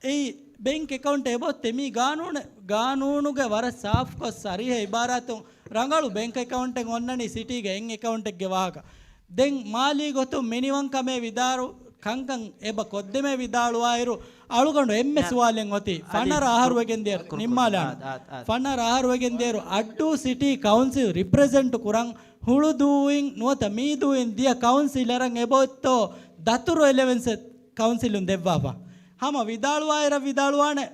އެއީ ބެންކް އެކައުންޓެއް އެބައޮތްތޭ؟ މީ ގާނޫނެއް، ގާނޫނުގެ ވަރަށް ސާފުކޮށް ސަރީހަ އިބާރާތުން ރަނގަޅު ބެންކް އެކައުންޓެއް އޮންނަނީ ސިޓީގެ އެއް އެކައުންޓެއްގެ ވާހަކަ. ދެން މާލީ ގޮތުން މިނިވަންކަމޭ ވިދާޅު ކަންކަން އެބަ ކޮށްދެމޭ ވިދާޅުވާއިރު، އަޅުގަނޑު އެންމެ ސުވާލެއް އޮތީ، ފަނަރަ އަހަރު ވެގެން ދިޔަ ނިންމާލާން. ފަނަރަ އަހަރު ވެގެން ދިޔައިރު އައްޑޫ ސިޓީ ކައުންސިލް ރިޕްރެޒެންޓު ކުރަން ހުޅުދޫއިން ނުވަތަ މީދޫއިން ދިޔަ ކައުންސިލަރަށް އެބައޮތްތޯ ދަތުރު އެލެވެންސެއް ކައުންސިލުން ދެއްވާފަ؟ ހަމަ ވިދާޅުވާއިރަށް ވިދާޅުވާނެ.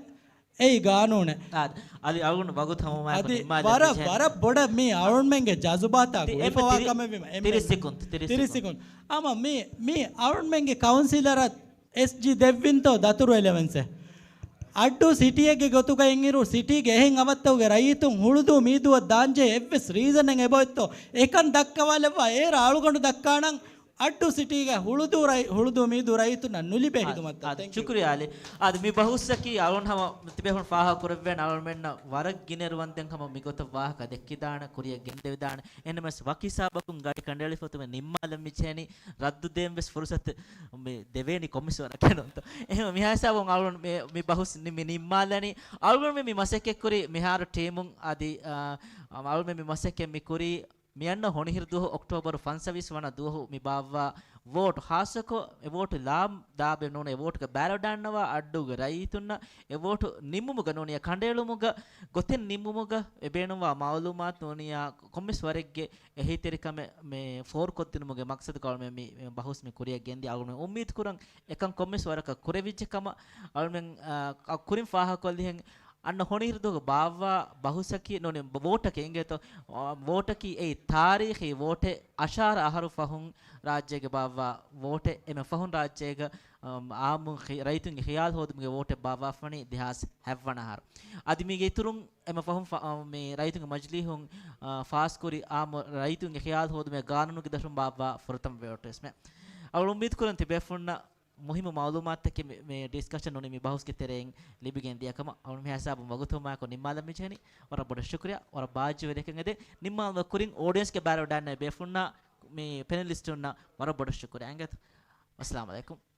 އެއީ ގާނޫނެއް. އާ، އަދި އަޅުގަނޑު ވަގުތު ހަމަވާފަ އަދި ނިންމާލަން ވަރަށް، މި ޖެހެނީ. ވަރަށް ބޮޑަށް މީ އަޅުންމެންގެ ޖަޒުބާތާ ތި-، އެ، ގުޅިފަވާ ތިރި-، ކަމެއް ވީމަ. އެންމެ ތިރީސް ސެކުންޑް، ތިރީސް ތިރީސް ސެކުންޑް. ސެކުންޑް. ހަމަ މީ، މީ އަޅުންމެންގެ ކައުންސިލަރަށް އެސްޖީ ދެއްވިންތޯ ދަތުރު އެލެވެންސެއް؟ އައްޑޫ ސިޓީއެއްގެ ގޮތުގައި އިރު، ސިޓީގެ އެހެން އަވަށްތަކުގެ ރައްޔިތުން ހުޅުދޫ މީދޫއަށް ދާންޖެހޭ އެއްވެސް ރީޒަނެއް އެބައޮތްތޯ؟ އެކަން ދައްކަވާލައްވާ، އޭރަށް އަޅުގަނޑު ދައްކާނަން. އައްޑޫ ސިޓީގެ ހުޅުދޫ ރައި-، ހުޅުދޫ މީދޫ ރައްޔިތުންނަށް ނުލިބޭ އާ، ހިދުމަތްތައް. އާ، ތެންކް ޔޫ. ޝުކުރިއްޔާ އަލީ. އާ، މި ބަހުސްއަކީ އަޅުން ހަމަ ތިބޭފުޅުން ފާހަގަކުރެއްވޭނެ އަޅުމެންނަށް ވަރަށް ގިނަ އިރު ވަންދެން ހަމަ މިގޮތަށް ވާހަކަ ދެއްކިދާނެ، ކުރިއަށް ގެންދެވިދާނެ. އެހެންނަމަވެސް ވަކި ސަބަބަކުން ގަޑި ކަނޑައެޅިފަ އޮތުމެ ނިންމާލަން މި ޖެހެނީ. ރައްދު ދޭން ވެސް ފުރުސަތު މި ދެވޭނީ ކޮންމެސް ވަރަކަށް ނޫންތޯ؟ އެހެން މިހާ ހިސާބުން އަޅުން މި، މި ބަހުސް ނި-، މި ނިންމާލަނީ. އަޅުގަނޑު މި، މި މަސައްކަތްކުރި މިހާރު ޓީމުން އަދި، އާ، އަޅުމެން މި މަސައްކަތް މި ކުރީ މިއަންނަ ހޮނިހިރު ދުވަހު އޮކްޓޯބަރު ފަންސަވީސް ވަނަ ދުވަހު މި ބާއްވާ ވޯޓު، ޚާއްޞަކޮށް އެ ވޯޓު ލާ ދާބެ ނޫނޭ، ވޯޓުގެ ބެލޮޓް ދާންނަވާ އައްޑޫގެ ރައްޔިތުންނަށް އެ ވޯޓު ނިންމުމުގަ ނޫނިޔާ ކަނޑައެޅުމުގަ ގޮތެއް ނިންމުމުގަ އެ ބޭނުންވާ މައުލޫމާތު ނޫނިޔާ ކޮންމެސް ވަރެއްގެ އެހީތެރިކަމެއް މި ފޯރުކޮށްދިނުމުގެ މަޤްޞަދުގަ އަޅުމެން މި ބަހުސް މި ކުރިއަށް ގެންދިޔަ. އަޅުމެން އުއްމީދު ކުރަން އެކަން ކޮންމެސް ވަރަކަށް ކުރެވިއްޖެ ކަމަށް. އަޅުމެން އަ، ކުރިން ފާހަގަކޮށްލިހެން އަންނަ ހޮނިހިރު ދުވަހު ބާއްވާ ބަހުސަކީ ނޫނީ ވޯޓަކީ އެނގޭތޯ؟ އަ، ވޯޓަކީ އެއީ ތާރީޚީ ވޯޓެއް، އަށާރަ އަހަރު ފަހުން ރާއްޖޭގެ ބާއްވާ ވޯޓެއް. އެންމެ ފަހުން ރާއްޖޭގަ، އަ، އާއްމުން ޚި-، ރައްޔިތުންގެ ޚިޔާލު ހޯދުމުގެ ވޯޓެއް ބާއްވާފަނީ ދެހާސް ހަތްވަނަ އަހަރު. އަދި މީގެ އިތުރުން އެންމެ ފަހުން ފަ-، އަ، މި ރައްޔިތުންގެ މަޖިލީހުން، އަ، ފާސްކުރި އާއްމު ރައްޔިތުންގެ ޚިޔާލު ހޯދުމުގެ ގާނޫނުގެ ދަށުން ބާއްވާ ފުރަތަމަ ވޯޓުވެސްމެ. އަޅު އުއްމީދު ކުރަން ތިބޭފުންނަށް މުހިއްމު މައުލޫމާތުތަކެއް މި، މި ޑިސްކަޝަން ނޫނީ މި ބަހުސްގެ ތެރެއިން ލިބިގެން ދިޔަ ކަމަށް. އަޅު މި ހިސާބުން ވަގުތު ހަމައަކު ނިންމާލަން މިޖެހެނީ. ވަރަށް ބޮޑަށް ޝުކުރިޔާ. ވަރަށް ބާއްޖަވެރި އެކަން އެދެން. ނިންމާލުމަށް ކުރިން އޯޑިއެންސްގެ ބައިވަރު ދާންނަ ބޭފުންނާ މި ޕެނެލިސްޓުންނަށް ވަރަށް ބޮޑަށް ޝުކުރިޔާ. އިނގޭތޯ. އައްސަލާމު ޢަލައިކުމް.